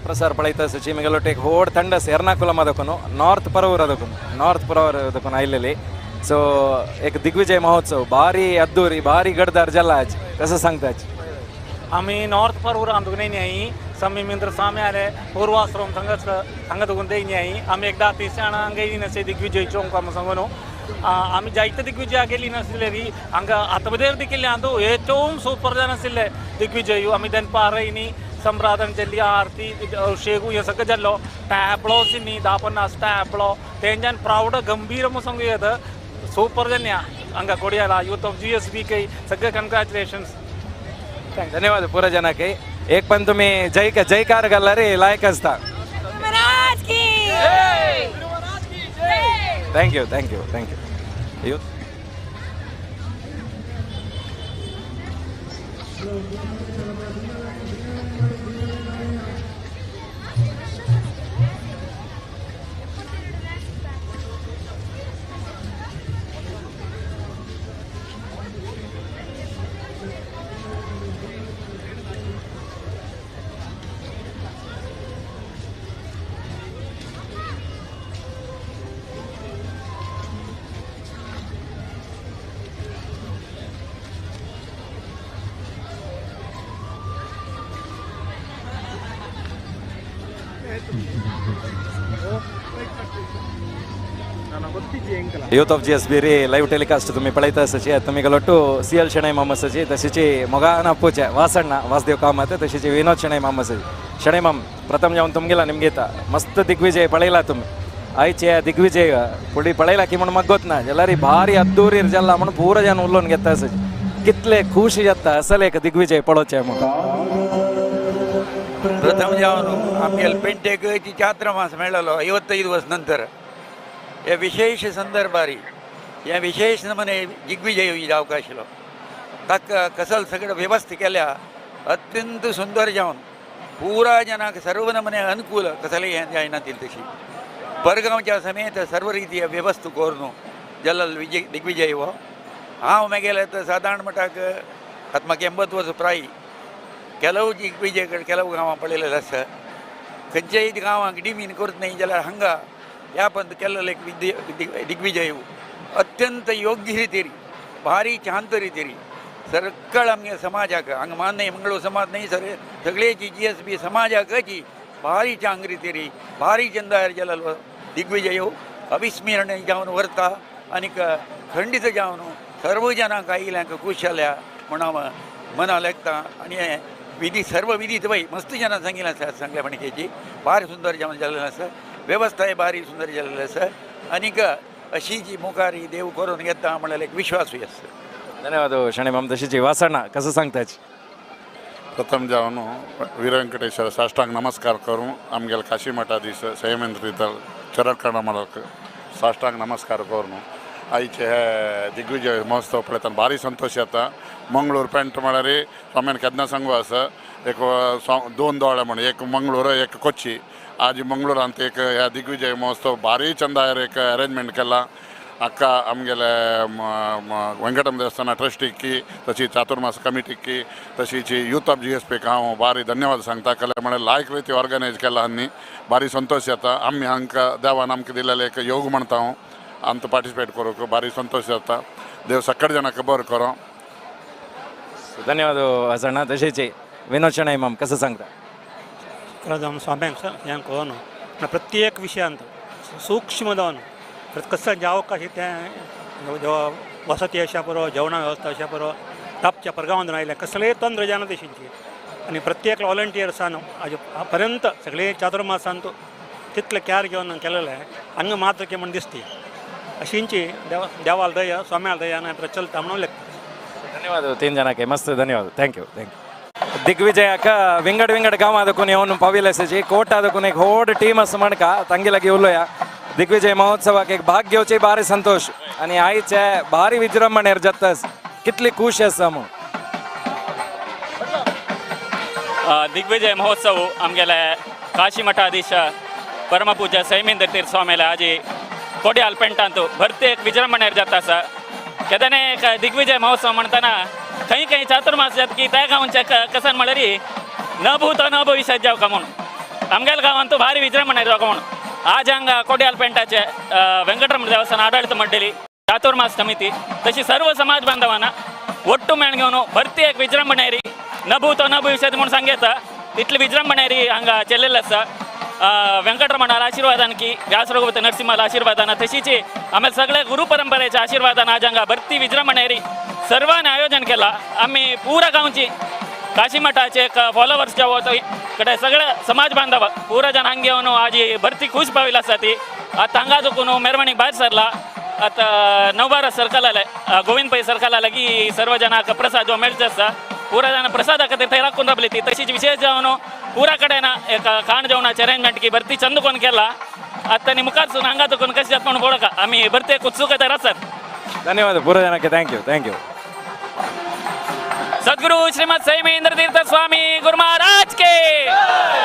ಪ್ರಸಾರ ಪಳೈತ ಸಚಿ ಮಿಗಲೊಟ್ಟೆ ಹೋಡ್ ತಂಡ ಎರ್ನಾಕುಲಂ ಅದಕ್ಕೂ ನಾರ್ತ್ ಪರವೂರ್ ಅದಕ್ಕೂ ನಾರ್ತ್ ಪರವೂರ್ ಅದಕ್ಕೂ ಇಲ್ಲಿ. ಸೊ एक दिग्विजय महोत्सव भारी अद्दूरी भारी गडदार जाला आज कसं सांगताच? आम्ही नॉर्थ परवूर आमदुगणे न्यायी समी मिंद्र स्वामी आले पूर्वाश्रम हांगा दुगून ते न्यायी आमी एकदा तिसाण हांगा येयली नासली दिग्विजय चोंक आमी सांगून आमी जायते दिग्विजय गेली नासले री हांगा आतबदेर दिकिल्ले आंदो ഏറ്റവും സൂപ്പർ नासले दिग्विजय आमी दनपार येयनी सम्रादन जल्ली आरती शेगू हे सगळं जाल्लो टॅबलोस न्ही 10-50 टॅबलो तेंच्यान प्रावड गंभीर सांगू येता सूपर जन्या हांगा कोडियाला यूथ ऑफ GSB कै सगळे कंग्रॅच्युलेशन्स. धन्यवाद पुरा जनाक. एक पण तुम्ही जय जयकार घालला रे लायक असता. Thank you thank you thank you. Youth youth of G S B री लाईव्ह टेलिकास्ट तुम्ही पळयता सची तुम्ही गलोटू सी एल शणै मामा सची तशीची ಮೊಗಾನ ಪೂಜೆ ವಾಸಣ್ಣ ವಾಸುದೇವ್ ಕಾಮತ್ तशीची विनोद शणै मामा सची. शणै माम प्रथम जाऊन तुमगेला निमगेता मस्त दिग्विजय पळयला तुम्ही आयचे दिग्विजय पुढे पळयला की म्हणून मग ना जाल्यार भारी अद्दूरी जल्ला म्हणून पूरा जन उलोवन घेता सची कितले खुश जाता असल एक दिग्विजय पळोवचें म्हणून. प्रथम जावन आमगेले पेंटेक चात्र मास मेळलो 55 वर्स नंतर हे विशेष संदर्भारी हे विशेष नमने दिग्विजय जावंक आशिल्लो ताका कसल सगळं व्यवस्था केल्या अत्यंत सुंदर जावन पुरा जनाक सर्व नमने अनुकूल कसले हें जायना तशी परगांवच्या समेत सर्व रितीय व्यवस्था करून जल्ल विजय दिग्विजय हो. हांव मागेले तर सादारण म्हणटाक आतां म्हाका 80 वर्स प्राय ಕೆಲವು ದಿಗ್ವಿಜಯಗಳು ಕೆಲವು ಗಾಂವ पळयलेले आसा खंयच्याय गांवांक डिमीन करत न्ही जाल्यार हांगा ह्या पंत केल्लो एक दिग्विजय अत्यंत योग्य रितीर भारी शांत रितीर सरकळ आमगे समाजाक हांगा मान न्ही मंगळूर समाज न्ही सर सगळेची GSB समाजाकची भारी चांग रितीर भारी चंदार जाल्लो दिग्विजय अविस्मरणीय जावन व्हरता आनीक खंडीत जावन सर्व जनांक आयिल्ल्यांक खूश जाल्या म्हूण हांव मना लेखता. आनी विधी सर्व विधी बाई मस्त जनां सांगिल्लें आसा सांगल्या म्हणकेची भारी सुंदर जावन जाल्लें आसा वेवस्थाय भारी सुंदर जाल्लें आसा आनीक अशी जी मुखार देव करून घेता म्हणल्यार एक विश्वासूय आसा. धन्यवाद शणै माम. तशीची वासणा कसं सांगताच? प्रथम जावन वीर वेंकटेश्वर साष्टांग नमस्कार करून आमगेले काशी मठाधीश संयमेंद्र चरणकमलक साष्टांग नमस्कार करून आयचे हे दिग्विजय महोत्सव पळयतना भारी संतोष येता. मंगळूर पेंट म्हळ्यार स्वामीन केन्ना सांगू आसा एक दोन दोळे म्हण एक मंगळूर एक कोच्ची. आज मंगळूरांत एक ह्या दिग्विजय महोत्सव भारी चंदायर एक अरेंजमेंट केला. अक्का आमगेले वेंकटम देवस्थान ट्रस्टीकी तशी चातुर्मास कमिटीकी तशीच यूथ ऑफ जी एस पीक हांव भारी धन्यवाद सांगता. कले म्हळ्यार लायक रिती ऑर्गनायज केला आनी भारी संतोष जाता. आमी हांकां देवान आमकां दिलेलें एक योग म्हणटा हांव आमकां पार्टिसिपेट करूंक भारी संतोष जाता. देव सगळे जाणांक बरें करूं. धन्यवाद हसण्णा. तशेंच विनोद शणै माम कसं सांगता? खरें स्वाम्यांक हें कळना पूण प्रत्येक विशयांत सूक्ष्म जावन कसं जावक अशें तें वसती अशें पुरो, जेवणा वेवस्था अशें पुरो, तापच्या परगांवांत आयलें कसलेय तंत्र जायना तशींची आनी प्रत्येक वॉलंटियर्सान आजे पर्यंत सगळे चातुर्मासान तितलें कॅर घेवन केलेलें हांगा मात्र की म्हण दिसती अशींची देवाल दया स्वाम्याल दया आनी चलता म्हणून लेखता. धन्यवाद तीन जणांक मस्त धन्यवाद. Thank you thank you. दिग्विजयाक विंगड विंगड गांवां येवन पाविल्ले आसाची कोटा देखून एक व्हड टीम आसा म्हणका तांगे लागीं उलोया. दिग्विजय महोत्सवाक एक भाग घेवची भारी संतोष आनी आयचे भारी विजृंभणेर जाता कितली खुश आसा म्हूण. दिग्विजय महोत्सव आमगेले काशी मठाधीश परमपूज्य सैमेंद्र तीर्थ स्वामीले आजी कोड्याल पेंटांत भरती एक विजृंभणेर जाता आसा. केदने एक दिग्विजय महोत्सव म्हणटना खंय खंय चातुर्मास जाता की त्या गांवचे कसन म्हळ्यार न भूत न भविष्यात जावका म्हूण आमगेल्या गांवांत भारी विजृंभणेर जावका म्हूण आज हांगा कोड्याल पेंटाचे वेंकटरमण देवस्थान आडळीत मंडळी चातुर्मास समिती तशी सर्व समाज बांधवांना ಒಟ್ಟು मेळ घेवन भरती एक विजृंभणेरी न भूत न भविष्यात म्हूण सांगता तितली विजृंभणेरी हांगा चल्लेली आसा. वेंकटरमणाला आशीर्वादान की व्यास रघुपती नरसिंहाला आशीर्वादान तशीच आम्हाला सगळे गुरु परंपरेच्या आशीर्वादान आज हांगा भरती विजृंभणेरी सर्वांनी आयोजन केला. आम्ही पुरा गांवची काशी मठाचे एक फॉलोवर्स जे कडे सगळे समाज बांधव पुरा जण हांगा येवन आज भरती खुश पाविल्ली आसा. ती आतां हांगा चुकून मेरवणीक भायर सरला. आतां नवभारत सर्कल गोविंद पै सर्कल की सर्व जणांक प्रसाद जो मेळचो आसा पुरा जण प्रसादा खातीर थंय राखून रावली ती तशीच विशेष जावन पुरा कडेन एक खाण जेवणाचे अरेंजमेंट की भरती चंद कोण केला. आतां आनी मुखार सून हांगा चुकून कशें जाता म्हूण पळोवका आमी भरती उत्सुकताय आसात. धन्यवाद पुरा जणांक. Thank you thank you. सदगुरु श्रीमद सैमेंद्र तीर्थ स्वामी गुरु महाराज के,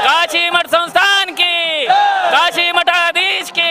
काशी मठ संस्थान की, काशी मठाधीश की.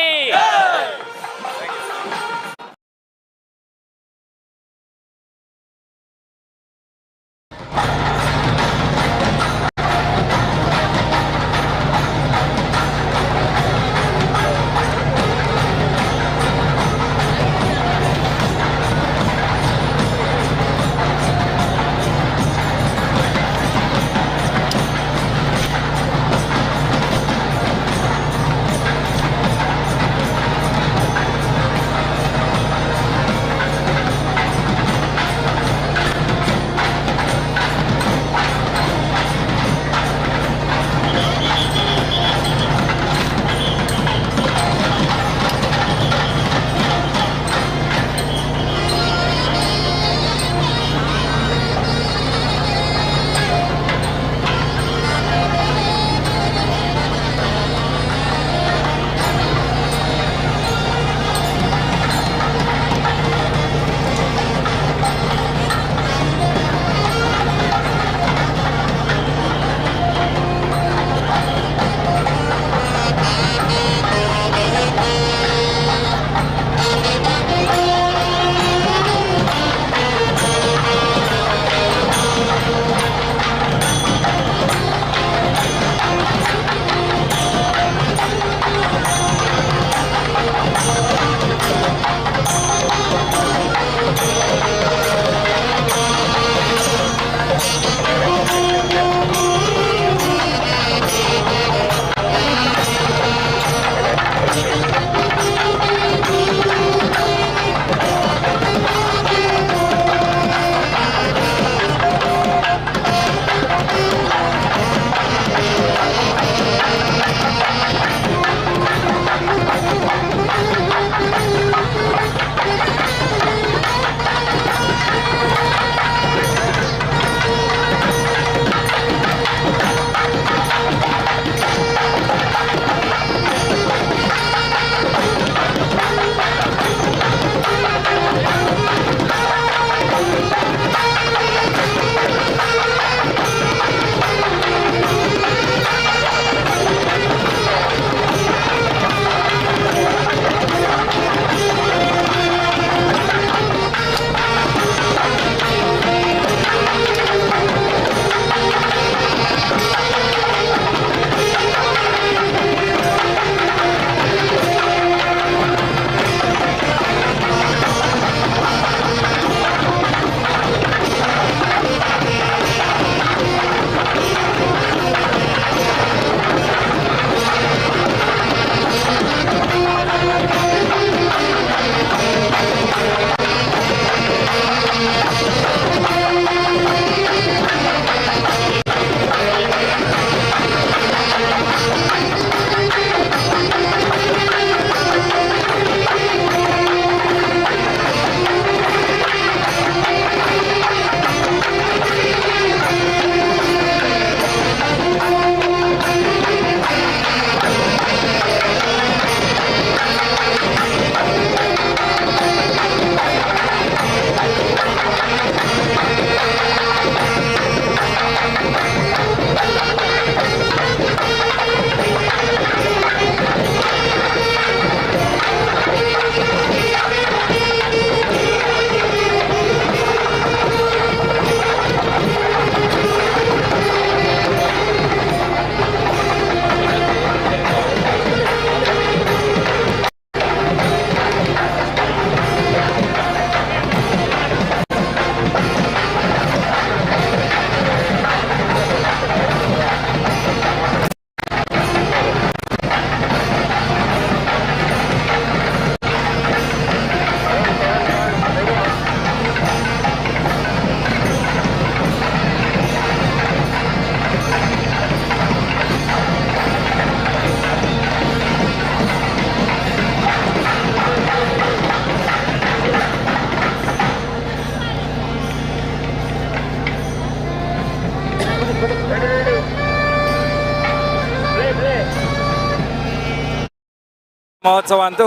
ಮಹೋತ್ಸವ ಅಂತೂ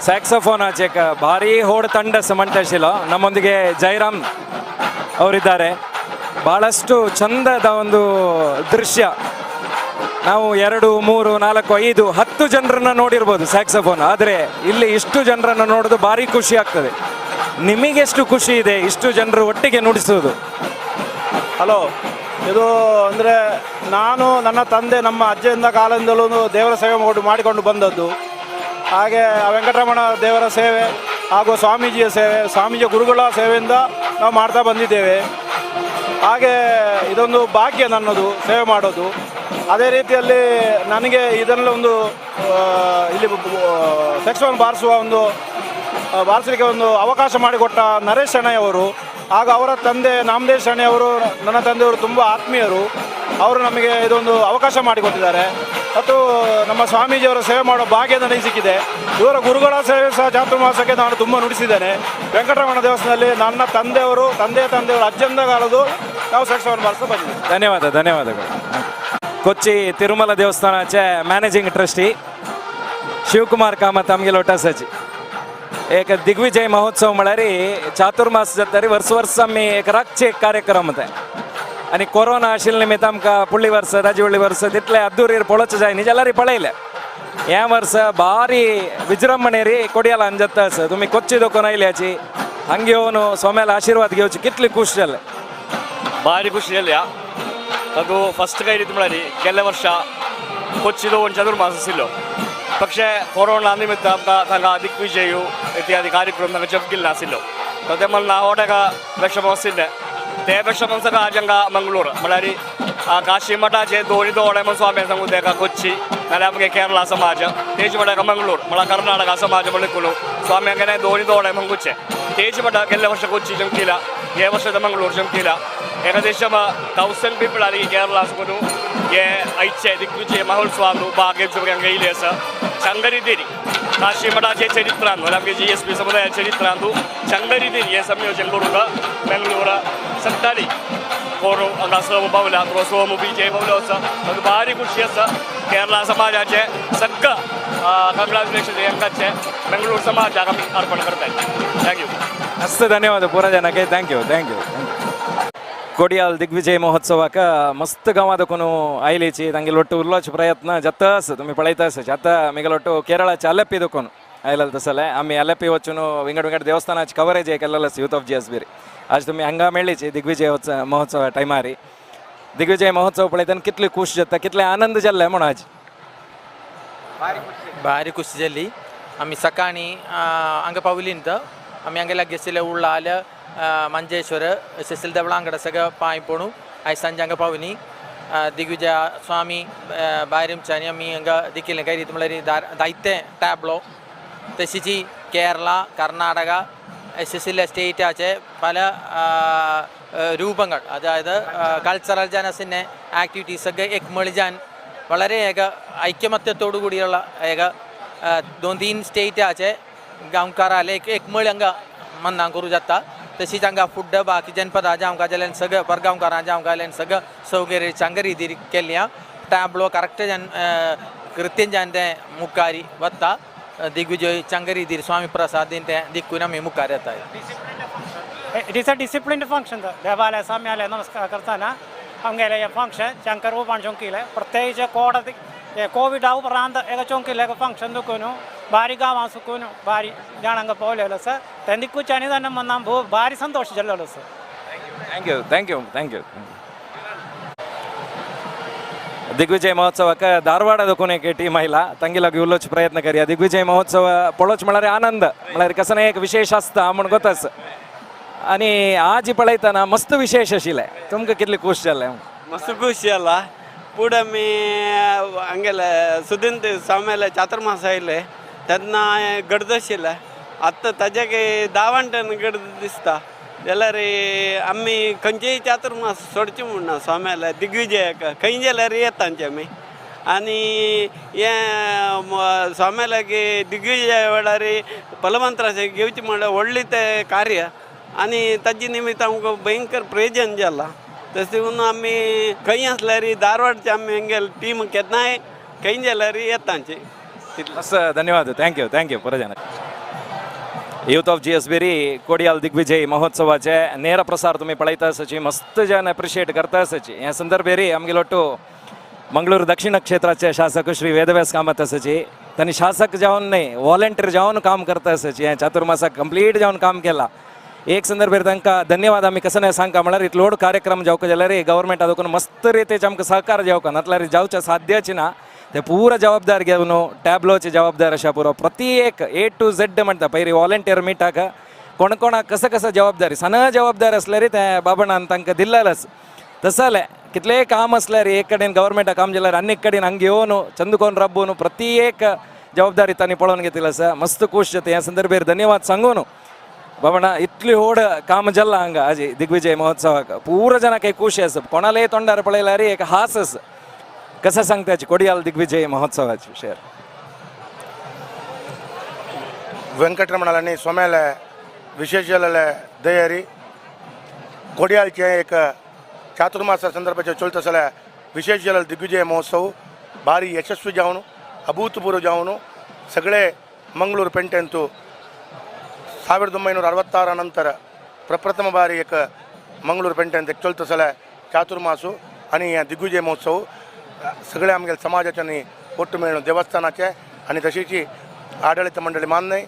ಸ್ಯಾಕ್ಸೋಫೋನ್ ಆಚೆ ಭಾರಿ ಹೋಡ್ ತಂಡ ಸಮಂಟಶಿಲ. ನಮ್ಮೊಂದಿಗೆ ಜಯರಾಮ್ ಅವರಿದ್ದಾರೆ. ಭಾಳಷ್ಟು ಚಂದದ ಒಂದು ದೃಶ್ಯ. ನಾವು 2 3 4 5 10 ಜನರನ್ನು ನೋಡಿರ್ಬೋದು ಸ್ಯಾಕ್ಸೋಫೋನ್, ಆದರೆ ಇಲ್ಲಿ ಇಷ್ಟು ಜನರನ್ನು ನೋಡೋದು ಭಾರಿ ಖುಷಿ ಆಗ್ತದೆ. ನಿಮಗೆಷ್ಟು ಖುಷಿ ಇದೆ ಇಷ್ಟು ಜನರು ಒಟ್ಟಿಗೆ ನುಡಿಸೋದು? ಹಲೋ, ಇದು ಅಂದರೆ ನಾನು ನನ್ನ ತಂದೆ ನಮ್ಮ ಅಜ್ಜೆಯಿಂದ ಕಾಲದಿಂದಲೂ ದೇವರ ಸೇವೆ ಮಾಡಿಕೊಂಡು ಬಂದದ್ದು. ಹಾಗೆ ವೆಂಕಟರಮಣ ದೇವರ ಸೇವೆ ಹಾಗೂ ಸ್ವಾಮೀಜಿಯ ಸೇವೆ, ಸ್ವಾಮೀಜಿಯ ಗುರುಗಳ ಸೇವೆಯಿಂದ ನಾವು ಮಾಡ್ತಾ ಬಂದಿದ್ದೇವೆ. ಹಾಗೆ ಇದೊಂದು ಭಾಗ್ಯ ನನ್ನದು ಸೇವೆ ಮಾಡೋದು. ಅದೇ ರೀತಿಯಲ್ಲಿ ನನಗೆ ಇದರಲ್ಲಿ ಒಂದು ಇಲ್ಲಿ ಸೆಕ್ಸೋನ್ ಬಾರಿಸುವ ಒಂದು ಬಾರಿಸಲಿಕ್ಕೆ ಒಂದು ಅವಕಾಶ ಮಾಡಿಕೊಟ್ಟ ನರೇಶ್ ಶೆಣೈಯವರು ಹಾಗೂ ಅವರ ತಂದೆ ನಾಮದೇವ್ ಶೆಣೈಯವರು ನನ್ನ ತಂದೆಯವರು ತುಂಬ ಆತ್ಮೀಯರು. ಅವರು ನಮಗೆ ಇದೊಂದು ಅವಕಾಶ ಮಾಡಿಕೊಟ್ಟಿದ್ದಾರೆ ಮತ್ತು ನಮ್ಮ ಸ್ವಾಮೀಜಿಯವರ ಸೇವೆ ಮಾಡೋ ಭಾಗ್ಯ ನನಗೆ ಸಿಕ್ಕಿದೆ. ಇವರ ಗುರುಗಳ ಸೇವೆ ಸಹ ಚಾತುರ್ಮಾಸಕ್ಕೆ ನಾನು ತುಂಬ ನುಡಿಸಿದ್ದೇನೆ. ವೆಂಕಟರಮಣ ದೇವಸ್ಥಾನದಲ್ಲಿ ನನ್ನ ತಂದೆಯವರು, ತಂದೆಯ ತಂದೆಯವರು, ಅಜ್ಜಂದ ಕಾಲದ್ದು ನಾವು ಸೆಕ್ಸೋನ್ ಬಾರಿಸ್ತಾ ಬಂದಿದ್ದೇವೆ. ಧನ್ಯವಾದ, ಧನ್ಯವಾದಗಳು. ಕೊಚ್ಚಿ ತಿರುಮಲ ದೇವಸ್ಥಾನ ಮ್ಯಾನೇಜಿಂಗ್ ಟ್ರಸ್ಟಿ ಶಿವಕುಮಾರ್ ಕಾಮತ್ ಆಮಗೆ ಲೋಟಾಸಚಿ. एक दिग्विजय महोत्सव म्हळ्यार चातुर्मास जाता वर्स वर्स आमी एक रातचे एक कार्यक्रम ते आनी कोरोना आशिल्ले निमित्त आमकां फुडली वर्स ताजे फुडली वर्स तितले अद्दुरीर पळोवचें जाय न्ही जाल्यार पळयलें. ह्या वर्स भारी विजृंभणेरी कोडियालान जाता आसा. तुमी कोच्ची दोकोन आयल्याची हांगा येवन स्वाम्याला आशिर्वाद घेवची कितली खुश जाले? ಭಾರಿ ಖುಷಿ जाल्या. ಅದು ಫಸ್ಟ್ ಕೈ ರೀತಿ म्हळ्यार गेल्ले वर्सा ಕೊಚ್ಚಿದು ಒಂದು ಚತುರ್ಮಾಸ ಸಿಲ್ಲು പക്ഷേ കൊറോണ ನಿಮಿತ್ತ ತಂಗ ದಿಗ್ವಿಜಯು ಇತ್ಯಾದಿ ಕಾರ್ಯಕ್ರಮ ನಂಗೆ ಜಬ್ಗಿಲ್ಲ ಸಿಲ್ಲು. ತದೆ ನಾವೋಡಗ ವಿಷಮಸಿಲ್ಲ ತೇ ವಿಷಮಂಸಗ ಆಜಂಗ ಮಂಗಳೂರು म्हळ्यार ಕಾಶಿ ಮಠ ಚೇ ದೋಣಿ ದೋಡೆ ಸ್ವಾಮಿ ಸಂಗುದೇಕ ಕೊಚ್ಚಿ ನಾಳೆ ನಮಗೆ ಕೇರಳ ಸಮಾಜ ತೇಜ್ ಮಠ ಮಂಗಳೂರು ಮಳ ಕರ್ನಾಟಕ ಸಮಾಜ ಮಳಿಕುಲು ಸ್ವಾಮಿ ಹಂಗನೆ ದೋಣಿ ದೋಡೆ ಮಂಗುಚ್ಚೆ ತೇಜ್ ಮಠ ಕೆಲ್ಲ ವರ್ಷ ಕೊಚ್ಚಿ ಜಂಕಿಲ ಏ ವರ್ಷದ ಮಂಗಳೂರು ಜಂಕಿಲ ಏಕದೇಶ 1000 ಪೀಪಲ್ ಅಲ್ಲಿ ಕೇರಳ ಸುಗುನು ಏ ಐಚೆ ದಿಗ್ವಿಜಯ ಮಹೋತ್ಸವ ಭಾಗ್ಯ ಹಂಗೆ ಚಂಗರಿದ್ದೀರಿ ಕಾಶಿ ಮಠ ಚರಿತ್ರ ಅಂದು ನಮಗೆ ಜಿ ಎಸ್ ಪಿ ಸಮುದಾಯ ಚರಿತ್ರ ಅಂದು ಚಂಗರಿದ್ದೀರಿ ಏ ಸಂಯೋಜನೆ ಕೊಡುಗ ಬೆಂಗಳೂರ ಸತ್ತಾಲಿ ಕೋರು ಹಂಗ ಸೋಮು ಬೌಲ ಅಥವಾ ಸೋಮು ಬಿ ಜೆ ಬೌಲ ಅದು ಭಾರಿ ಖುಷಿಯ ಸ ಕೇರಳ ಸಮಾಜಾಚೆ ಸಗ್ಗ ಕಂಗ್ರಾಚುಲೇಷನ್ ಹೆಂಗಚ್ಚೆ ಬೆಂಗಳೂರು ಸಮಾಜ ಅರ್ಪಣೆ करता. Thank you. ಅಷ್ಟು ಧನ್ಯವಾದ ಪೂರ ಜನಕ್ಕೆ. Thank you, thank you. Kodial Digvijaya महोत्सवाक मस्त गांवां आयलीची तांगेले ಒಟ್ಟು उरलोच प्रयत्न जाता आसा. तुमी पळयता आसा आतां आमगेले ಒಟ್ಟು केरळाचे आलेप्पी दोकोन आयलेले तसले आमी आलेप्पी वचून विंगड विंगड देवस्थानाची कवरेज केल्लें आसा youth of G S Bir. आज तुमी हांगा मेळ्ळीची दिग्विजय महोत्सवा टायमारी दिग्विजय महोत्सव पळयतना कितली खुश जाता, कितले आनंद जाल्ले म्हूण आज? भारी खुशी जाली. आमी सकाळी हांगा पावली न्ही आमी हांगा लागीं आशिल्ले उल्लाल मंजेश्वर सेसिल देवळांगड सगळं पांय पडून आयज सांजे हांगा पावली. दिग्विजय स्वामी भायर आमी हांगा देखिल्लें काय रीत म्हळ्यार जायते टॅबलो तशीच केरला कर्नाटക എസ് സ്റ്റേറ്റാचे പല രൂപങ്ങൾ, അതായത് കൾച്ചറൽ ജനസിൻ്റെ ആക്ടിവിറ്റീസൊക്കെ एकमळिजान വളരെ ഏക ഐക്യമത്യത്തോടു കൂടിയുള്ള ഏക दोन तीन स्टेटाचे गांवकाराले एकमळ हांगा मन्नां करूं जाता. तशीच हांगा फुड बाकी जनपदा जावंक जाल्यार सगळं परगांवकारां जावंक जाल्यार सगळं सौकर्य चांग रितीर केल्लें. टॅबलो करेक्ट जान कृत्य जान तें मुखारी वता. दिग्विजय चांग रितीर स्वामी प्रसाद तें दिक्कून आमी मुखार येता. It is a disciplined function. ദേവാലയ സ്വാമിയാലയ നമസ്കാരം करताना आमगेले हे फंक्शन शंकर उपाण चौकीले प्रत्येक कोडती कोविड उपरांत एक चौकीले फंक्शन दुखून भारी गांवां सुकून भारी जाणांक पावलेलो सर तें दिक्कूच्यानी जाणा मना भारी संतोष जाल्लो sir. Thank you, thank you, thank you. Digvijaya महोत्सवाक Dharwad दोकून एक टीम आयला तांगे लागीं उलोवचो प्रयत्न करया. दिग्विजय महोत्सव पळोवचो म्हळ्यार आनंद म्हळ्यार कसो एक विशेष आसता म्हूण गोत आसा आनी आज पळयतना मस्त विशेष आशिल्लें. तुमकां कितले खुश जालें? मस्त खुश जाला. पूण आमी हांगेले सुदीन स्वाम्याले चातुर्मास आयले तेन्ना गर्द आशिल्लें. आतां ताजे 10 वांट्यान गर्द दिसता जाल्यार आमी खंयचेय चातुर्मास सोडचे म्हूण ना स्वाम्याले दिग्विजयाक खंय जाल्यार येता आमचे आमी. आनी हें स्वाम्याले दिग्विजया वेळार फलमंत्राचें घेवचें म्हणल्यार व्हडलें तें कार्य आनी ताजे निमित्त आमकां भयंकर प्रयोजन जालां. तशें देखून आमी खंय आसल्यार धारवाडचे आमी आमगेले टीम केन्नाय खंय जाल्यार येता आमची. ಧನ್ಯವಾದ. Thank you, thank you ಪುರಜನ. Youth of G S Beri Kodial Digvijay महोत्सवाचे ನೇರ ಪ್ರಸಾರ तुम्ही पळयता आसाची, मस्त जन एप्रिशिएट करता आसाची. ह्या संदर्भेरी आमगेलो ಒಟ್ಟು मंगळूर दक्षिण क्षेत्राचे शासक श्री वेदव्यास कामत आसाची. तांणी शासक जावन न्हय, वॉलंटियर जावन काम करता आसाची. हें चातुर्मासाक कंप्लीट जावन काम केलां. एक संदर्भेर तांकां धन्यवाद आमी कसो न्हय सांगता म्हळ्यार इतलो व्हड कार्यक्रम जावंक जाल्यार गव्हर्मेंटा देखून मस्त रितीचे आमकां सहकार जावंक नातल्यार जावचें साध्यच ना. ते पूरा जबाबदार घेवन टॅबलोची जबाबदार अशा पुरो प्रति एक ए टू झेड म्हणटा पयलीं वॉलंटियर मिटाक कोण कोणाक कसं कसं जबाबदारी सण जबाबदारी असल्यार ते बाबणान तांकां दिल्लेलच. तसं जालें कितलें काम असल्यार एक कडेन गव्हर्मेंटा काम जाल्यार आनी एक कडेन हांगा येवन चंदकोन राबोवन प्रति एक जबाबदारी तांणी पळोवन घेतिल्ली आसा. मस्त खूश जाता ह्या संदर्भेर धन्यवाद सांगून बाबणा इतली व्हड काम जालां हांगा आजी दिग्विजय महोत्सवाक पूरा जनाक एक खुशी आसा. कोणालाय तोंडार पळयल्यार एक हास आसा. कसं सांगताची कोडियाल दिग्विजय महोत्सवाची शेअर. वेंकटरमणालांनी सोम्याले विशेष जालेले दयारी कोडियालचे एक चातुर्मासा संदर्भाचे चलत आसले विशेष जालेले दिग्विजय महोत्सव भारी यशस्वी जावन अभूतपूर्व जावन सगळे मंगळूर पेंटेंतु 1966 ನಂತರ ಪ್ರಪ್ರಥಮ ಬಾರಿ ಏಕ ಮಂಗಳೂರು ಪೇಂಟೆಂत चलत आसले चातुर्मासू आनी हे दिग्विजय महोत्सव सगळे आमगेले समाजाच्यानी ಒಟ್ಟು मेळून देवस्थानाचे आनी तशीच आडळीत मंडळी मान्य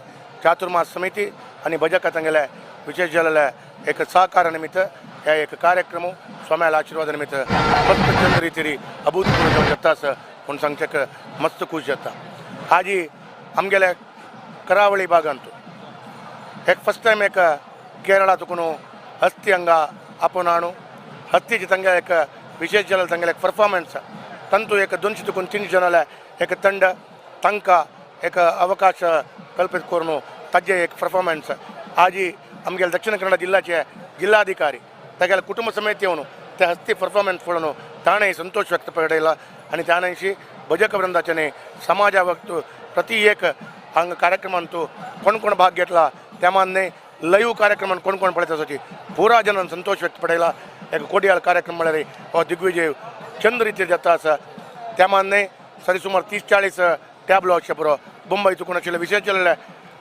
चातुर्मास समिती आनी भजक तांगेले विशेष जालेले एक सहकार निमित्त हे एक कार्यक्रम स्वाम्याला आशीर्वाद निमित्त मस्त चंद रितीरी अभूतपूर्व जावन जाता आसा म्हूण सांगचें मस्त खूश जाता. आजी आमगेले करावळी भागांत एक फर्स्ट टायम एक केरळा तुकून हस्ती हांगा आपोवन हाडून हस्तीचे तांगे एक विशेष जालें तांगेले एक परफॉर्मन्स तांतू एक 200 तुकून 300 जनाले एक ತಂಡ तांकां एक अवकाश कल्पित करून ताजे एक परफॉर्मन्स आजी आमगेले दक्षिण कन्नड जिल्ल्याचे जिल्लाधिकारी तागेले कुटुंब समेत येवन ते हस्ती परफॉर्मन्स पळोवन ताणें संतोष व्यक्त पडयला आनी त्यानशी भजक वृंदाच्यानी समाजा वक्त प्रति एक हांगा कार्यक्रमांतू कोण कोण भाग घेतला त्या मान्य लैव कार्यक्रमान कोण कोण पळयता आसाची पुरा जनान संतोष व्यक्त पडयला. एक कोडियाळ कार्यक्रम म्हळ्यार हो दिग्विजय चंद रितीर जाता आसा. त्या मान्य सरी सुमार 30-40 टॅबलो अशें पुरो मुंबय चुकून आशिल्ले विशेष जाल्ले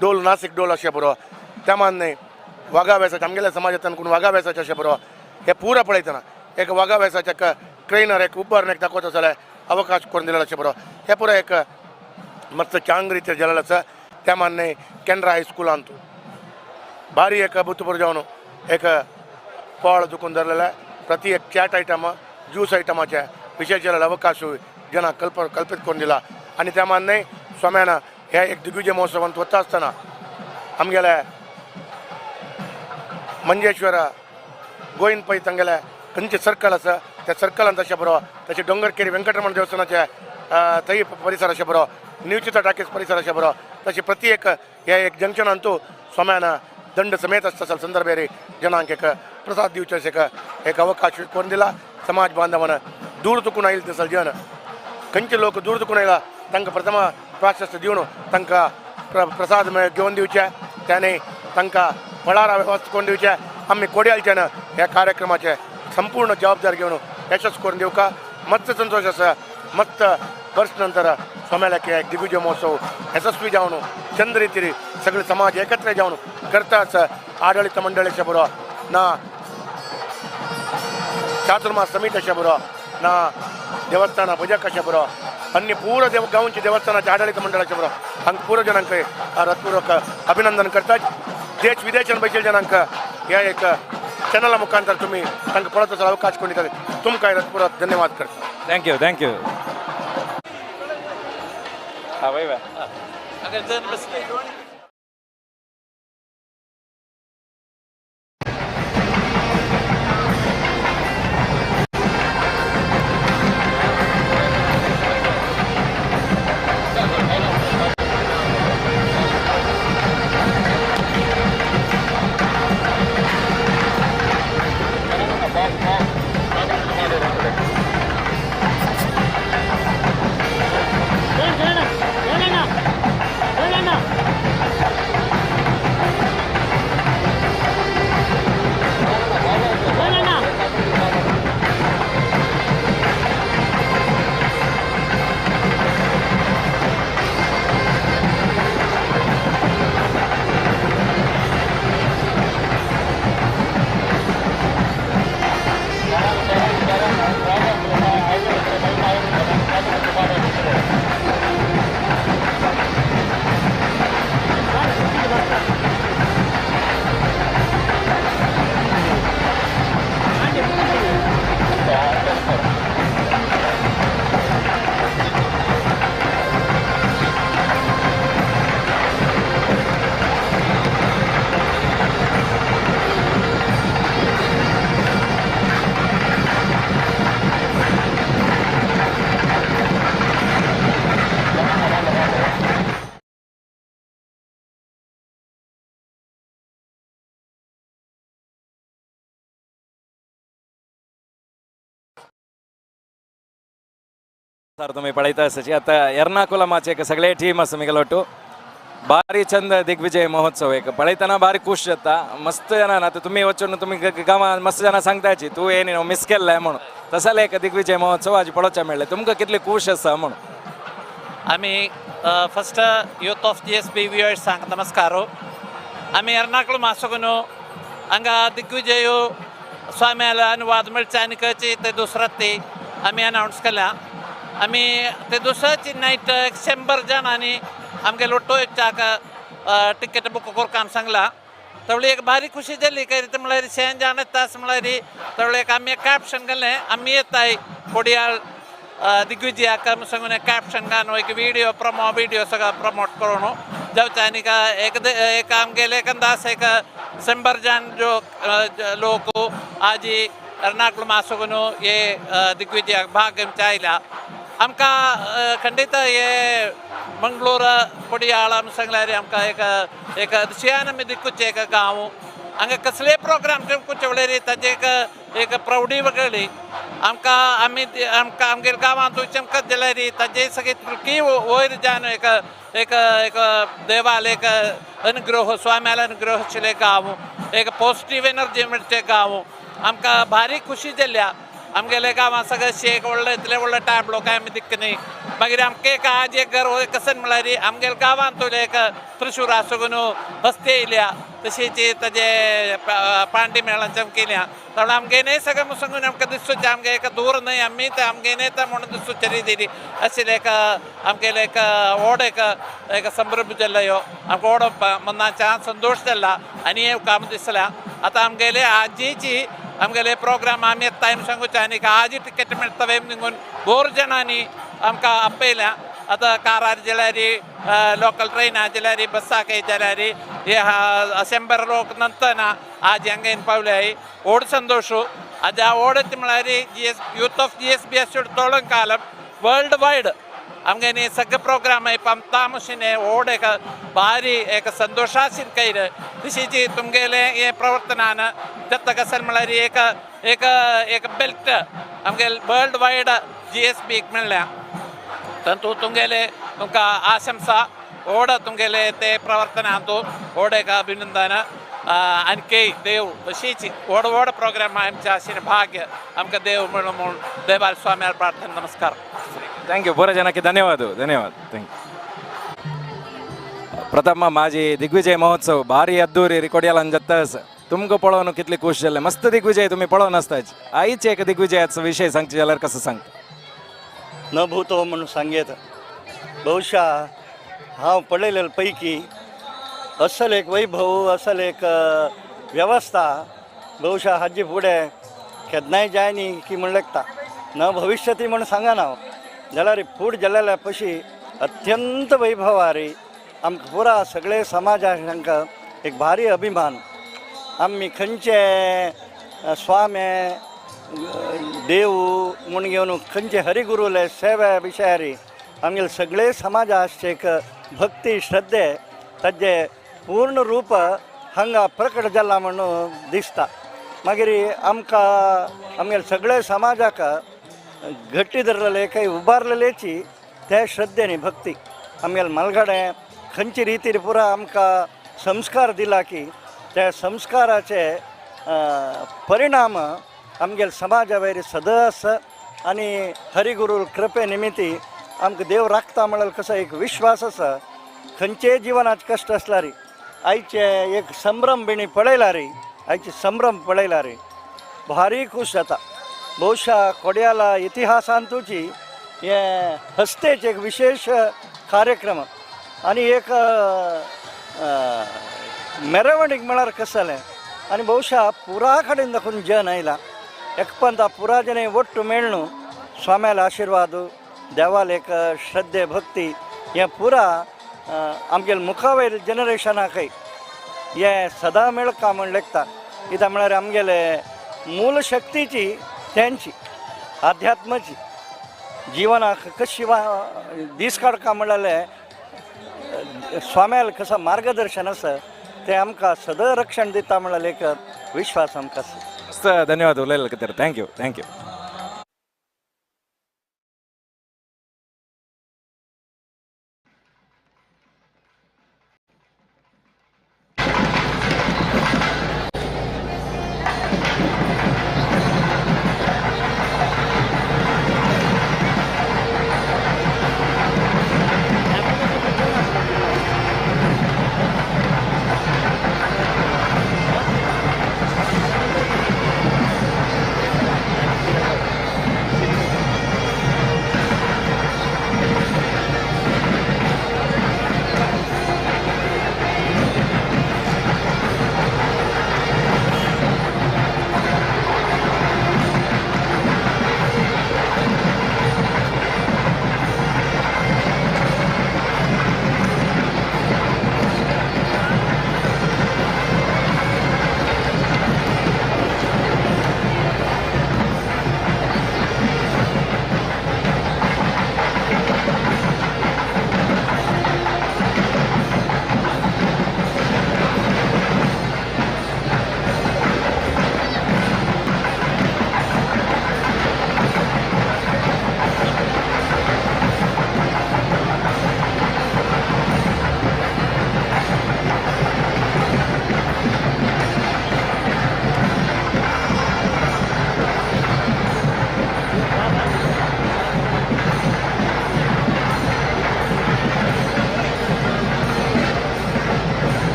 डोल नासिक डोल अशें पुरो त्या मान्य वाघाव्यासाचे आमगेल्या समाजांतल्यान कोण वाघाव्यासाचे अशें पुरो हे पुरा पळयतना एक वाघाव्यासाचे एक ट्रेनर एक उबर एक दाखोवता जाल्यार अवकाश करून दिलेलो अशें पुरो हे पुरो एक मस्त चांग रितीर जालेलो आसा. त्या मान्य केनरा हायस्कुलांत भारी एक अभूतपूर्व जावन एक फळ दुखून धरलेले प्रति एक चॅट आयटम ज्यूस आयटमाचे विशेष जालेले अवकाश जनाक कल्पित करून दिला. आनी त्या मान्य स्वाम्यान हे एक दिग्विजय महोत्सवांत वता आसतना आमगेले मंजेश्वर गोविंद पै तांगेले खंयचे सर्कल आसा त्या सर्कलांत अशें बरो तशें डोंगरकेरी वेंकटरमण देवस्थानाचे थंय परिसर अशें बरो निवचिता टाकीज परिसर अशें बरो तशें प्रति एक हे एक जंक्शनांतू स्वाम्यान दंड समेत आसता संदर्भेर जनांक एक प्रसाद दिवचे अशें एक अवकाश करून दिला. समाज बांधवान दूर चुकून आयिल्ले तसले जन खंयचे लोक दूर चुकून आयला तांकां प्रथम प्राशस्त दिवन तांकां प्रसाद घेवन दिवचे त्याने तांकां फळारा व्यवस्था करून दिवचे. आमी कोडियालच्यान ह्या कार्यक्रमाचे संपूर्ण जबाबदारी घेवन यशस करून दिवका मस्त संतोष आसा. मस्त वर्ष नंतर स्वाम्याला एक दिग्विजय महोत्सव यशस्वी जावन चंद रितीर सगळे समाज एकत्र जावन करता आसा. आडळीत मंडळीचे बरो ना चातुर्मास समिती अशें बरो ना देवस्थान भजक अशें बरो अन्य पूरा देव गांवचे देवस्थानाचे आडळीत मंडळाचे बरो हांगा पूरा जनांक रथपूर्वक अभिनंदन करतात. देश विदेशान बशिल्ल्या जनांक ह्या एक चॅनला मुखांतर तुमी तांकां पळोवचो अवकाश करून दितात तुमकां रथपूर्वक धन्यवाद करता. Thank you, thank you. हां बाय बाय. Helena! सर तुम्ही पळयता आसाची आता एर्नाकुलमाचे एक सगळे टीम आसा मिगेलो ಒಟ್ಟು भारी चंद दिग्विजय महोत्सव एक पळयतना भारी खुश जाता मस्त जाणां आतां तुमी वचून तुमी गांवांत मस्त जाणां सांगताची तूं येयनी न्हू मिस केल्लें म्हणून तसो एक दिग्विजय महोत्सव आज पळोवच्या मेळ्ळें तुमकां कितली खुश आसा म्हणून. आमी first youth of G S B व्युअर्सांक नमस्कार. आमी एर्नाकुलम आसगुनो हांगा दिग्विजय स्वाम्याला अनुवाद मेळचे आनी खंयची ते दुसऱ्या आमी अनावन्स केल्या. आमी ते दुसऱ्याची नायट 100 जाणांनी आमगे लोटोच्याक टिकेट बुक करपाक सांगला. तवळी एक भारी खुशी जाली काय म्हळ्यार 100 जाण येता म्हळ्यार तवळी एक आमी कॅप्शन घालें आमी येताय कोडियाळ दिग्विजयाक सांगून कॅप्शन घालून एक व्हिडिओ प्रमो व्हिडिओ सगळं प्रमोट करून जावचे आनी एक एक आमगेले एक अंदाज एक 100 जाण जो लोक आजी एर्नाकुलम आसगुन हे दिग्विजयाक भाग घेवचे आयल्या. आमकां खंडीत हे मंगळूर कोडियाळ सांगल्यार आमकां एक एक दिशेन आमी दिक्कुचे एक गांव हांगा कसलेय प्रोग्राम दिवचे वळेरी ताजे एक एक प्रौढी वगळी आमकां आमी आमकां आमगेर गांवांत चमकत जाल्यार ताजे सगळी तुर्की वयर जावन एक एक एक देवाल एक अनुग्रह स्वाम्याल अनुग्रह आशिल्लें गांव एक पॉझिटीव एनर्जी मेळचे गांव आमकां भारी खुशी जाल्या. आमगेले गांवांत सगळे शेक व्हडले इतले व्हडले टॅबलो काय आमी दिक्क न्ही. मागीर आमकां एक आज एक गर्व कशें म्हळ्यार आमगेले गांवांत एक त्रिशूर आसगून हस्ती येयल्या तशीच ताजे पांडी मेळान चमकिल्या तर आमगेने सगळें सांगून आमकां दिसूचें आमगे एक दूर न्हय आमी ते आमगेने ते म्हणून दिसूचे रितीन आशिल्लें एक आमगेले एक व्हड एक एक संभ्रम जाल्लो ह्यो आमकां व्हड मनाच्या संतोश जाल्ला आनी हें काम दिसलां. आतां आमगेले आजीची आमगेले प्रोग्राम आमी टायम सांगूचे आनी आजी टिकेट मेळटा निघून बोर जाणांनी आमकां आपयल्या. आतां कारार जाल्यार लोकल ट्रेनार जाल्यार बसाक जाल्यार हे 100 लोक नंतर आज हांगा येवन पावले व्हड संतोश. आज हा व्हड म्हळ्यार G S youth of G S B S तोळून column world wide आमगे सगळे प्रोग्राम तामशिने व्हड एक भारी एक संतोशाशीन कैर तशीच तुमगेले हे प्रवर्तनान दत्त कसल म्हळ्यार एक एक एक बेल्ट आमगे वर्ल्ड वायड जी एस बीक मेळ्ळ्या. तातूंत तुमगेले तुमकां आशंसा व्हड तुमगेले ते प्रवर्तनांतू व्हड एक अभिनंदन आणखी देव अशीच व्हड व्हड प्रोग्राम आमच्या आशेन भाग्य आमकां देव म्हणून म्हूण देवाल स्वाम्यार प्रार्थना. नमस्कार. Thank you ಪೂರ ಜನಕ್ಕೆ ಧನ್ಯವಾದ. ಧನ್ಯವಾದ. Thank you. ಪ್ರಥಮ ಮಾಜಿ ದಿಗ್ವಿಜಯ ಮहोत्सव भारी अद्दूरी रिकोडियालान जाता तुमकां पळोवन कितली खुश जालें. मस्त दिग्विजय तुमी पळोवन आसताच आयच एक दिग्विजयाचो विशय सांगचे जाल्यार कसो सांगता? न भूतो म्हणून सांगेत ಬಹುಶಃ हांव पळयलेले पैकी असल एक वैभव असल एक व्यवस्था ಬಹುಶಃ हाजे फुडें केन्नाय जायनी की म्हण लेखता न भविष्यती म्हण सांगना हांव जाल्यार फूड जाल्ल्या पशी अत्यंत वैभवारी आमकां पुरा सगळे समाजाक तांकां एक भारी अभिमान. आमी खंयचे स्वामे देव म्हूण घेवन खंयचे हरिगुरूले सेवे विशयारी आमगेले सगळे समाजाचे एक भक्ती श्रद्धे ताजे पूर्ण रूप हांगा प्रकट जाला म्हणून दिसता. मागीर आमकां आमगेले सगळे समाजाक घट्टी धरलेले काही उबारलेलेची त्या श्रद्धेनी भक्ती आमगेले मालगाडे खंयचे रितीर पुरा आमकां संस्कार दिला की त्या संस्काराचे परिणाम आमगेले समाजा वयर सदांच आनी हरिगुरू कृपे निमित्ती आमकां देव राखता म्हळ्यार कसो एक विश्वास आसा. खंयचेय जिवनात कश्ट आसल्यार आयचे एक संभ्रम बिणी पळयल्यार आयचे संभ्रम पळयल्यार भारी खूश जाता. ಬಹುಶಃ ಕೊಡಿಯಾಲ इतिहासांतूची हे हस्तेच एक विशेष कार्यक्रम आनी एक मेरवणीक म्हळ्यार कसं जालें आनी ಬಹುಶಃ पुरा कडेन दाखोवन जन आयला एकपंता पुरा जन ಒಟ್ಟು मेळ्ळू स्वाम्याला आशिर्वाद देवाल एक श्रद्धे भक्ती हें पुरा आमगेले मुखावयर जनरेशनाकय हें सदां मेळका म्हण लेखता. कित्याक म्हळ्यार आमगेले मूल शक्तीची त्यांची आध्यात्माची जीवनाक कशी वा दीस काडका म्हणलें स्वाम्याल कसं मार्गदर्शन आसा तें आमकां सदां रक्षण दिता म्हणलें एक विश्वास आमकां आसा. मस्त धन्यवाद उलयले खातीर. Thank you. Thank you.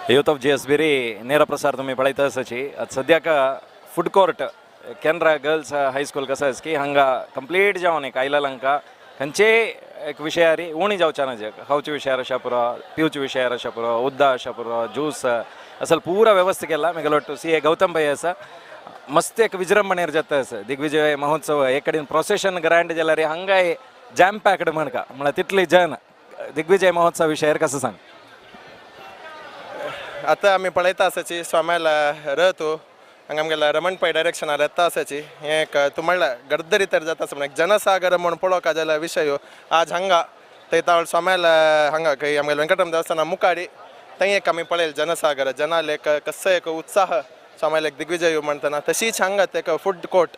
Youth of G S B ನೇರ प्रसार तुम्ही पळयता आसाची. आतां सद्याक food court Canara girls high school कसं आसा की हांगा कंप्लीट जावन एक आयला हांकां खंयचेय एक विशयारी उणी जावच्या ना, जे खावचे विशयार अशा पुरो, पिवचे विशयार अशा पुरो, उद्दा अशा पुरो, ज्यूस असल पुरा व्यवस्था केला. मेगलोट्टू सी ए गौतम भाई आसा. मस्त एक विजृंभणेर जाता आसा दिग्विजय महोत्सव. एक कडेन प्रोसेशन ग्रँड जाल्यार हांगाय जॅम पॅक्ड म्हणका, म्हळ्यार तितली जन दिग्विजय महोत्सव विशयार कसं सांग? आतां आमी पळयता आसाची स्वाम्याला रथ हांगा आमगेल्या रमण पै डायरेक्शनार येता आसाची. हें एक तूं म्हणल्यार गर्दरी तर जाता आसा, म्हणल्यार जनसागर म्हूण पळोवंक जाल्यार विशय आज हांगा थंय तावळ स्वाम्याला हांगा खंय आमगेल्या वेंकटरमण देवस्थाना मुखारी थंय एक आमी पळयले जनसागर जनाल एक कसो एक उत्साह स्वाम्याला एक दिग्विजय म्हणटना. तशीच हांगा एक फूड कोर्ट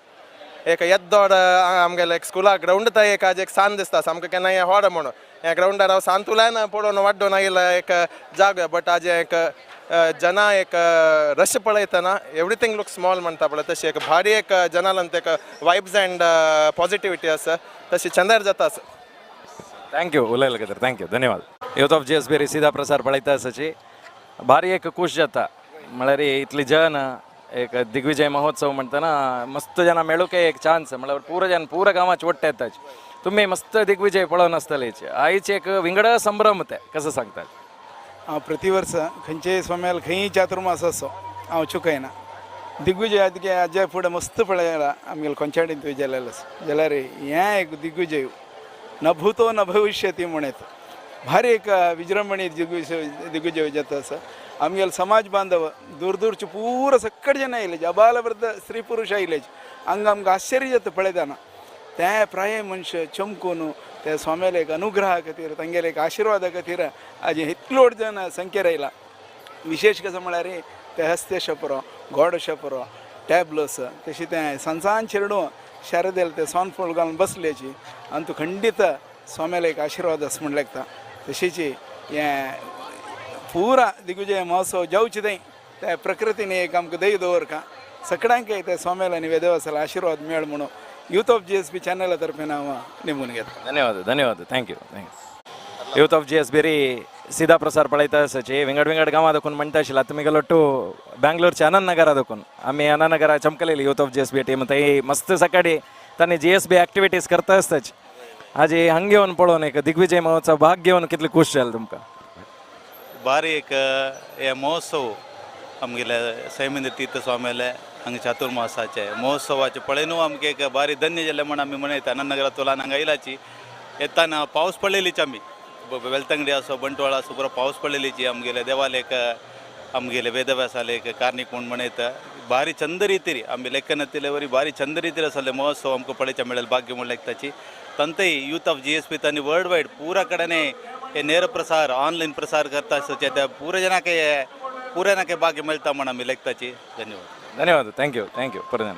एक येद्दोड आमगेले एक स्कुला ग्रावंड थंय एक आज एक सान दिसता सामकें, केन्ना हें व्हड म्हणून ह्या ग्रावंडार हांव सांतुल्यान पळोवन वाड्डोन आयिल्लो एक जागो, बट आज एक जना एक रश पळयतना एवरीथींग लुक स्मॉल म्हणटा पळय तशी एक भारी एक जनालंत एक वायब्स अँड पॉझिटिविटी आसा, तशी चंदार जाता आसा. Thank you उलयले खातीर, thank you, धन्यवाद. यूथ ऑफ जी एस बी सीधा प्रसार पळयता आसाची. भारी एक खूश जाता, म्हळ्यार इतली जन एक दिग्विजय महोत्सव म्हणटना मस्त जना मेळूंक एक चान्स, म्हळ्यार पुरा जन पुरा गांवाचे वट्ट येताच. तुमी मस्त दिग्विजय पळोवन आसतलेच, आयचे एक विंगड संभ्रम ते कसं सांगतात? हांव प्रतिवर्स खंयचेय स्वाम्याल खंयी चातुर्मास आसो हांव चुकयना. दिग्विजय आज्या फुडें मस्त पळयला आमगेले कोंचाडींत जालेलो जाल्यार हें एक दिग्विजय न भूतो न भविष्यती म्हणत भारी एक विजृंभणी दिग्विजय जाता आसा. आमगेले समाज बांधव दूर दूरचे पुरा सक्कड जन आयले, अबाल वृद्ध स्त्री पुरुष आयले. हांगा आमकां आश्चर्य जाता पळयतना ते प्राय मनश चमकून ते स्वाम्याले एक अनुग्रहा खातीर तांगेले एक आशिर्वादा खातीर आज इतलो जन संख्येर आयला. विशेष कसं म्हळ्यार ते हस्ते शपरो घोड शपरो टॅबलोस तशी तें सांसान चेडूं शारदेल ते सोनफूल घालून बसल्याची आनी तूं खंडीत स्वाम्याले एक आशिर्वाद आसा म्हण लागता. तशीच हें पुरा दिग्विजय महोत्सव जावचे थंय त्या प्रकृतीन एक आमकां दय दवरका सगळ्यांक ते स्वाम्याला आनी वेदवासाला आशिर्वाद मेळ म्हणून यूथ ऑफ जी एस बी चॅनला तर्फे हांव निमून घेता. धन्यवाद, धन्यवाद, thank you, thank you. Youth of G S B सीधा प्रसार पळयता आसाची. विंगड विंगड गांवां दाखोवन म्हणटा आशिल्लो. आतां तुमी गेलो बँगलोरचे आनंद नगरा दाखोवन आमी आनंद नगरा चमकलेली youth of G S B team थंय मस्त सकाळी तांणी जी एस बी एक्टिविटीज करता आसताच. आज हांगा येवन पळोवन एक दिग्विजय महोत्सव भाग घेवन कितले खूश जालें तुमकां? भारी एक हे महोत्सव आमगेले सैमेंद्र तीर्थ स्वाम्याले हांगा चातुर्मासाचे महोत्सवाचे पळयनू आमकां एक भारी धन्य जालें म्हण आमी मनयता. आनंदनगरांतल्यान हांगा येयलाची येताना पावस पडलेलीच आमी वेलतंगडी आसो बंटवाळ आसो पुरो पावस पडलेलीची आमगेले देवालेक आमगेले वेदव्यासाले एक कार्निक म्हूण मनयता. भारी चंद रितीरी आमी लेखनांतले वरी भारी चंद रितीर आसले महोत्सव आमकां पळयच्या मेळ्ळें भाग्य म्हण लेखताची. तंतय youth of G S P तांणी वर्ल्ड वायड पुरा कडेन हे नेर प्रसार ऑनलायन प्रसार करता आसचे त्या पुरा जनाक पुरा नाके भाग्य मेळटा म्हण आमी लेखताची. धन्यवाद, धन्यवाद, thank you, thank you. परत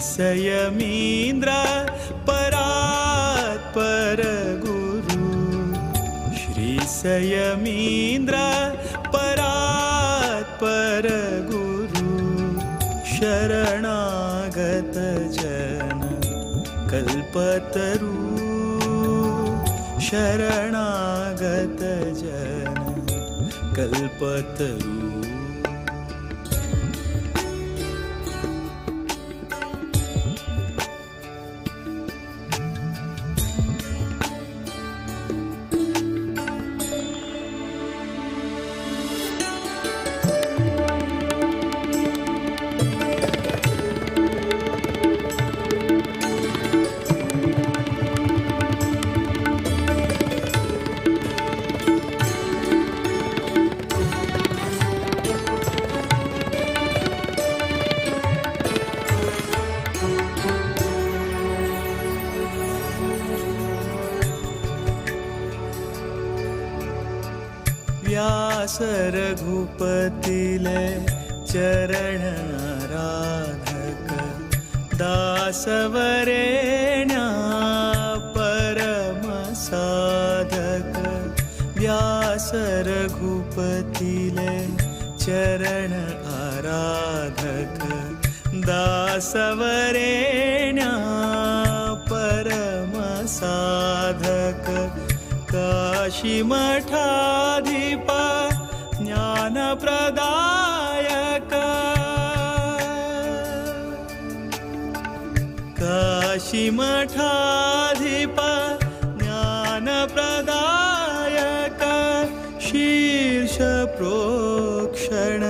संयमींद्र परात्पर गुरु, श्री संयमींद्र परात्पर गुरु, शरणागत जन कल्पतरु, शरणागत जन कल्पतरु। व्यास रघुपतिले चरण आराधक दासवरेण्या परम साधक व्यास रघुपतिले चरण आराधक दासवरेण्या परम साधक काशी मठाधिप ज्ञानप्रदायक काशी मठाधिप ज्ञानप्रदायक शीर्ष प्रोक्षण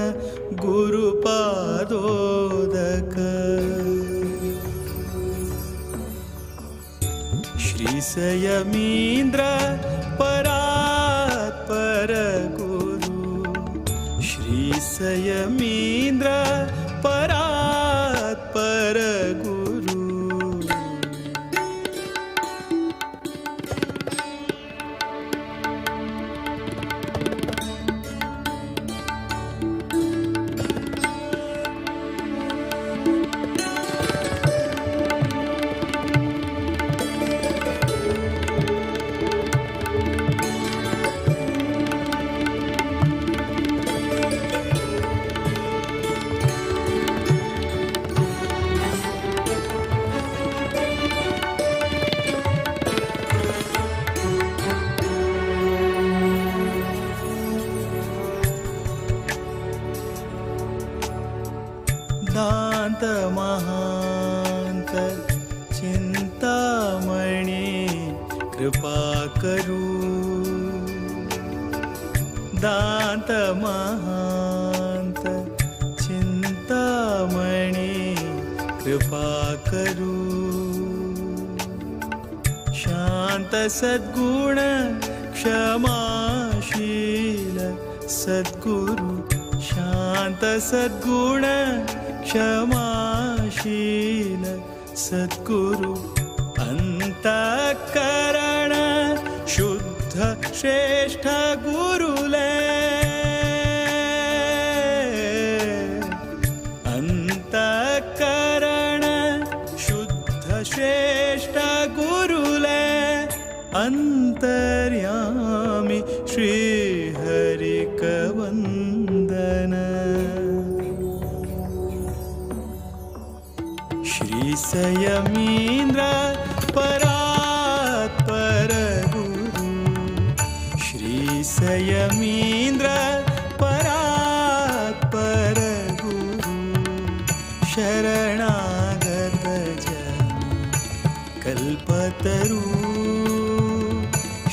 गुरुपादोदक श्रीसयमीन्द्र परात्पर गुरु श्रीसयमीन्द्र परात्पर गुरु। दांत महांत चिंतामणि कृपा करू दांत महांत चिंतामणि कृपा करू शांत सद्गुण क्षमाशील सद्गुरु शांत सद्गुण क्षमाशील सद्गुरु अंतःकरण शुद्ध श्रेष्ठ गुरुले अंतःकरण शुद्ध श्रेष्ठ गुरुले अंतर्यामी श्री हरिकवंदन श्रीसयमीन्द्र परात्पर गुरु श्रीसयमीन्द्र परात्पर गुरु शरणागत जन कल्पतरु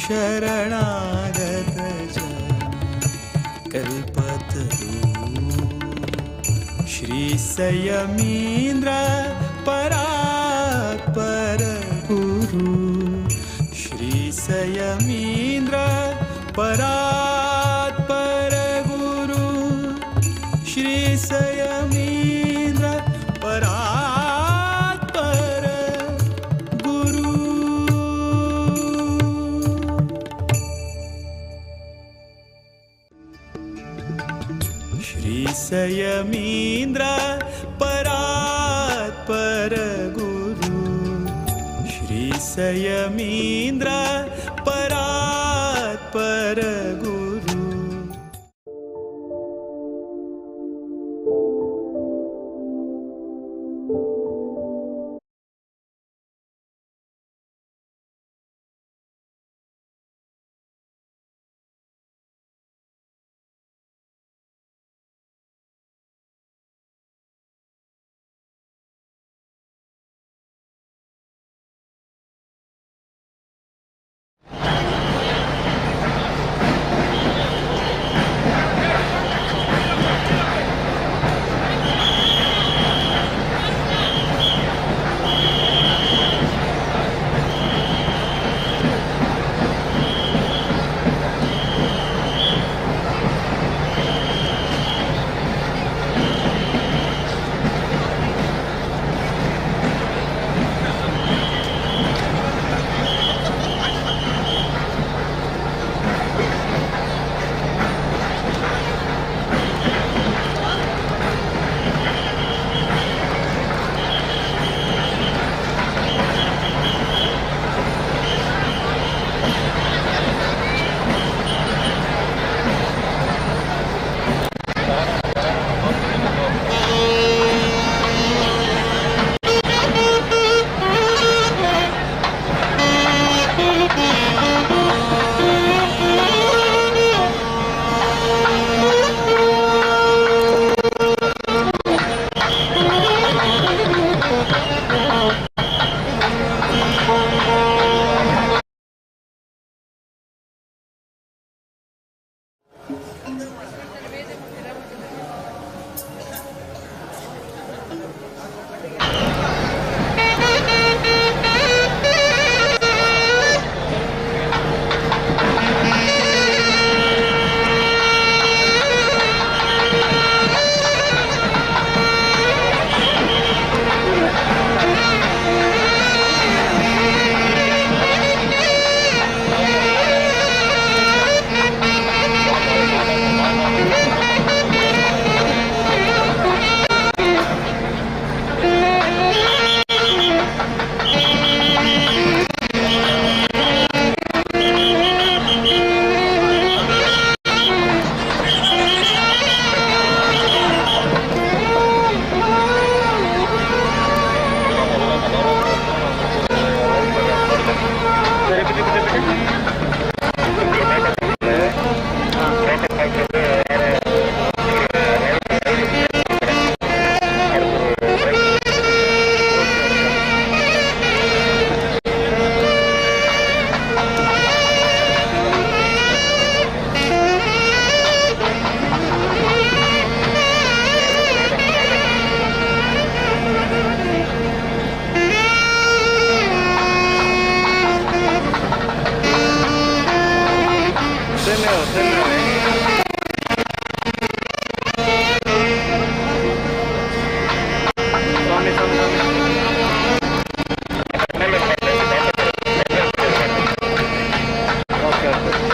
शरणागत जन कल्पतरु श्रीसयमीन्द्र परात्पर गुरु श्रीसयमीन्द्र परात्पर गुरु श्रीसयमीन्द्र परात्पर गुरु। श्रीसयमीन्द्र परात्पर गुरु श्रीसयमीन्द्र परात्पर गुरु। ಸ್ವಾಮಿ ಸ್ವಾಮಿ ಸ್ವಾಮಿ. Okay okay.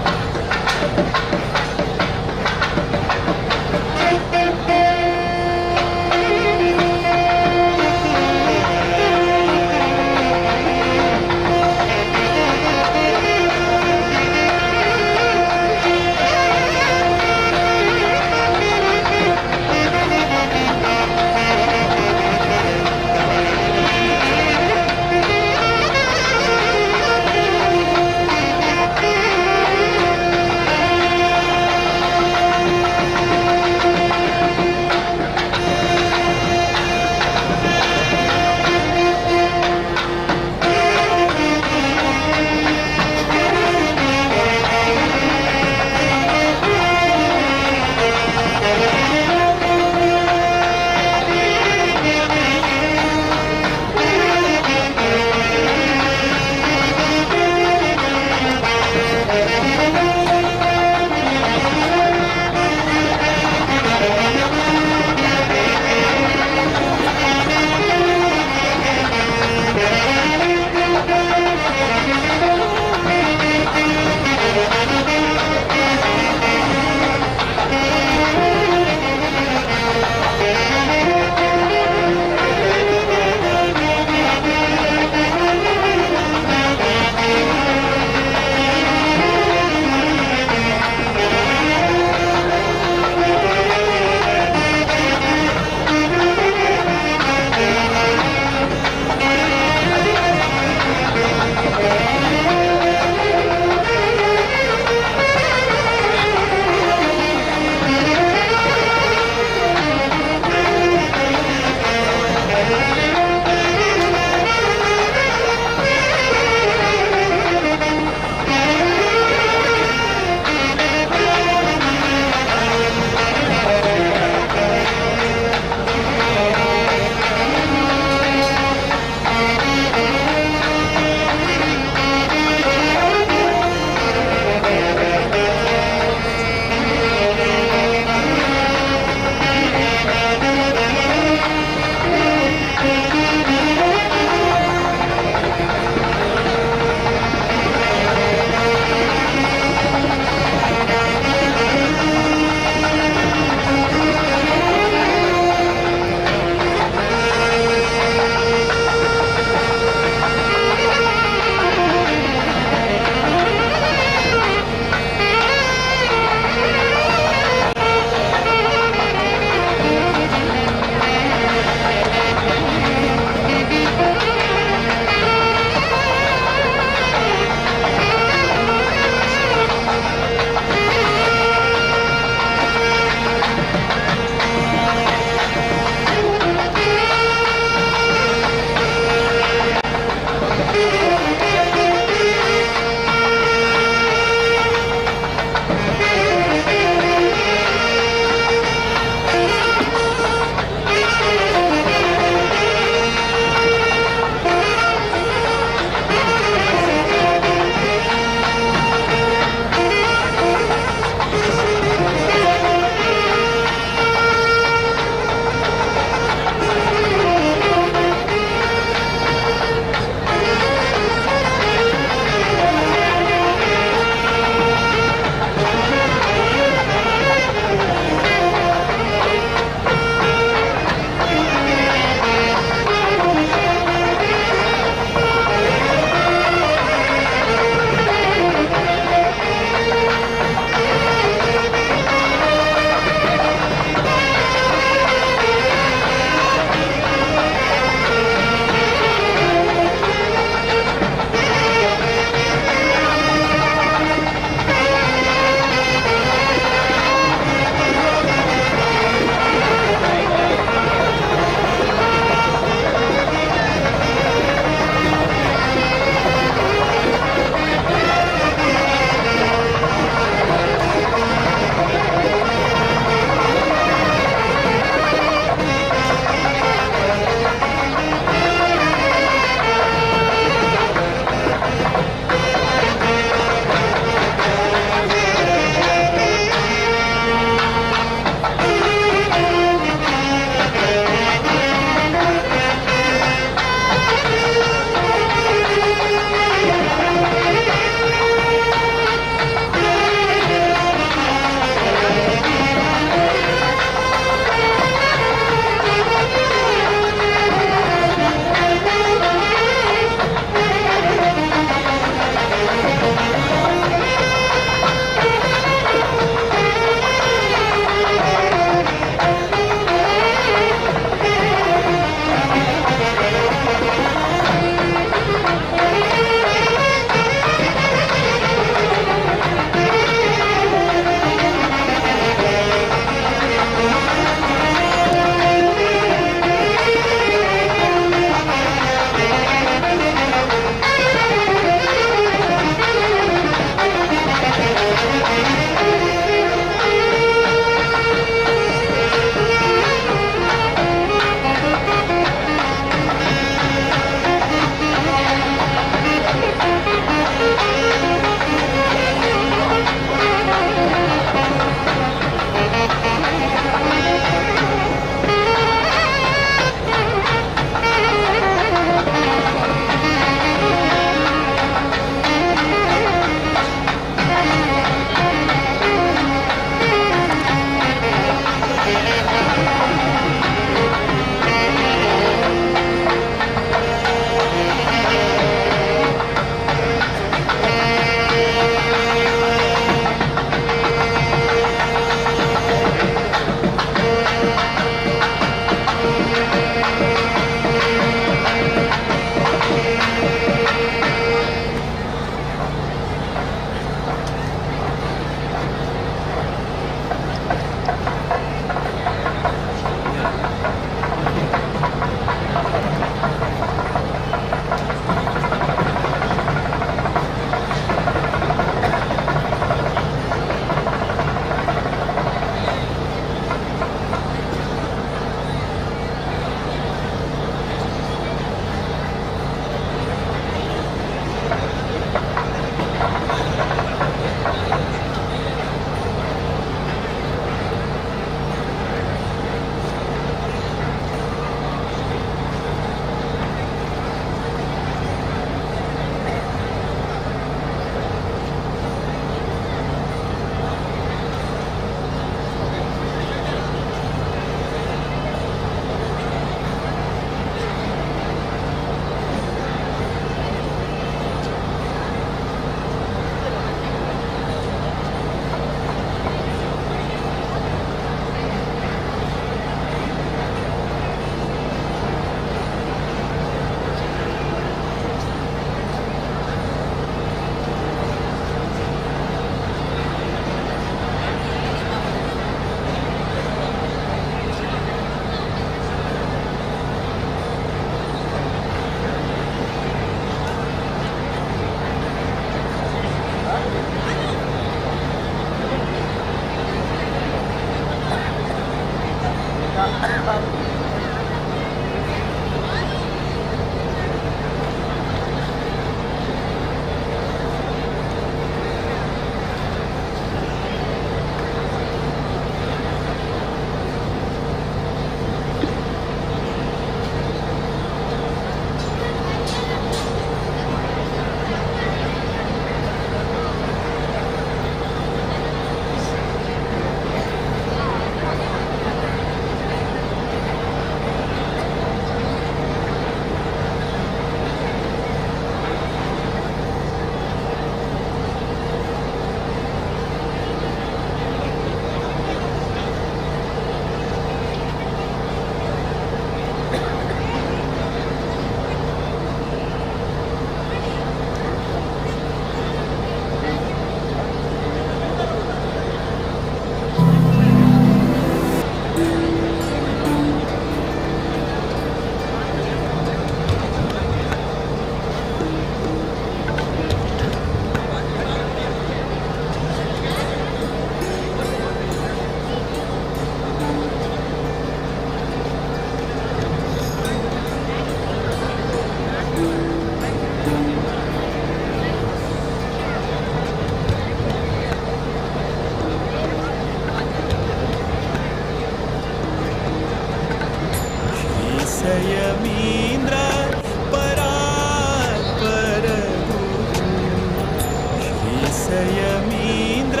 सयमींद्र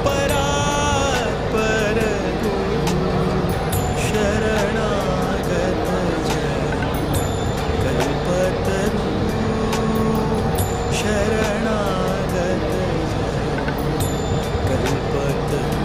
परात्पर गुरु शरणागत जन कल्पतरु शरणागत जन कल्पतरु.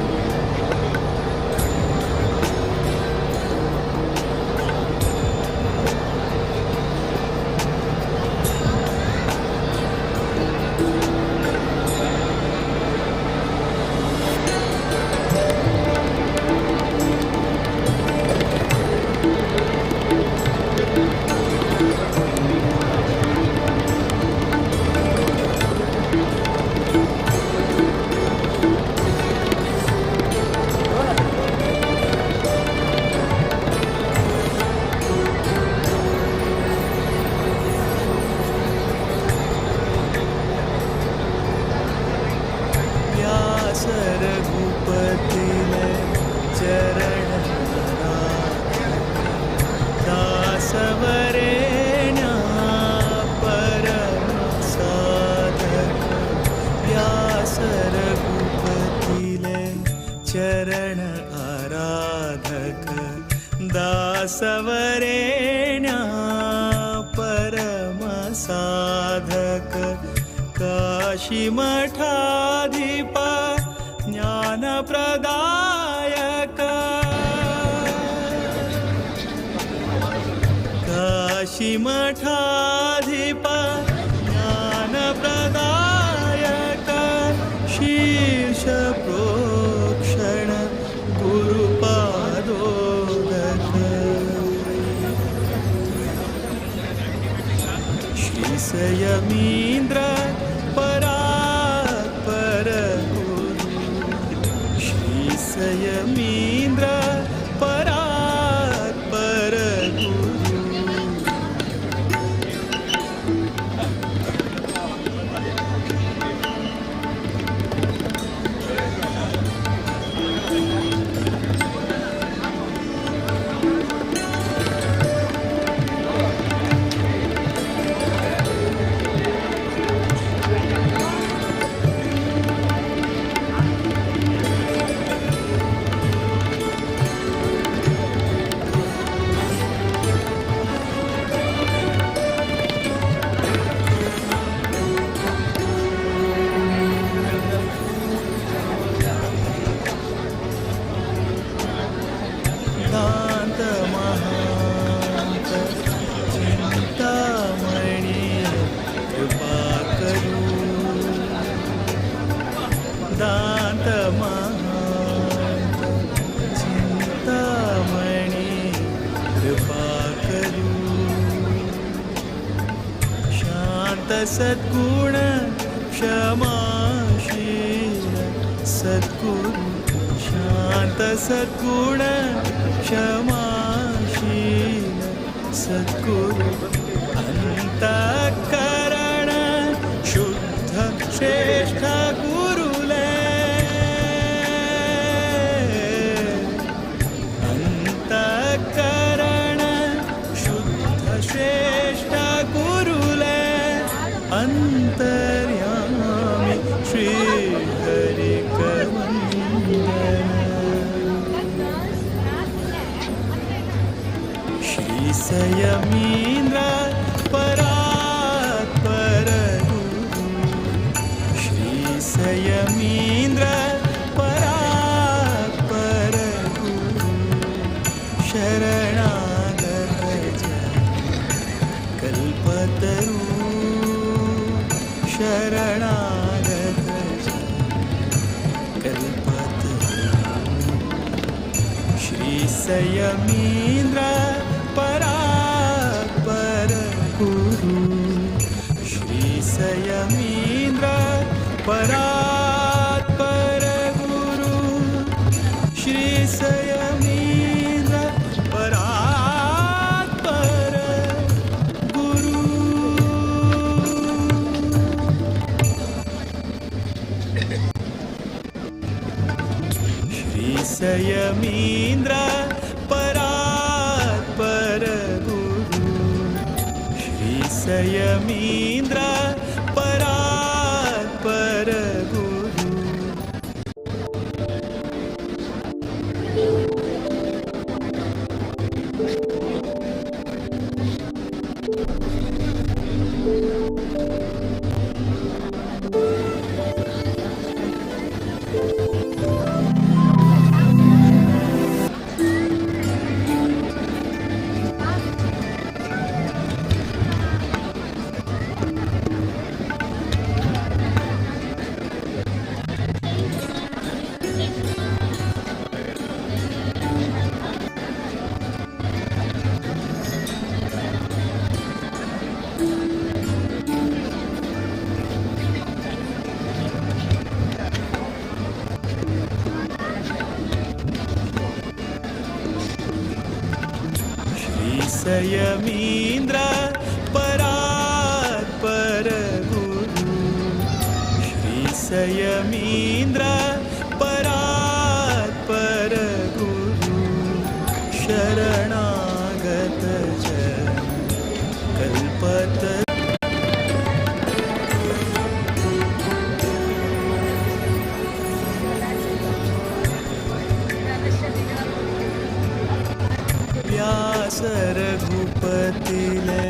व्यास रघुपतिले चरण दासवरेण्य परम साधक. व्यास रघुपतिले चरण आराधक दासवरेण्य परम साधक. काशी मठाधिप ज्ञानप्रदायक काशी मठाधिप ज्ञानप्रदायक शीर्ष प्रोक्षण गुरुपादोदक. श्री सयमींद्र परात्पर गुरु श्री सयमींद्र परात्पर गुरु. दांत महांत चिंतामणि कृपा करू. दांत महांत चिंतामणि कृपा करू. शांत सद्गुण क्षमाशील सद्गुरु शांत सद्गुण क्षमाशील सद्गुरु. अंतःकरण शुद्ध श्रेष्ठ गुरुले अंतःकरण शुद्ध श्रेष्ठ गुरुले अंतर्यामी श्री हरिकवंदन. श्री सयमींद्र परात्पर गुरु श्री सयमींद्र परात्पर गुरु शरणागत जन कल्पतरु शरणागत जन कल्पतरु. श्री सयमींद्र परात्पर गुरु श्री सयमींद्र परात्पर गुरु श्री सयमींद्र परात्पर गुरु. श्री सयमींद्र परात्पर गुरु श्री सयमींद्र परात्पर गुरु. संयमींद्र परात्पर गुरु श्री संयमींद्र परात्पर गुरु शरणागत जन कल्पत व्यास रघुपतिले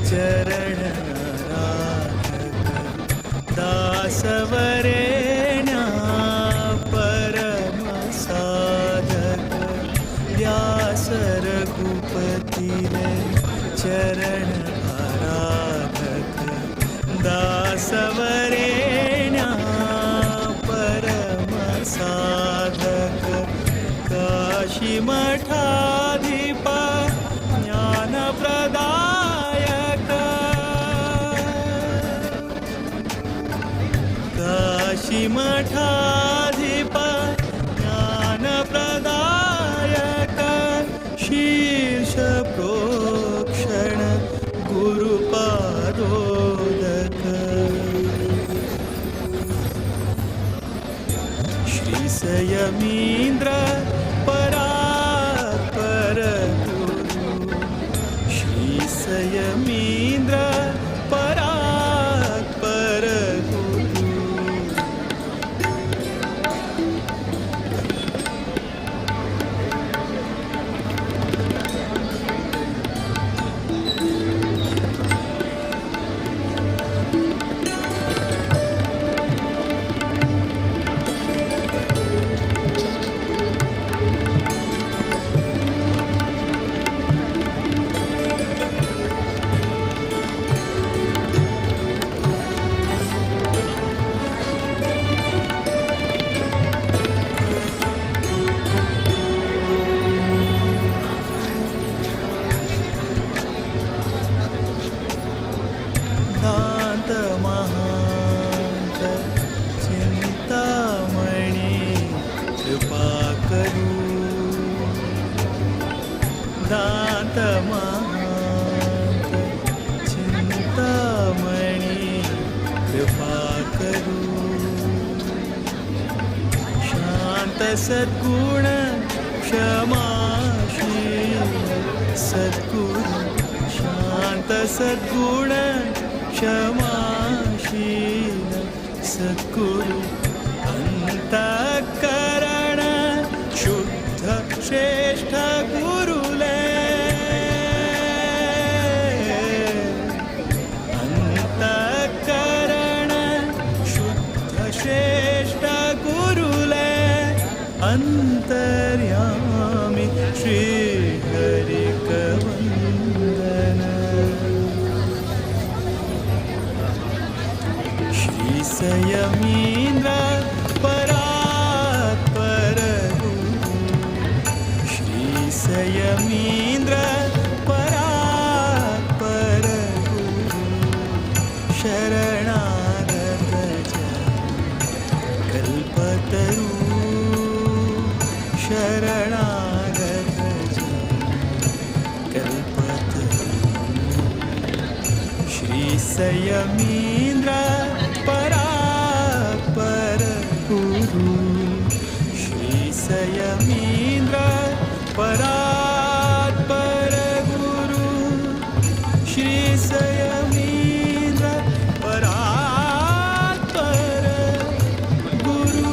चरण आराधक दासवरेण्या परम साधक व्यास रघुपतिले चरण आराधक दासवरेण्या परम साधक काशी मठाधिप ज्ञानप्रदायक काशी मठाधिप ज्ञानप्रदायक शीर्ष प्रोक्षण गुरुपादोदक श्री संयमींद्र परात्पर गुरु श्री संयमींद्र परात्पर गुरु दांत महांत चिंतामणि कृपा करू दांत महांत चिंतामणि कृपा करू शांत सद्गुण क्षमाशील सद्गुरु शांत सद्गुण क्षमाशील सद्गुरु अंतःकरण शुद्ध श्रेष्ठ गुरुले अंतःकरण शुद्ध श्रेष्ठ गुरुले अंतर्यामी श्री हरिकवंदन श्री संयमींद्र परात्पर गुरु श्री संयमींद्र परात्पर गुरु शरणागत जन कल्पतरु शरणागत जन कल्पतरु श्री संयमींद्र परात्पर गुरु श्री संयमींद्र परात्पर गुरु श्री संयमींद्र परात्पर गुरु।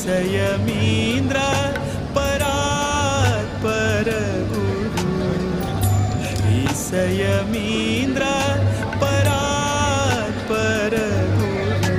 संयमींद्र परात्पर गुरु श्री संयमींद्र परात्पर गुरु।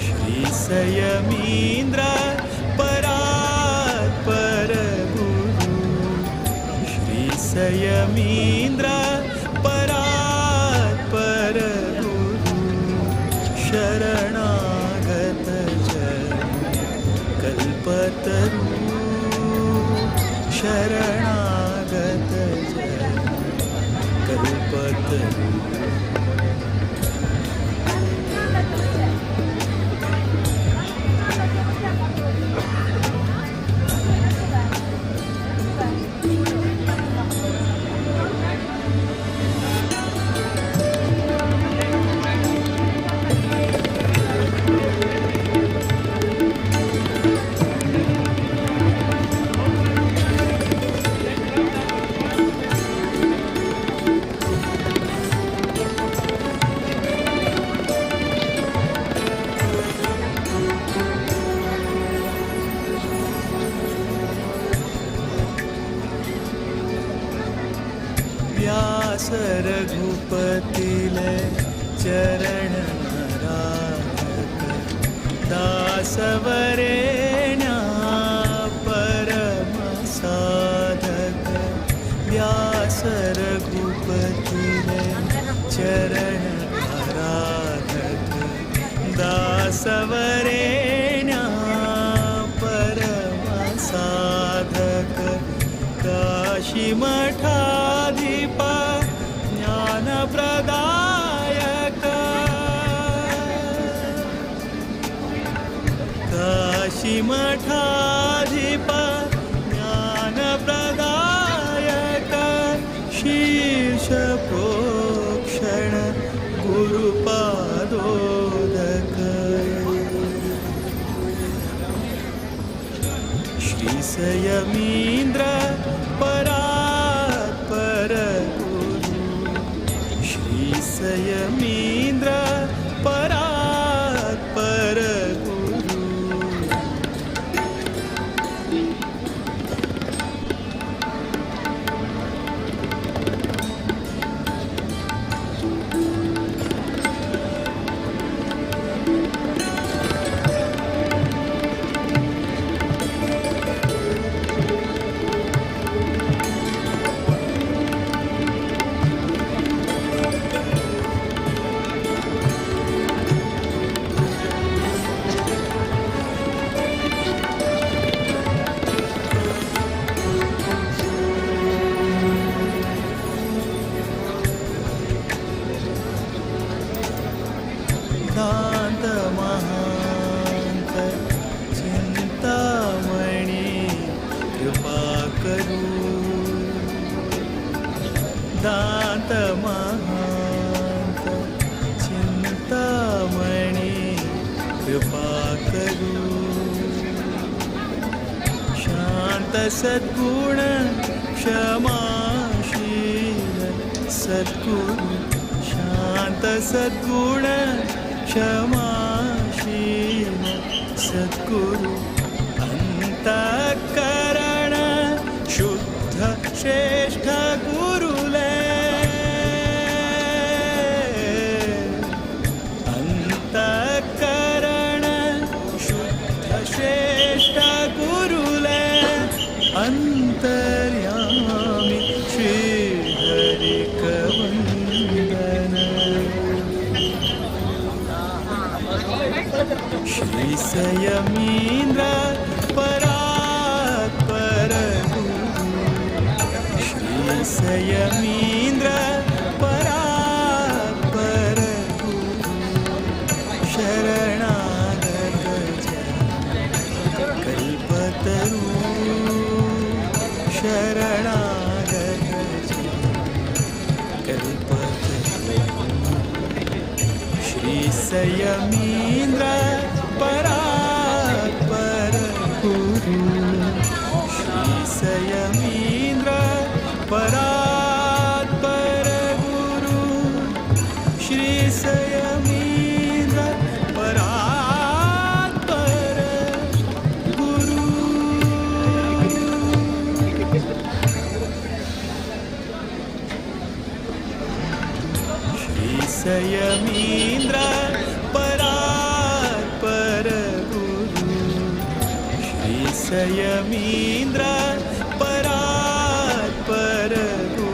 श्री संयमींद्र परात्पर गुरु श्री संयमींद्र परात्पर गुरु शरणागत जन कल्पतरु शरणागत जन कल्पतरु। व्यास रघुपतिले चरण राधक दासवरेण्या परम साधक व्यास रघुपतिले चरण राधक दासवरेण्या परम साधक काशी मठाधिप ज्ञानप्रदायक काशी मठाधिप ज्ञानप्रदायक शीर्ष प्रोक्षण गुरुपादोदक श्री संयमींद्र परात्पर गुरु श्री संयमींद्र परात्पर गुरु। दांत महांत चिंतामणि कृपा करू दांत महांत चिंतामणि कृपा करू शांत सद्गुण क्षमाशील सद्गुरु शांत सद्गुण क्षमाशील सद्गुरु अंतःकरण शुद्ध श्रेष्ठ गुरुले अंतःकरण शुद्ध श्रेष्ठ गुरुले अंतर्यामी श्री हरि कवंदन। सयमींद्र परात्पर गुरु शरणागत जन कल्पतरु शरणागत जन कल्पतरु श्री सयमींद्र परात्पर गुरु श्री सयमींद्र परात्पर गुरु श्री सयमींद्र परात्पर गुरु. श्री सयमींद्र परात्पर गुरु श्री सयमींद्र परात्पर गुरु.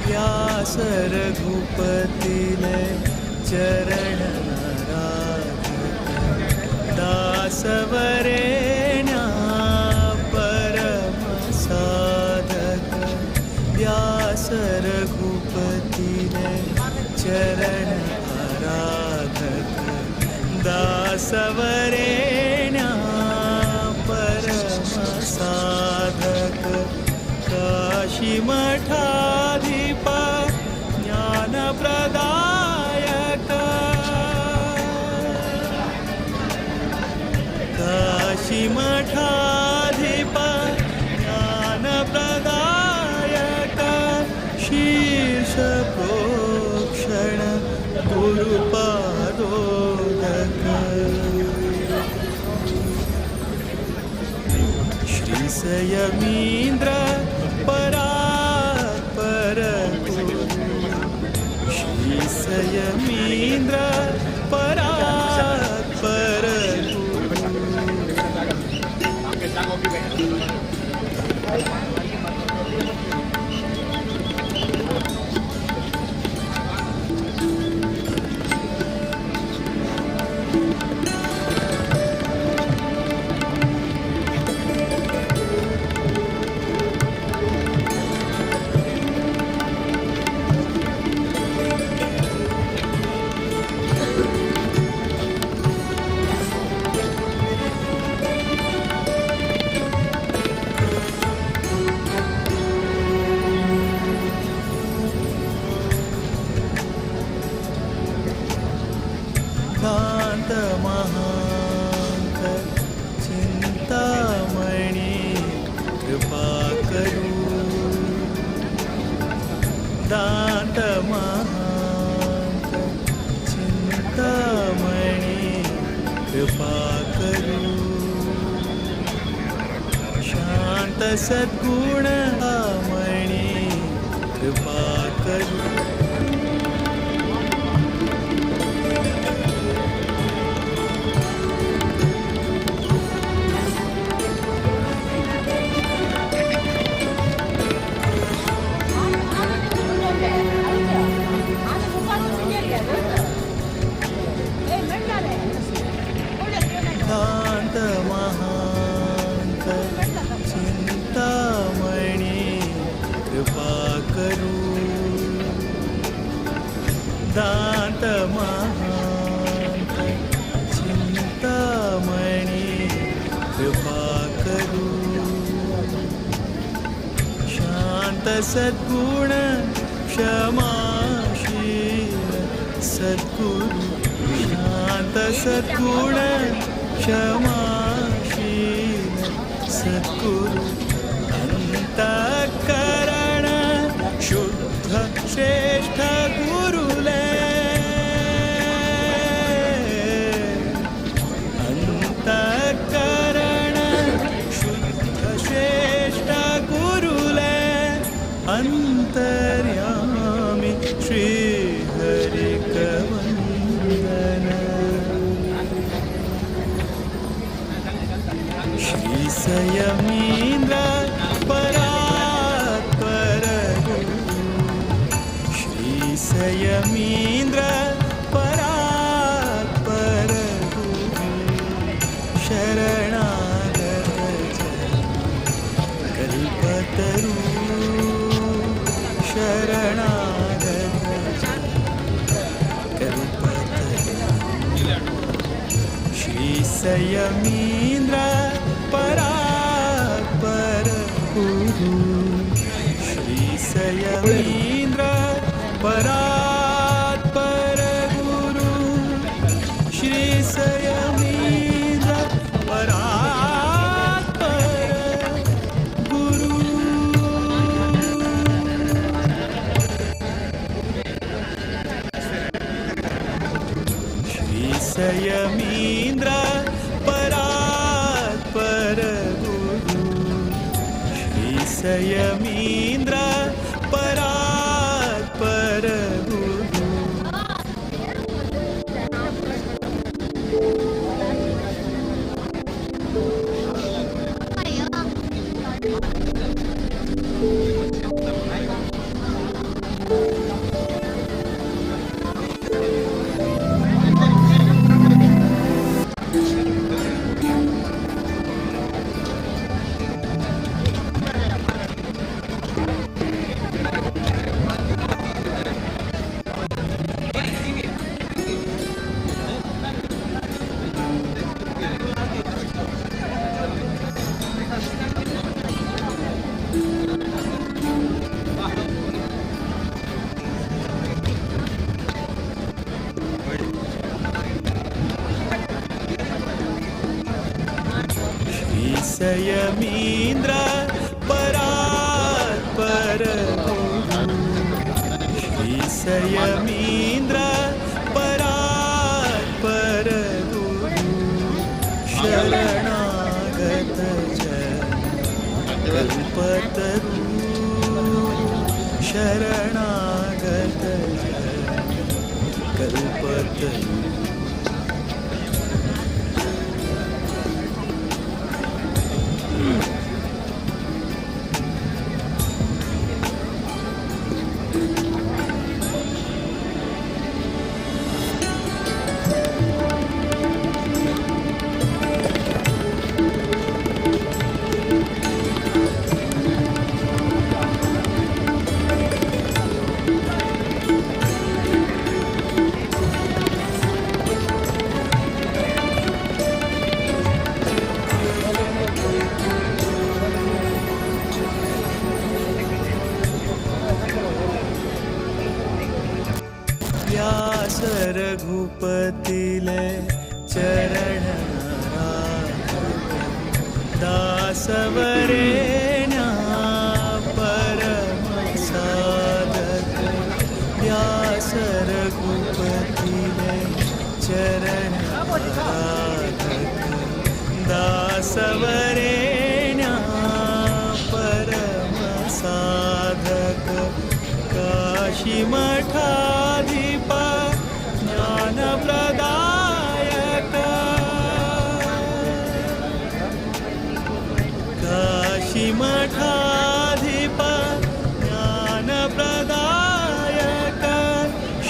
व्यास रघुपतिले चरण नाराधक दासवरेण्या परम साधक. व्यास रघुपतिले चरण आराधक दासवरेण्या परम साधक. काशी मठाधिप ज्ञानप्रदायक काशी मठाधिप ज्ञानप्रदायक शीर्ष प्रोक्षण गुरुपादोदक. श्री सयमींद्र परात्पर गुरु श्री सयमींद्र परात्पर गुरु. दांत महांत चिंतामणी कृपा करू. दांत महांत चिंतामणी कृपा करू. शांत सद्गुण मणि कृपा करू। दांत महांत चिंतामणि कृपा करू। दांत महांत चिंतामणि कृपा करू। शांत सद्गुण क्षमाशील सद्गुरु। शांत सद्गुण क्षमाशील सद्गुरु। अंतःकरण शुद्ध श्रेष्ठ गुरुले। अंतःकरण शुद्ध श्रेष्ठ गुरुले। अंतर्यामी श्री हरि कवंदन। श्री सयमींद्र परात्पर गुरु। श्री सयमींद्र परात्पर गुरु। शरणागत जन कल्पतरु। शरणागत जन कल्पतरु। श्री सयमींद्र परात्पर गुरु। श्री सयमींद्र परात्पर गुरु। श्री सयमींद्र परात्पर गुरु। श्री सयमींद्र परात्पर गुरु। श्री सयमींद्र परात्पर गुरु। श्री सयमींद्र परात्पर गुरु। श्री सयमींद्र परात्पर गुरु। शरणागत जन कल्पतरु। शरणागत जन कल्पतरु। व्यास रघुपतिले चरण दासवरेण्या परम साधक। व्यास रघुपतिले चरण दासवरेण्या काशीमठाधिप ज्ञानप्रदायक काशीमठाधिप ज्ञानप्रदायक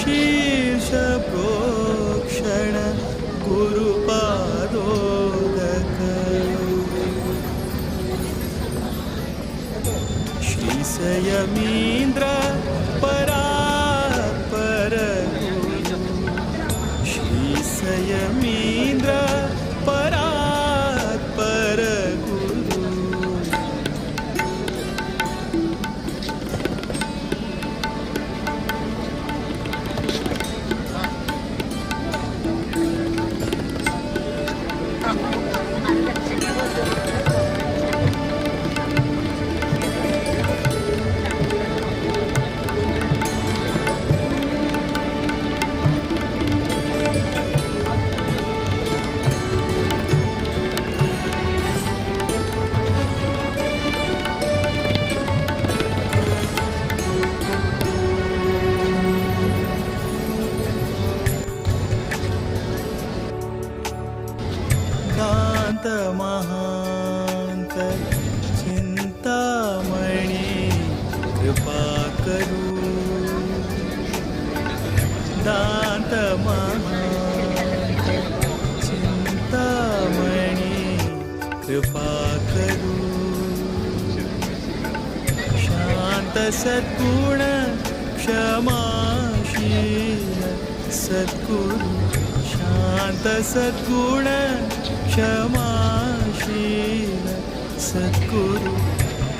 शीर्ष प्रोक्षण गुरुपादोदक श्रीसयमीन्द्र परात्पर श्रीसयमीन्द्र परात्पर गुरु दान्त महान्त चिन्तामणि कृपा करू दान्त महान्त चिन्तामणि कृपा करू शान्त सद्गुण क्षमाशील सद्गुरु शान्त सद्गुण क्षमाशील सद्गुरु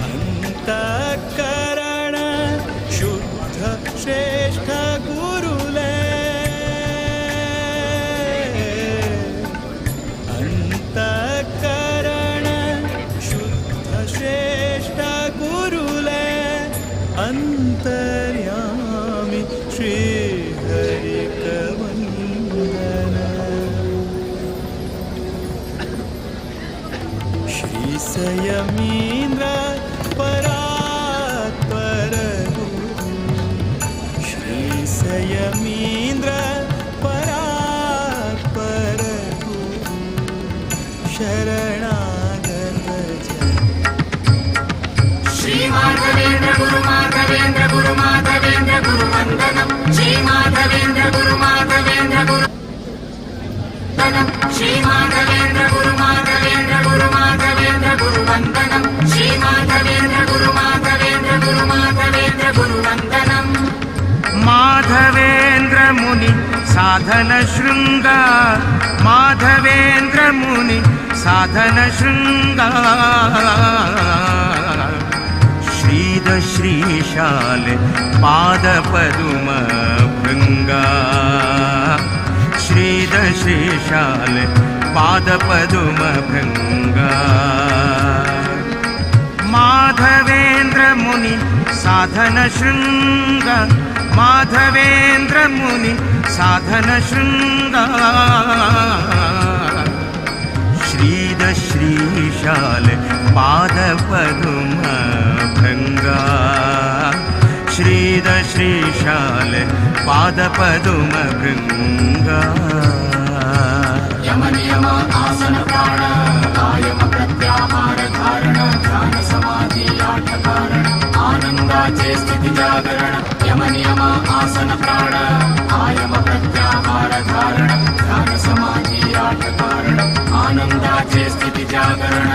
अंतःकरण शुद्ध श्रेष्ठ गुरुले अंतःकरण शुद्ध श्रेष्ठ गुरुले अंतर्यामी श्री हरिकवन्दन श्रीसयमीन्द्र परात्पर गुरु श्रीसयमीन्द्र परात्पर गुरु शरणागत जन श्री माधवेन्द्र गुरु माधवेन्द्र गुरु माधवेन्द्र गुरु वन्दनम् श्री माधवेन्द्र गुरु माधवेन्द्र गुरु वन्दनम् श्री माधवेन्द्र गुरु माधवेन्द्र गुरु माधवेन्द्र गुरु वन्दनम् श्री माधवेन्द्र गुरु माधवेन्द्र गुरु माधवेन्द्र गुरु वन्दनम् माधवेन्द्र मुनि साधन शृङ्गा माधवेन्द्र मुनि साधन शृङ्गा श्रीद श्रीशाल पाद पदुम भृङ्गा श्रीद श्रीशाल पाद पदुम भृङ्गा माधवेन्द्र मुनि साधन शृङ्ग माधवेन्द्र मुनि साधन शृङ्ग श्रीद श्रीशाल पाद पदुम भृङ्गा श्रीद श्रीशाल पाद पदुम भृङ्गा यम नियम आसन प्राण आयम प्रत्याहार धारण ध्यान समाधि आठ कारण आनंदाचे स्थिती जागरण यम नियम आसन प्राण आयम प्रत्याहार धारण ध्यान समाधि आठ कारण आनंदाचे स्थिती जागरण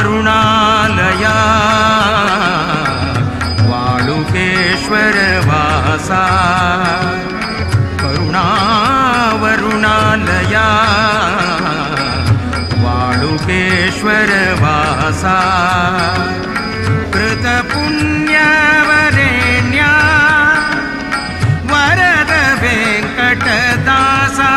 करुणावरुणालया वाळुकेश्वर वासा करुणावरुणालया वाळुकेश्वर वासा कृतपुण्यवरेण्या वरद वेङ्कटदासा।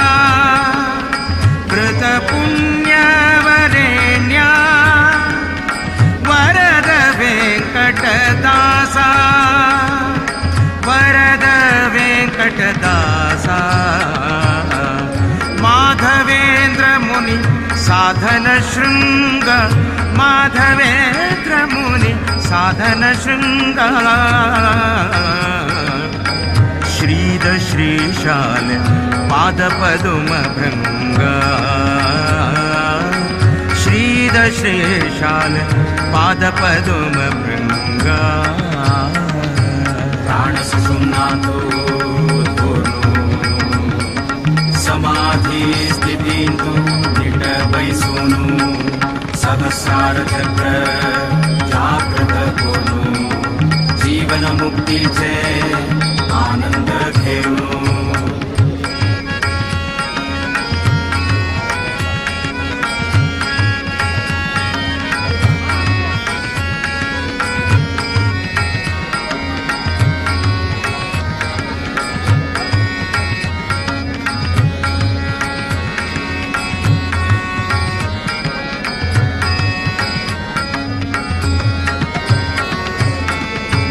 शृंग माधवेंद्र मुनि साधन शृंग श्रीद श्रीशाल पादपदुम भृंग श्रीद श्रीशाल पादपदुम भृंग प्राणसुषुम्नातो समाधि स्थितींतु निटबैसोनु सहस्रार चक्र जागृत कोनु जीवन मुक्तीचे आनंद घेऊनु.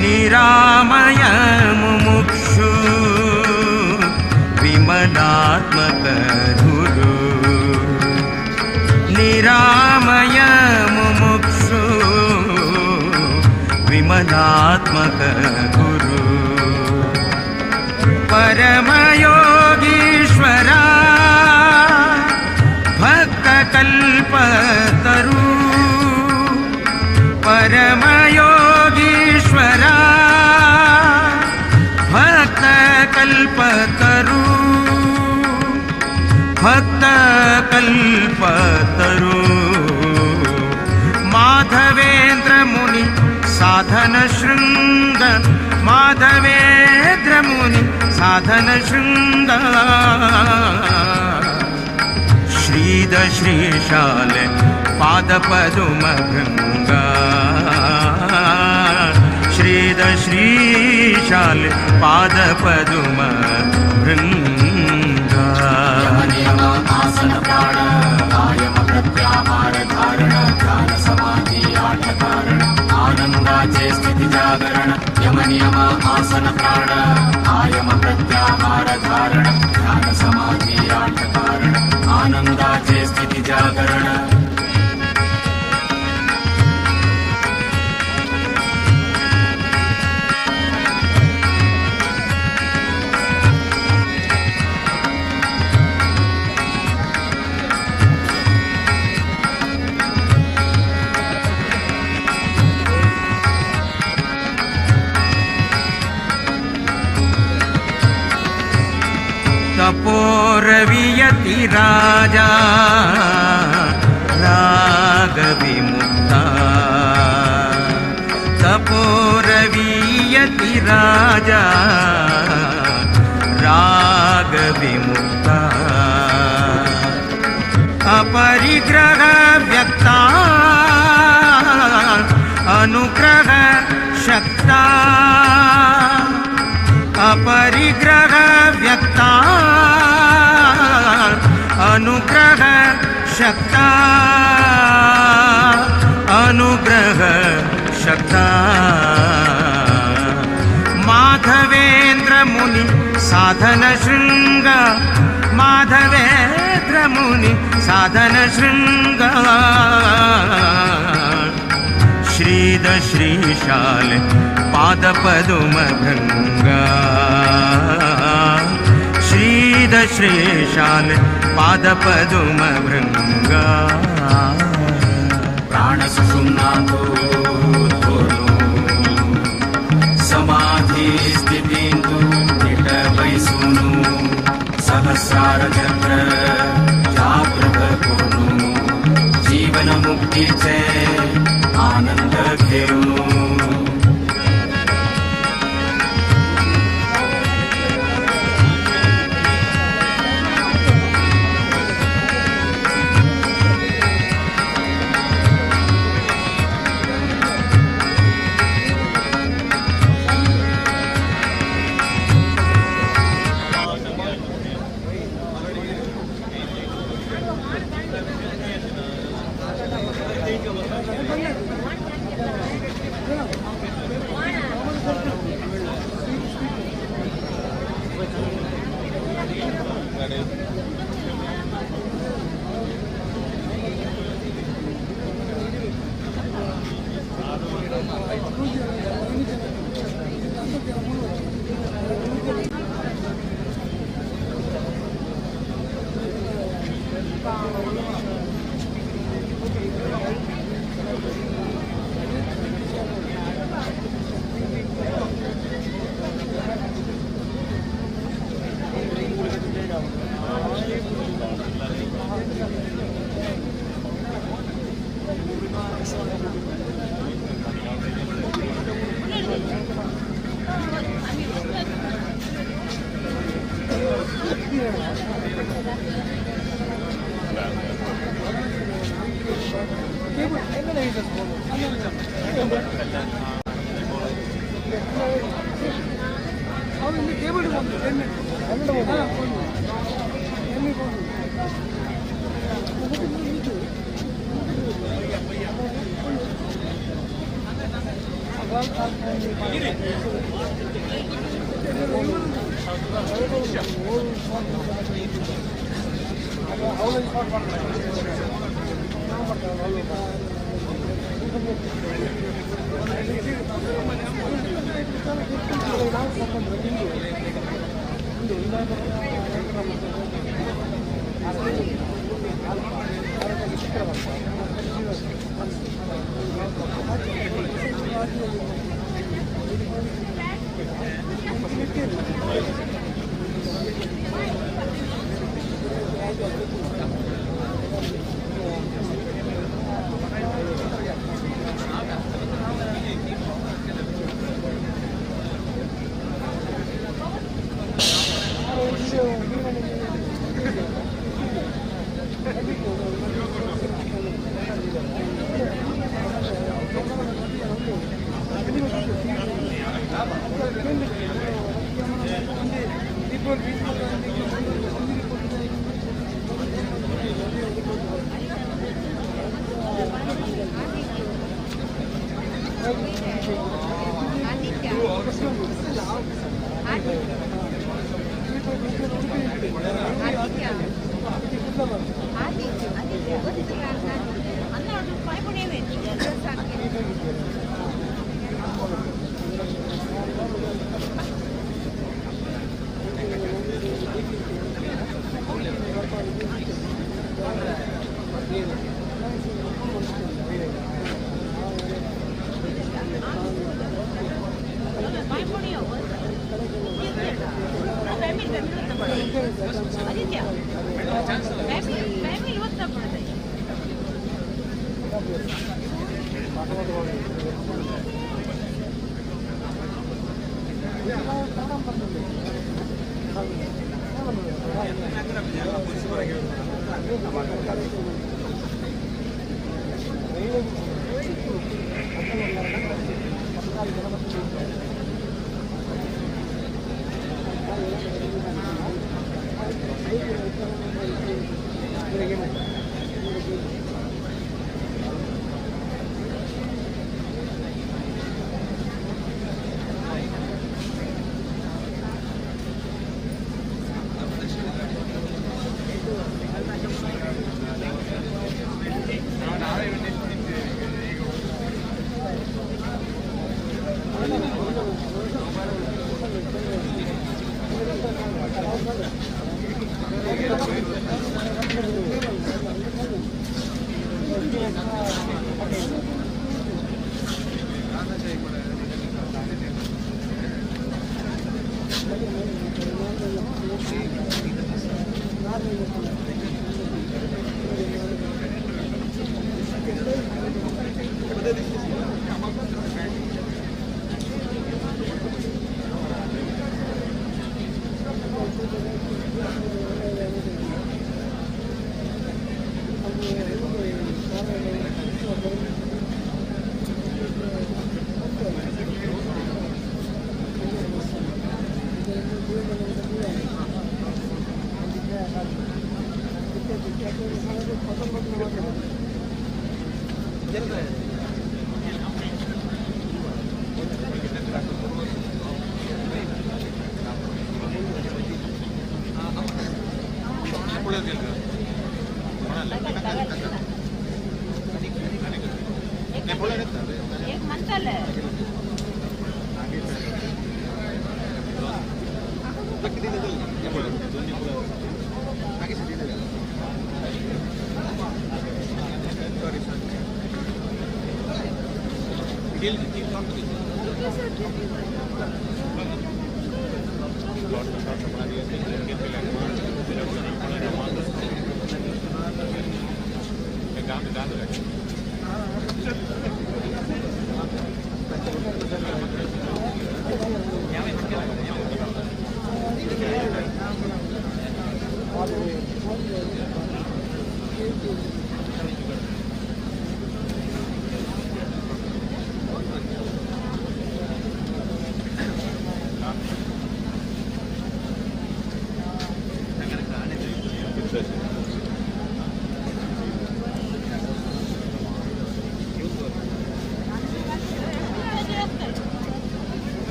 निरामय मुमुक्षु विमलात्मक गुरु निरामय मुमुक्षु विमलात्मक गुरु परमयोगीश्वरा भक्तकल्पतरु परमयोगीश्वरा भक्तकल्पतरु भक्तकल्पतरु माधवेंद्र मुनि साधन शृंग माधवेंद्र मुनि साधन शृंग श्रीद श्रीशाल पादपदुम भृंग श्रीद श्रीशाल पादपदुम भृंग यम आसन प्राण आयम प्रत्याहार धारण ध्यान समाधि आठ कारण आनंदाचे स्थिती जागरण. यम नियम आसन प्राण आयम प्रत्याहार धारण ध्यान समाधि आठ कारण आनंदाचे स्थिती जागरण. तपोरवियति राजा राग विमुक्ता तपोरवियति राजा राग विमुक्ता अपरिग्रह व्यक्ता अनुग्रह शक्ता अपरिग्रह व्यक्ता अनुग्रह शक्ता अनुग्रह शक्ता माधवेंद्र मुनि साधन शृंग माधवेंद्र मुनि साधन शृंग श्रीद श्रीशाल पादपदुम भृंग श्रीद श्रीशाल पादपदुम भृंग प्राणसुषुम्नातो समाधि स्थितींतु निटबैसोनु सहस्रार चक्र जागृत कोनु जीवन मुक्तीचे आनंद घेऊनु.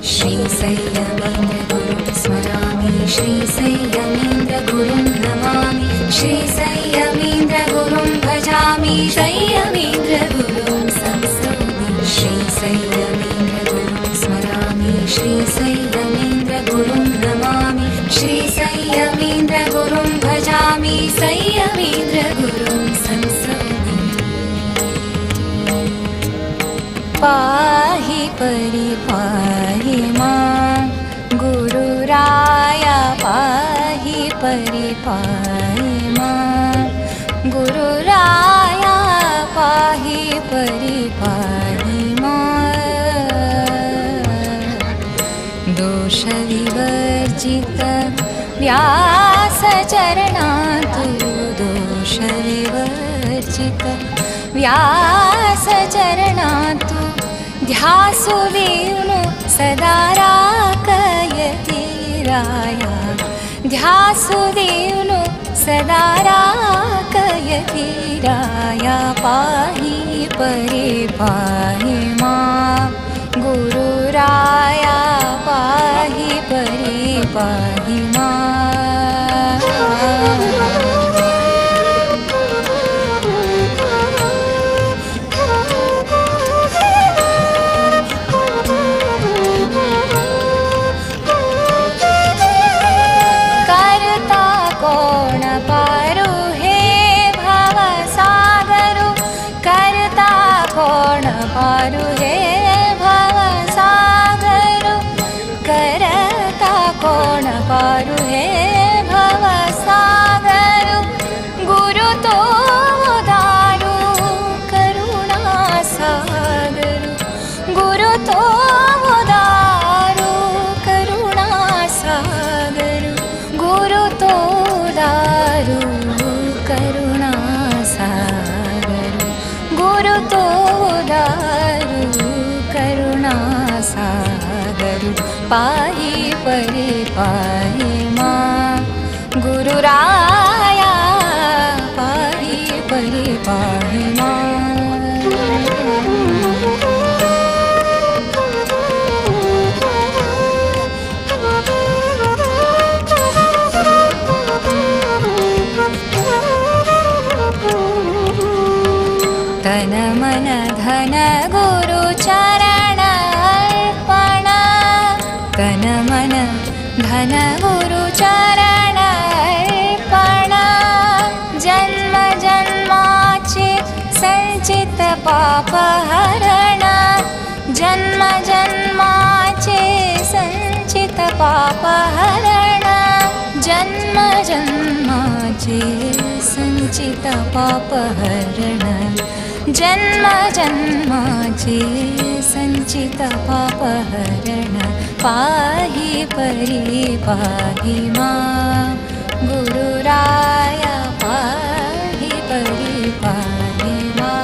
श्रीशैलमेन्द्रगुरुं स्मरामि, श्रीशैलमेन्द्रगुरुं नमामि, श्रीशैलमेन्द्रगुरुं भजामि, शैलमेन्द्रगुरुं संस्तौमि। श्रीशैलमेन्द्रगुरुं स्मरामि, श्रीशैलमेन्द्रगुरुं नमामि, श्रीशैलमेन्द्रगुरुं भजामि, शैलमेन्द्रगुरुं संस्तौमि। पाहि परिपाहि मां गुरुराया, पाहि परिपाहि मां गुरुराया, पाहि परिपाहि मां। दोषविवर्जित व्यासचरणातु, दोषविवर्जित व्यासचरणातु, ध्यासुवेणु सदा राकयति राया, ध्यासुवेणु सदा राकयति राया। पाहि परिपाहि मां गुरुराया, पाहि परिपाहि मां। पारु हे भवसागरु, करता कोण पारु हे भवसागरु, गुरु तो दारु करुणा सागरु, गुरु तो दारु करुणा सागरु, गुरु तो दारु करुणा सागरु, गुरु तो दारु करुणा सागरु। पाहि परिपाहि मां गुरुराया, पाहि परिपाहि मां। तन मन धन गुरु चरण अर्पण, तन मन धन गुरु चरण अर्पण, जन्म जन्माचे संचित पाप हरण, जन्म जन्माचे संचित पाप हरण, जन्म जन्माचे संचित पाप हरण, जन्म जन्माचे संचित पाप हरण। पाहि परिपाहि मां गुरुराया, पाहि परिपाहि मां।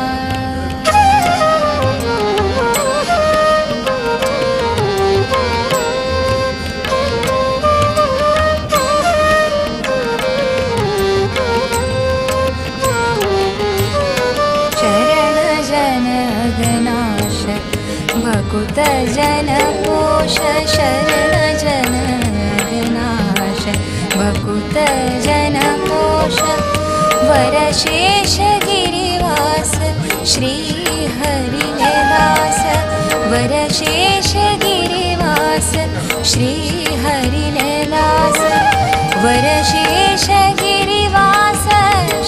भकुत जन पोष शरण जन गनाश, भकुत जन पोष वरशेष गिरिवास, श्री हरिदास, वरशेष गिरिवास, श्री हरिदास, वरशेष गिरिवास,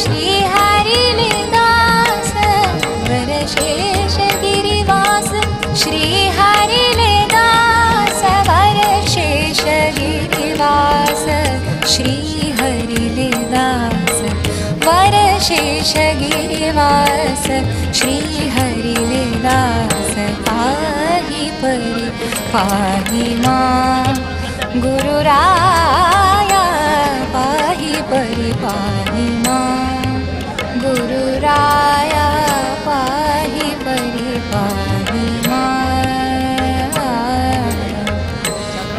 श्री हरिदास, श्रीहरिले दास पाहि परि पाहि मा गुरुराया पाहि परि पाहि मा गुरुराया पाहि परि पाहि मा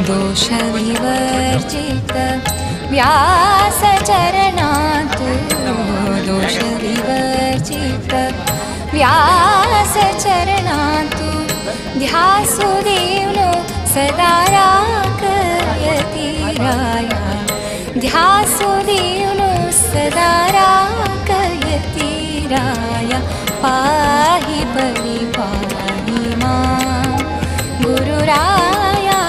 दोषविवर्जित व्यासचरणातु दोषविवर्जित व्यासचरणातु ध्यासु देवनो सदा राकयति राया ध्यासु देवनो सदा राकयति राया पाहि परि पाहि मा गुरुराया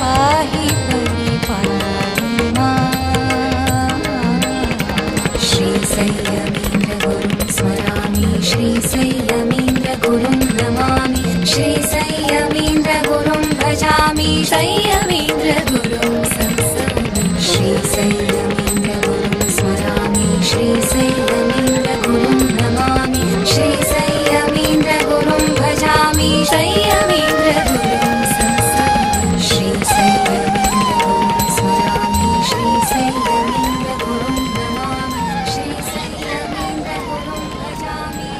पाहि परि पाहि मा। श्रीसंयमीन्द्रगुरुं स्मरामि श्रीसंयमीन्द्रगुरुं नमामि श्रीसंयमीन्द्रगुरुं भजामि संयमीन्द्रगुरुं संसमि श्रीसंयमीन्द्रगुरुं स्मरामि श्रीसंयमीन्द्रगुरुं नमामि श्रीसंयमीन्द्रगुरुं भजामि संयमीन्द्रगुरुं संसमि श्रीसंयमीन्द्रगुरुं स्मरामि श्रीसंयमीन्द्रगुरुं नमामि श्रीसंयमीन्द्रगुरुं भजामि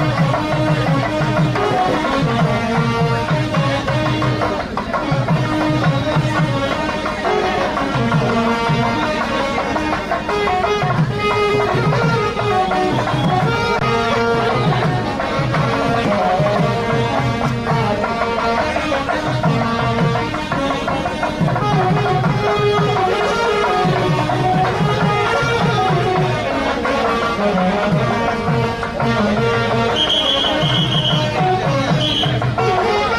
Thank you.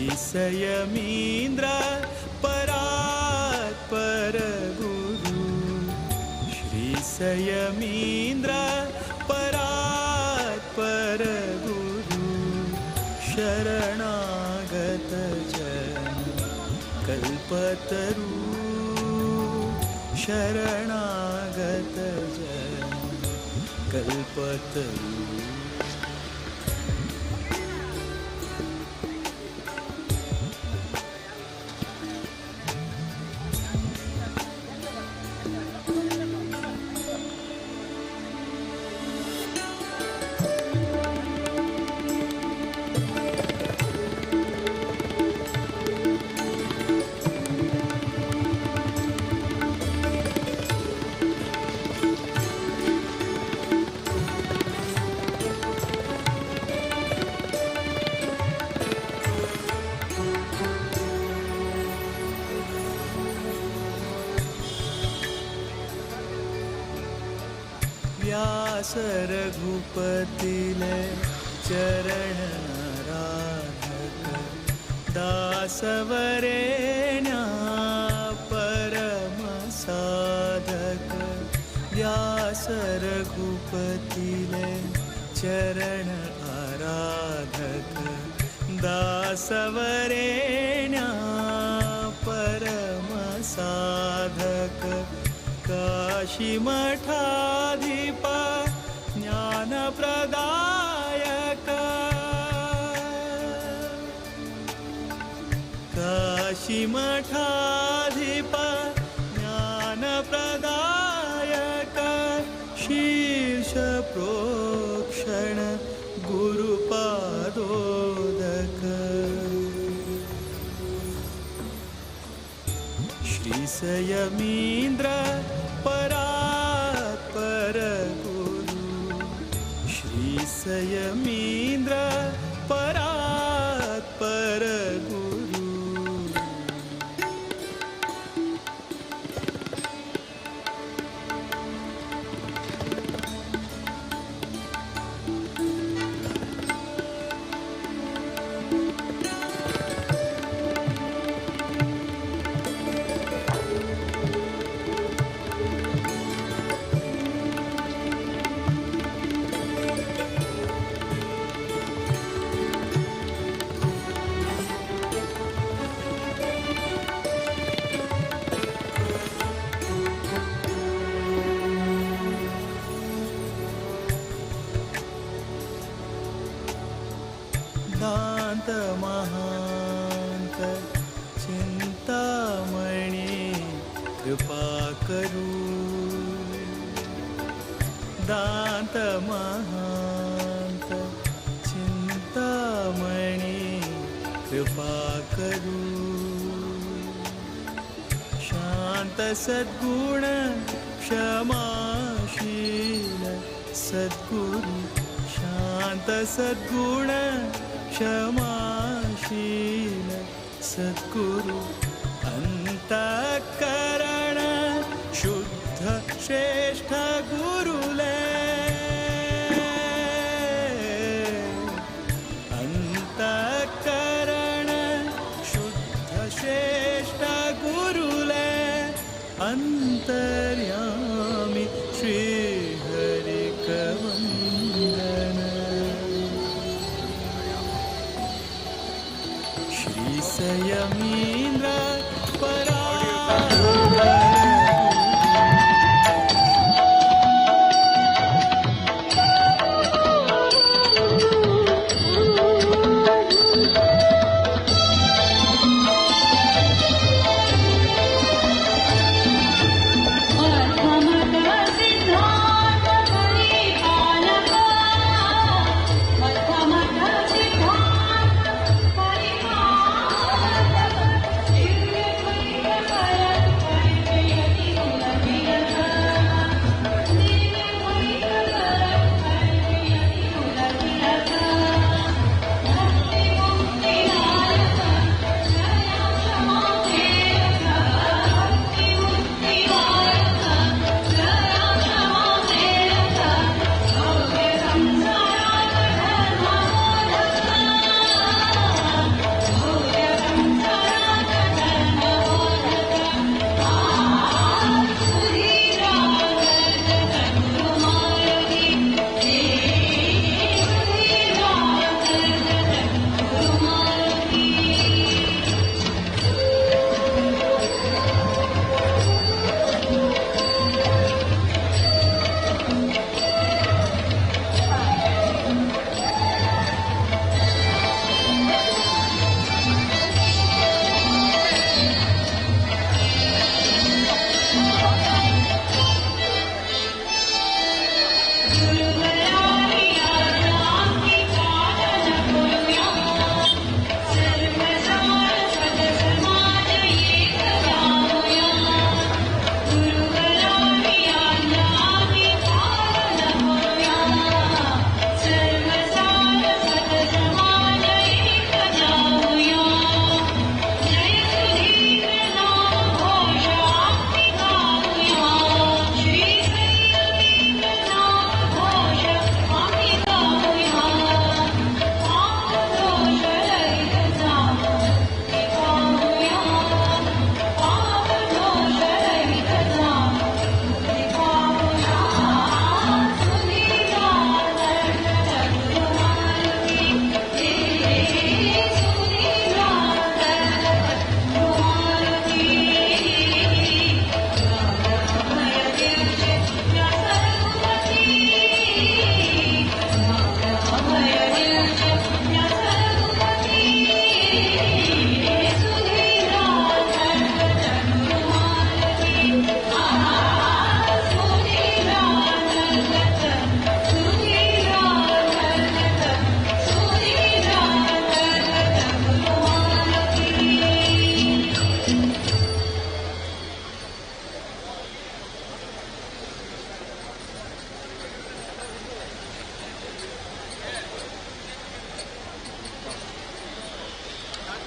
श्री सयमींद्र परात्पर गुरु श्री सयमींद्र परात्पर गुरु शरणागत जन कल्पतरु शरणागत जन कल्पतरु। व्यास रघुपतिले चरण आराधक दासवरेण्या परम साधक व्यास रघुपतिले चरण आराधक दासवरेण्या परम साधक काशी मठाधिप ज्ञानप्रदायक काशी मठाधिप ज्ञानप्रदायक शीर्ष प्रोक्षण गुरुपादोदक श्री सयमींद्र परात्पर गुरु श्री सयमींद्र परात्पर गुरु। दांत महांत चिंतामणि कृपा करू दांत महांत चिंतामणि कृपा करू शांत सद्गुण क्षमाशील सद्गुरु शांत सद्गुण क्षमाशील सद्गुरु अंतःकरण शुद्ध श्रेष्ठ गुरुले अंतःकरण शुद्ध श्रेष्ठ गुरुले अंतर्यामी Shri हरिकवंदन Shri सयमींद्र परात्पर। Bye.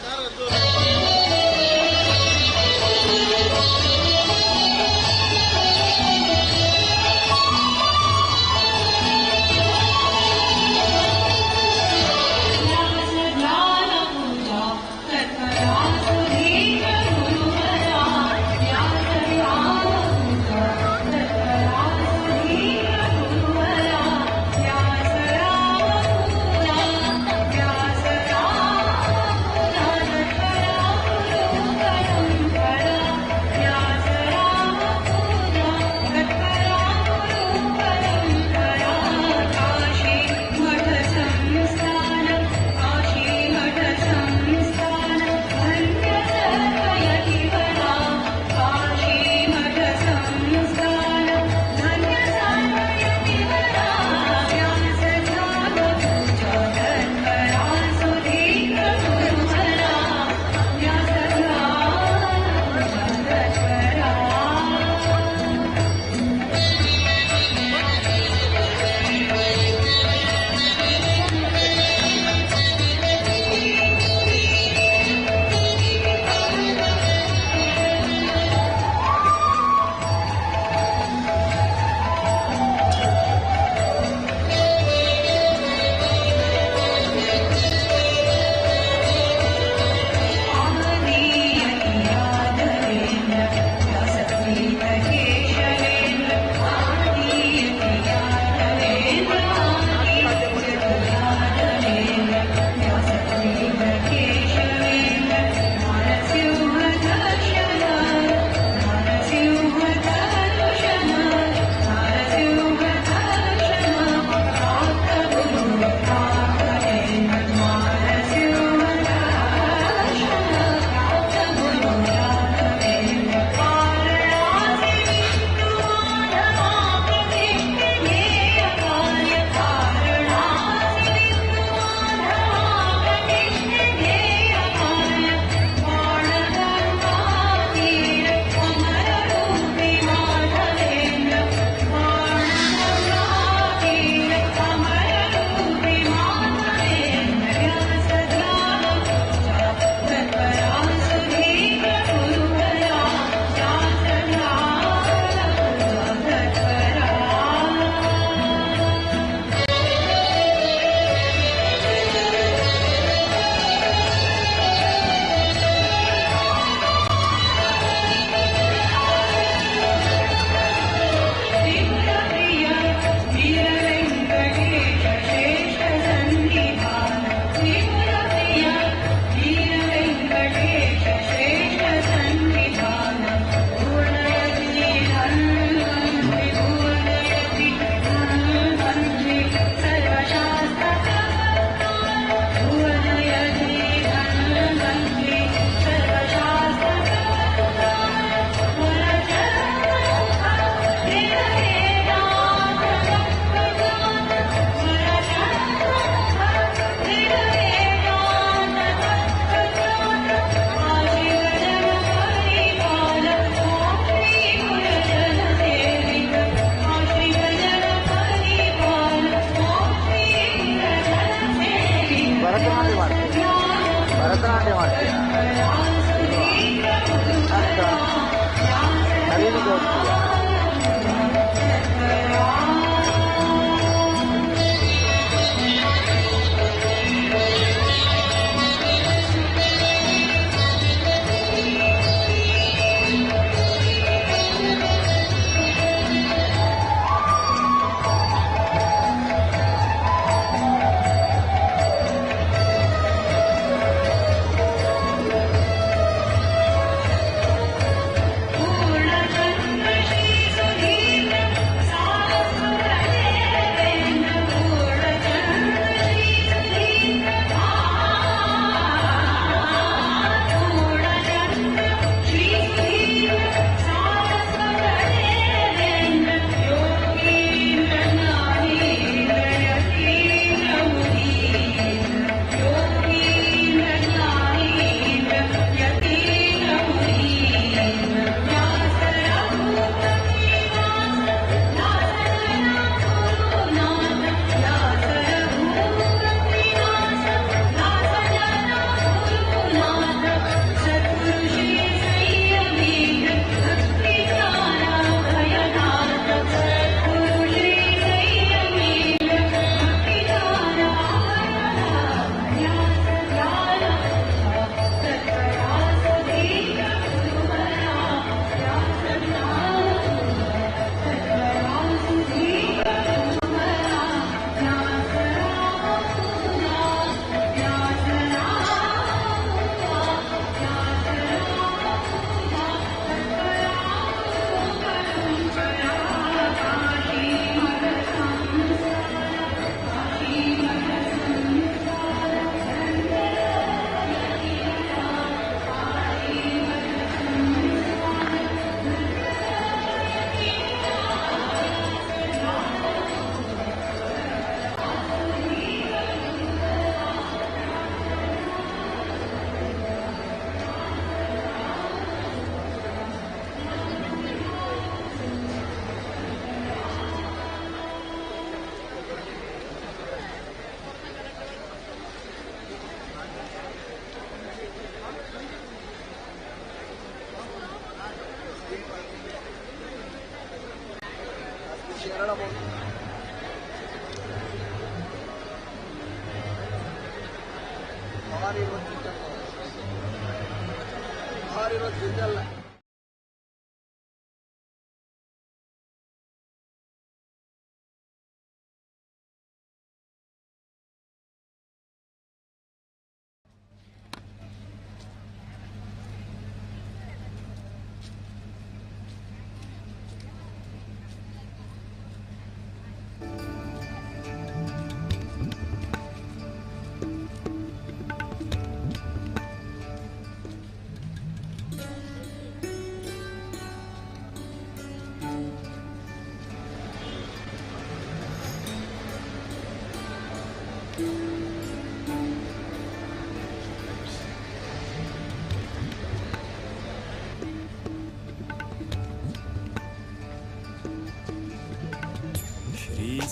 Thank you.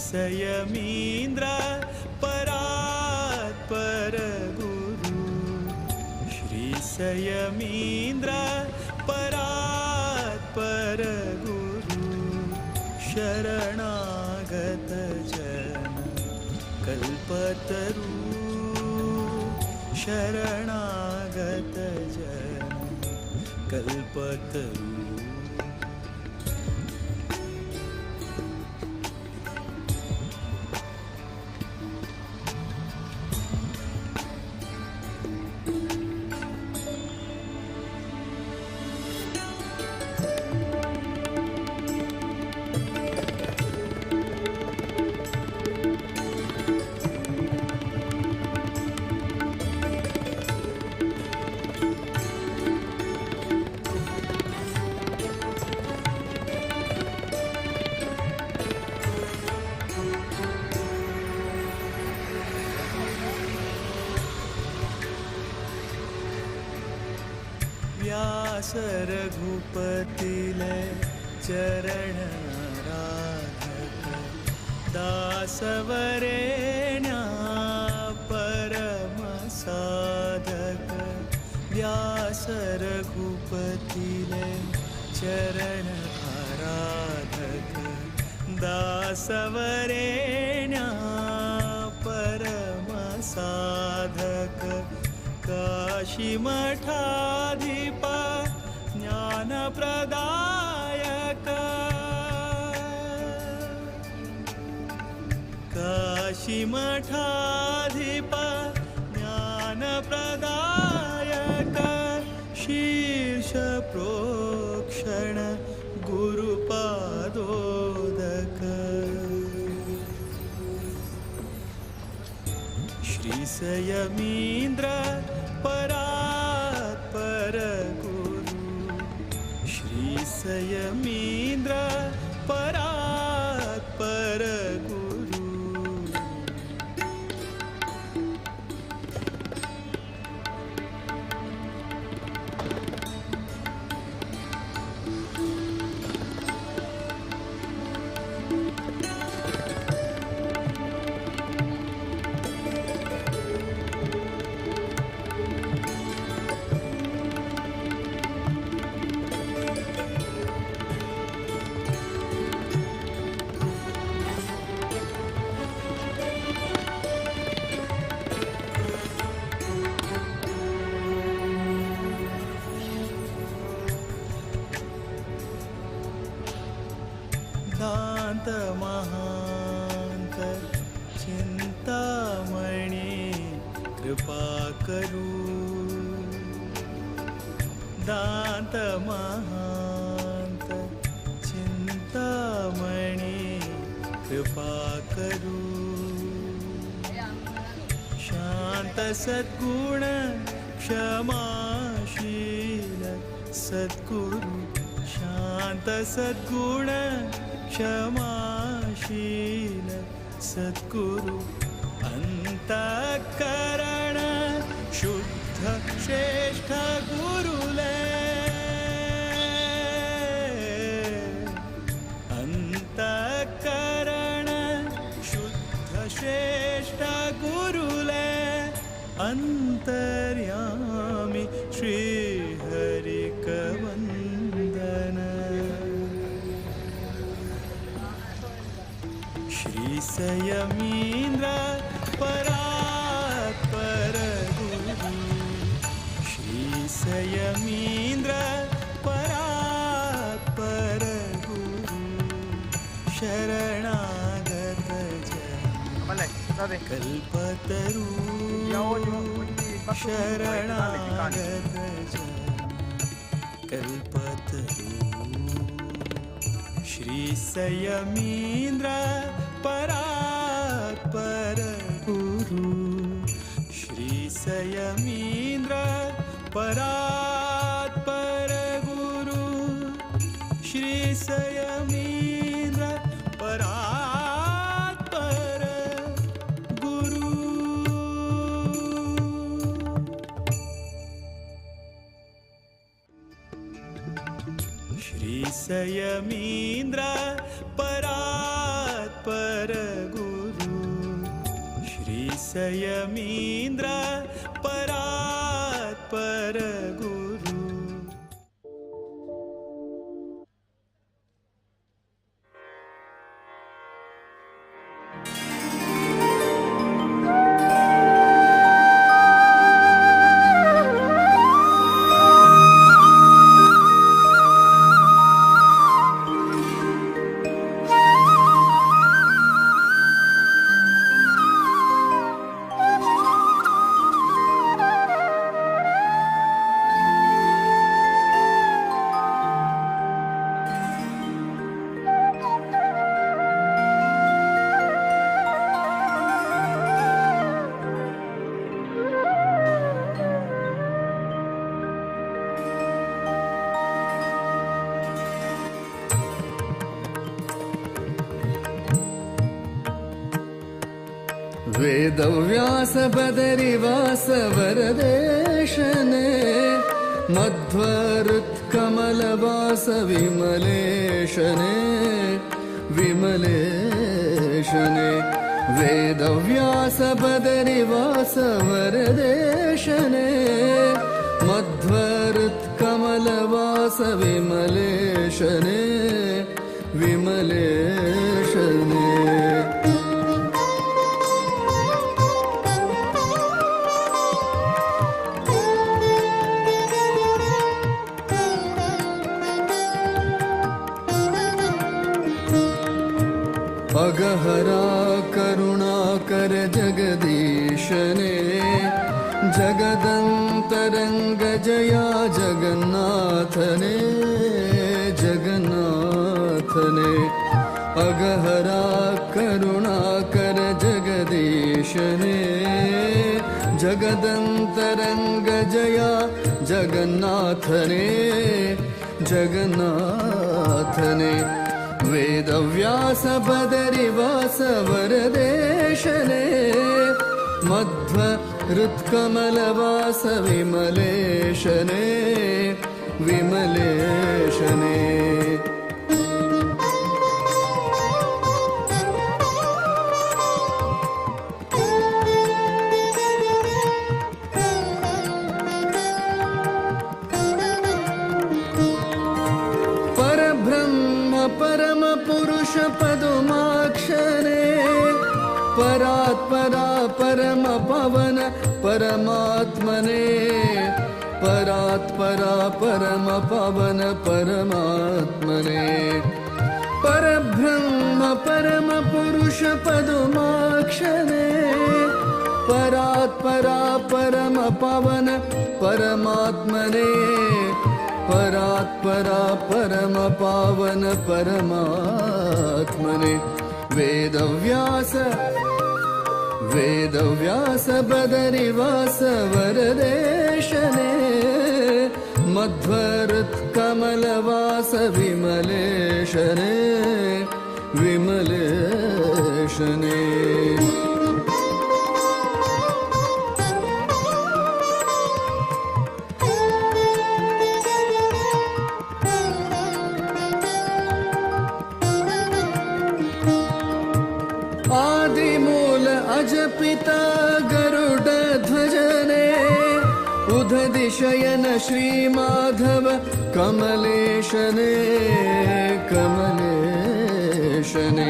संयमींद्र परात्पर गुरु, श्री संयमींद्र परात्पर गुरु, शरणागत जन कल्पतरु, शरणागत जन कल्पतरु। व्यास रघुपतिले चरण राधक, दासवरेण्या परम साधक, व्यास रघुपतिले चरण आराधक, दासवरेण्या परम साधक, काशी मठाधिप ज्ञानप्रदायक, काशी मठाधिप ज्ञानप्रदायक, शीर्ष प्रोक्षण गुरुपादोदक, श्री संयमींद्र परात्पर गुरु, श्री संयमींद्र परात्पर गुरु। दांत महांत चिंतामणि कृपा करू, दांत महांत चिंतामणि कृपा करू, शांत सद्गुण क्षमाशील सद्गुरु, शांत सद्गुण क्षमाशील सद्गुरु, अंतःकरण शुद्ध श्रेष्ठ गुरुले, अंतःकरण शुद्ध श्रेष्ठ गुरुले, अंतर्यामी श्री हरिकवंदन, श्री संयमींद्र परात्पर गुरु, श्री संयमींद्र परात्पर गुरु शरणागत जन कल्पतरु शरणागत जन कल्पतरु। श्री संयमींद्र परात्पर गुरु श्री संयमींद्र परात्पर गुरु श्री संयमींद्र परात्पर गुरु। श्री संयमींद्र परात्पर गुरु श्री संयमींद्र परात्पर गुरु। वेदव्यास बदरिवास वरदेशने मध्वहृत्कमलवास विमलेशने विमलेशने। वेदव्यास बदरिवास वरदेशने मध्वहृत्कमलवास विमलेशने विमलेशने। अगहरा करुणाकर जगदीशने जगदंतरंग जया जगन्नाथने जगन्नाथने। अगहरा करुणाकर जगदीशने जगदंतरंग जया जगन्नाथने जगन्नाथने। वेदव्यास बदरिवास वरदेशने मध्वहृत्कमलवास विमलेशने विमलेशने। परम पुरुष पदुमाक्षरे परात्परा परम पवन परमात्मने परात्परा परम पवन परमात्मने। परब्रह्म परम पुरुष पदुमाक्षरे परात्परा परम पवन परमात्मने परात्परा परम पावन परमात्मने। वेदव्यास वेदव्यास बदरिवास वरदेशने मध्वहृत्कमलवास विमलेशने विमलेशने। आदिमूल अजपिता गरुड ध्वजने उदधिशयन श्री माधव कमलेशने कमलेशने।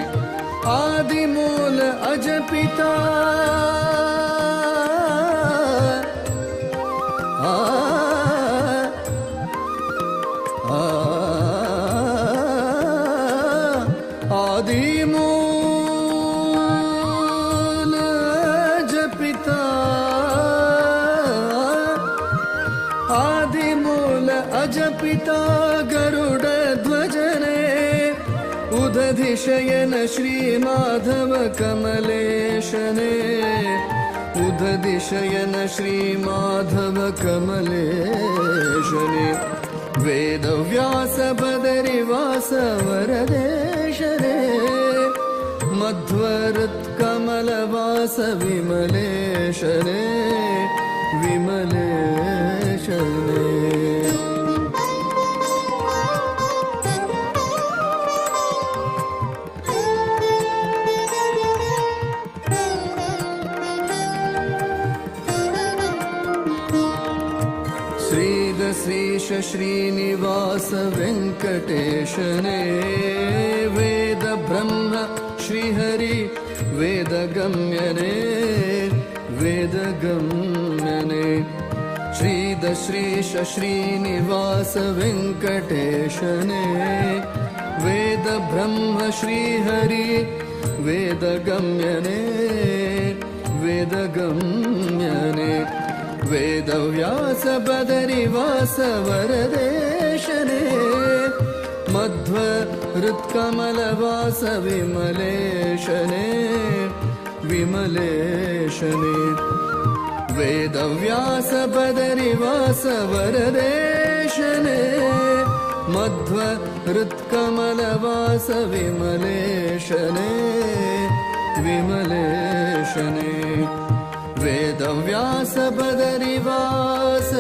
आदिमूल अजपिता आ आदिमूल अजपिता गरुड ध्वजने उदधिशयन श्री माधव कमलेशने उदधिशयन श्री माधव कमलेशने वेदव्यास बदरिवास वरदेशने मध्वहृत्कमलवास विमलेशने विमलेशने। श्रीदश्रीश श्रीनिवास वेङ्कटेशने वेद ब्रह्म श्रीहरि वेदगम्यने वेदगम्यने श्रीदश्रीश श्रीनिवास वेङ्कटेशने वेद ब्रह्म श्रीहरि वेदगम्यने वेदगम्यने वेदव्यास बदरिवास वरदेशने मध्वहृत्कमलवास विमलेशने विमलेशने वेदव्यास बदरिवास वरदेशने मध्वहृत्कमलवास विमलेशने विमलेशने वेदव्यास बदरिवास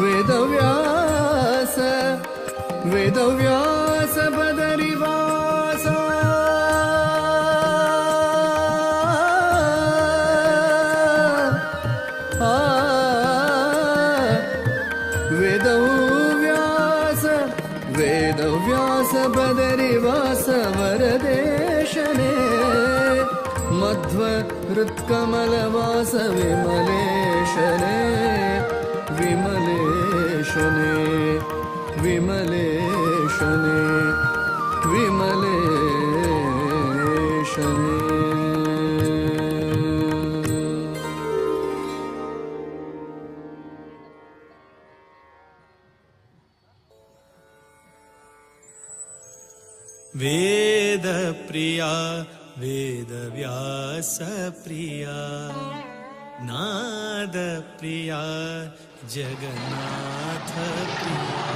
वेदव्यास वेदव्यास बदरिवास वेदव्यास वेदव्यास बदरिवास वरदेशने मध्वहृत्कमलवास विमलेशने विमलेशने विमलेशने विमलेशने। वेद प्रिया वेदव्यास प्रिया नाद प्रिया जगन्नाथ प्रिया।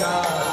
Thank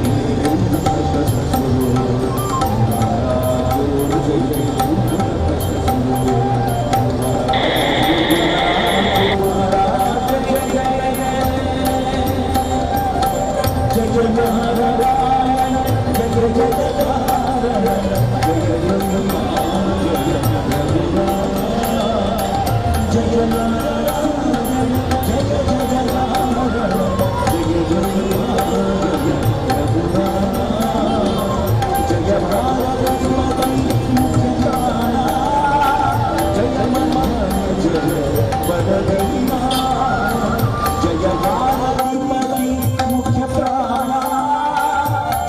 you.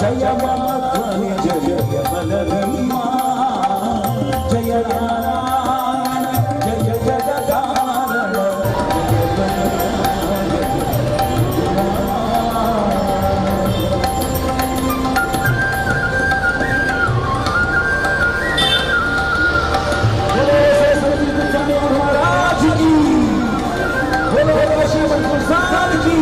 जय ममध्वनि जय बलधर्मा जय नारायण जय जगदारण जय बलराम। बोलो सरस्वती स्वामी महाराज की, बोलो श्री प्रसाद की।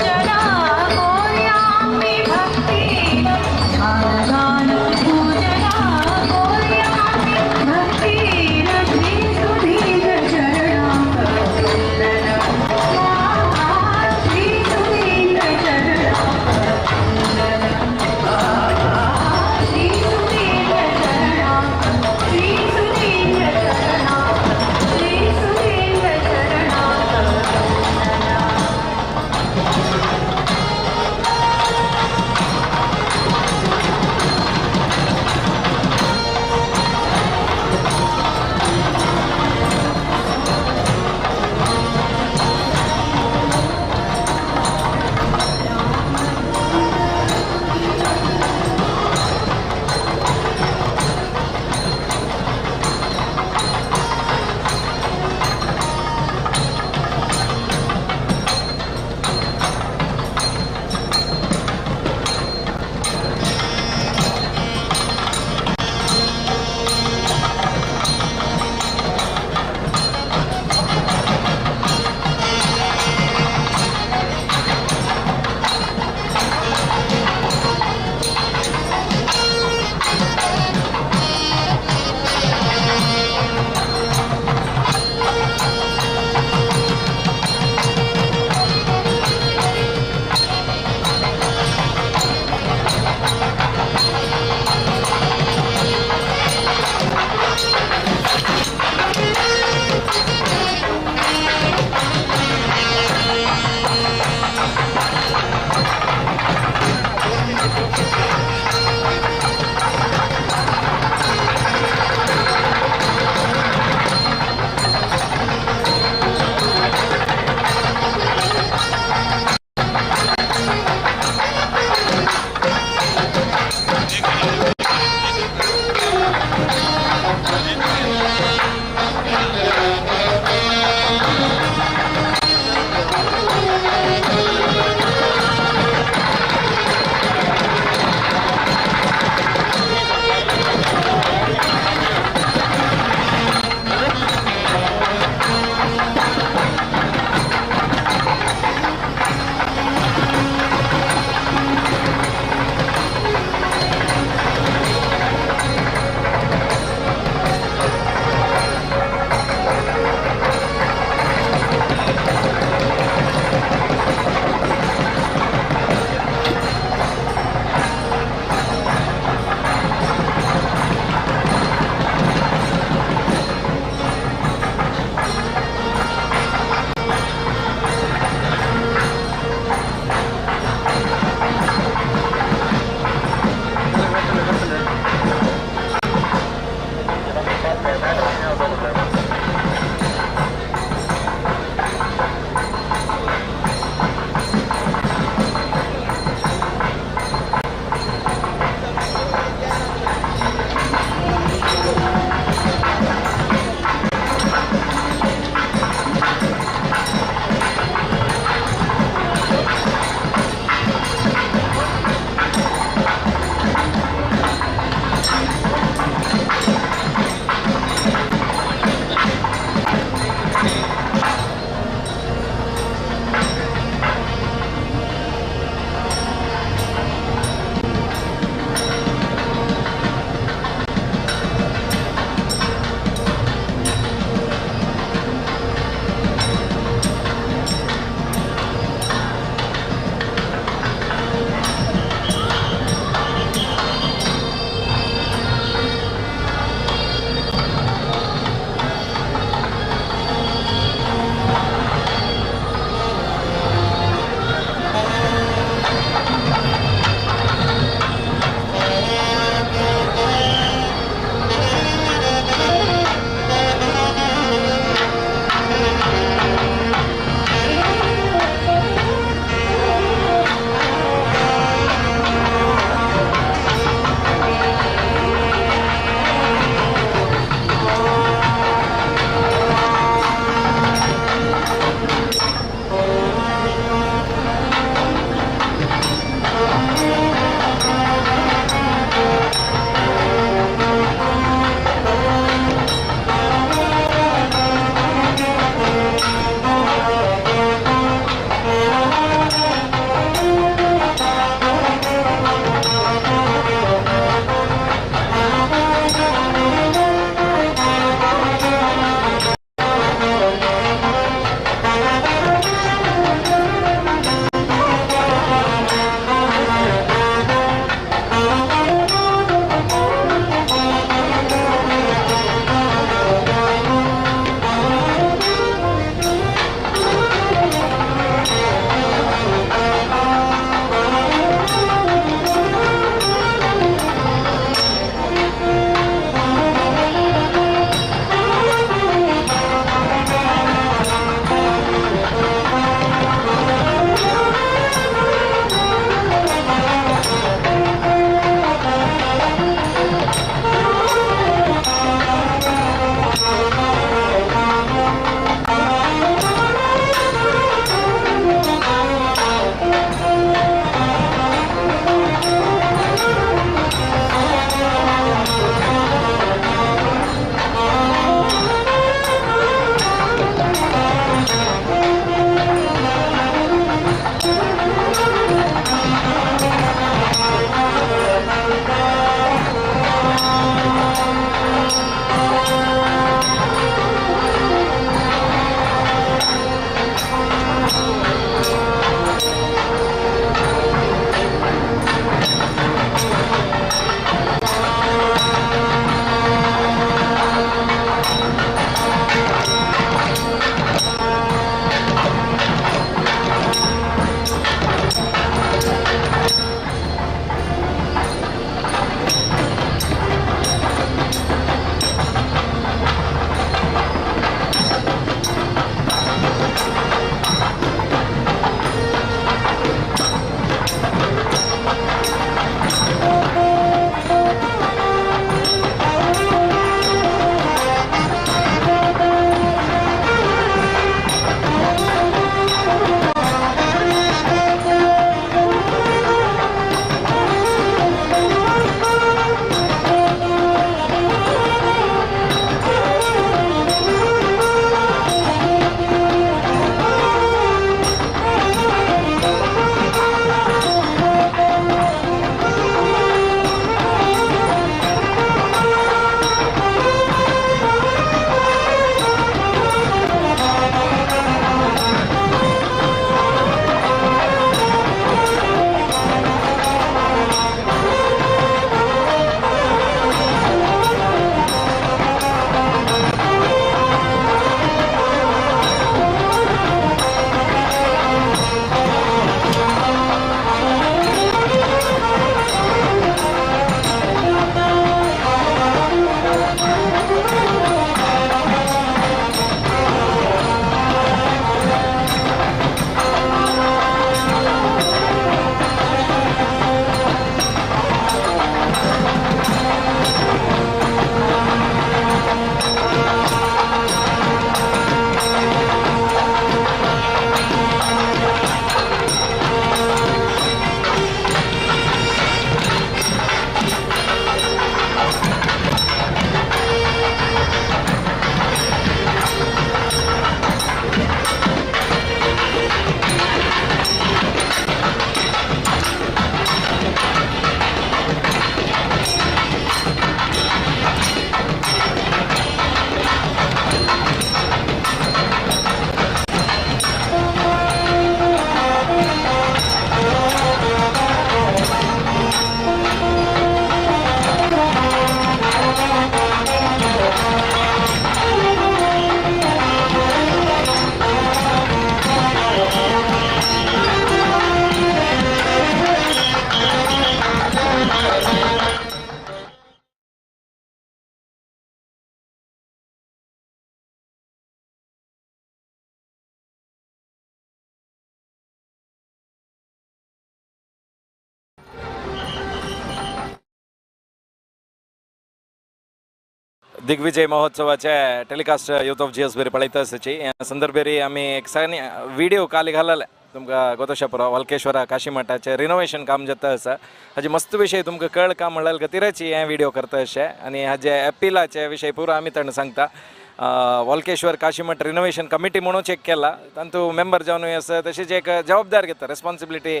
दिग्विजय महोत्सवाचे टेलिकास्ट यूथ ऑफ जीएसबी पळयता आसची. ह्या संदर्भेर आमी एक सानी व्हिडिओ काली घालले तुमकां गोतोशा पुरो. वालकेश्वरा काशी मठाचें रिनोवेशन काम जाता आसा, हाजे मस्त विशय तुमकां कळ का म्हणल्यार खातीरच हें व्हिडिओ करता अशें. आनी हाजे एपिलाचे विशय पुरो आमी ताणें सांगता. वालकेश्वर काशीमठ रिनोवेशन कमिटी म्हणून चेक केला, तातूंत मेंबर जावन आसा, तशीच एक जबाबदार घेता, रेस्पॉन्सिबिलिटी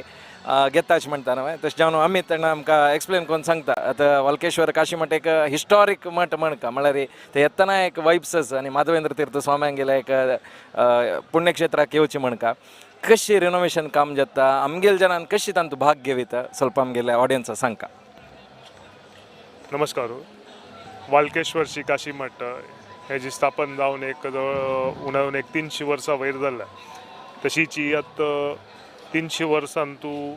घेता अशें म्हणटा न्हय, तशें जावन आमी ताणें आमकां एक्सप्लेन करून सांगता. आतां वालकेश्वर काशीमठ एक हिस्टॉरीक मठ म्हणका, म्हळ्यार ते येतना एक वायब्स आसा आनी माधवेंद्र तीर्थ स्वाम्यांगेले एक पुण्यक्षेत्राक येवची म्हणका. कशी रिनोवेशन काम जाता, आमगेले जनान कशी तांतूं भाग घेविता, ಸ್ವಲ್ಪ आमगेले ऑडियन्सा सांगका. नमस्कार. वालकेश्वर श्री काशी मठ हेजी स्थापन जावन एक उणावन एक 300 वर्सां वयर जाल्या. तशीच ही आतां 300 वर्सान तूं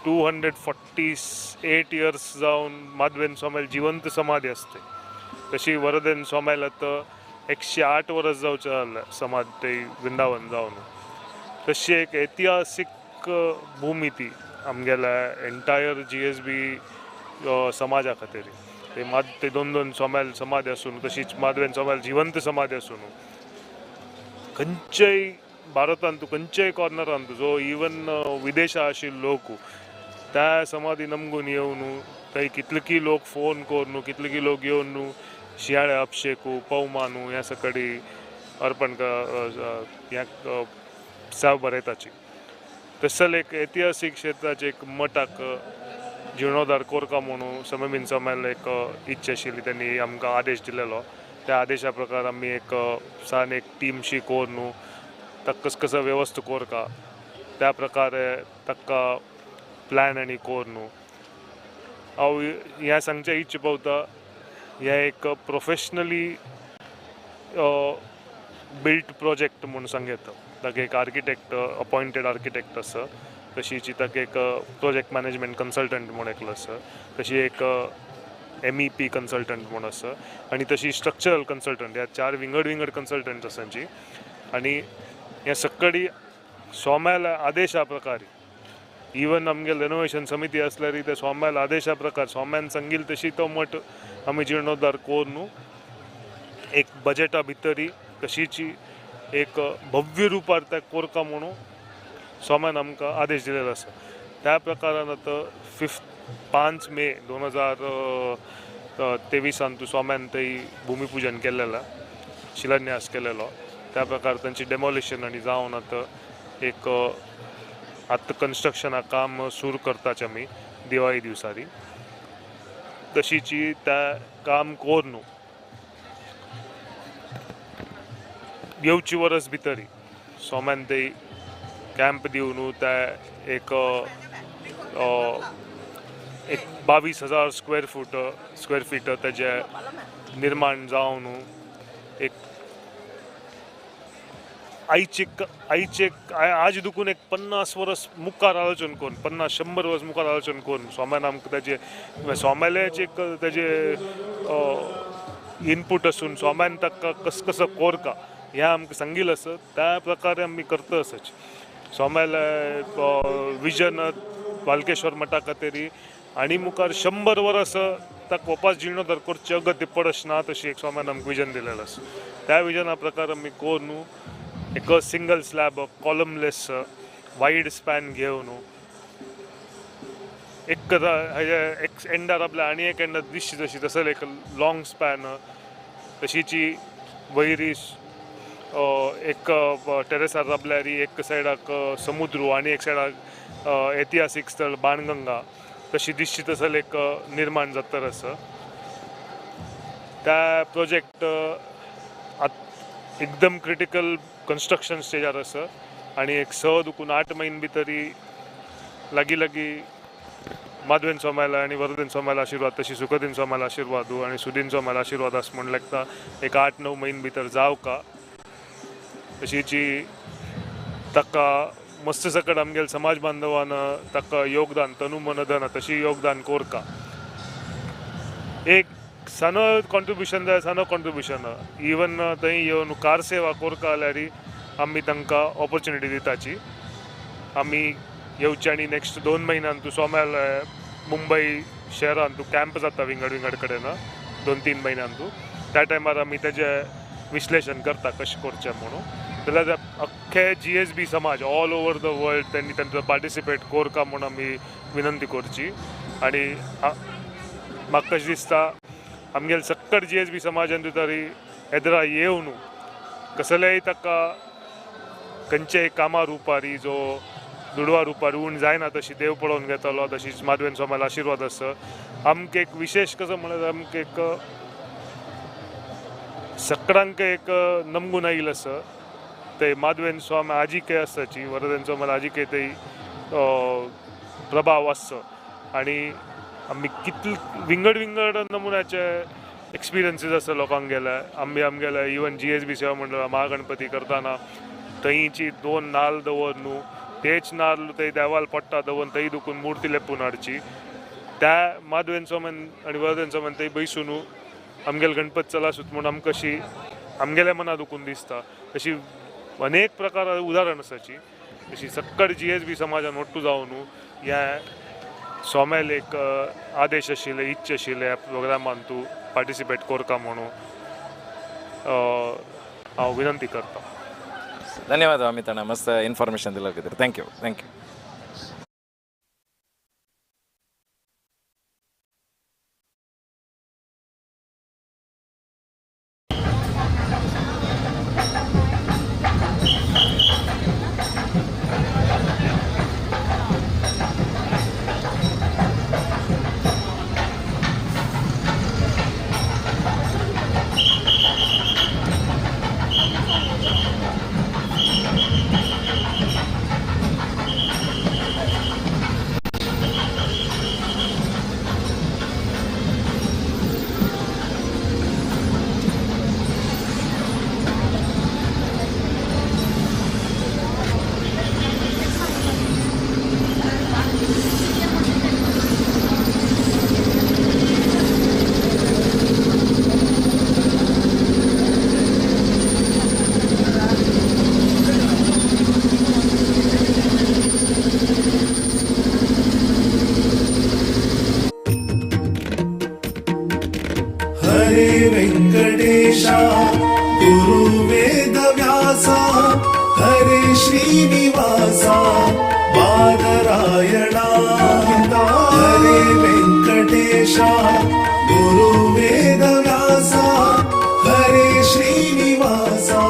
248 इयर्स जावन माधवेन स्वामील जिवंत समाधी आसते. तशी वरदेन स्वामील आतां 108 वर्स जावचें जालें समाधी ते वृंदावन जावन. तशी एक ऐतिहासीक भूमी ती आमगेल्या एंटायर GSB समाजा खातीर. ते ते दोन दोन स्वाम्याल समाधी आसून, तशीच माधवेन स्वाम्याल जिवंत समाधी आसून खंयचेय भारतांत खंयचेय कॉर्नरांत जो इवन विदेशा आशिल्ले लोक त्या समाधी नमगून येवन थंय कितलेकी लोक फोन करून कितलेकी लोक येवन शियाळे अभिषेकू पवमानू ह्या सकडी अर्पण ह्या साव बरयताची. तसल एक ऐतिहासीक क्षेत्राचे एक मठाक जिर्णोद्धार कोरका म्हणून सममीन समायल एक इच्छा आशिल्ली, त्यांनी आमकां आदेश दिलेलो. त्या आदेशा प्रकार आमी एक सान एक टीमशी करून ताका कस कसो वेवस्था कोरका त्या प्रकारे ताका प्लॅन आनी करून हांव हें सांगचें इच्छा पावता. हें एक प्रोफेशनली बिल्ट प्रोजेक्ट म्हूण सांग येता. ताका एक आर्किटेक्ट अपॉयंटेड आर्किटेक्ट आसा, तशीच ताका एक प्रोजेक्ट मॅनेजमेंट कन्सल्टंट म्हूण एकलो आसा, तशी एक MEP consultant म्हूण आसा आनी तशी स्ट्रक्चरल कन्सल्टंट. ह्या 4 विंगड विंगड कन्सल्टंट आसा तांची. आनी ह्या सकडी स्वाम्याल्या आदेशा प्रकारे इवन आमगेले रेनोवेशन समिती आसल्यार त्या स्वाम्याल्या आदेशा प्रकार स्वाम्यान सांगील तशी तो मठ आमी जिर्णोद्धार करून एक बजेटा भितरी तशीच एक भव्य रुपार त्या कोरका म्हणून स्वाम्यान आमकां आदेश दिलेलो आसा. त्या प्रकारान आतां 5 मे 2023 स्वाम्यान थंय भुमिपूजन केलेलें, शिलान्यास केलेलो. त्या प्रकार तांची डेमोलिशन आनी जावन आतां एक आतां कन्स्ट्रक्शना काम सुरू करताच आमी दिवाळी दिवसारी. तशीच त्या काम करून येवची वरस भितरी स्वाम्यान थंय कॅम्प दिवन त्या एक एक 22,000 स्क्वेअर फीट ताजें निर्माण जावन एक आयचे आयचे आज दुखून एक 50 वर्स मुखार आलोचन करून 50-100 वर्स मुखार आलोचन करून स्वाम्यान आमकां ताजे स्वाम्यालें एक ताजे इनपूट आसून स्वाम्यान ताका कस कसो कोरका हें आमकां सांगील आसा त्या प्रकारे आमी करता आसाच. स्वाम्याले विजन वालकेश्वर मठा खातीर आनी मुखार 100 वर्स ताका वापस जिर्णोद्धार करचें अगत्य पडच ना तशी एक स्वाम्यान आमकां विजन दिलेलें आसा. त्या विजना प्रकार आमी करून एक single slab columnless wide span घेवन एक एक एंडार आपल्या आनी एक एंडार दिसची तशी तसो एक लॉंग स्पॅन तशीची वयरी एक टेरेसार राबल्यार एक सायडाक समुद्र आनी एक सायडाक ऐतिहासीक स्थळ बाणगंगा तशी दिसची तसो एक निर्माण जाता आसा. त्या प्रोजेक्ट एकदम क्रिटिकल कन्स्ट्रक्शन स्टेजार आसा आनी एक 6 दुखून 8 म्हयने भितरी लागीं लागीं माधवेन स्वाम्याला आनी वरदेन स्वाम्याला आशिर्वाद तशी सुखदेन स्वाम्याला आशिर्वाद आनी सुदीन स्वाम्याला आशिर्वाद आसा म्हूण लागता एक 8-9 म्हयने भितर जावका. तशीची ताका मस्त सकट आमगेले समाज बांधवान ताका योगदान तनु मन धन तशी योगदान कोरका. एक सानो कॉन्ट्रिब्युशन जाय सानो कॉन्ट्रिब्युशन इवन थंय येवन कार सेवा कोरका जाल्यार आमी तांकां ऑपॉर्च्युनिटी दिताची. आमी येवचे आनी नेक्स्ट 2 म्हयन्यान तूं सोम्याल मुंबय शहरान तूं कॅम्प जाता विंगड विंगड कडेन 2-3 म्हयन्यान तूं त्या टायमार आमी तेजें विश्लेशण करता कशें करचें म्हणून. जाल्यार अख्खे GSB समाज ऑल ओवर the world त्यांनी तांचो पार्टिसिपेट करका म्हूण आमी विनंती करची. आनी म्हाका कशें दिसता आमगेले सक्कड GSB समाजान तरी येद्रा येवन कसलेय ताका खंयचेय कामा रुपारी जो दुडवा रुपार उण जायना तशी देव पळोवन घेतलो तशीच माधवेन स्वाम्याला आशिर्वाद आसा. आमकां एक विशेश कसो म्हळ्यार आमकां एक सकडांक एक नमगून आयिल्लें आसा ते माधवेन स्वामी आजिके आसाची वरदेन स्वामी आजिके ते प्रभाव आसचो. आनी आमी कितले विंगड विंगड नमुन्याचे एक्सपिरियन्सीस आसा लोकांक गेले. आमी आमगेले इवन GSB सेवा मंडळ महागणपती करतना थंयची 2 नाल्ल दवर न्हू तेच नाल्ल थंय देवाल पडटा दवरून थंय दुखून मुर्ती लेपून हाडची त्या माधवेन स्वामीन आनी वरदेन स्वामीन थंय बैसून आमगेले गणपत चलासूत म्हूण आमकां अशी आमगेल्या मना दुखून दिसता. अशी अनेक प्रकार उदाहरण आसाची. अशी सक्कड GSB समाजान ओट्टू जावन ह्या स्वाम्याले एक आदेश आशिल्ले इच्छा आशिल्ले ह्या प्रोग्रामान तूं पार्टिसिपेट करका म्हणून हांव विनंती करता. धन्यवाद अमित अण्णा, मस्त इन्फॉर्मेशन दिलं. Thank you thank you. Hare Venkatesha Guru Vedavyasa Hare Srinivasa Badarayana Hare Venkatesha Guru Vedavyasa Hare Srinivasa.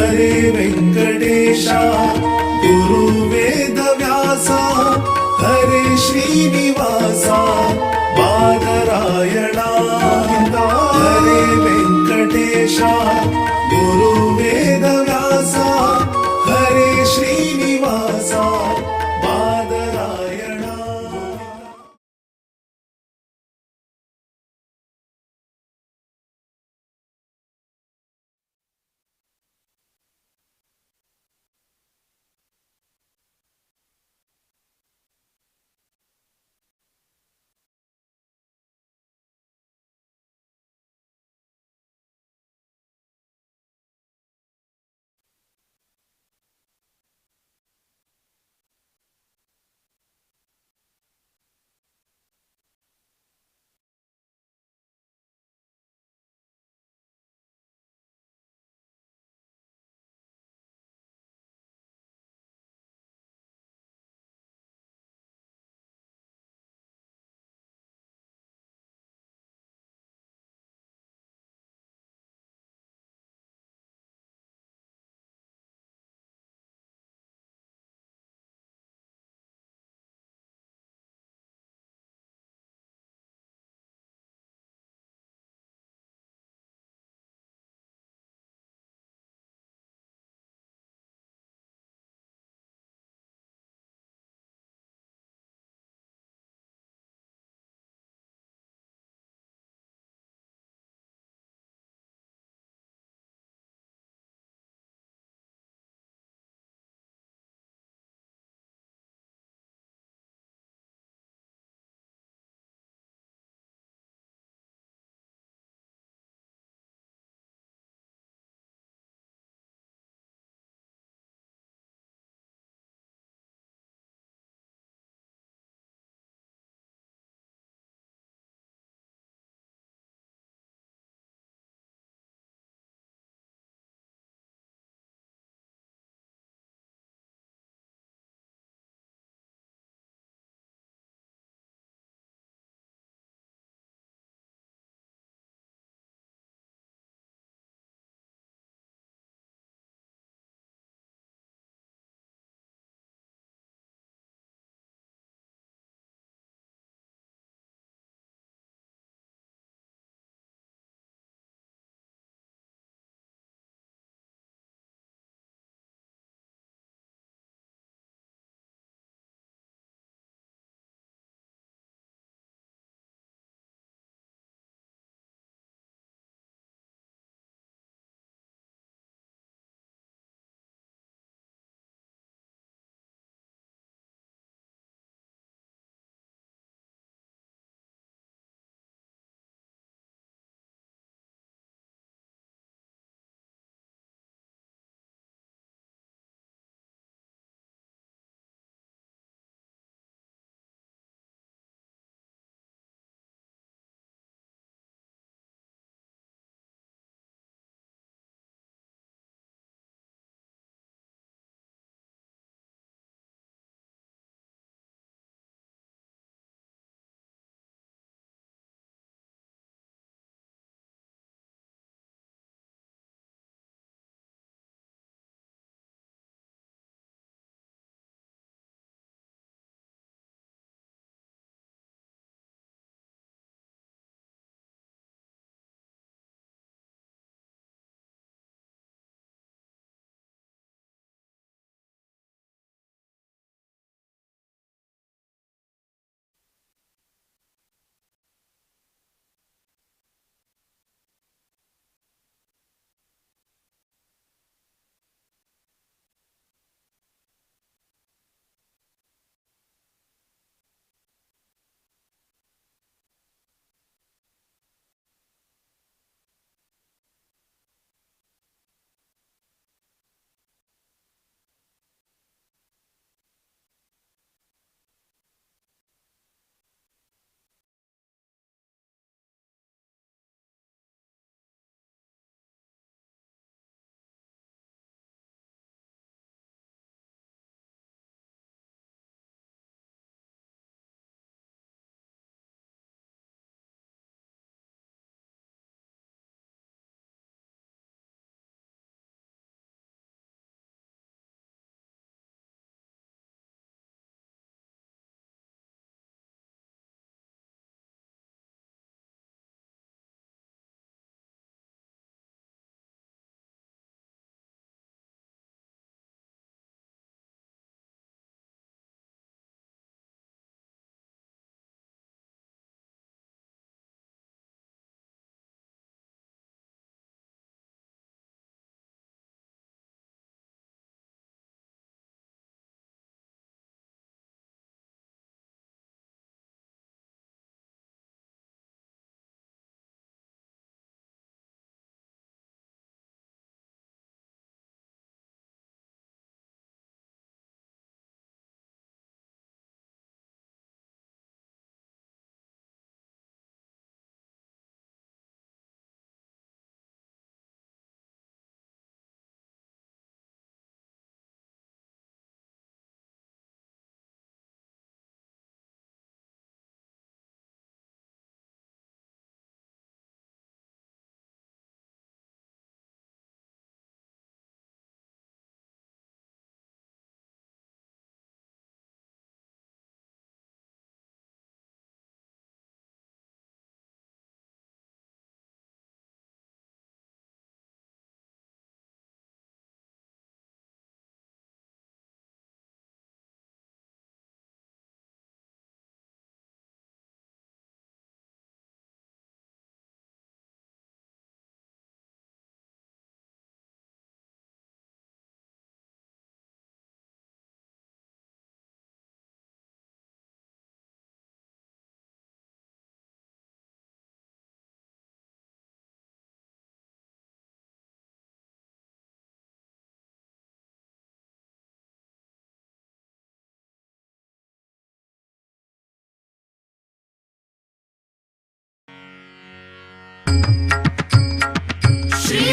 हरे वेंकटेश गुरु वेदव्यास हरे श्रीनिवास बादरायण हरे वेंकटेश गुरु वेदव्यास हरे श्रीनिवास बादरायण।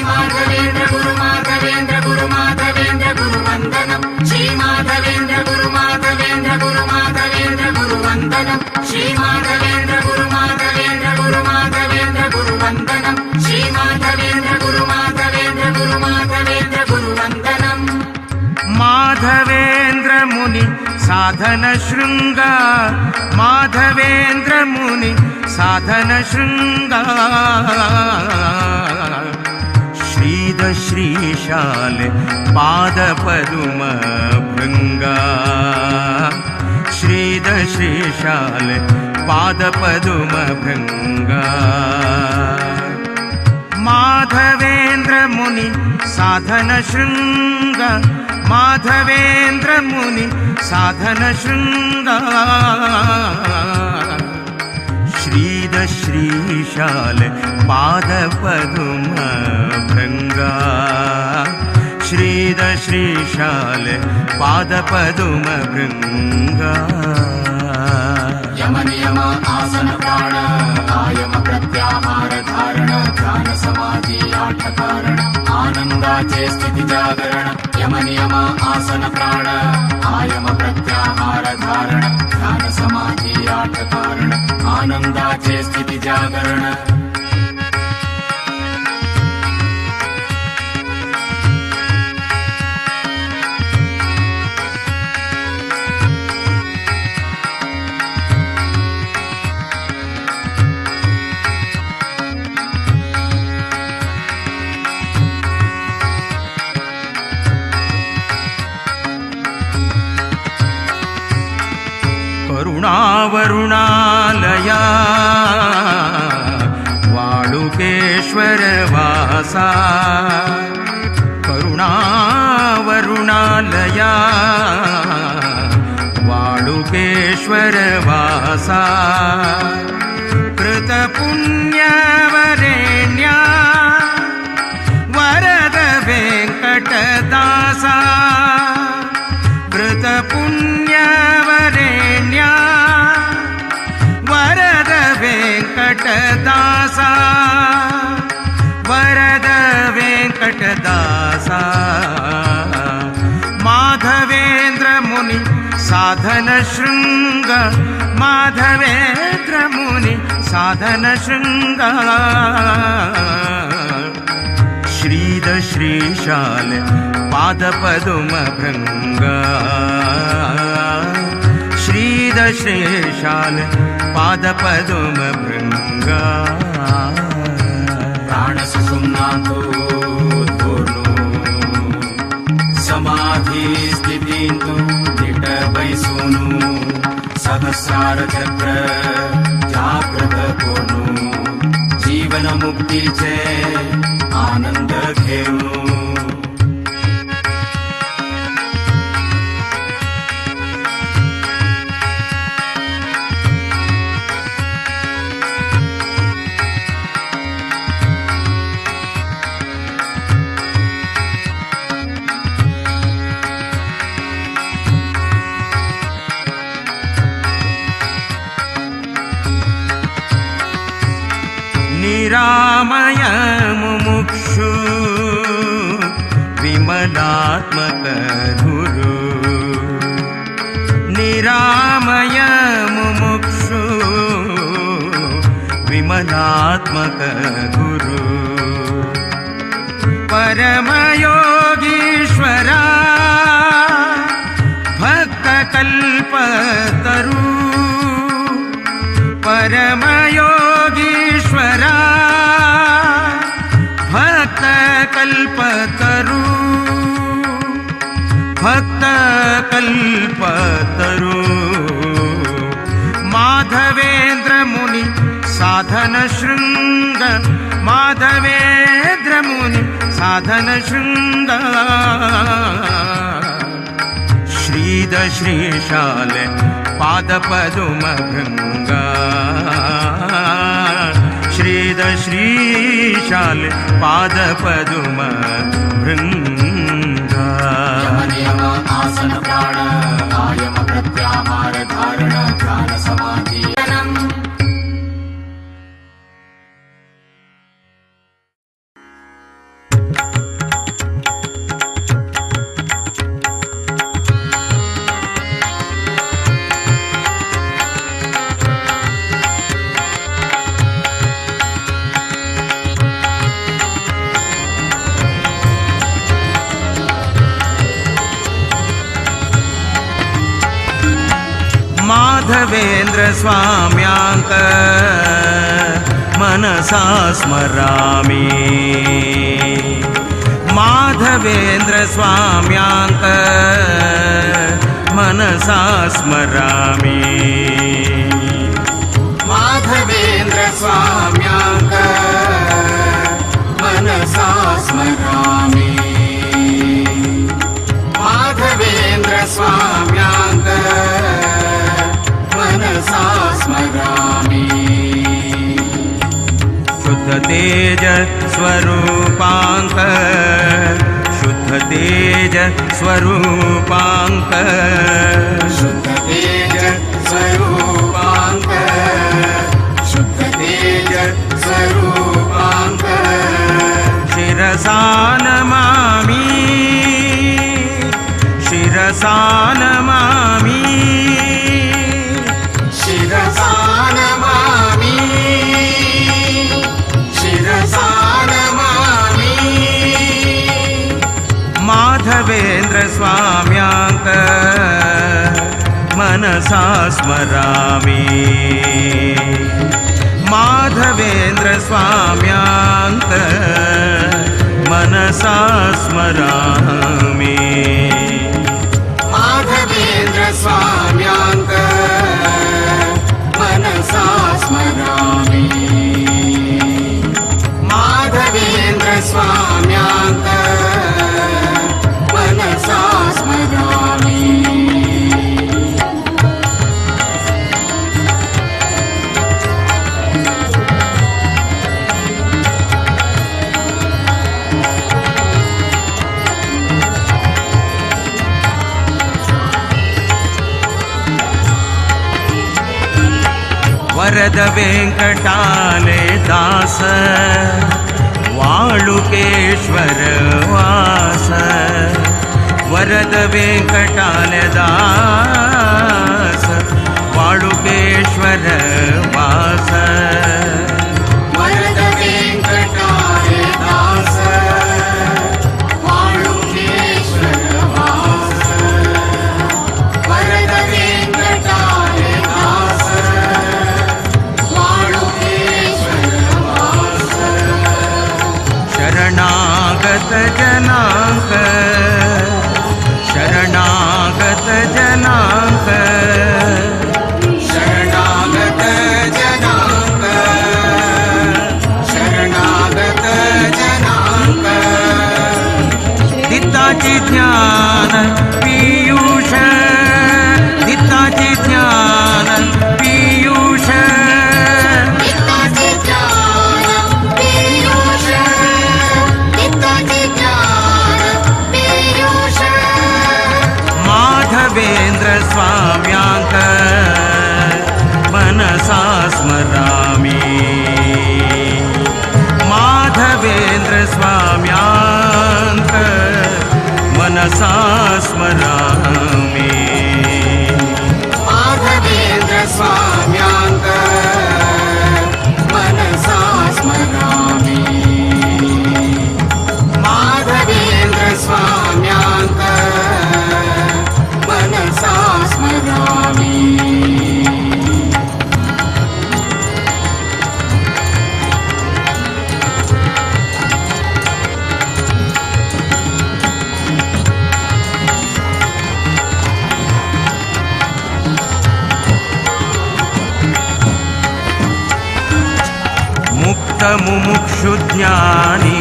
माधवेन्द्र गुरु माधवेन्द्र गुरु माधवेन्द्र गुरु वन्दनं श्री माधवेन्द्र गुरु माधवेन्द्र गुरु माधवेन्द्र गुरु वन्दनं श्री माधवेन्द्र गुरु माधवेन्द्र गुरु माधवेन्द्र गुरु वन्दनं श्री माधवेन्द्र गुरु माधवेन्द्र गुरु माधवेन्द्र गुरु वन्दनम्। माधवेन्द्र मुनि साधन शृंग, माधवेन्द्र मुनि साधन शृंग, श्रीद श्रीशाल पाद पदुम भृंगा, श्रीद श्रीशाल पाद पदुम भृंगा। माधवेन्द्र मुनि साधन शृंग, माधवेन्द्र मुनि साधन शृंग, श्रीद श्रीशाल पाद पदुम भृंगा, श्रीद श्रीशाल पाद पदुम भृंगा। यम नियम आसन प्राण आयम प्रत्याहार धारण ध्यान समाधि आठ कारण आनंदाचे स्थिती जागरण। यम नियम आसन प्राण आयम प्रत्याहार धारण ध्यान समाधि आठ कारण आनंदाचे स्थिती जागरण। करुणावरुणालया वाळुकेश्वर वासा, करुणावरुणालया वाळुकेश्वर वासा, कृतपुण्यवरेण्या वरद वेंकटदासा, कृतपुण्यवरेण्या वरद वेंकटदासा, वरद वेंकटदासा। माधवेन्द्र मुनि साधन शृंग, माधवेन्द्र मुनि साधन शृंग, श्रीद श्रीशाल पाद पदुम भृंगा, श्रीद श्रीशाल पाद पदुम भृंगा। प्राण सुषुम्नातो समाधि स्थितींतु दिट बैसूनु सहस्रार चक्र जागृत कोनु जीवन मुक्तीचे आनंद घेऊनु। निरामय मुमुक्षु विमलात्मक गुरु, निरामय मुमुक्षु विमलात्मक गुरु, परमयोगीश्वरा भक्त कल्पतरु, परमयोगीश्वरा भक्त कल्पतरु, भक्त कल्पतरु। माधवेन्द्र मुनि साधन शृंग, माधवेन्द्र मुनि साधन शृंग, श्रीद श्रीशाल पाद पदुम भृंगा, श्रीद श्रीशाल पाद पदुम भृंगा। यम नियम आसन प्राण आयम प्रत्याहार धारण ध्यान समाधि। माधवेंद्र स्वाम्यांक मनसा स्मरामि माधवेंद्र स्वाम्यांक मनसा स्मरामि माधवेंद्र स्वाम्यांक मनसा स्मरामि माधवेंद्र स्वाम्यांक मनसा स्मरामि शुद्ध तेज स्वरूपांक शुद्ध तेज स्वरूपांक शुद्ध तेज स्वरूपांक शुद्ध तेज स्वरूपांक शिरसा नमामि शिरसा नमामि शिरसा नमामि शिरसा नमामि माधवेंद्र स्वाम्यांक मनसा स्मरामि माधवेंद्र स्वाम्यांक मनसा स्मरामि माधवेंद्र स्वाम्यांक मनसा स्मरामि माधवेंद्र स्वाम्यांक मनसा स्मरामि वरद वेंकटाले दास वाळुकेश्वर वास वरद वेंकटाले दास वाळुकेश्वर वास वरद वेंकटाले दास वाळुकेश्वर वास वरद वेंकटाले दास वाळुकेश्वर वास शरणागत जनांक शरणागत जनांक शरणागत जनांक शरणागत जनांक दिताची ज्ञान पीयूष दिताची ज्ञान पीयूष दिताचे ज्ञान पीयूष दिताचे ज्ञान पीयूष माधवेंद्र स्वाम्यांक मनसा स्मरामि माधवेंद्र स्वाम्यांक मनसा स्मरामि माधवेंद्र स्वाम्यांक मनसा स्मरामि माधवेंद्र स्वाम्यांक मनसा स्मरामि मुक्त मुमुक्षु ज्ञानी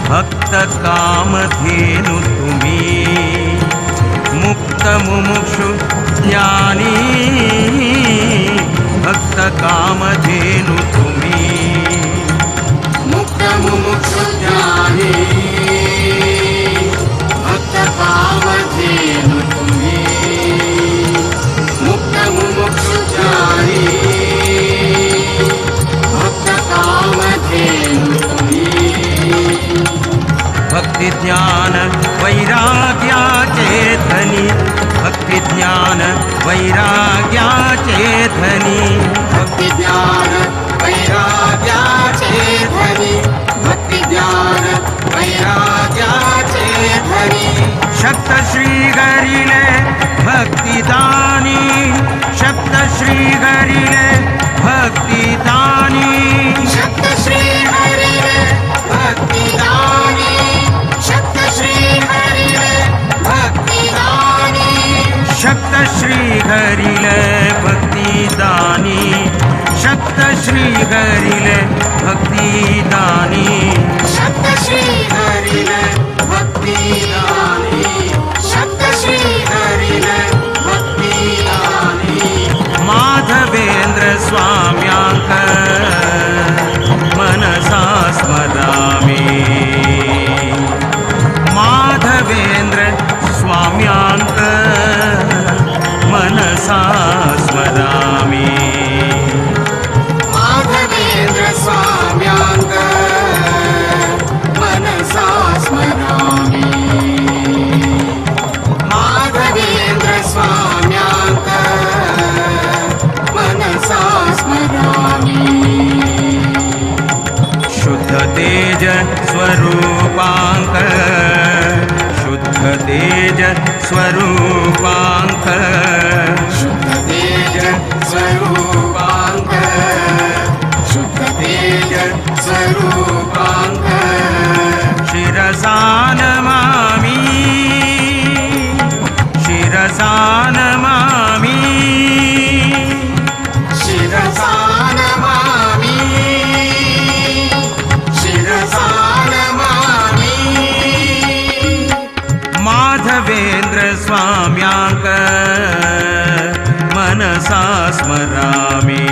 भक्त कामधेनु तुम्ही मुक्त मुमुक्षु ज्ञानी भक्त कामधेनु तुम्ही मुक्त मुमुक्षु ज्ञानी भक्त कामधेनु तुम्ही मुक्त मुमुक्षु ज्ञानी भक्त कामधेनु तुम्ही भक्ती ज्ञान वैराग्याचे धनी भक्ती ज्ञान वैराग्याचे धनी भक्ती ज्ञान वैराग्याचे धनी भक्ती ज्ञान वैराग्याचे धनी शक्त श्री हरिले भक्तिदानी। दानी शब्द श्री हरिल भक्ती दानी शब्द श्री हरिल भक्ती दानी माधवेंद्र स्वाम्यांक मनसा स्मरामि माधवेंद्र स्वाम्यांक मनसा स्मरामि माधवेंद्र स्वाम्यांक मनसा स्मरामि माधवेंद्र स्वाम्यांक मनसा स्मरामि शुद्ध तेज स्वरूपांक शुद्ध तेज स्वरूपांक शुद्ध तेज स्वरूपांक शुद्ध तेज स्वरूपांक शिरसा नमामि शिरसा नमामि शिरसा नमामि शिरसा नमामि माधवेंद्र स्वाम्यांक मनसा स्मरामि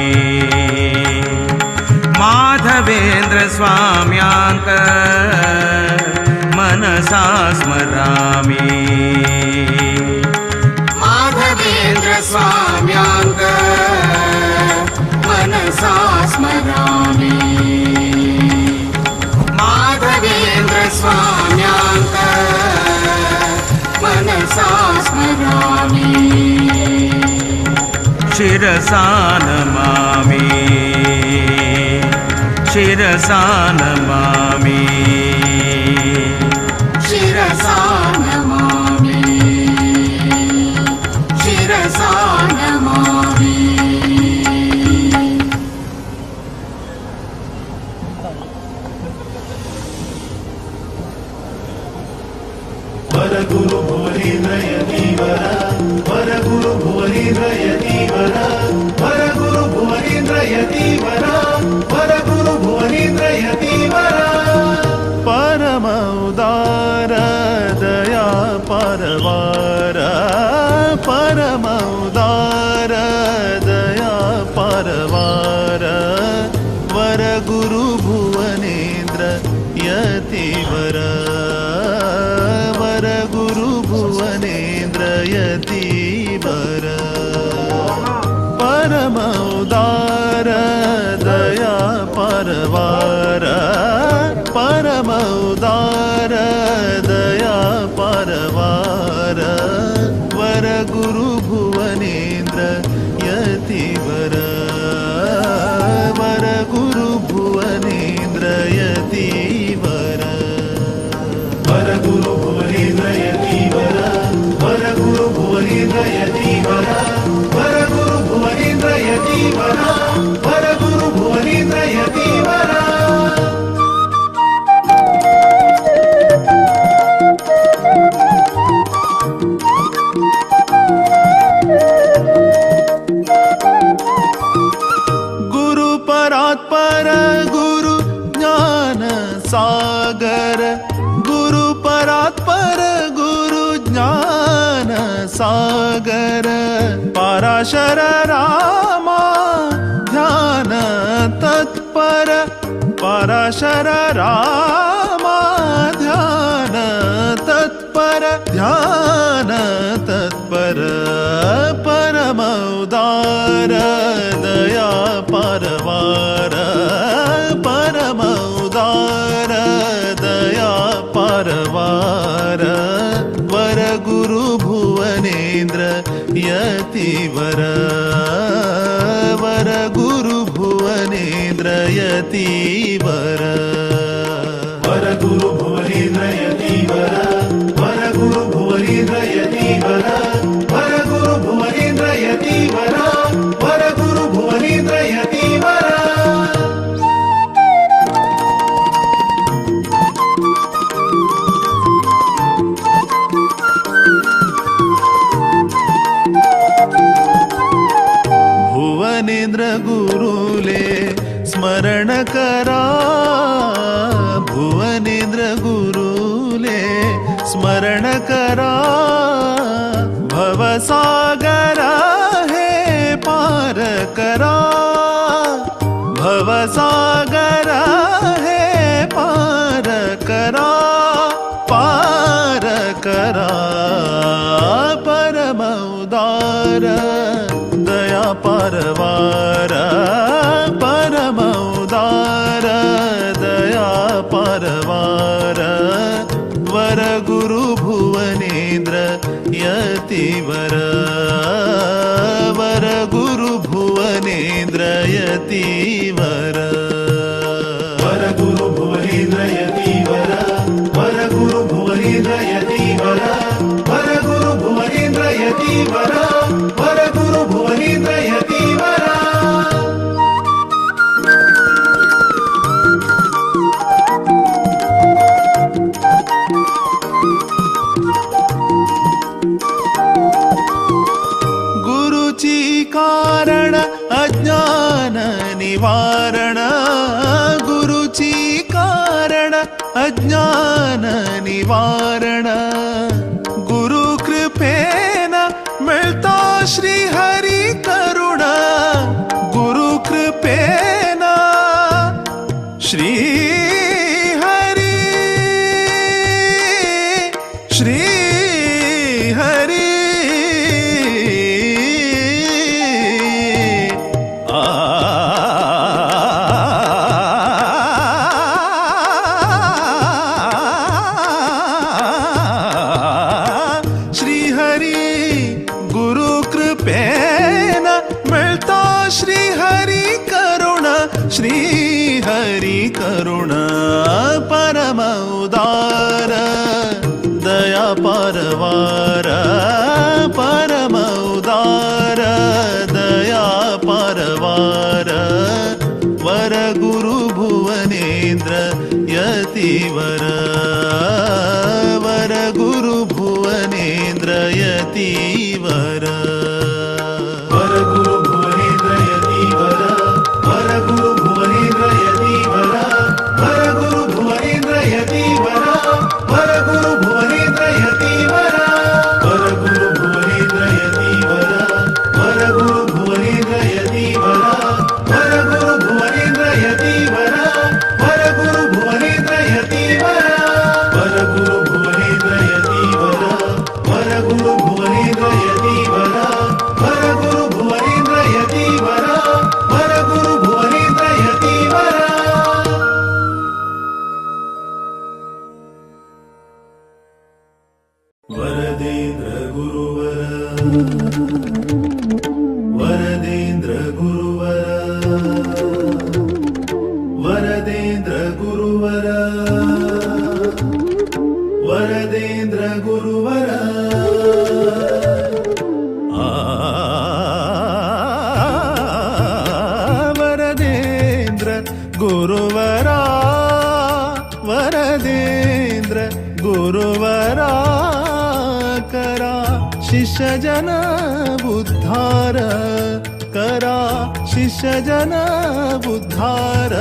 माधवेंद्र स्वाम्यांक मनसा स्मरामि माधवेंद्र स्वाम्यांक मनसा स्मरामि माधवेंद्र स्वाम्यांक मनसा स्मरामि शिरसा नमामि शिरसा नमामि शिरसा नमामि शिरसा नमामि वरगुरु भुवनेन्द्र यतीवर वरगुरु भुवनेन्द्र यतीवर वरगुरु भुवनेन्द्र यतीवर वरगुरु भुवनेन्द्र यतीवर परम उदार दया परवार परम उदार दया परवार वरगुरु भुवनेन्द्र यतीवर वरगुरु भुवनेन्द्र यतीवर परम उदार दया परवार परम उदार दया परवार वरगुरु भुवनेन्द्र यतीवर वरगुरु भुवनेन्द्र यतीवर वरगुरु भुवनेन्द्र यतीवर वरगुरु भुवनेन्द्र यतीवर वरगुरु भुवनेन्द्र यतीवर वरगुरु भुवनेन्द्र यतीवर गुरु परात्पर गुरु ज्ञान सागर गुरु परात्पर गुरु ज्ञान सागर पराशर रामा ध्यान तत्पर पराशर रामा ध्यान तत्पर ध्यान तत्पर परम उदार दया परवार परम उदार दया परवार वरगुरु भुवनेन्द्र यतीवर वरगुरु भुवनेन्द्र यतीवर वरगुरु भुवनेन्द्र यतीवर वरगुरु भुवनेन्द्र यतीवर वरगुरु भुवनेन्द्र यतीवर वरगुरु भुवनेन्द्र यतीवर भुवनेन्द्र गुरुले स्मरण करा। करा, भवसागर हे पार करा, भवसागर हे पार करा, पार करा। परम उदार दया परवार, परम उदार दया परवार। वर गुरु भुवनेन्द्र यतिवर, वर गुरु भुवनेन्द्र यतिवर। वर गुरु भुवनेन्द्र यतिवर, वर गुरु भुवनेन्द्र यतिवर, वर गुरु भुवनेन्द्र यतिवर, वर गुरु भुवनेन्द्र यतिवर। गुरुची कारण अज्ञान निवारण, गुरुची कारण अज्ञान निवारण। गुरु कृपेन मिळता श्री हरि करुणा, गुरु कृपेन श्री हरि, श्री हरि। श्री हरि गुरु कृपेन मिळता श्री हरि करुणा, श्री हरि करुणा। परम उदार दया परवार, परम उदार दया परवार। वर गुरु भुवनेन्द्र यतिवर, वर गुरु भुवनेन्द्र यतिवर। वर गुरु भुवनेन्द्र यतिवर, वर गुरु भुवनेन्द्र यतिवर, वर गुरु भुवनेन्द्र यतिवर, वर गुरु भुवनेन्द्र यतिवर। वर गुरु भुवनेन्द्र यतिवर, वर गुरु भुवनेन्द्र यतिवर, वर गुरु भुवनेन्द्र यतिवर, वर गुरु भुवनेन्द्र यतिवर। वर गुरु भुवनेन्द्र यतिवर, वर गुरु भुवनेन्द्र यतिवर, वर गुरु भुवनेन्द्र यतिवर, वर गुरु भुवनेन्द्र यतिवर। वरदेन्द्र गुरुवर, वरदेन्द्र गुरुवर, वरदेन्द्र गुरुवर, वरदेन्द्र गुरुवर। वरदेन्द्र गुरुवरा, वरदेन्द्र गुरुवरा। करा शिष्यजन उद्धार, करा शिष्यजन उद्धार।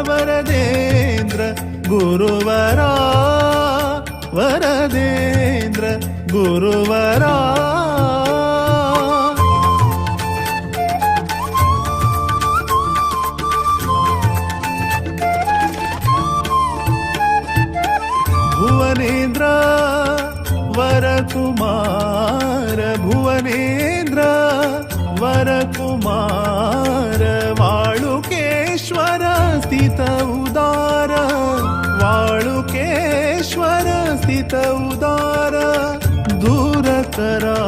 वरदेन्द्र गुरुवरा, वरदेन्द्र गुरुवरा। भुवनेन्द्र वरकुमार, भुवनेन्द्र वरकुमार। वाळुकेश्वर स्थित उदार, वाळुकेश्वर स्थित उदार। दूर करा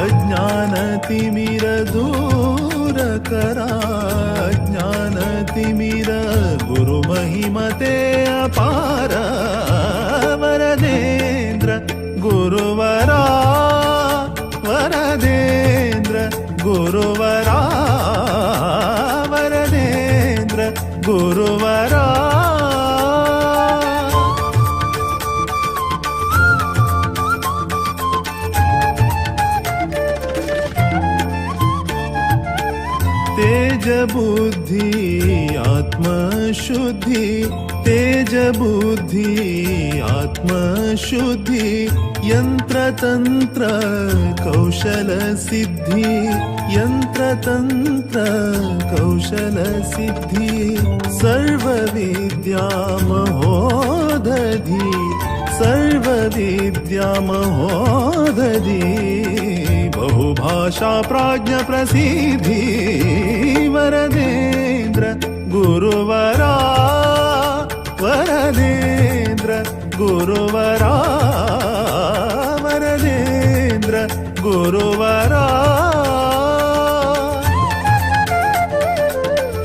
अज्ञान तिमिर, दूर करा अज्ञान तिमिर। गुरु महिमते अपार, वरदेन्द्र गुरुवरा, वरदेन्द्र गुरुवरा, वरदेन्द्र गुरुवरा। तेज बुद्धि आत्म आत्मशुद्धि तेज बुद्धि आत्मशुद्धि यंत्रतंत्र कौशल सिद्धि यंत्रतंत्र कौशल सिद्धि सर्व विद्या महोदधि सर्व विद्या महोदधि बहुभाषा प्राज्ञ प्रसिद्धि वरदेन्द्र गुरुवरा।